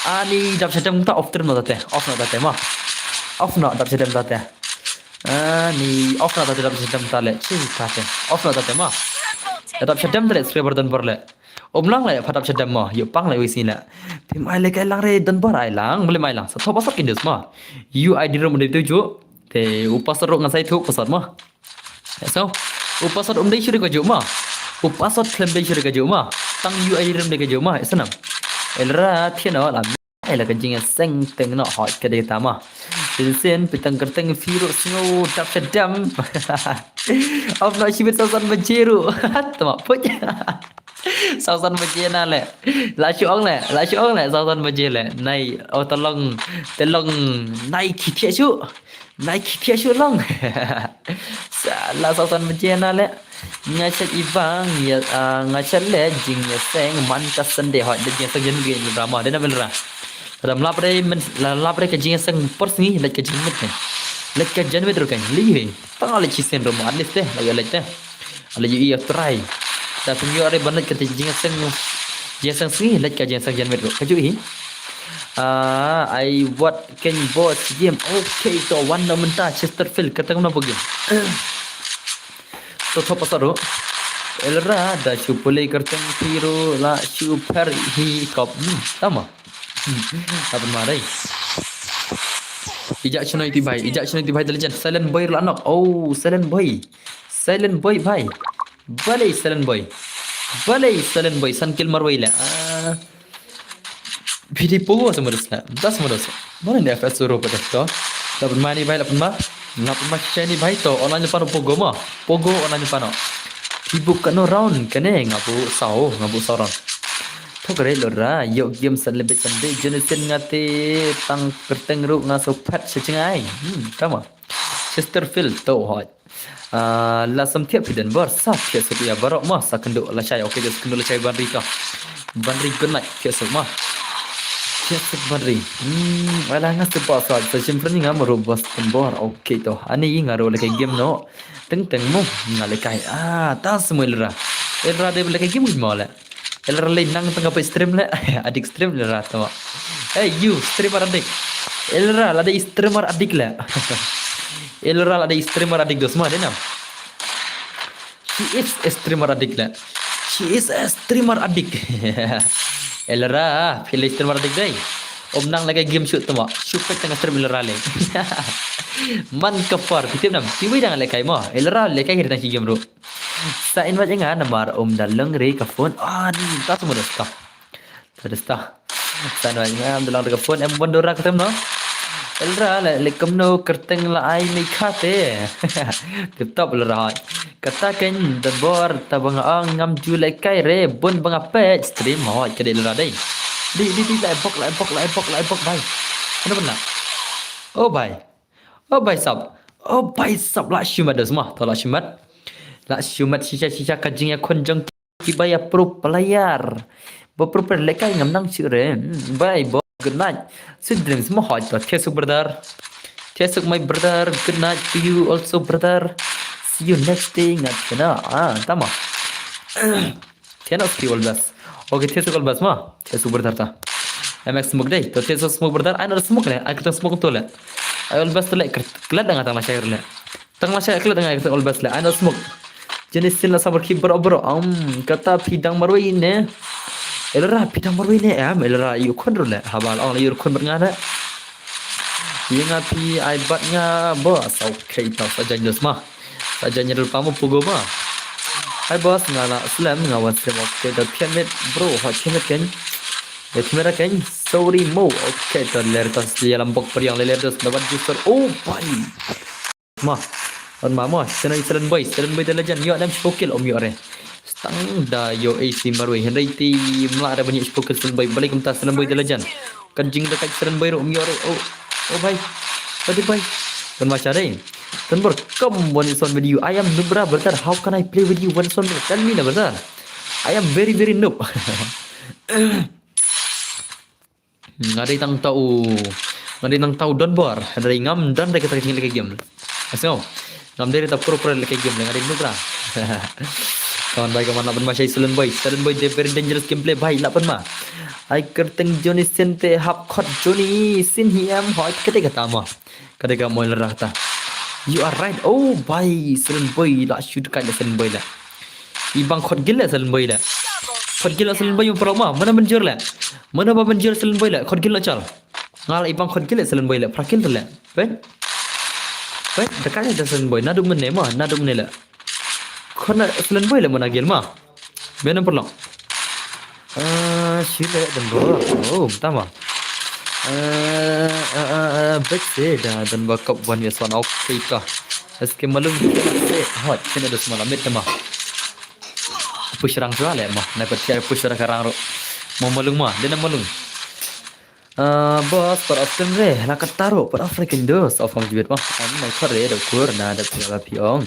Ani dap shadem kumta, off term noh tate. Off noh tate ma. Off noh dap shadem tate. Ani off noh tate dap shadem ta le. Chi tate. Off noh tate ma. Dap shadem ta le subscriber Donbor le. Um lang le pha dap shadem ma. Ïoh pang le wei sini le. Phim ai le kai lang re Donbor ai lang. Balei mai lang. Sa thop asap kindus ma. U I D ruh ma dei tu ju. Te u password ruh ngan sa ïathuh password ma. So, u password um dei shuh dei kajuh ma. U password khlem dei shuh dei kajuh ma. Tang U I D ruh dei kajuh ma. Isnam. Elra thiah noh la. Ai la ka jingïaseng teng noh hoi ka dei ta ma. Shisien phi tang kyrteng phi ruh sngewdap shadem. Of noh shibit sa san baje ruh. Tama puj. Sa san baje na le. La shu ong le, la shu ong le, sa san baje le. Nai, oh, te long, te long, nai ki thiah shuh. Nai ki thiah shuh long. Sa la sa san baje na le. Nga shet i bang, ïa, ah, nga shet le, jingïaseng, man ka Sunday hoi, de jingïaseng jan ge drama, de na belra. Lada mlap re, men, la lap re ka jingïaseng por sngi, leit ka jingmit ne. Leit ka janmit ruh kan, li he. Tang leit shisien ruh ma, at least te, la ïa leit te. La ïa ïa try. Da pynïoh re ban leit ka jingïaseng, jingïaseng sngi, leit ka jingïaseng janmit ruh. Kajuh hi. Ah, ai wat keng bos game. Okay, to wan na mynta Chesterfield, kata kumno ba game. To thop asap ruh. Elra da shu pule kyrteng phi ruh la shu pher hi kop. Hmm, tama. Hmm, apa ma dei. Ijak chnoi ti bai, ijak chnoi ti bai, the legend. Silent boy ruh la nok. Oh, silent boy. Silent boy bai. Balei silent boy. Balei silent boy. San kill marwei le. Ah. Phi dei Pogo sa mudus na. Das mudus. Mana ni F S Oro pa dah to. Lapan mani bai, lapan ma. Lapan ma shani bai to. Online pa no Pogo ma. Pogo online pa no. Phi buk kano round kane nga bu sao, nga bu sao round. Thok re lo ra. Yo game san lebih san de. Jenusin ngate tang kerteng ruh nga so phat sejngai. Hmm, tama. Chesterfield to hoi. Ah, la sam thiah phi Donbor, sa thiah suk ïa baroh ma, sa kynduh lashai, okay, sa kynduh lashai Banri ka. Banri good night, thiah suk ma. Thiah suk Banri. Hmm, ala nga suk ba sa, sa shim friend nga ma ruh bos Donbor, okay to. Ani nga ruh lehkai game no. Teng teng mo, nga lehkai. Ah, ta semua Elra. Elra de lehkai game mo le. Elra lei nang tang ka peit stream le. Adik stream le ra to. Hey, you, streamer addict. Elra, la dei streamer addict la. Elra, la dei streamer addict dos ma, dei nam. She is a streamer addict la. She is a streamer addict. Elra, phi la streamer addict dei. Ym nang lehkai game shoot tama. Shoot pek tang stream Elra le. Man ka par, phi tip nam. Phi wei dang lehkai ma. Elra lehkai hi dang shi game ruh. Sa invite nga namar ym da long re ka phone. Ah, ni ta tu mo da sta. Sa da sta. Sa invite nga ym da long re ka phone, em wan dora ka tem no. Elra le le kumno kyrteng la ai mei khate. Tip top Elra. Kata kein Donbor, ta ba nga ong ngam ju lehkai re bun ba nga peit stream hoi ka dei Elra dei. Di di di la bok la bok la bok la bok bai. Ano bana? Oh bai. Oh bai sap. Oh bai sap la shimat dos ma. To la shimat. La shimat shisha shisha ka jingïakhun jong ki bai a pro player. Ba pro player lehkai ngam nang shu re. Hmm, bai bo good night. Sweet dreams ma hoi to. Thiaisuk brother. Thiaisuk my brother. Good night to you also brother. See you next day ngat kena. Ah, tama. Thiaisuk all best. Okay, thiaisuk all best ma. Thiaisuk brother ta. M X smoke dei. To thiaisuk smoke brother. Ai na smoke le. Ai kata smoke to le. Ai all best to le. Klet dang tang la share le. Tang la share klet dang kata all best le. Ai na smoke. Jenis sin la sabar ki bro bro. Am kata phi dang marwei ne. Elra phi dang marwei ne. Am Elra ïu khun ruh le. Haba la ong ïu khun bad nga le. Ïa nga phi ai bad nga bos. Okay, to sa jan dos ma. Sa jan nyadul pamo pugo ma. Hai bos nga la slem nga wan slem okay da phi mit bro ha phi mit kein. Da phi mit kein. Sorry mo. Okay, to ler to sli alam bok priang le ler dos da wan juster. Oh bai. Ma. On ma ma. Sena Silent Boy. Silent Boy the legend. Yo nam shpokil om yo re. Stang da yo A C marwei. Hynrei ti mla da banyak shpokil Silent Boy. Balik kumta Silent Boy the legend. Kan jing da kai Silent Boy ro om yo re. Oh. Oh bai. Tadi bai. Kan masha dei. Kan bor come one is on with you. I am Nubra brother. How can I play with you one is on? Tell me na brother. I am very very noob. Nga dei tang tau. Nga dei tang tau Donbor. Nga dei ngam don dei kata ka jingïalehkai game. Asngaw. Ngam dei ta pro pro lehkai game nga dei Nubra. Kawan bai kawan la pynma shai Silent Boy. Silent Boy dei very dangerous gameplay bai la pynma. Ai kyrteng Johnny Sins te hap khot Johnny Sins hi em hoi kata kata ma. Kata ka mo Elra ta. You are right. Oh bai Silent Boy la shoot kai la Silent Boy la. I bang khot gil la Silent Boy la. Khot gil la Silent Boy pro ma. Mana ban jur la. Mana ba ban jur Silent Boy la. Khot gil la chal. Ngal i bang khot gil la Silent Boy la. Prakil la. Bai. Bai. Dekat la Silent Boy. Nadu mene ma. Nadu mene la. Khot na Silent Boy la mana gil ma. Bena perlong. Ah, shile dan bo. Oh, tama. Ah, ah, ah, ah, back se da dan ba kap wan yes wan okay ka. Eske malum se hot kena dos malamit tama. Push rang sua le ma. Na ko tiar push rang karang ro. Mo malung ma, dena malung. Ah, bos, par of ten re, la ka taro, par of freaking dos, of kam jibit ma. Am mai khore do kur na da pia ba piong.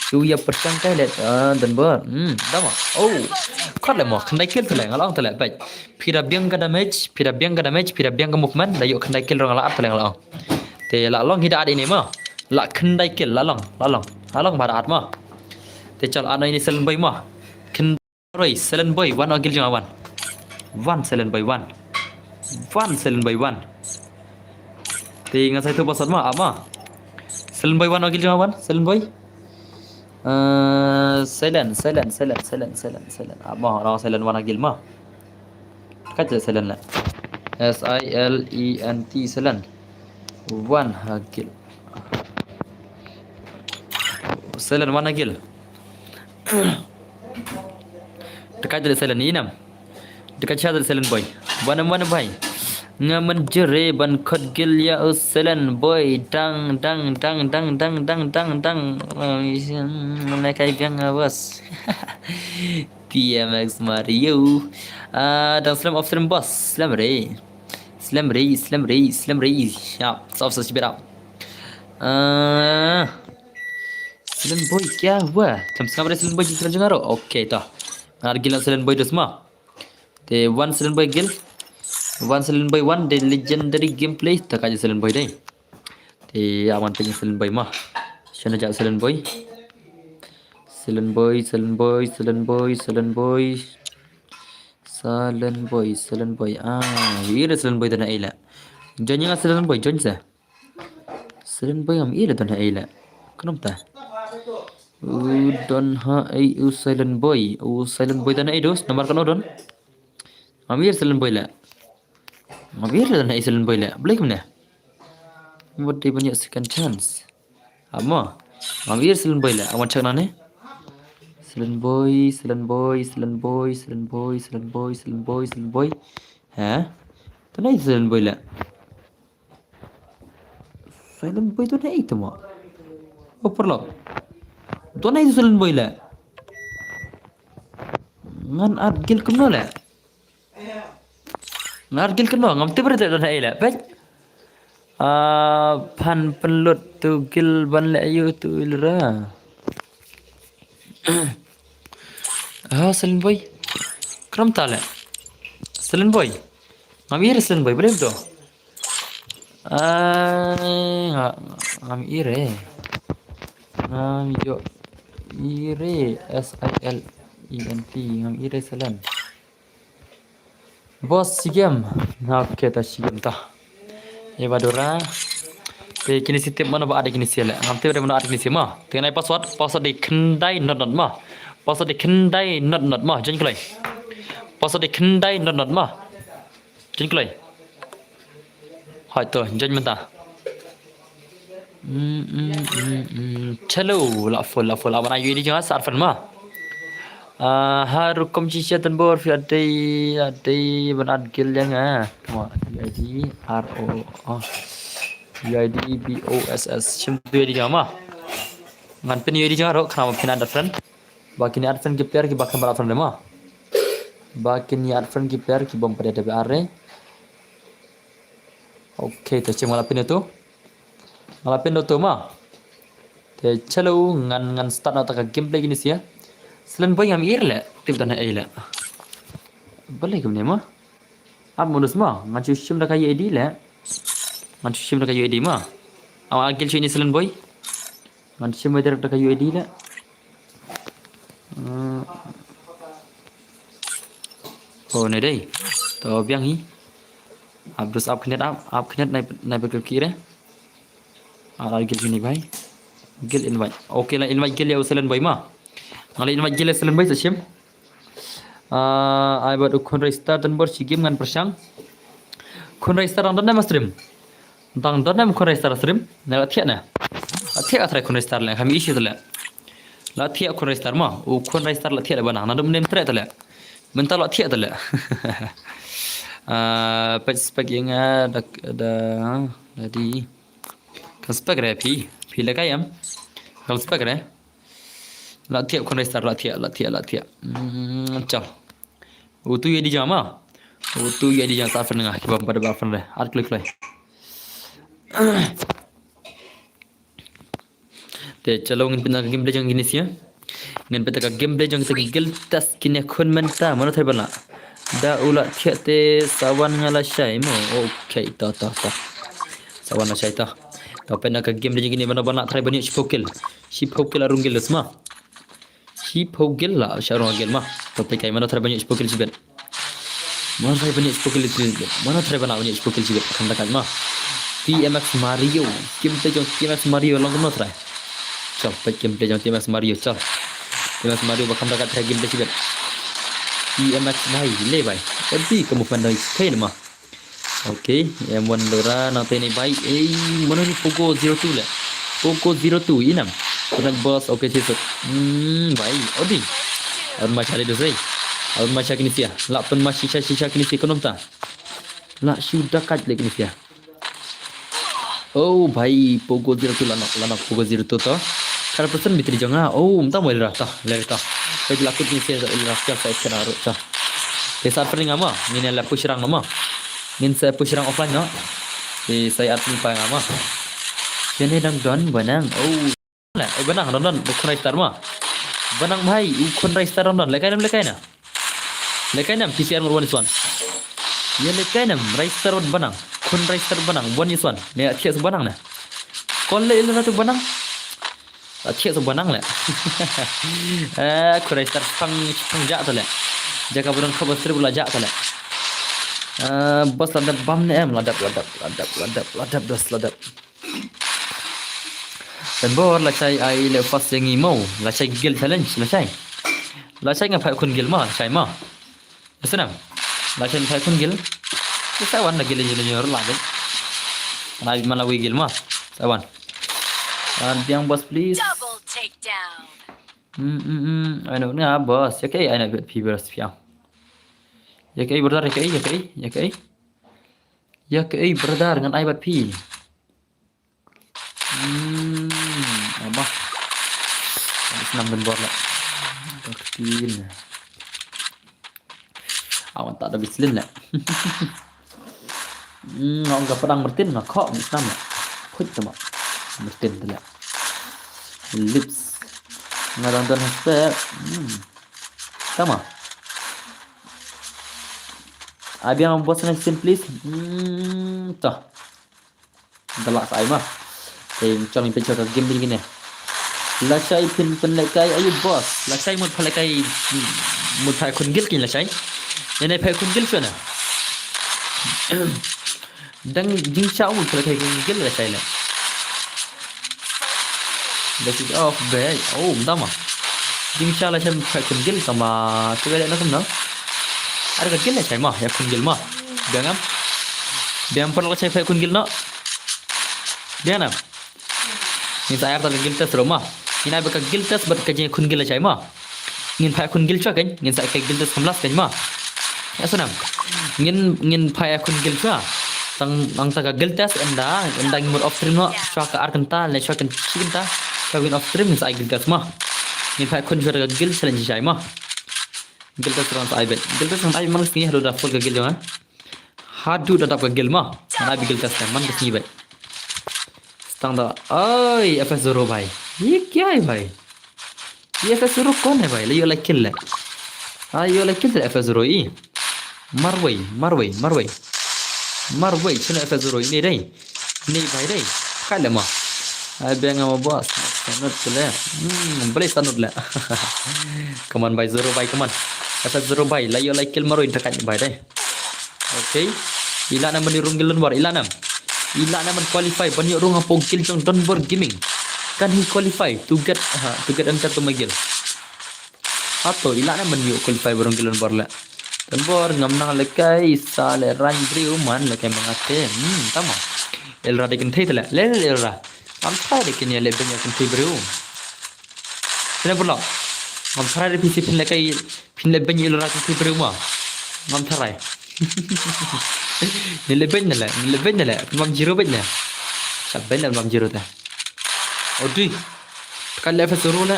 Tu ya persang kai le, ah, dan bor. Hmm, dama. Oh. Khot le mo, khyndai kill tele, ngalong tele, bai. Phi da biang ka damage, phi da biang ka damage, phi da biang ka movement, da ïoh khyndai kill rong la at tele ngalong. Te la long hi da at ini ma. La khyndai kill, la long, la long. La long ba da at ma. Te chal at na ini Silent Boy ma. Khyndai Silent Boy, wan o kill jong wan. Wan Silent Boy, wan. Wan Silent Boy, wan. Te nga sai tu bosot ma, ama. Silent Boy, wan o kill jong wan, Silent Boy. Eh, Silent, Silent, Silent, Silent, Silent, Silent. Ama, orang Silent wan o kill ma. Kat je Silent la. S I L E N T Silent. Wan o kill. Silent wan o kill. Dekat je Silent ni nam. Dekat je Silent Boy. Wan wan bai. Nga man jere ban khot gil ya u Silent Boy dang dang dang dang dang dang dang dang. Mana kai biang bos. T M X Mario. Ah, dang slem of slem bos. Slem re. Slem re, slem re, slem re. Ya, sof sof sibira. Ah. Silent Boy kya hua? Kam sngap re Silent Boy jingkren jong aro. Okay to. Ar gila Silent Boy dos ma. Te one Silent Boy gil. One Silent Boy one, the legendary gameplay. Ta ka je Silent Boy dei. Te awan tanya Silent Boy ma. Shana ja Silent Boy. Silent Boy, Silent Boy, Silent Boy, Silent Boy. Silent boy, silent boy. Ah, ira silent boy dana ila. Join nga silent boy, join sa. Silent boy ngam ira dana ila. Kenapa ta? U don ha ai u silent boy. U silent boy dana ai dos, nomor kan u don. Ngam ira silent boy la. Ngam ira dana ai silent boy la. Boleh ke mana? What do you want second chance? Amo. Ngam ira silent boy la. Awan check na ne. Silent boy, silent boy, silent boy, silent boy, silent boy, silent boy, silent boy. Ha? Dana ai silent boy la. Silent boy dana ai tu mo. Oh, perlu. Dana ai silent boy la. Ngan add guild kumno la. Ngan add guild kumno, ngam tip re dana ai la. Peit. Ah, phan pynlut tu guild ban leh ïa u tu ilra. Ah, silent boy. Kram ta la. Silent boy. Ngam ira silent boy, boleh betul. Ah, nga-, ngam ira. Ngam ïoh ira, S I L E N T, ngam ira silent. Boss, shi game. Na, okay, ta shi game ta. Ïa ba dora. Te kine shi tip mano ba add kine shi la. Ngam tip re mano add kine shi ma. Te nai password, password dei khyndai not not ma. Password dei khyndai not not ma. Join kloi. Password dei khyndai not not ma. Join kloi. Hoi to, join mynta. Mm, mm, mm, mm. Chalo, la full, la full. Awan ai U I D jong nga sa arfen ma. Ah, ha rukom shisha tan bor fi adai, adai ban add guild ïa nga. Mo, U I D, R O, oh. U I D, B O S S. Shim tu U I D jong nga ma. Ngan pyn U I D jong nga ro, khnang ba phin add friend. Ba kin add friend ki player kiba khlem add friend ma. Ba kin add friend ki player kibym pat da add re. Okay, to shim nga la pyn tu. Nga la pyn tu ma. Te chalo ngan, ngan start na ta ka gameplay kine shi. Silent boy ngam ira le, tip dana ai le. Balei kumne ma? Ap modus ma, ngan shu shim da ka U I D le. Ngan shu shim da ka U I D ma. Awa agil shu ini silent boy. Ngan shim direct da ka U I D le. Hmm. Oh, ne dei. To biang hi. Abdus ap khnet ap, ap khnet nai, nai bekel kire. Ala guild ini bai. Guild invite. Okay la invite guild ïa u silent boy ma. Nga la invite guild ïa u silent boy sa shim. Ah, ai bad u Khun Raistar tan bor shi game ngan pyrshang. Khun Raistar dang don ne ma stream. Dang don ne ma Khun Raistar stream. Na la thiah ne. La thiah ka trai Khun Raistar le, kami issue le. La thiah Khun Raistar ma. U Khun Raistar la thiah le ba nang. Na dum nem tre le. Mynta la thiah le. Ah, page spec ïa nga da, da, da di. Kan spec re phi. Phi la kai am. Kan spec re. La thiah Khun Raistar, la thiah, la thiah, la thiah. Hmm, chal. U tu ïa di jama. U tu ïa di jama ta fan nga. Kibam pada ba fan re. Ar klik lai. Te chalo ngin pynta ka gameplay jong kine shi. Ngin pynta ka gameplay jong kita ki guild test kine khun mynta. Mano trai ban lah. Da u la thiah te sa wan nga la shai mo. Okay, to, to, to. Sa wan la shai to. To pynta ka gameplay jong kine mano ban lah trai ban ïoh shiphew kill. Shiphew kill arung guild sma. Shiphew kill la, sha rong kill ma. To peit kai mano trai ban ïoh shiphew kill shibit. Mano trai ban ïoh shiphew kill shibit. Mano trai ban ïoh shiphew kill shibit. Kham da kat ma. T M X Mario. Gameplay jong T M X Mario long kumno trai. Chal, peit gameplay jong T M X Mario, chal. T M X Mario ba kham da kat trai gameplay shibit. T M X bai, le bai. Odi ka movement dang fail ma. Okay, em wan lora nang tei nei bai. Ei, mano ni Pogo zero two le. Pogo zero two, inam. Kena boss, okay, sisuk. Hmm, bai. Odi. Arun ma shari dosai. Arun ma shari kini sia. Lak pun ma shisha shisha kini sia konom ta. Lak shu dakat le kini sia. Oh, bai, Pogo zero two lanok, lanok Pogo zero two to. Kar persen bitri jonga. Oh, mta mo lera ta, lera ta. Bai lakut kini sia, lera sia sa kena ro ta. Te sa pring ama, ngin la push rang nama. Ngin sa push rang offline no. Te sa at pring pa ama. Kene dang don banang. Oh. La, eh, banang don don, Khun Raistar ma. Banang bhai, u Khun Raistar don don. Lekai nam, lekai na. Lekai nam, P C R one is one. Ye lekai nam, Raistar banang. Khun Raistar banang, one is one. Ne, thiak sa banang na. Kol le ilu satu banang. Thiak sa banang le. Eh, Khun Raistar pang, pang jak tu le. Jaka ba don khop ba strip la jah tale. Ah, boss la dep bam ne em, la dep, la dep, la dep, la dep, la dep, boss la dep. Tang bor lashai ai le first ïa ngi mo, lashai guild challenge, lashai. Lashai nga phai khun guild mo, lashai mo. Ïa snem. Lashai phai khun guild. Ïa sa wan la guild ïa ngi la dei. Nga man la wi guild mo. Sa wan. Ah, biang boss please. Double takedown. Hmm, hmm, hmm. Ai no, nga boss. Ïa kaei ai na bet phi boss phi. Ïa kaei brother, ïa kaei, ïa kaei, ïa kaei. Ïa kaei brother ngan ai bad phi. Hmm, ama. Snam don bor la. Thirteen. Awan ta da bislin la. Hmm, nga ong ka padang mertin nga khok ngi snam la. Phuit tama. Mertin tu la. Lips. Nga dang don hashtag. Hmm. Tama. Ai biang boss ngan sin please. Hmm, toh. Da lah sa ai ma. Te chong pynchong ka game din kine. Lashai phin pynlehkai ayu boss. Lashai mut pynlehkai mut phai khun guild kin lashai. Ïa ne phai khun guild shuwa na. Dang jingshah mut pynlehkai khun guild lashai le. This is off back. Oh, mdama. Jingshah lashai phai khun guild kama. Tu ka le na kumno. Ar ka guild lashai ma, ïa khun guild ma. Biang am. Biang pynlehkai lashai phai khun guild no. Biang am. Ngin sa ai arta ka guild test ruh ma. Ngin ai ba ka guild test bad ka jingkhun guild lashai ma. Ngin phai khun guild shuwa kan, ngin sa ai ka guild test kam last kan ma. Ïa snem. Ngin, ngin phai khun guild shuwa. Tang, tang ta ka guild test ynda, ynda ngin mut off stream no, shuwa ka ar kynta, ne shuwa kan shi kynta. Ka win off stream ngin sa ai guild test ma. Ngin phai khun shuwa ka guild challenge lashai ma. Guild test ruh sa ai bet. Guild test sa ai man sngi haduh da full ka guild jong nga. Haduh da dap ka guild ma. Ngan ai ba guild test man ka sngi bhai. Stang da. Oi, F S Zero bhai. Ye kya hai bhai? Ye F S Zero kaun hai bhai? La ïoh lai kill le. Ah, ïoh lai kill le F S Zero i. Marwei, marwei, marwei. Marwei, chuna F S Zero i ne dei. Ni bhai dei. Kai le ma. Ai biang ma boss. Sanut le. Hmm, boleh sanut le. Come on bhai Zero bhai, come on. F S Zero bhai, la ïoh lai kill marwei da kai bhai dei. Okay. Ila nam ban ïoh rung guild Donbor, ila nam. Ila nam ban qualify ban ïoh rung hapoh guild jong Donbor Gaming. Kan hi qualify to get, ha, to get enter to my guild. Hato ila nam ban ïoh qualify ban rung guild Donbor le. Donbor ngam nang lehkai sa lehrain briew man lehkai ma nga te. Hmm, tama. Elra de kynthei te le. Le, le Elra. Ngam tharai de kin ïa leh beiñ ïa kynthei briew. Phin ïa pynlong. Ngam tharai de phi shi phin lehkai phin leh beiñ ïa Elra kynthei briew ma. Ngam tharai. Ni leh beiñ na le, ni leh beiñ na le. Pynbam zero beiñ na. Sha beiñ na pynbam zero te. Odi. Ka leh F S Zero le.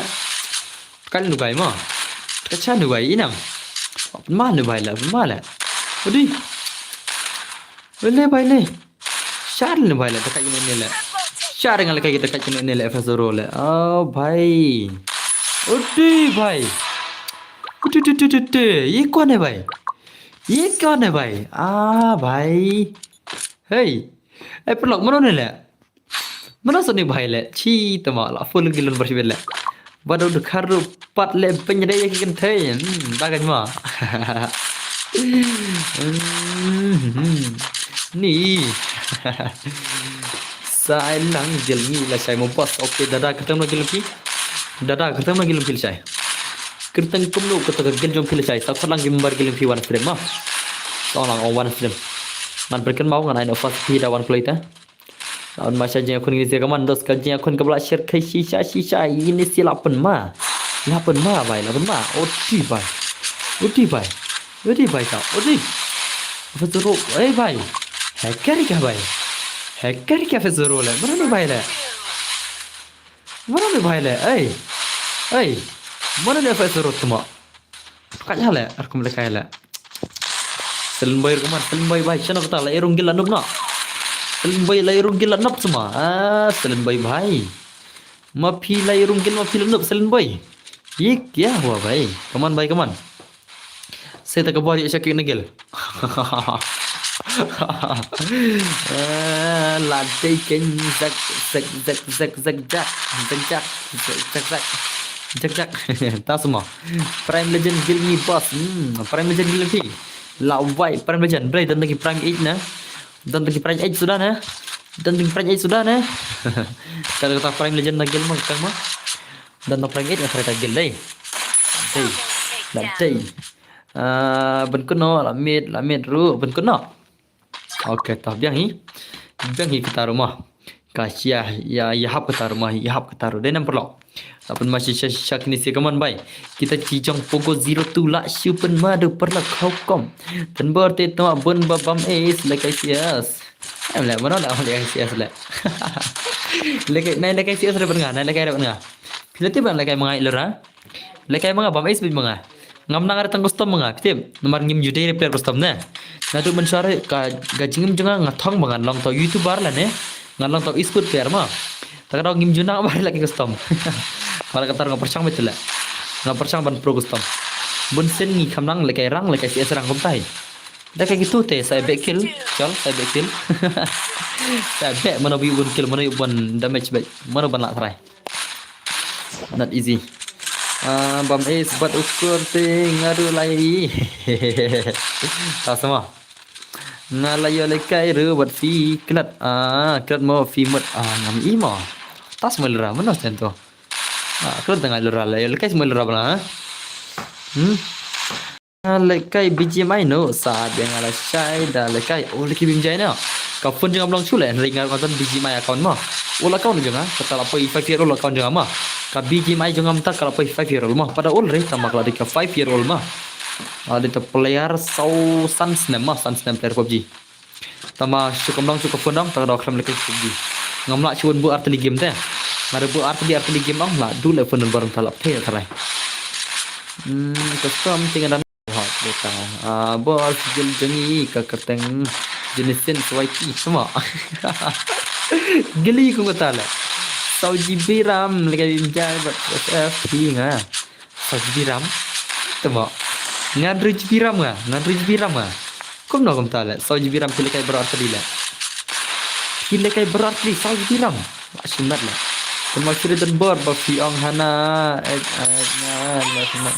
Ka nu bai ma. Ka cha nu bai i nam. Ma nu bai la, ma la. Odi. Wele bai le. Shar nu bai la, ta ka ne le. Shar ngal ka ta ka ne le F S Zero le. Oh bhai. Odi bhai. Odi, odi, odi, odi. Ye kaun hai bhai? Ye kaun hai bhai? Ah bhai. Hey. Eh, pynlong mano ne le? Mano soni bhai le? Chi tama la full guild Donbor shibit le. Bad u dkhar ruh pat leh beiñ de ïa ki kynthei. Hmm, da kan ma. Hmm, hmm. Ni. Sa ai lang guild ngi lashai mo boss. Okay, dada kyrteng ma guild phi. Dada kyrteng ma guild phi lashai. Kyrteng kumno kata ka guild jong phi lashai. Sa khot lang ki member guild phi wan stream ma. Sa lang ong wan stream. Ngan pyrkhat mau ngan ai no first phi da wan play ta. Laun ma sha jingïakhun ngi sha ka man dos ka jingïakhun kaba la sher kai shisha shisha ini si la pynma. La pynma bai, la pynma. Oti bai. Oti bai. Oti bai ka. Oti. F S Zero. Ei bai. Hacker ka bai. Hacker ka F S Zero le. Mano ne bai le? Mano ne bai le? Ei. Ei. Mano ne F S Zero tma? Kat ïa le, ar kum le kai le. Selen boy rukom ar, selen boy bai, chano kata la irung gila nup no. Selen boy la irung gila nup semua. Ah, selen boy bai. Ma phi la irung gila, ma phi la nup, selen boy. Ye kya hua bai? Come on bai, come on. Seta ka bor ïa shaki nagil. Ah, la dei ken zak, zak, zak, zak, zak, jak, zak, jak, zak, zak, zak. Jak jak. Ta sma. Prime Legend guild ngi boss. Hmm, Prime Legend guild phi. La wai Prime Legend. Bre, don tang ki Prime eight na. Don tang ki Prime eight suda na. Don tang ki Prime eight suda na. Kata kata Prime Legend na guild ma kang ma. Don tang Prime eight na kata guild dei. Dei. La dei. Ah, ban kuno la mid, la mid ru ban kuno. Okay, ta biang hi. Biang hi kata ruh ma. Ka sia ya ya hap kata ruh ma, ya hap kata ruh. Dei nam perlo. Lapan masih syak syak ni si kaman bai. Kita ci jong Pogo zero two la shu pen ma du perlo kau kom. Ten ber te tama bun babam es lekai sias. Em le mana la lekai sias le. Lekai nai lekai sias re bernga, nai lekai re bernga. Pila te bang lekai mangai lura. Lekai manga bam ace bit manga. Ngam nang ada tang custom manga. Phi tip. Namar ngim ju dei player custom ne. Naduh mynshwa ka ka jingim jong nga nga thong ba ngan long tau YouTuber la ne. Ngan long tau esport player ma. Ta ka dau ngim ju nang ba laki custom. Mara kata nga pyrshang bit la. Nga pyrshang ban pro custom. Bun sien ngi kham nang lekai rang lekai C S rang kumtai. Da ka gitu te sa bek kill. Chal sa bek kill. Sa bek mano bi bun kill mano bi bun damage bek. Mano ban la try. Not easy. Ah, bam ace bad ukur te nga du lai. Ta sama. Nga la ïoh lekai ru bad phi klat. Ah, klat mo phi mut. Ah, ngam i mo. Tas mo lura mano sen to. Ah, klat tang nga lura la ïoh lekai mo lura bala. Hmm. Nga lekai B G M I no sa de nga la shai da lekai. Oh, lekai B G M I no. Ka phone jong nga long shu le, hynrei nga ngan B G M I account ma. Old account jong nga, kata la poi five year old account jong nga ma. Ka B G M I jong nga mynta ka la poi five year old ma. Pada old re, tama ka la dei ka five year old ma. Ka la dei ta player saw san snem ma, san snem player PUBG. Tama shu kam long shu ka phone dong, ta ka dok khlem lekai PUBG. Ngam lah shu wan bu artylli game te. Nga da bu artylli artylli game ong, lah du le phone number ta la phe ta rai. Hmm, custom ting dan. Hot beta. Ah, boss, gil jong ngi ka kyrteng Jenison Swaiki sama. Gili ku kata la. Saw G B RAM lekai bim jai bad S F P nga. Saw G B RAM. Tama. Ngan ru G B RAM nga. Ngan ru G B RAM nga. Kumno kumta la. Saw G B RAM phi lekai baroh artylli la. Phi lekai baroh artylli saw G B RAM. Wa shimat la. Tama suri dan bor ba phi ong hana. Eh, eh, na, na, na.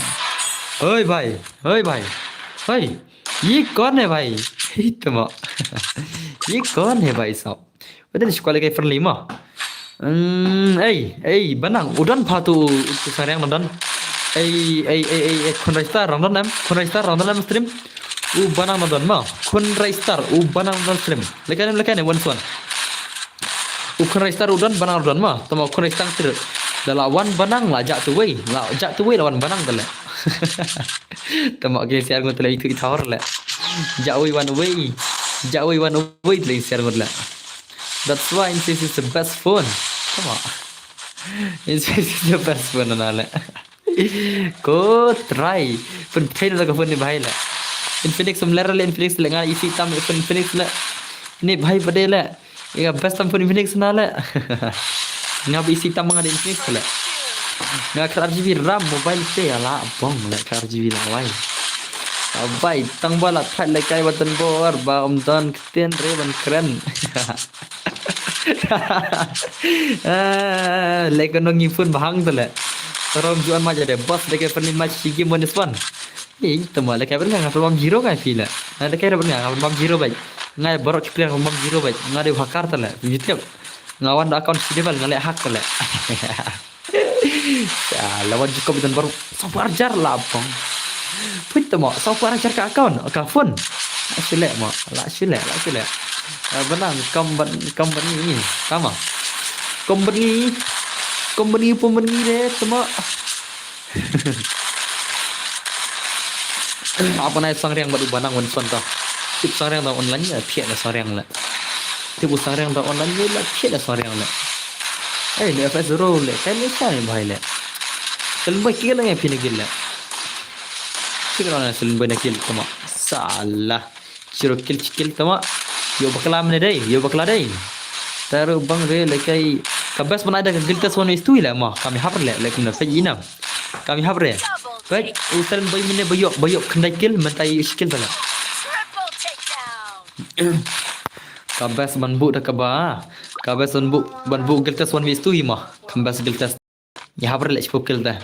Hoi bhai. Hoi bhai. Hoi. Ye kaun hai bhai? Hei tama. Ye kaun hai bhai sahab? Wada ni squad lekai friendly ma. Hmm, ei, ei, Banang, u don pha tu, tu Sangriang don. Ei, ei, ei, ei, ei, Khun Raistar, rang don em, Khun Raistar, rang don em stream. U Banang don ma, Khun Raistar, u Banang don stream. Lekai ni, lekai ni, one one. U Khun Raistar u don, Banang u don ma, tama u Khun Raistar tir. Da la wan Banang la jak tu wei, la jak tu wei la wan Banang tu le. Tama ki share ngut le itu ithor le. Jak wei wan wei. Jak wei wan wei le share ngut le. That's why Infinix is the best phone. Tama. Infinix is the best phone na le. Ko try. Pun pun la ka phone ni bhai le. Infinix um le le Infinix le nga isi tam Infinix le. Ni bhai bade le. Ïa best tam phone Infinix na le. Nga ba isi tam nga da Infinix le. Nga khat R G B RAM mobile te ala bong le khat R G B la wai. Bai tang ba la thait le kai button bor ba um don ktien re ban kren. Ah, le kono ngi phone bahang tu le. Terus juan ma jadi bos de ke phone match game one is one. Ei, tama le kai ban nga phone bam zero kai phi le. Nga le kai ban nga phone bam zero bai. Nga borok ki player phone bam zero bai. Nga de hacker tale. Youtube. Nga wan da account si de bal nga le hack tale. Sa lawan Jacob dan baru. Sabar jar la bong. Put tama, sabar jar ka account, ka phone. La sile ma, la sile, la sile. Benang kam ban kam ban ni. Tama. Kam ban ni. Kam ban ni pun ban ni de tama. Apa nai Sangriang bad u Banang wan son ta. Tip Sangriang ta online ya thiah na Sangriang la. Tip u Sangriang ta online ya la thiah na Sangriang la. Eh ni F S Zero le kai ni sa ni bhai le. Selen boy kigel ngai phi ni gil le. Kigel na selen boy na kil tama. Salah. Zero kill kill tama. Yo bakla mene dei, yo bakla dei. Taru bang re le kai. Ka best mana da ka guild test one is two le ma. Kami hap le le kumna pej inam. Kami hap re. Pej usalan bai mene bayok bayok khyndai kill mentai skill tala. Ka best ban bu da ka ba. Ka best ban bu ban bu guild test one is two ma. Ka best guild test. Ïa habar leh shiphew kill te.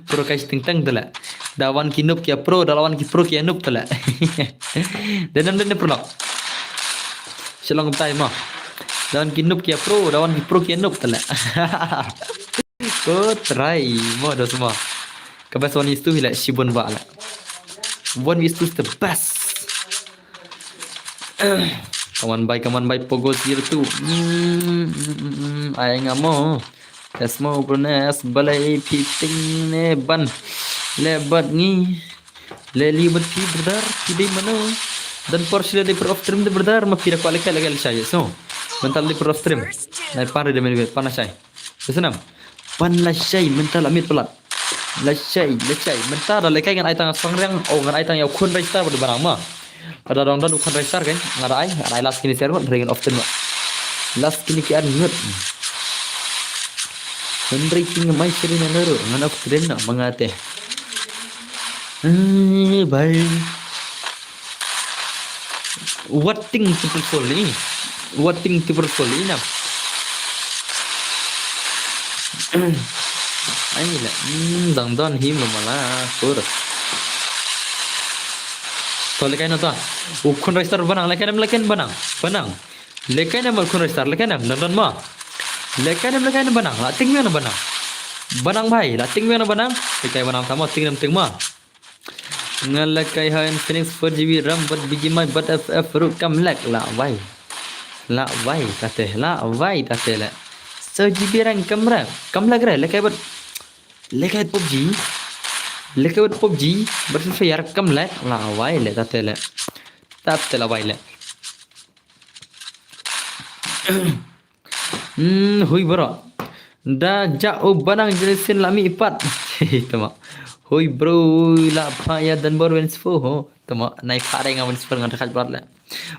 Pro kai shi teng teng te leh. Da wan ki noob ki ïa pro, da la wan ki pro ki ïa noob te leh. Dei nam dei ne paralok. Shu long kumtai mo. Da wan ki noob ki ïa pro, da wan ki pro ki ïa noob te leh. Ko trai mo, dos mo. Ka best one is two hi leh, shibun ba leh. One is two is the best. Come on bhai, come on bhai, Pogo zero two. Mm, mm, mm, mm, ai nga mo. Yes mo, Brunes, balei phi ting ne ban. Le bad ngi. Le li bad phi, brother, phi dei mano. Dan por sila dei por off stream de, brother, ma phi da kwah leh kai leh kai leh shai. So, mental dei por off stream. Nai pan re de men pan lashai. Listen am. Pan lashai, mental amit palat. Lashai, lashai. Mental da leh kai ngan ai tang song reng, oh ngan ai tang ïa u khun register bad banang ma. Pada dong don u khun register kan, nga da ai, nga da ai last kini server, ring off stream. Last kini ki an ngut. Hynrei ki ngamai seri na lero, ngan off stream na mangate. Eh, bye. What thing to prefer ni? What thing to prefer ni nam? Ai ni la, hmm, dang don him lo mala, kur. To leh kai na to. U khun register banang, leh kai nam, leh kai banang. Banang. Leh kai nam u khun register, leh kai nam, dang don ma. Leh kai nam, leh kai nam banang, la ting nam banang. Banang bhai, la ting nam banang. Leh kai banang tamo ting nam ting ma. Nga leh kai ha Infinix four G B RAM bad B G M I bad F F ruh kam lag la wai. La wai tate, la wai tate le. Four G B RAM kam lag, kam lag re, leh kai bad, leh kai bad PUBG. Leh kai bad PUBG, bad Free Fire kam lag la wai le tate le. Tate la wai le. Hmm, hui bro. Da ja u banang jenisin la mih pat. Tama. Hui bro, la pha ïa dan bor wen sfo ho. Tama, nai pha dai nga wen sfo nga dekat brat le.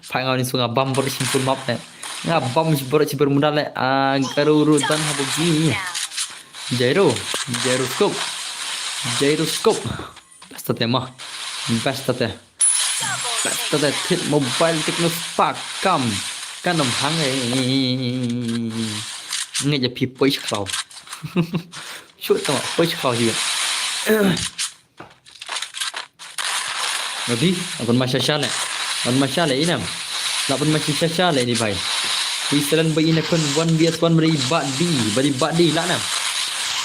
Pha nga wen sfo nga bam bor simpul map le. Nga bam bor sibur muda le. Ah, garu ru dan habo ji. Jairo, gyroscope. Gyroscope. Best tate ma. Best tate. Best tate, thied mobile Tecno Spark kam. Kan ym hang eh. Nge ja phi poi khraw. Shu tama poi khraw ji. Nabi, apan ma sha sha le. Apan ma sha le inam. La apan ma sha sha le ni bhai. Ti Silent Boy ina khun one versus one bari bad di, bari bad di la nam.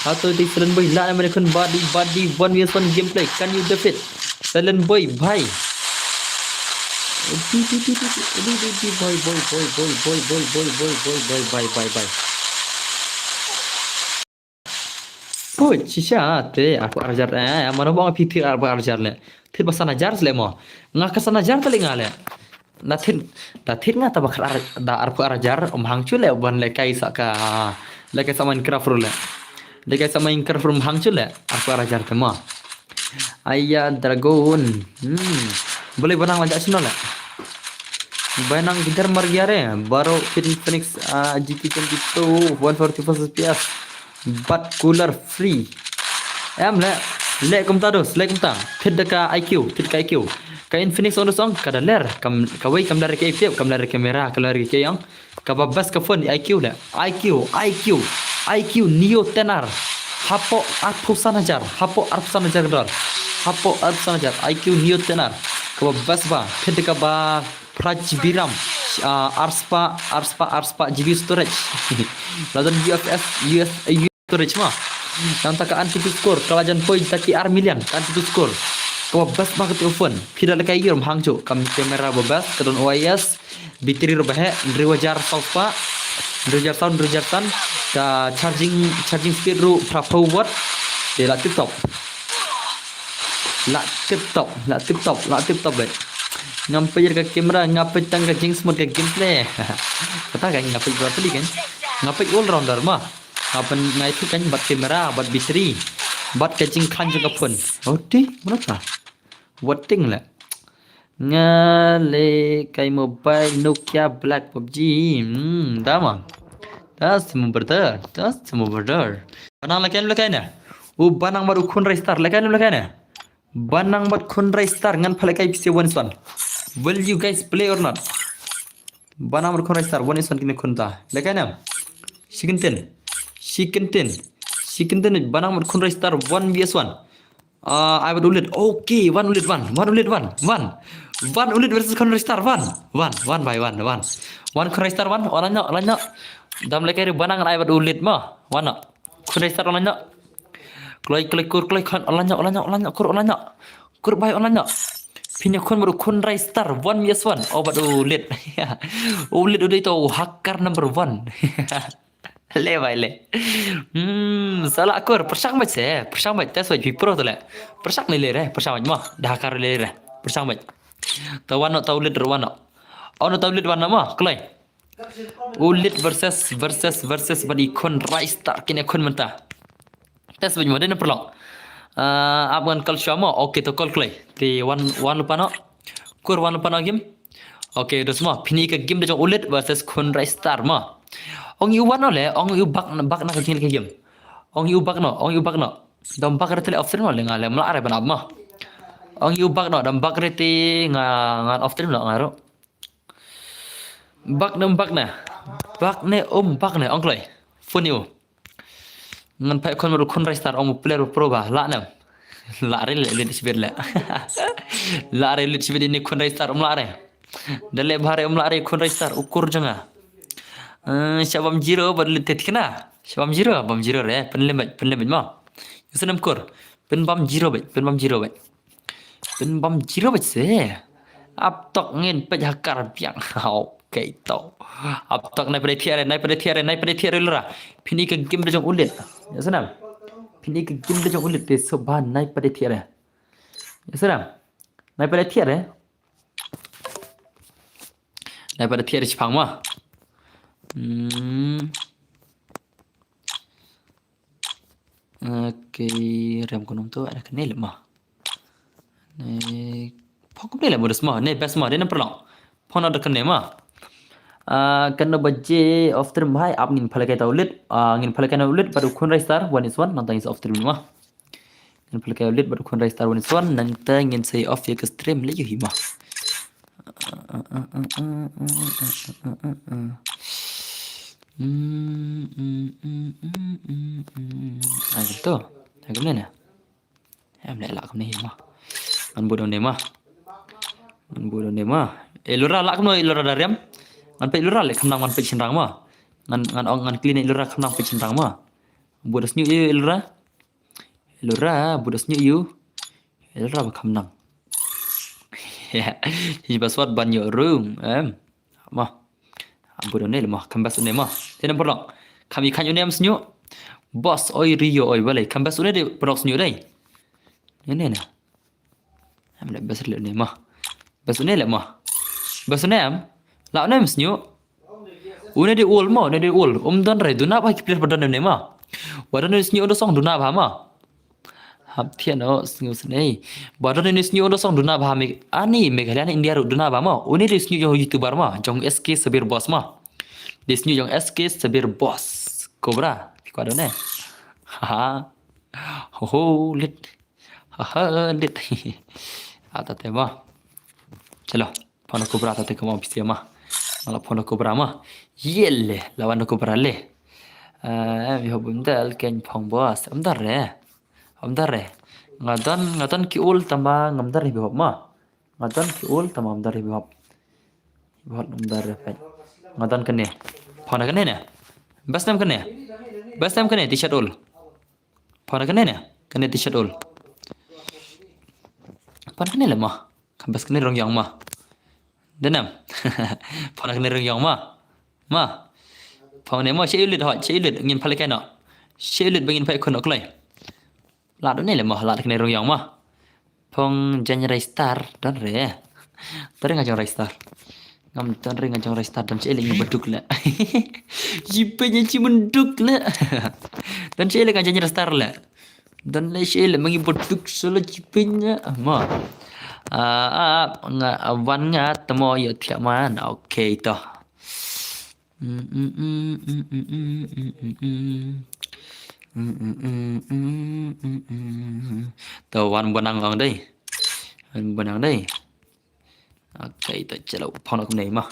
Hato ti Silent Boy la nam ina khun bad di, bad di one versus one gameplay. Can you defeat Silent Boy bhai? Ti ti ti ti ti ti ti boy boy boy boy boy boy boy boy boy boy boy boy boy. Poi shisha te arphew ar hajar, eh, mano ba nga phi thied arphew ar hajar le. Thied ba san hajar le mo. Nga ka san hajar te le nga le. Da thied, da thied nga ta ba khat ar, da arphew ar hajar, um hang chu le ban le kai sa ka, le kai sa Minecraft ru le. Le kai sa Minecraft ru um hang chu le, arphew ar hajar te mo. Aya Dragon. Hmm. Boleh banang lajak sino le. Banang gitar margiare. Baru Kid Phoenix, ah, G T twenty-two, one forty-four F P S. Bad cooler free. Em le, le kumta dos, le kumta. Thied da ka I Q, thied ka I Q. Ka Infinix on song, ka da ler, kam, kawei kam ler ka I P, kam ler ka kamera, kam ler ka yang. Kaba best ka phone I Q le. I Q, I Q, I Q Neo ten R. Hapoh arphew san hajar, hapoh arphew san hajar dollar. Hapoh arphew san hajar, I Q Neo ten R. Kaba best ba, thied da kaba phra G B RAM. Ah, ar spah, ar spah, ar spah G B storage. Ladan U F S, U F S, storage ma. Nangta ka Antutu score, ka la jan poi thirty-eight million, ka Antutu score. Kaba best ma katu phone. Phi da lehkai ïa um hang chu, kam camera ba best, ka don O I S, battery ruh ba heh, hynriew hajar saw spah, hynriew hajar saw, hynriew hajar san, ka charging, charging speed ruh phraphew watt. Te la tip top. La tip top, la tip top, la tip top bet. Ngam peit ïa ka camera, nga peit tang ka jingsmooth ka gameplay. Kata kan nga peit broadly kan. Nga peit all rounder ma. Nga pyn, nga ïathuh kan bad camera, bad battery, bad ka jingkhlaiñ jong ka phone. Oti, mano ta? What thing le? Nga lehkai mobile Nokia Black PUBG. Hmm, da ma. Da simo brother, da simo brother. Banang lehkai, lehkai ne. U Banang bad u Khun Raistar lehkai, lehkai ne. Banang bad Khun Raistar ngan pha lehkai phi se one is one. Will you guys play or not? Banang bad Khun Raistar one is one kine khun ta. Lehkai nam. Shi kyntien. Shi kyntien. Chicken dinner, Banang bad Khun Raistar, one V S one. Ah, ai bad u Lit. Okay, one u Lit, one. One u Lit, one. One. One u Lit versus Khun Raistar, one. One, one bhai, one, one. One Khun Raistar, one. Online noh, online noh. Dam lehkai re Banang ai bad u Lit mo. One noh. Khun Raistar online noh. Kloi, kloi, kur, kloi, khun, online noh, online noh, online noh, kur, online noh. Kur bhai online noh. Phin ïakhun bad u Khun Raistar, one V S one. Oh, bad u Lit. U Lit u dei uto u hacker number one. Le bhai le. Hmm, sa lah kur, pyrshang beit se, pyrshang beit, test beit, phi pro to le. Pyrshang le le re, pyrshang beit mo, da hacker le le re, pyrshang beit. To one noh, to u Lit re one noh. Oh, noh to u Lit one noh mo, kloi. U Lit versus, versus, versus bad i Khun Raistar, kin ïakhun mynta. Test beit mo, dei na pyrlok. Ah, ap ngan call shuwa mo, okay, to call kloi. Te one, one lypa noh. Kur one lypa noh game. Okay, dos mo, phin ïohi ka game da jong u Lit versus Khun Raistar mo. Ong ïohi u one noh le, ong ïohi u bak, bak na ka jingïaleh ka game. Ong ïohi u bak noh, ong ïohi u bak noh. Dam bak re te le off stream noh le nga le, ym lah re ban ap mo. Ong ïohi u bak noh, dam bak re te nga, ngan off stream noh nga ruh. Bak ne um bak ne. Bak ne um bak ne, ong kloi. Phone ïa u. Ngan phai khun bad u Khun Raistar, ong u player pro ba, lah ne em. Lah re le, Lit shibit le. Lah re Lit shibit ine Khun Raistar, um lah re. Da leh bha re um lah re Khun Raistar, u kur jong nga. Eh, sha bam zero bad Lit te thikna. Sha bam zero, bam zero re, pynlem beit, pynlem beit mo. Ïa snem kur. Pynbam zero beit, pynbam zero beit. Pynbam zero beit se. Ap tok ngin peit ha kar biang. Okay to. Ap tok nai pat thiah re, nai pat thiah re, nai pat thiah re lura. Phin ïohi ka game da jong u Lit. Ïa snem. Phin ïohi ka game da jong u Lit te sngewbha nai pat thiah re. Ïa snem. Nai pat thiah re. Nai pat thiah re shipang mo. Hmm. Okay, rem ko nong to, ada kane le mo. Ne, phone kumne le mo, dos mo, ne best mo, dei na pyrlok. Phone order kane mo. Ah, kano baje off stream bhai, ap ngin pynlehkai ta u Lit, ah, ngin pynlehkai na u Lit, bad u Khun Raistar, one is one, nangta ngin sa off stream mo. Ngin pynlehkai u Lit, bad u Khun Raistar, one is one, nangta ngin sa off ïa ka stream, leh ïohi mo. Ai to, ai kumne ne. Em leh lah kumne hi mo. Ngan bud une mo. Ngan bud une mo. Eh, lura lah kumno, eh, lura da rem. Ngan peit lura leh kham nang ngan peit shynrang mo. Ngan, ngan ong ngan kylli ne lura kham nang peit shynrang mo. Bud da snieh ïa lura. Lura, bud da snieh ïa lura ba kham nang. Hi password ban ïoh rung. Em. Mo. Bud une le mo, kham best une mo. Te na pyrlok. Kham i khan une em snieh. Boss oi rio oi balei. Kham best une de pyrlok snieh dei. Ne ne ne. Em le best le une mo. Best une le mo. Best une em. Lah une em snieh. Une de ul mo, une de ul. Um don re, duna ba ki player ba don une mo. Wa don une snieh do song duna ba mo. Hap thiah no snieh snieh. Ba don une snieh do song duna ba me. Ani Meghalaya ne India ruh duna ba mo. Une de snieh jong YouTuber mo, jong S K Sabir Boss mo. De snieh jong S K Sabir Boss. Cobra. Ki kwa don ne. Ha ha. Ho ho, Lit. Ha ha, Lit. Ata te mo. Chalo. Phone Cobra ta te ka mo pisia ma. Nga la phone Cobra ma. Ye le, la wan Cobra le. Eh, em, ïa hop um dal ken phong boss. Um dal re. Um dal re. Nga don, nga don ki ul tama ngam dal re bi hop ma. Nga don ki ul tama ngam dal re bi hop. Bi hop um dal re pet. Nga don kane. Phone kane ne. Best name kane. Best name kane, T-shirt ul. Phone kane ne. Kane T-shirt ul. Phone kane le ma. Best kane rong yong ma. Denam. Phone kane rong yong ma. Ma. Phone ne ma, che ilit hot, che ilit ngin phale kane. Che ilit bangin phai kono klai. La do ne le ma, la kane rong yong ma. Phong jan rai star, don re. Don re nga jong rai star. Ngam don re nga jong rai star, don che ilit ngi baduk le. Ji pe nya ji menduk le. Don che ilit nga jong rai star le. Don le shi le mangi boduk solo jipin nya. Ah, ma. Ah, ah, nga, ah, wan nga tamo yo thiah man. Okay to. To wan bonang ong dei. Wan bonang dei. Okay, to chalo phong kumne ma.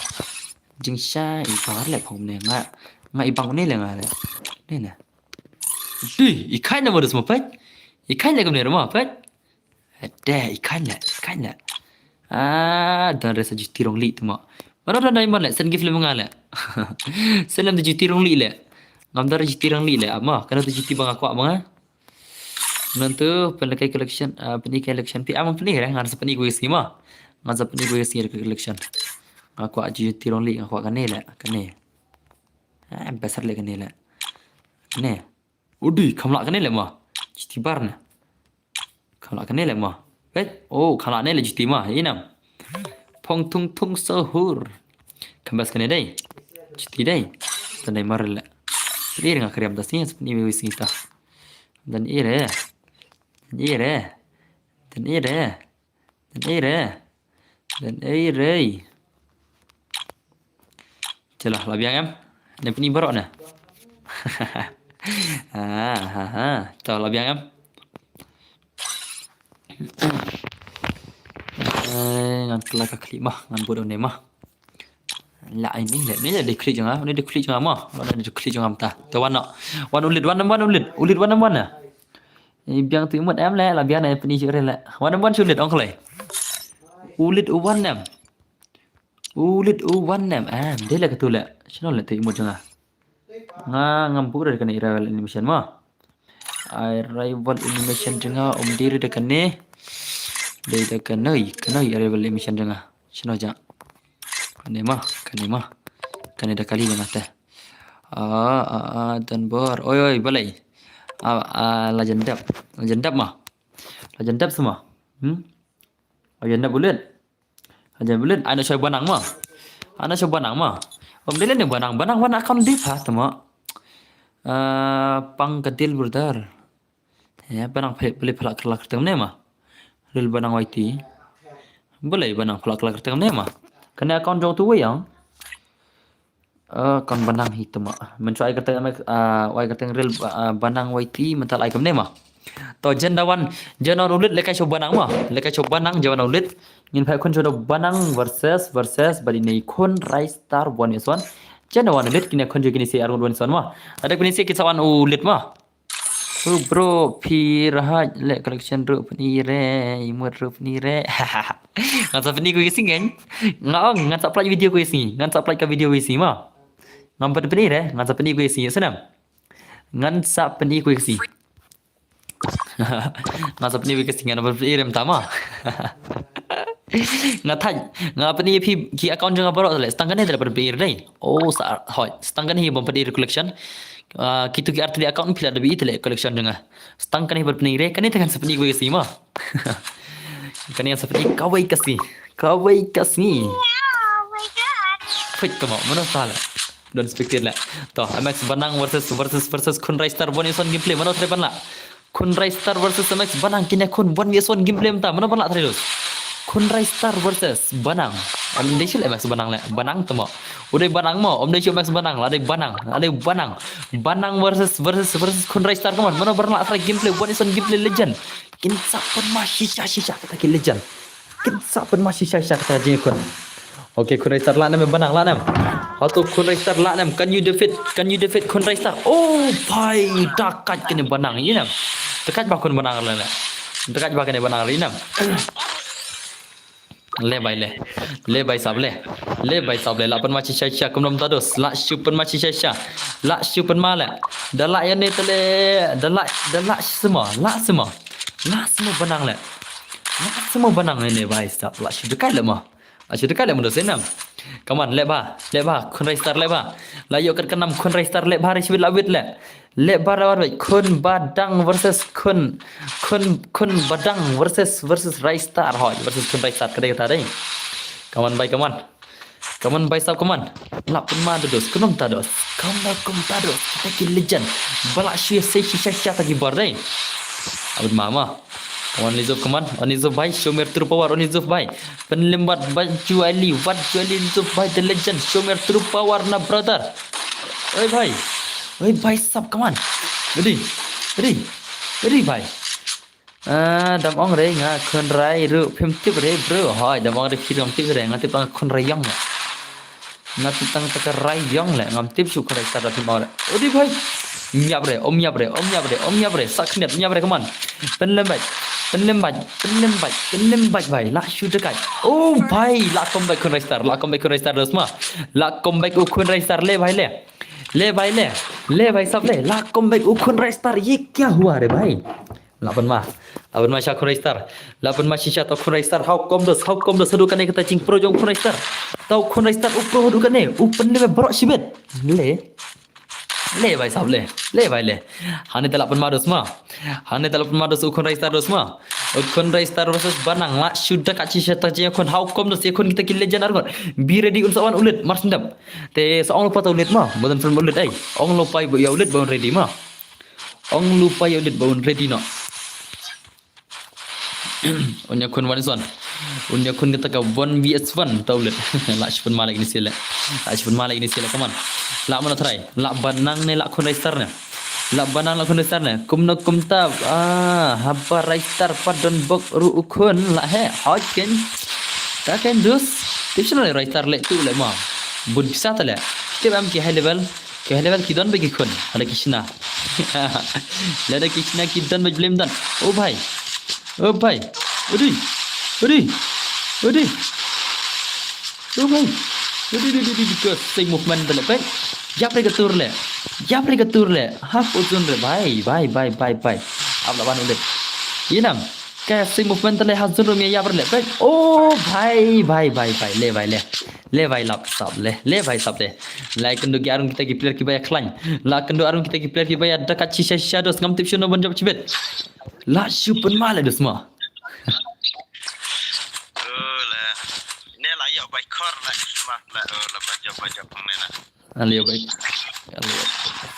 Jingsha i bang le phong ne nga. Nga i bang ne le nga le. Ne ne. Dui, i khain na ma dus ma pek. I khain na kumne ma pek. Deh, i khain na, i khain na. Ah, don re sa juti rong li tu ma. Mano don dai man le, sen gift le ma nga le. Sen lam tu juti rong li le. Ngam don re juti rong li le, ama, kana tu juti ba nga kwah ma nga. Nantu, pen le kai collection, ah, pen i kai collection. Pi am pen i re, ngan sa pen i gue sngi ma. Ngan sa pen i gue sngi re collection. Nga kwah juti rong li, nga kwah kane le, kane. Ah, besar le kane le. Kane. Udi, kham lah kane le ma. Juti bar na. Kham lah kane le ma. Wait, oh, kham lah ne le juti ma. Inam. Phong thung thung sahur. Kham bas kane dei. Juti dei. Tan dei mar le. Ri nga kriam das ni, ni wi sita. Dan ire. Dan ire. Dan ire. Dan ire. Dan ire. Chalah, la biang em. Ne peni barok ne. Ha ha ha. Tau la biang em. Eh, ngan kelak ka klik mah, ngan buat ne mah. La ini le, ni le diklik jong nga, ni diklik jong nga mah. Mana diklik jong nga ta. Te wan no. Wan ulit, wan wan ulit. Ulit wan wan ne. Ni biang tu imut em le, la biang ne peni syu le. Wan wan syu ulit ong klei. Ulit wan em. Ulit wan em. Em, dei le katu le. Sino le tu imut jong nga. Nga ngam pura kane arrival animation ma. Arrival animation jong nga um dei da kane. Dei da kane, kane arrival animation jong nga. Sino ja. Kane ma, kane ma. Kane da kali jong nga te. Ah, ah, ah, dan bor. Oi, oi, balai. Ah, ah, la jendap. La jendap ma. La jendap semua. Hmm? La jendap bulut. Hajan bulut, ai na shoi banang ma. Ai na shoi banang ma. Om dei le ne banang, banang wan account dei pha tama. Ah, pang kedil brother. Ya, banang pele pele phalak kelak teng ne ma. Lil banang waiti. Boleh banang phalak kelak teng ne ma. Kane account jong tu wayang. Ah, kan banang hi tama. Mencuai kata, ah, wai kata ril, ah, banang waiti mental ai kam ne ma. To jen da wan, jen wan ulit lekai show banang ma. Lekai show banang jen wan ulit. Ngin phai khun show banang versus, versus bad ine khun Rai Star one is one. Jen da wan ulit kine khun show kine si arun one is one ma. Ada kine si kita wan ulit ma. Oh, bro, phi rahat le collection ruh peni re, imut ruh peni re. Ngan sa peni ku isi kan? Nga ong, ngan sa upload video ku isi. Ngan sa upload ka video ku isi ma. Ngan peni re, ngan sa peni ku isi. Senam. Ngan sa peni ku isi. Ngan sa peni ku isi, ngan peni re mta ma. Nga thaj, nga peni phi ki account jong nga baroh le. Stang kane le peni re dei. Oh, sa hoi. Stang kane bom peni collection. Ah, kitu ki artylli account phi la da bi itylli collection jong nga. Stang kane bad pynire, kane te kan sa pyni kawei ka sngi ma. Kane sa pyni kawei ka sngi. Kawei ka sngi. Fit kama, mano sa la. Don't expect it la. To, M X Banang versus, versus, versus Khun Rai Star one v one gameplay. Mano tre ban la. Khun Rai Star versus M X Banang, kine khun one v one gameplay mynta. Mano ban la tre dos. Khun Rai Star versus Banang. Am dei shi le M X Banang le. Banang tamo. Udah Banang mo. Am dei shi M X Banang. Lada Banang. Lada Banang. Banang versus, versus, versus Khun Rai Star, come on. Mano ban la tre gameplay. One v one gameplay legend. Kin sa pynma shisha shisha kata ki legend. Kin sa pynma shisha shisha kata jingkhun. Okay, Khun Rai Star la nem Banang la nem. Hato Khun Rai Star la nem. Can you defeat? Can you defeat Khun Rai Star? Oh, bhai, dakat kene Banang ine. Dakat ba Khun Banang la nem. Dakat ba kene Banang la nem. Le bai le. Le bai sab le. Le bai sab le. La pynma shisha shisha kum nom tados. La shu pynma shisha shisha. La shu pynma le. Da la ya ne tele. Da la, da la sima. La sima. La sima Banang le. La sima Banang ne bai sab. La shu dakat le ma. Ashi dekat le mundur senam. Come on, leba, leba, Khun Rai Star leba. La yok kat kenam Khun Rai Star leba hari shibit lawit le. Leba rawar wait, Khun Badang versus Khun, Khun, Khun Badang versus, versus Rai Star hoi, versus Khun Rai Star kadai kata dai. Come on, bai, come on. Come on, bai, sab, come on. Lap pun ma dados, kunum tados. Come on, kum tados. Kita ki legend. Balak shuya sei shisha shisha taki bar dai. Abut mama. Come on, Lizov, come on. Onizov bhai, show me your true power, Onizov bhai. Pynlimbat, bat Juali, bat Juali, Lizov bhai, the legend. Show me your true power na brother. Oi bhai. Oi bhai sab, come on. Ready. Ready. Ready bhai. Ah, dam ong re nga Khun Rai ruh phim tip re bro. Hoi, dam ong re phim tip re, nga tip tang Khun Rai Yong. Nga tip tang taka Rai Yong le, ngam tip shu Khun Rai Star da phim ong re. Ready bhai. Miap re, om miap re, om miap re, om miap re. Sa khniat, miap re, come on. Pynlem bait, pynlem bait, pynlem bait, pynlem bait bhai. La shu dekat. Oh bhai, la comeback khun Raistar, la comeback khun Raistar dos ma. La comeback u khun Raistar le bhai le. Le bhai le. Le bhai sab le. La comeback u khun Raistar. Ye kya hua re bhai? La pynma. La pynma sha khun Raistar. La pynma shisha to khun Raistar. How come dos, how come dos haduh kane kata jingpro jong khun Raistar. To khun Raistar u pro haduh kane. U pynlem baroh shibit. Le. Le bhai sab le. Le bhai le. Hane te la pynma dos ma. Hane te la pynma dos u khun Raistar dos ma. U khun Raistar versus Banang la shu dekat shisha ta jia khun how come dos ya khun kita ki legend ar khun. Be ready un sa wan ulit mar sendap. Te sa ong lupa ta ulit ma. Bodan friend ulit ai. Ong lupa ibu ya ulit ba un ready ma. Ong lupa ya ulit ba un ready no. Un ya khun one is one. Un ya khun kita ka one v one ta ulit. La shu pynma la ini sila. La shu pynma la ini sila, come on. La mana try. La Banang ne la khun Raistar ne. La Banang la khun Raistar ne. Kumno kumta. Ah, haba Raistar pat don bok ruh u khun la he. Hot ken. Ta ken dus. Tip shano Raistar le tu le ma. Bun pisa ta le. Tip am ki high level. Ki high level ki don ba ki khun. Ada ki shna. Lada ki shna ki don ba blame don. Oh bhai. Oh bhai. Udi. Udi. Udi. Oh bhai. Udi, udi, udi, udi, udi. Sing movement ta le, bhai. Yap re ka tur le. Yap re ka tur le. Hap uzun re. Bhai, bhai, bhai, bhai, bhai. Ap la ban ulit. Inam. Ka sing movement ta le ha zone rum ya yap re le. Bhai. Oh bhai, bhai, bhai, bhai. Le bhai le. Le bhai lap sap le. Le bhai sap le. La kyndu ki arung kita ki player ki ba ya khlaiñ. La kyndu arung kita ki player ki ba ya dekat shisha shisha dos ngam tip shano ban jop chibit. La shu pynma le dos ma. Oh, la. Ne la yok bai khor la ma la, oh, la ba jop, ba jop ne na. Alio bai. Alio.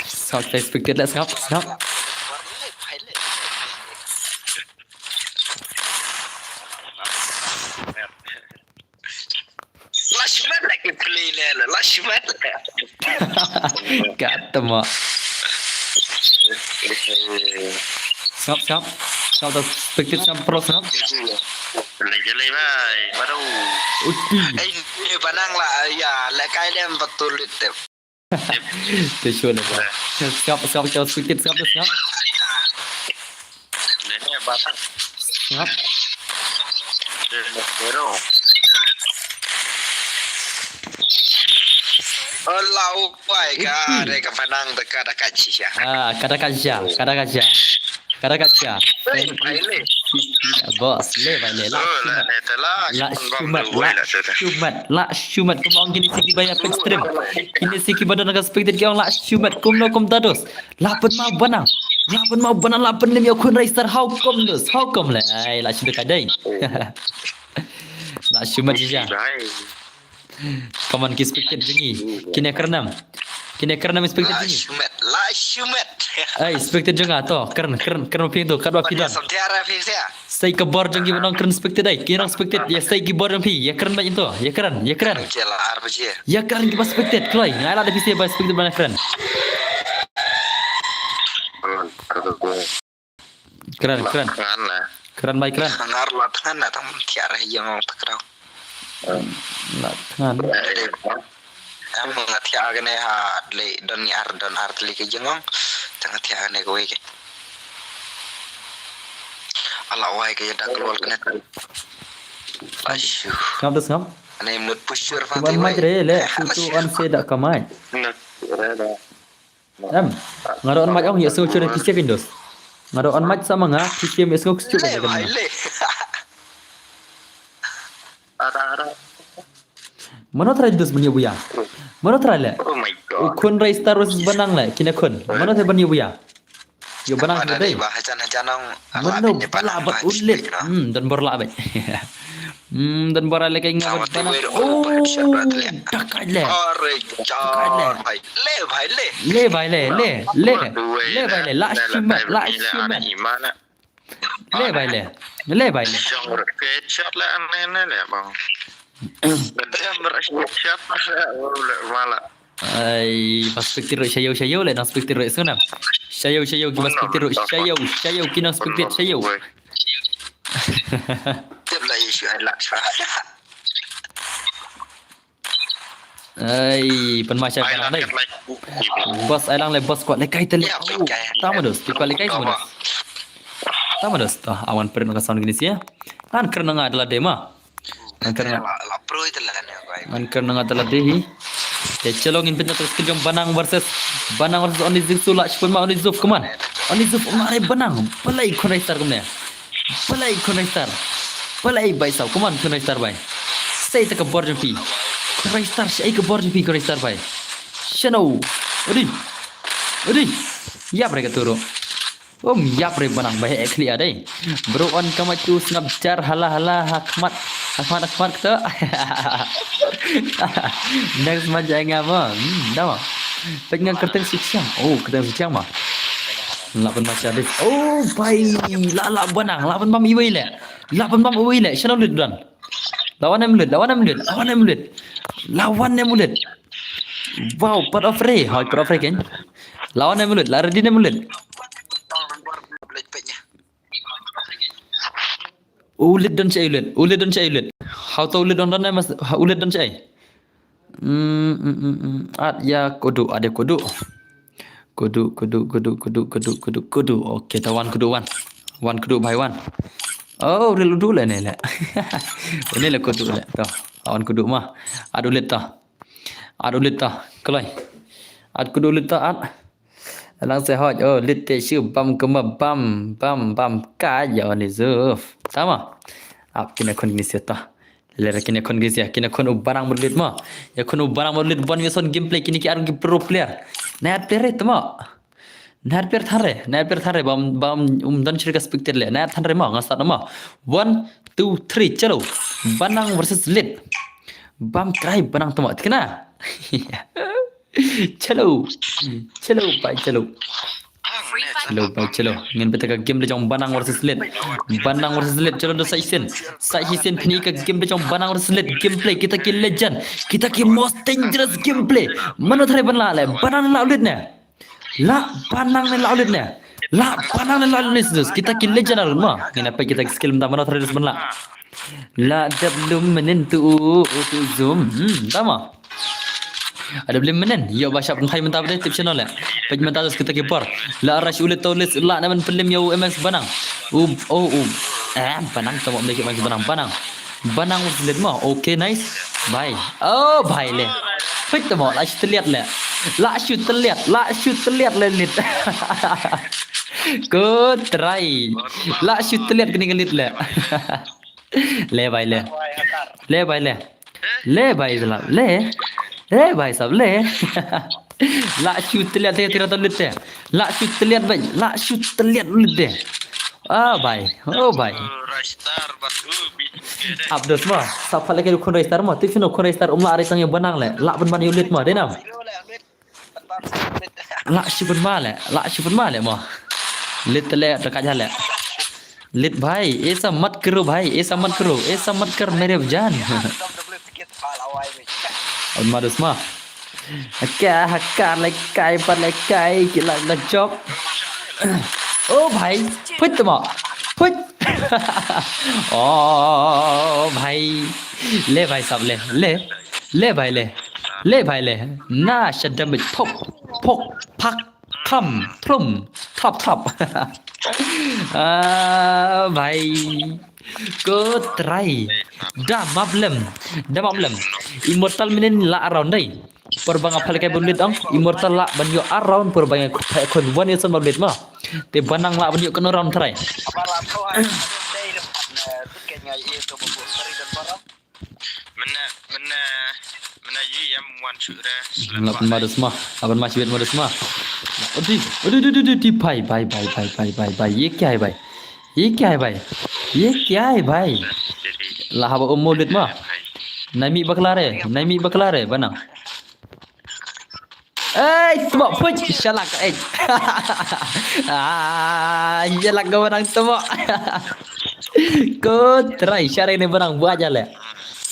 Sap te expected la sap, sap. La shimet la ki play ne la, la shimet la. Kata ma. Sap, sap. Sap ta expected sap pro sap. Le jale bai, baru. Uti. Eh, ni Banang la ya, la kai dem betul itu. Te sure ba. Sap, sap, sap, sap, sap, sap. Dene batang. Sap. Dene pero. Ola upai ka, re ka Banang de ka dekat shisha. Ah, ka dekat shisha, ka dekat shisha. Ka dekat shisha. Hey, bhai le. Boss, le bhai le. La shumat. La shumat. La shumat. Kumba ong kine siki ba ya pek stream. Kine siki ba don ka expected ki ong la shumat. Kumno kumta dos. La pynma Banang. La pynma Banang la pynlem ya khun Raistar. How come dos? How come le? Ai, la shumat ka dei. La shumat shisha. Come on, ki expected jong ngi. Kine kren nam. Kine kren nam expected jong ngi. La shumat, la shumat. Ai, expected jong nga to. Kren, kren, kren phi to, katba phi don. Samtiara phi sia. Sei ka bor jong ngi ba nong kren expected ai. Ki nong expected. Ya sei ki bor jong phi. Ya kren ba to. Ya kren, ya kren. Jela ar baje. Ya kren ki ba expected kloi. Ngai la da phi sei ba expected ba na kren. Kren, kren. Kren bai kren. Ngar la tngan na tang thiah ra ïa ngong takraw. La tngan. Am nga thiah kane ha le don ni ar don ar tli ke jengong. Tang thiah kane ko ke. Ala wai ke dak lol kane. Ashu. Ngap des ngap. Ane mut pushur fa. Kuman mai re le. Kutu an se dak kamai. Em, nga ruh on mic ong ïa sngew chun ki siak indos. Nga ruh on mic sama nga ki siak ïa sngew ki siak. Le bai le. Mano trai dos ban ïa buya. Mano trai le. Oh my god. U khun Rai Star versus Banang le kine khun. Mano trai ban ïa buya. Yo Banang dei. Ba hajan hajan ong. Mano bala bat ulit. Hmm, don bor la bai. Hmm, don bor la kai nga bat Banang. Oh, takai le. Takai le. Bhai le, bhai le. Le bhai le, le, le. Le bhai le, la shimet, la shimet. Le bhai le. Le bhai le. Shot la ane ne le bang. Gadam ra shot la mala. Ai, perspective ro shayo shayo le, perspective ro sunam. Shayo shayo ki perspective ro shayo shayo ki perspective shayo. Tip la issue ai la. Ai, pynmai shai banang dei. Boss ai lang le boss kwah lehkai te le. Tama dos, tu kwah lehkai tama dos. Tama dos, to, awan print ka sound kini sia. Ngan kren nga da lade ma. Ngan kren nga. Ngan kren nga da lade hi. Te chalo ngin pynta skill jong Banang versus Banang versus Oni Zuf la shipun ma Oni Zuf, come on. Oni Zuf ma re Banang. Balei khun rai star kumne. Balei khun rai star. Balei bai saw, come on khun rai star bai. Sei ta ka bor jong phi. Khun rai star, sei ka bor jong phi khun rai star bai. Shano. Odi. Odi. Yap re ka turo. Um, yap re Banang bai ek li adai. Bro on kamai tu sngap jar hala hala hakmat. Hakmat hakmat kto. Next match ai nga mo. Hmm, da mo. Pek nga kerteng sichang. Oh, kerteng sichang ma. La pynmai shadis. Oh, bai. La la Banang. La pynbam iwei le. La pynbam iwei le. Shano lut don. Lawan em lut, lawan em lut, lawan em lut. Lawan em lut. Wow, part of ray. Hoi, part of ray ken. Lawan em lut, la ready em lut. Ulit don chai ulit, ulit don chai ulit. How to ulit don don mas, ulit don chai. Hmm, hmm, hmm, hmm. At ya kodu, ada kodu. Kodu, kodu, kodu, kodu, kodu, kodu, kodu. Okay, ta wan kodu wan. Wan kodu bai wan. Oh, ril udu le ne le. Ini le kodu le. To, wan kodu ma. At ulit to. At ulit to. Kloi. At kodu ulit to at. Lang se hoj. Oh, lit te shu bam kema bam bam bam ka ya ni zuf. Tama. Ap kine kon ni se to. Lera kine kon gisia, kine kon u Banang mudlit ma. Ya kon u Banang mudlit bon ya son gameplay kine ki ar ki pro player. Nat player tama. Nat player thare, nat player thare bam bam um don chiri ka spectator le. Nat thare ma nga start ma. One, two, three, chalo. Banang versus Lit. Bam try Banang tama. Tikna. Chalo. Chalo bai chalo. Chalo bai chalo. Ngin beta ka game le jong Banang versus Lit. Banang versus Lit. Chalo do sa isen. Sa isen pini ka game le jong Banang versus Lit. Gameplay kita ki legend. Kita ki most dangerous gameplay. Mano thare ban la le. Banang la Lit ne. La Banang ne la Lit ne. La Banang ne la Lit ne. Kita ki legend arun ma. Ngin apa kita ki skill mta mano thare ban la. La dep lum menin tu u tu zoom. Hmm, tama. Ada beli menen. Yo ba shap ngai menta beli tip channel le. Pej menta terus kita kipor. La rush ulit tau lis la naman pelim yo M S Banang. Um oh um. Eh Banang tamo mesti M S Banang Banang. Banang ulit mo. Okay nice. Bye. Oh bye le. Pej tamo la shoot liat le. La shoot liat, la shoot liat le lit. Ko try. La shoot liat kini lit le. Le bai le. Le bai le. Le bai zala le. Le bai sab le. La shoot liat te tira to lit te. La shoot liat bai. La shoot liat lit te. Ah bai. Oh bai. Abdos ma. Sab pale ke khun rai star ma. Tik sino khun rai star um la are tang yo Banang le. La ban ban yo lit ma. Denam. La shipun ma le, la shipun ma le mo. Lit le ta ka jale. Lit bhai, aisa mat karo bhai, aisa mat karo, aisa mat kar mere jaan. Almadus ma. Ka hakar le kai pat le kai ki la la jok. Oh bhai, put mo. Put. Oh bhai. Le bhai sab le, le. Le bhai le. Le bhai le. Na sha damage phok phok phak kham thrum thrap thrap. Ah bhai. Ko try. Da mablem. Da mablem. Immortal minin la around dai. Por bang apal kai bulit ang. Immortal la ban yo around por bang kon one ison bulit ma. Te Banang la ban yo kono round try. Mena mena mena yi yam wan shu re. Lapan madus ma, lapan ma shibit madus ma. Odi odi odi odi odi bai bai bai bai bai bai bai. Ye kya hai bai? Ye kya hai bai? Ye kya hai bai? La haba um mulit ma. Nai mi bakla re, nai mi bakla re Banang. Ei, tebok puj, shalak, ei. Ah, shalak ka Banang tebok. Ko try, share ne Banang buat jale.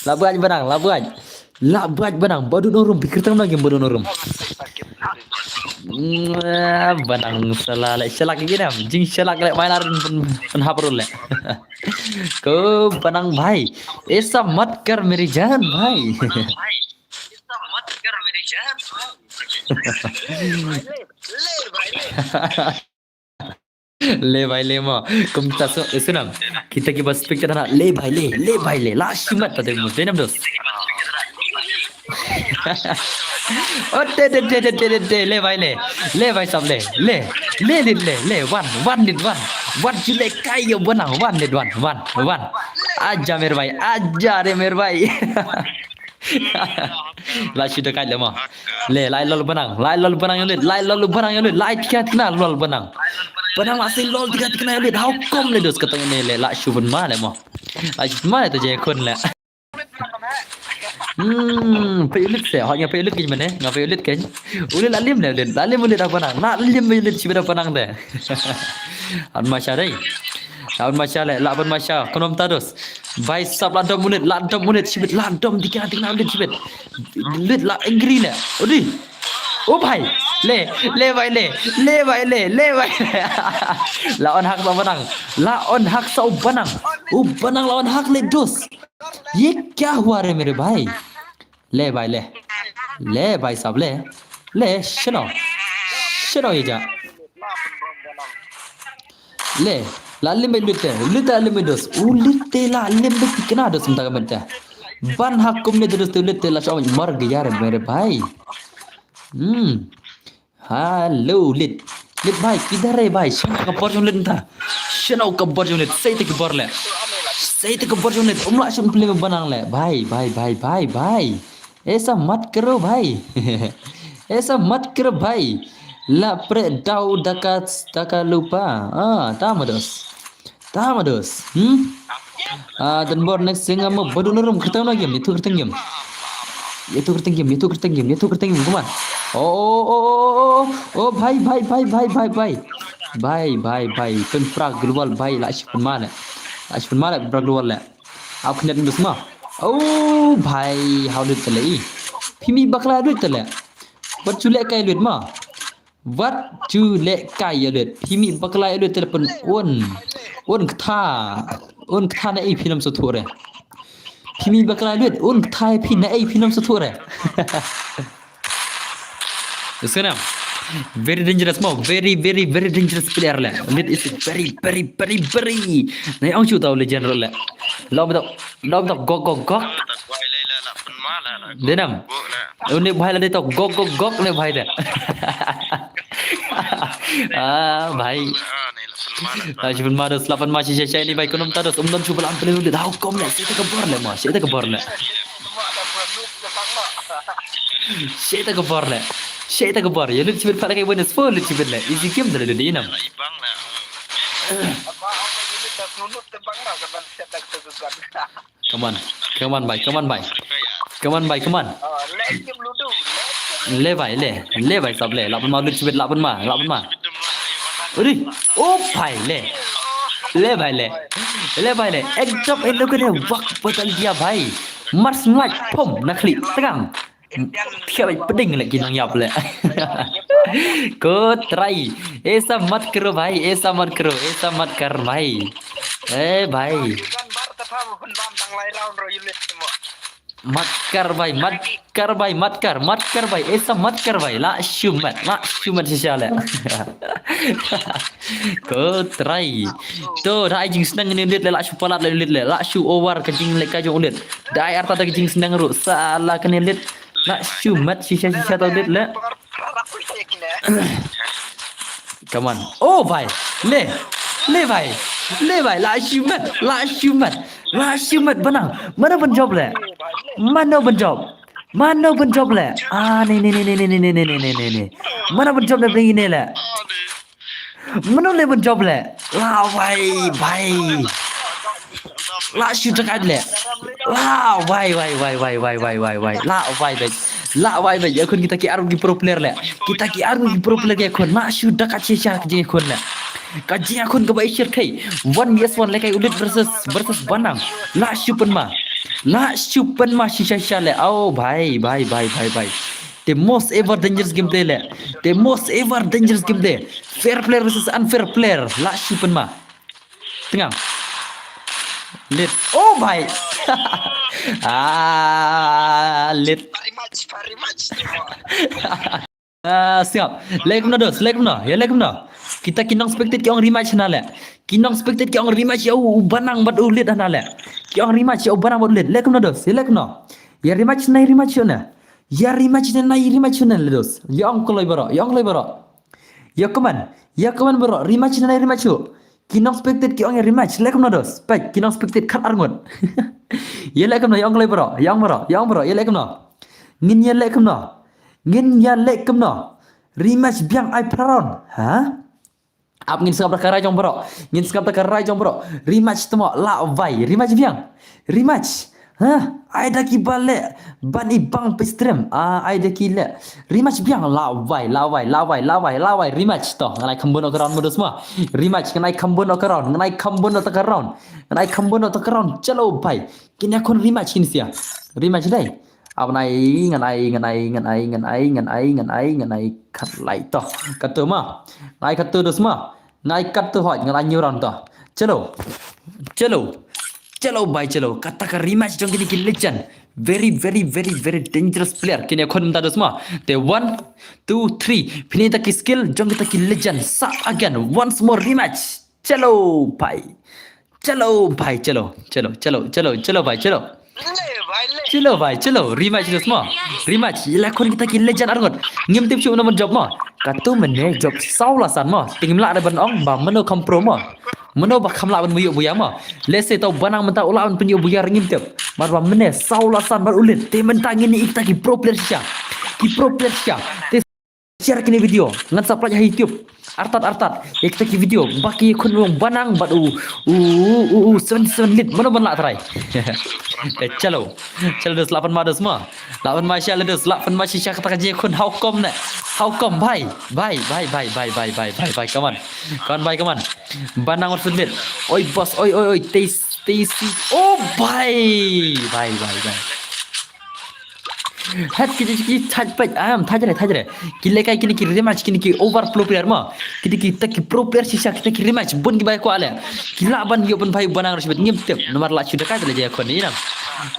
La buat Banang, la buat. La buat Banang, badu norum, pikir tang lagi badu norum. Banang sala le, shalak gini am, jing shalak le, mailar pen pen haprul le. Ko Banang bhai, aisa mat kar meri jaan bhai. Le bhai le mo. Kumta so, eh, sunam. Kita ki ba speak ta na le bhai le, le bhai le. La shimat ta de mo. Denam dos. Oh, de, de, de, le bhai le. Le bhai sab le. Le. Le, le, le, le. One, one, lead one. One, ju le kai yo bona. One, lead one. One, one. Aja mere bhai. Aja re mere bhai. La shu da kai le mo. Le, lai lol banang. Lai lol banang yo lit. Lai lol banang yo lit. Lai tiga tiga lol banang. Banang la si lol tiga tiga yo lit. How come le dos katong ne le la shu ban ma le mo. La shu ban ma le to je kun le. Hmm, pe lit se. Hot nga pe lit kin mane. Nga pe lit kin. Ulit la lim le lit. La lim ulit apa nang. La lim ulit sibit apa nang de. An masha dai. An masha le. La ban masha. Konom tados. Bai sap la dom ulit. La dom ulit sibit. La dom tiga tiga ulit sibit. Lit la angry le. Odi. Oh bhai. Le, le bhai le. Le bhai le. Le bhai. La on hak sa banang. La on hak sa banang. U banang la on hak le dos. Ye kya hua re mere bhai? Le bhai le. Le bhai sab le. Le shino. Shino ye ja. Le. La lim bai lut te. Lut te la lim bai dos. U lut te la lim bai tikna dos mynta ka mynta. Ban hak kum ne dos te lut te la shom mar gaya re mere bhai. Hmm. Hello, lit. Lit bhai, kidhar hai bhai? Shano ka bor jong lit ta? Shano ka bor jong lit? Sei te ka bor le. Sei te ka bor jong lit. Um la shun plim banang le. Bhai, bhai, bhai, bhai, bhai. Aisa mat karo bhai. Aisa mat karo bhai. La pre dau daka daka lupa. Ah, tamados. Tamados. Hmm? Ah, dan bor next thing amo badu nurum kertang na game, itu kertang game. Itu kertang game, itu kertang game, itu kertang game. Come on. Oh, oh, oh, oh, oh, oh, bhai, bhai, bhai, bhai, bhai, bhai. Bhai, bhai, bhai. Pen pra global bhai la shi pen mane. La shi pen mane pra global le. Au knet ndu sma. Oh, bhai, how did tele i. Pimi bakla did tele. Wat chule kai lut ma. Wat ju leh kai ïa lut. Phi mih bakla ïa lut te la pyn un. Un ktha. Un ktha na ei phi nam sa thuh re. Phi mih bakla ïa lut. Un ktha ïa phi na ei phi nam sa thuh re. Sana. Very dangerous mo. Very, very, very dangerous player le. Lit is very, very, very, very. Na ong chu tau le general le. Lo ba tau, lo ba tau gok gok gok. Denam. Une bhai la de to gok gok gok ne bhai de. Ah, bhai. La shi pynma dos, la pynma shi shi shi ni bhai, konom ta dos, um don shu bala am pele de. How come ne? Shi ta ka bor le ma, shi ta ka bor le. Shi ta ka bor le. Shi ta ka bor. Ye lut shi bit pala kai bonus four lut shi bit le. Easy game da le de nam. Come on. Come on, bhai. Come on, bhai. Come on, bhai. Come on. Le bhai, le. Le bhai, sab le. Laban ma, lut shi bit, laban ma, laban ma. Uri. Oh, bhai, le. Le bhai, le. Le bhai, le. Ekdom in look at him. Wak, batal dia, bhai. Mars ngai, pom, nakli, tegang. Thiah bad pdeng leh ki nang ïap leh. Ko trai. Aisa mat kro bhai, aisa mat kro, aisa mat kar bhai. Eh bhai. Mat kar bhai, mat kar bhai, mat kar, mat kar bhai, aisa mat kar bhai. La shu mat, la shu mat shisha leh. Ko trai. To da ai jingsneng ne lit leh, la shu palat leh lit leh, la shu over ka jingleh ka jong lit. Da ai arta da ka jingsneng ruh sala kane lit. La shu mat shisha shisha tau lit le. Come on. Oh bhai. Le. Le bhai. Le bhai. La shu mat. La shu mat. La shu mat. Banang. Mano ban jop le? Mano ban jop? Mano ban jop le? Ah, ne ne ne. Mano ban jop le bring ne le? Mano le ban jop le? La wai bhai. La shu takat le. La wai wai wai. La wai bhai. La wai bhai. Ïa khun kita ki arngut ki pro player le. Kita ki arngut ki pro player ïa khun. La shu takat shisha ka jingïakhun le. Ka jingïakhun kaba i shirkhei. One vs one le kai ulit versus versus banang. La shu pynma. La shu pynma shisha shisha le. Oh bhai bhai bhai bhai bhai. The most ever dangerous game te le. The most ever dangerous game te. Fair player versus unfair player. La shu pynma. Tengah. Lit. Oh bhai. Ah, lit. Very much, very much. Ah, siap. Leh kumno dos, leh kumno. Ïa leh kumno. Kita ki nong spectate ki ong rematch na leh. Ki nong spectate ki ong rematch ïa u Banang bad u Lit na leh. Ki ong rematch ïa u Banang bad u Lit. Leh kumno dos, ïa leh kumno. Ïa rematch na rematch na. Ïa rematch na rematch na le dos. Ïa ong kloi baroh, ïa ong kloi baroh. Ïa kumno, ïa kumno baroh. Rematch na rematch. Ki nong spectate ki ong ïa rematch, leh kumno dos. Peit, ki nong spectate khat arngut. Ïa leh kumno, ïa ong kloi baroh, ïa ong baroh, ïa ong baroh, ïa leh kumno. Ngin ïa leh kumno. Ngin ïa leh kumno. Rematch biang ai phra round. Ha? Ap ngin sngap da ka rai jong baroh. Ngin sngap da ka rai jong baroh. Rematch temo la vai. Rematch biang. Rematch. Ha? Ai da ki ba leh ban i bang pe stream. Ah, ai da ki leh. Rematch biang la vai, la vai, la vai, la vai, la vai. Rematch to. Ngan ai kham bun o ka round mo dos ma. Rematch ngan ai kham bun o ka round. Ngan ai kham bun o ta ka round. Ngan ai kham bun o ta ka round. Chalo bhai. Kine khun rematch kin sia. Rematch dai. Ap ngan ai, ngan ai, ngan ai, ngan ai, ngan ai, ngan ai, ngan ai, ngan ai khat lai to. Katu ma. Ngan ai katu dos ma. Ngan ai katu hoj, ngan ai new round to. Chalo. Chalo. Chalo bhai chalo. Kata ka rematch jong kine ki legend. Very, very, very, very dangerous player. Kine khun mynta dos ma. Te one, two, three. Phin ïa ita ki skill jong kita ki legend. Sa again. Once more rematch. Chalo bhai. Chalo bhai chalo. Chalo, chalo, chalo, chalo bhai chalo. Le, bhai, le. Chalo bhai chalo. Rematch dos ma. Rematch. Ïa la khun kita ki legend arngut. Ngim tip shuh namar jop ma. Katu mynne jop saw la san ma. Te ngim lah da ban ong ba mano kham pro ma. Mano ba kham lah ban ïoh buya ma. Lehse tau Banang mynta u lah ban pynïoh buya ngim tip. Mar ba mynne saw la san bad u Lit. Te mynta ngin ïa ita ki pro player shisha. Ki pro player shisha. Te share kine video ngan sa upload ha YouTube. Artat artat. Ïa kita ki video ba ki khun long Banang bad u u u u seven seven Lit. Mano ban lah trai. Te chalo. Chalo dos lah pynma dos ma. Lah pynma shisha le dos, lah pynma shisha kata ka jingïakhun. How come ne? How come bhai? Bhai, bhai, bhai, bhai, bhai, bhai, bhai, bhai, come on. Come on bhai, come on. Banang versus Lit. Oi boss, oi, oi, oi, taste, tasty. Oh bhai. Bhai, bhai, bhai. Hat ki ki thaj paj am thaj re thaj re. Ki lekai kine ki rematch kine ki overflow player ma. Kine ki ta ki pro player shisha kita ki rematch bun ki bai kwah le. Ki lah ban ïoh ban bhai Banang rush bet ngim tip. Namar lah shu da kai le jingïakhun ni na.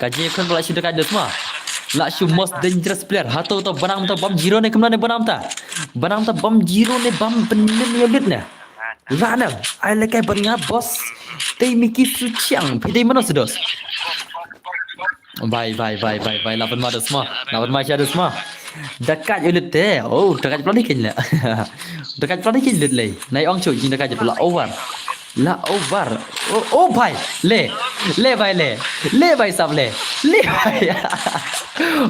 Ka jingïakhun lah shu da kai dos ma. Lah shu most dangerous player. Hato to Banang to bam zero ne kumno ne Banang ta. Banang to bam zero ne bam pynlem ïa Lit ne. Lah ne. Ai lekai ban nga boss. Tei Miki Suchiang. Phi dei mano sedos. Bhai, bhai, bhai, bhai, bhai, lah pynma dos ma. Lah pynma shisha dos ma. Da kat ïa u Lit te. Oh, da kat pla ni kin le. Da kat pla ni kin Lit le. Nai ong chu jing da kat pla over. La over. Oh, oh bhai. Le. Le bhai le. Le bhai sab le. Le bhai.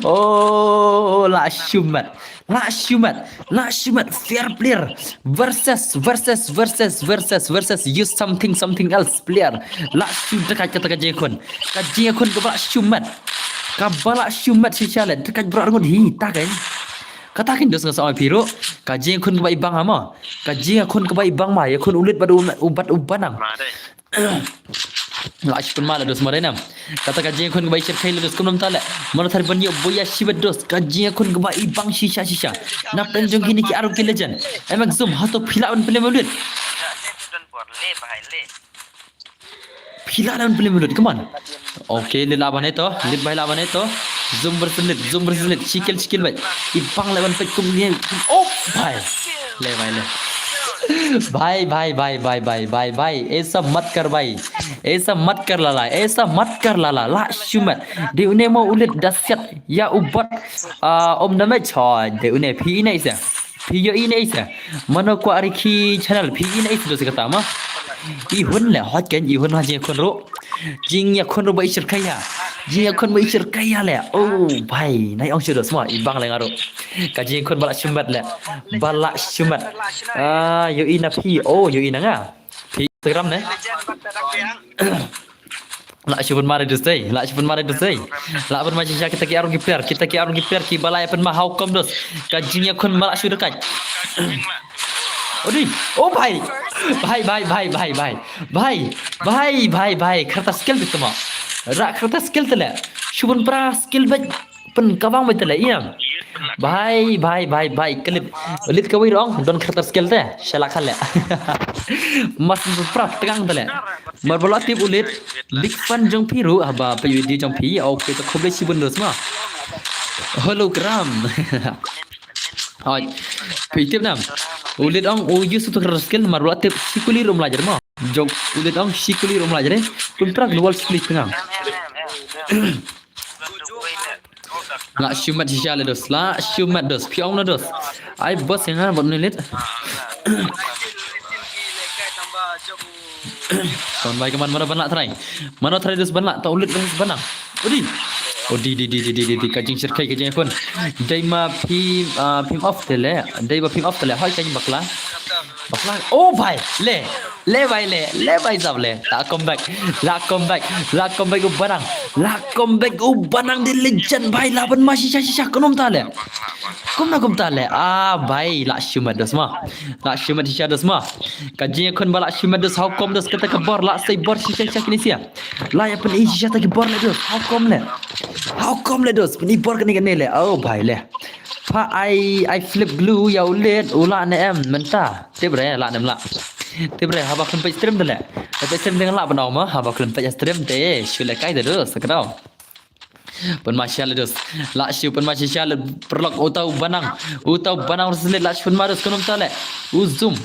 Oh, lah shu mat. Lah shu mat. Lah shu mat. Fair player. Versus, versus, versus, versus, versus. Use something, something else player. Lah shu da kat kata ka jingïakhun. Ka jingïakhun kaba lah shu mat. Kaba lah shu mat shisha le. Da kat bro arngut hi. Ta kan. Kata kan dos nga sa ong phi ruh. Ka jingïakhun kaba i bang ha ma. Ka jingïakhun kaba i bang ma. Ïakhun u Lit bad u, u bad u Banang. Lah shu pynma le dos ma dei nam. Kata ka jingïakhun kaba i shyrkhei le dos kumno mynta le. Mano thar ban ïoh buya shibet dos. Ka jingïakhun kaba i bang shisha shisha. Na pdeng jong kine ki arngut ki legend. Em exum hato phi lah ban pynlem u Lit. Phi lah ban pynlem u Lit, come on. Okay, Lit lah ban to. Lit bhai lah ban to. Zoom versus Lit, zoom versus Lit. Shi kill, shi kill bhai. I bang le ban peit kum ni. Oh bhai. Le bhai le. Bhai, bhai, bhai, bhai, bhai, bhai, bhai. Aisa mat kar bhai. Aisa mat kar lala. Aisa mat kar lala. Lah shu mat. Dei une mo u Lit da siat ïa u bot. Ah, um damage. Hoi, dei une phi ine ise. Phi ïohi ne ise. Mano kwah rikhi channel. Phi ine ise dos kata ma. I hun le hot ken i hun ha jingïakhun ruh. Jingïakhun ruh ba i shyrkhei ïa. Jingïakhun ba i shyrkhei ïa le. Oh bhai, nai ong shu dos ma i bang le nga ruh. Ka jingïakhun ba lah shu mat le. Ba lah shu mat. Ah, ïohi na phi. Oh, ïohi na nga. Phi Instagram ne. Lah shu pynma re dos dei. Lah shu pynma re dos dei. Lah pynma shisha kita ki arngut ki player. Kita ki arngut ki player kiba lah ïa pynma how come dos. Ka jingïakhun ba lah shu da kat. Odi. Oh bhai. Bhai, bhai, bhai, bhai, bhai. Bhai, bhai, bhai, bhai. Kata skill te tama. Rak kata skill te le. Shu pynpra skill bhai. Pyn kabang bhai te le. Ïa. Bhai, bhai, bhai, bhai, ka leit. Leit kawei ruh ong don khratar skill te. Shalak hale. Mas prak tang te le. Mar ba la tip u leit. Big fan jong phi ruh haba phi video jong phi. Okay, to khublei shibun dos ma. Hologram. Hoi. Phi tip nam. U leit ong u use to khratar skill mar ba la tip sikuli rum lajar ma. Jong u leit ong sikuli rum lajar. Pun prak global split tang. La shu met shisha le dos, la shu met dos, phi ong na dos. Ai boss yang ngan bot ni lit. Kon bai kaman mano ban la try. Mano try dos ban la, ta u lit dos ban la. Odi. Odi di di di di di di ka jingshirkai ka jingkhun. Dei ma phi ah, phim off te le, dei ba phim off te le. Hoi ka jing bakla. Bakla. Oh bhai, le. Le bhai le, le bhai sab le. La comeback, la comeback, la comeback u Banang. La comeback u Banang the legend bhai, la ban ma shisha shisha kano mynta le. Kumno kumta le. Ah bhai, la shu met dos ma. La shu met shisha dos ma. Ka jingkhun ba la shu met dos, how come dos kata ka bor la sei bor shisha shisha kine sia. La ïa pyni shisha ta ki bor le dos, how come le. How come le dos, pyni bor kane kane le. Oh bhai le. Pha ai ai flip glue ïa u leit u la ne em mynta. Tip re la nem la. Tip re haba khlem peit stream te le. Peit stream te la ban ong ma haba khlem peit stream te shu le kai te dos ka dau. Pynma shisha le dos. La shu pynma shisha le perlok uta u Banang. Uta u Banang rus le la shu pynma dos kano mynta le. U zoom.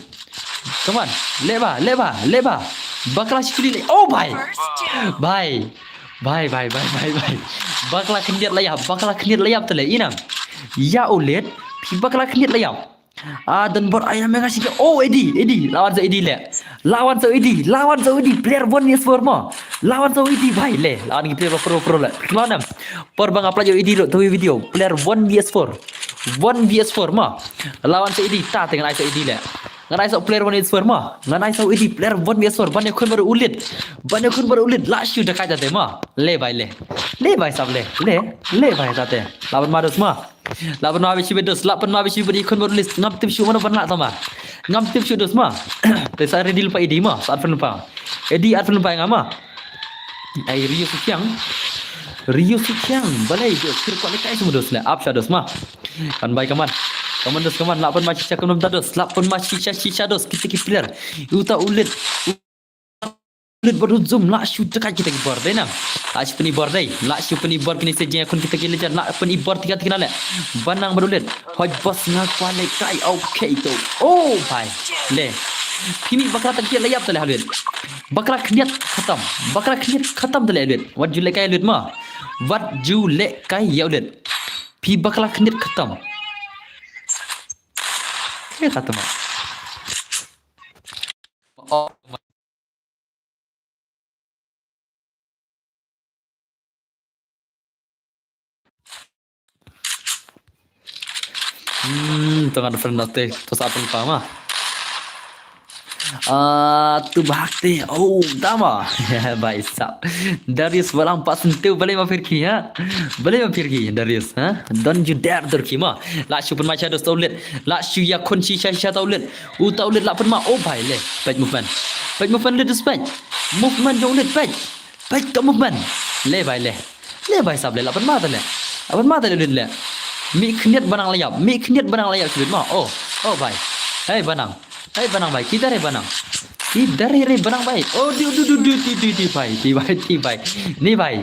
Come on. Le ba, le ba, le ba. Bakla sikuli le. Oh bhai. Bhai. Bhai bhai bhai bhai bhai. Bakla khyndiat la ïap, bakla khyndiat la ïap te le inang. Ïa u leit. Phi bakla khyndiat la ïap. Ah, don bor ai na mega sika. Oh, Eddie, Eddie. Lawan sa Eddie le. Lawan sa Eddie, lawan sa Eddie. Player one V S four mo. Lawan sa Eddie bhai le. Lawan ki player pro pro le. Lawan em. Por bang upload yo Eddie lo tu video. Player one V S four. One V S four mo. Lawan sa Eddie ta te ngan ai sa Eddie le. Ngan ai sa player one V S four mo. Ngan ai sa Eddie player one V S four. Ban ïakhun bad u leit. Ban ïakhun bad u leit. La shu da kai ta te mo. Le bhai le. Le bhai sab le. Le. Le bhai ta te. Lawan ma dos mo. Lah pynma bad shi bad dos, lah pynma bad shi bad ïakhun bad u leit. Ngam tip shuh mano ban lah tama. Ngam tip shuh dos ma. Te sa ready lypa Eddie ma, sa at pynpa. Eddie at pynpa nga ma. Ai Rio Sukiang. Rio Sukiang, balei dos, kir kwah leh kai semua dos leh. Ap sha dos ma. Kan bai kaman. Kaman dos kaman, lah pynma shisha kaman dos, lah pynma shisha shisha dos, kita ki player. Uta u leit. Lut bad u zoom lah shu da kai kita ki bor dei nang. Lah shu pyni bor dei. Lah shu pyni bor kine se jingïakhun kita ki legend lah pyni bor tiga tiga na leh. Banang bad u leit. Hoi boss nga kwah leh kai okay to. Oh bhai. Le. Phi mih bakla tang kiat la ïap ta leh ha leit. Bakla khyndiat khatam. Bakla khyndiat khatam ta leh leit. Wat ju leh kai leit ma. Wat ju leh kai ïa leit. Phi bakla khyndiat khatam. Kre khatam. Oh. Hmm, tengah ada friend nanti, terus apa lupa mah? Ah, tu bahak te. Oh, tama. Bhai sab. Darius balang pak sentiu balik ma Firki ha. Balik ma Firki Darius ha. Don't you dare Turki ma. Lah shu pynma sha dos taulit. Lah shu ïakhun shisha shisha taulit. U taulit lah pynma. Oh bhai le. Peit movement. Peit movement le dus peit. Movement jong lit peit. Peit ka movement. Le bhai le. Le bhai sab le lah pynma ta le. Lah pynma ta le lit le. Mih khyndiat banang la ïap. Mih khyndiat banang la ïap sibit ma. Oh. Oh bhai. Hei banang. Hei banang bhai. Kidhar hai banang? Kidhar hai re banang bhai? Oh di di di di di di di bhai. Di bhai di bhai. Ni bhai.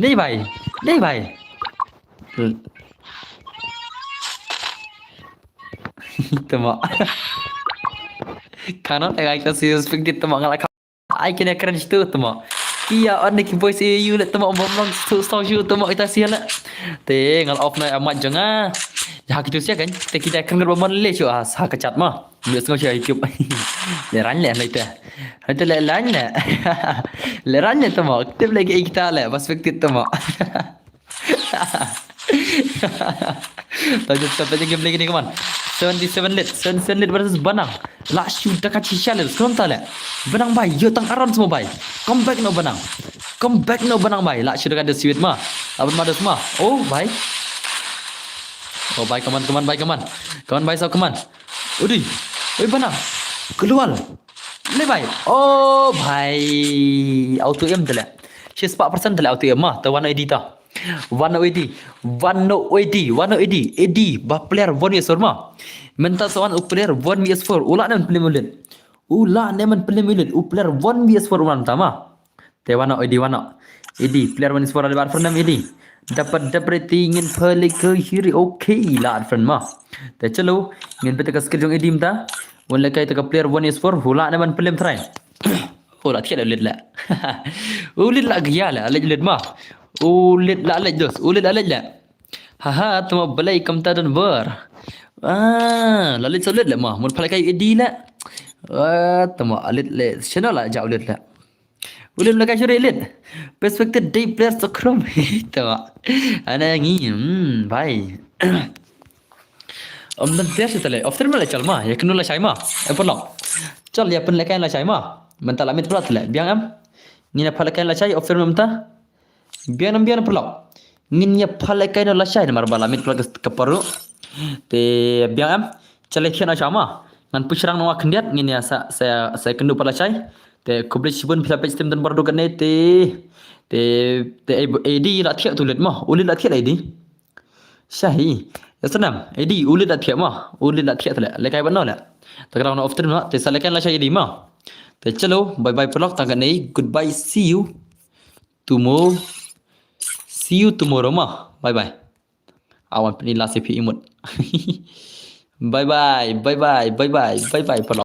Ni bhai. Ni bhai. Tama. Kanon ai ka serious pik dit tama ngala. Ai kine kren situ tama. Kia on ki voice yu le tama bom long tu stau shu tama ita sia le. Te ngal off na amat jong ah. Ya kitu sia kan. Te kita kren ba mon le shu ah sa ka chat ma. Bias ngau shu YouTube. Le ran le le te. Te le lan le. Le ran le tama. Tip lagi kita le perspektif tama. Tadi kita tadi game lagi ni kawan. Seventy seven lit, seventy seven lit versus Banang. Lah shu da ka shisha lit, skrum ta le. Banang bai, yo tang aram semua bai. Come back no Banang. Come back no Banang bai. Lah shu da ka da siwit ma. Abang ma da semua. Oh bai. Oh bai kaman kaman bai kaman. Kaman bai sab kaman. Udi. Oi Banang. Keluar. Le bai. Oh bai. Auto aim ta le. Shi spah persen ta le auto aim ma. Tawan edit ta. One oh A D, one oh A D, one oh A D, A D ba player one V S four ma. Mynta sa wan u player one V S four, u lah ne man pynlem u lead. U lah ne man pynlem u lead, u player one V S four u mynta ma. Te one oh A D, one oh. A D, player one V S four, ada ba friend nam A D. Dapat dapat rating ngin palik ke hiri, okay lah friend ma. Te chalo, ngin pynta ka skill jong A D mynta. Wan lehkai te ka player one V S four, u lah ne man pynlem try. U lah thiah u lead la. U lead la gaya la, leh lead ma. U lead la leh dos, u lead la leh la. Haha, tama balai kam ta don ber. Ah, la leh so lead la ma. Mun phalai kai A D la. Ah, tama leh leh. Channel la ja u lead la. U lead la kai sure lead. Perspective day player so krum. Tama. Ana ngi, hmm, bye. Om dan player sita le. Offer ma le chal ma. Ya kenu la chai ma. Eh, pulak. Chal ya pun le kai la chai ma. Mynta la mit pulak le. Biang am. Ngin ya phalai kai la chai. Offer mynta. Biang nam biang pulak. Ngin ya phalai kai la chai. Namar ba la mit pulak ka paru. Te biang am. Chale khian a chama. Ngan pushrang nong khyndiat ngin ya sa sa sa kendu pala chai. Te khublei shibun phi la pech tim don bardu kane te. Te te A D la thiah tu lead ma. U lead la thiah A D. Shahi. Ya sanam. A D u lead la thiah ma. U lead la thiah tale. Lekai ban no la. Takra no often na. Te sa lekai la chai A D ma. Te chalo. Bye bye pulak tang kane. Goodbye. See you tomorrow. See you tomorrow ma. Bye bye. Awan pini la si phi imut. Bye bye. Bye bye. Bye bye. Bye bye pulak.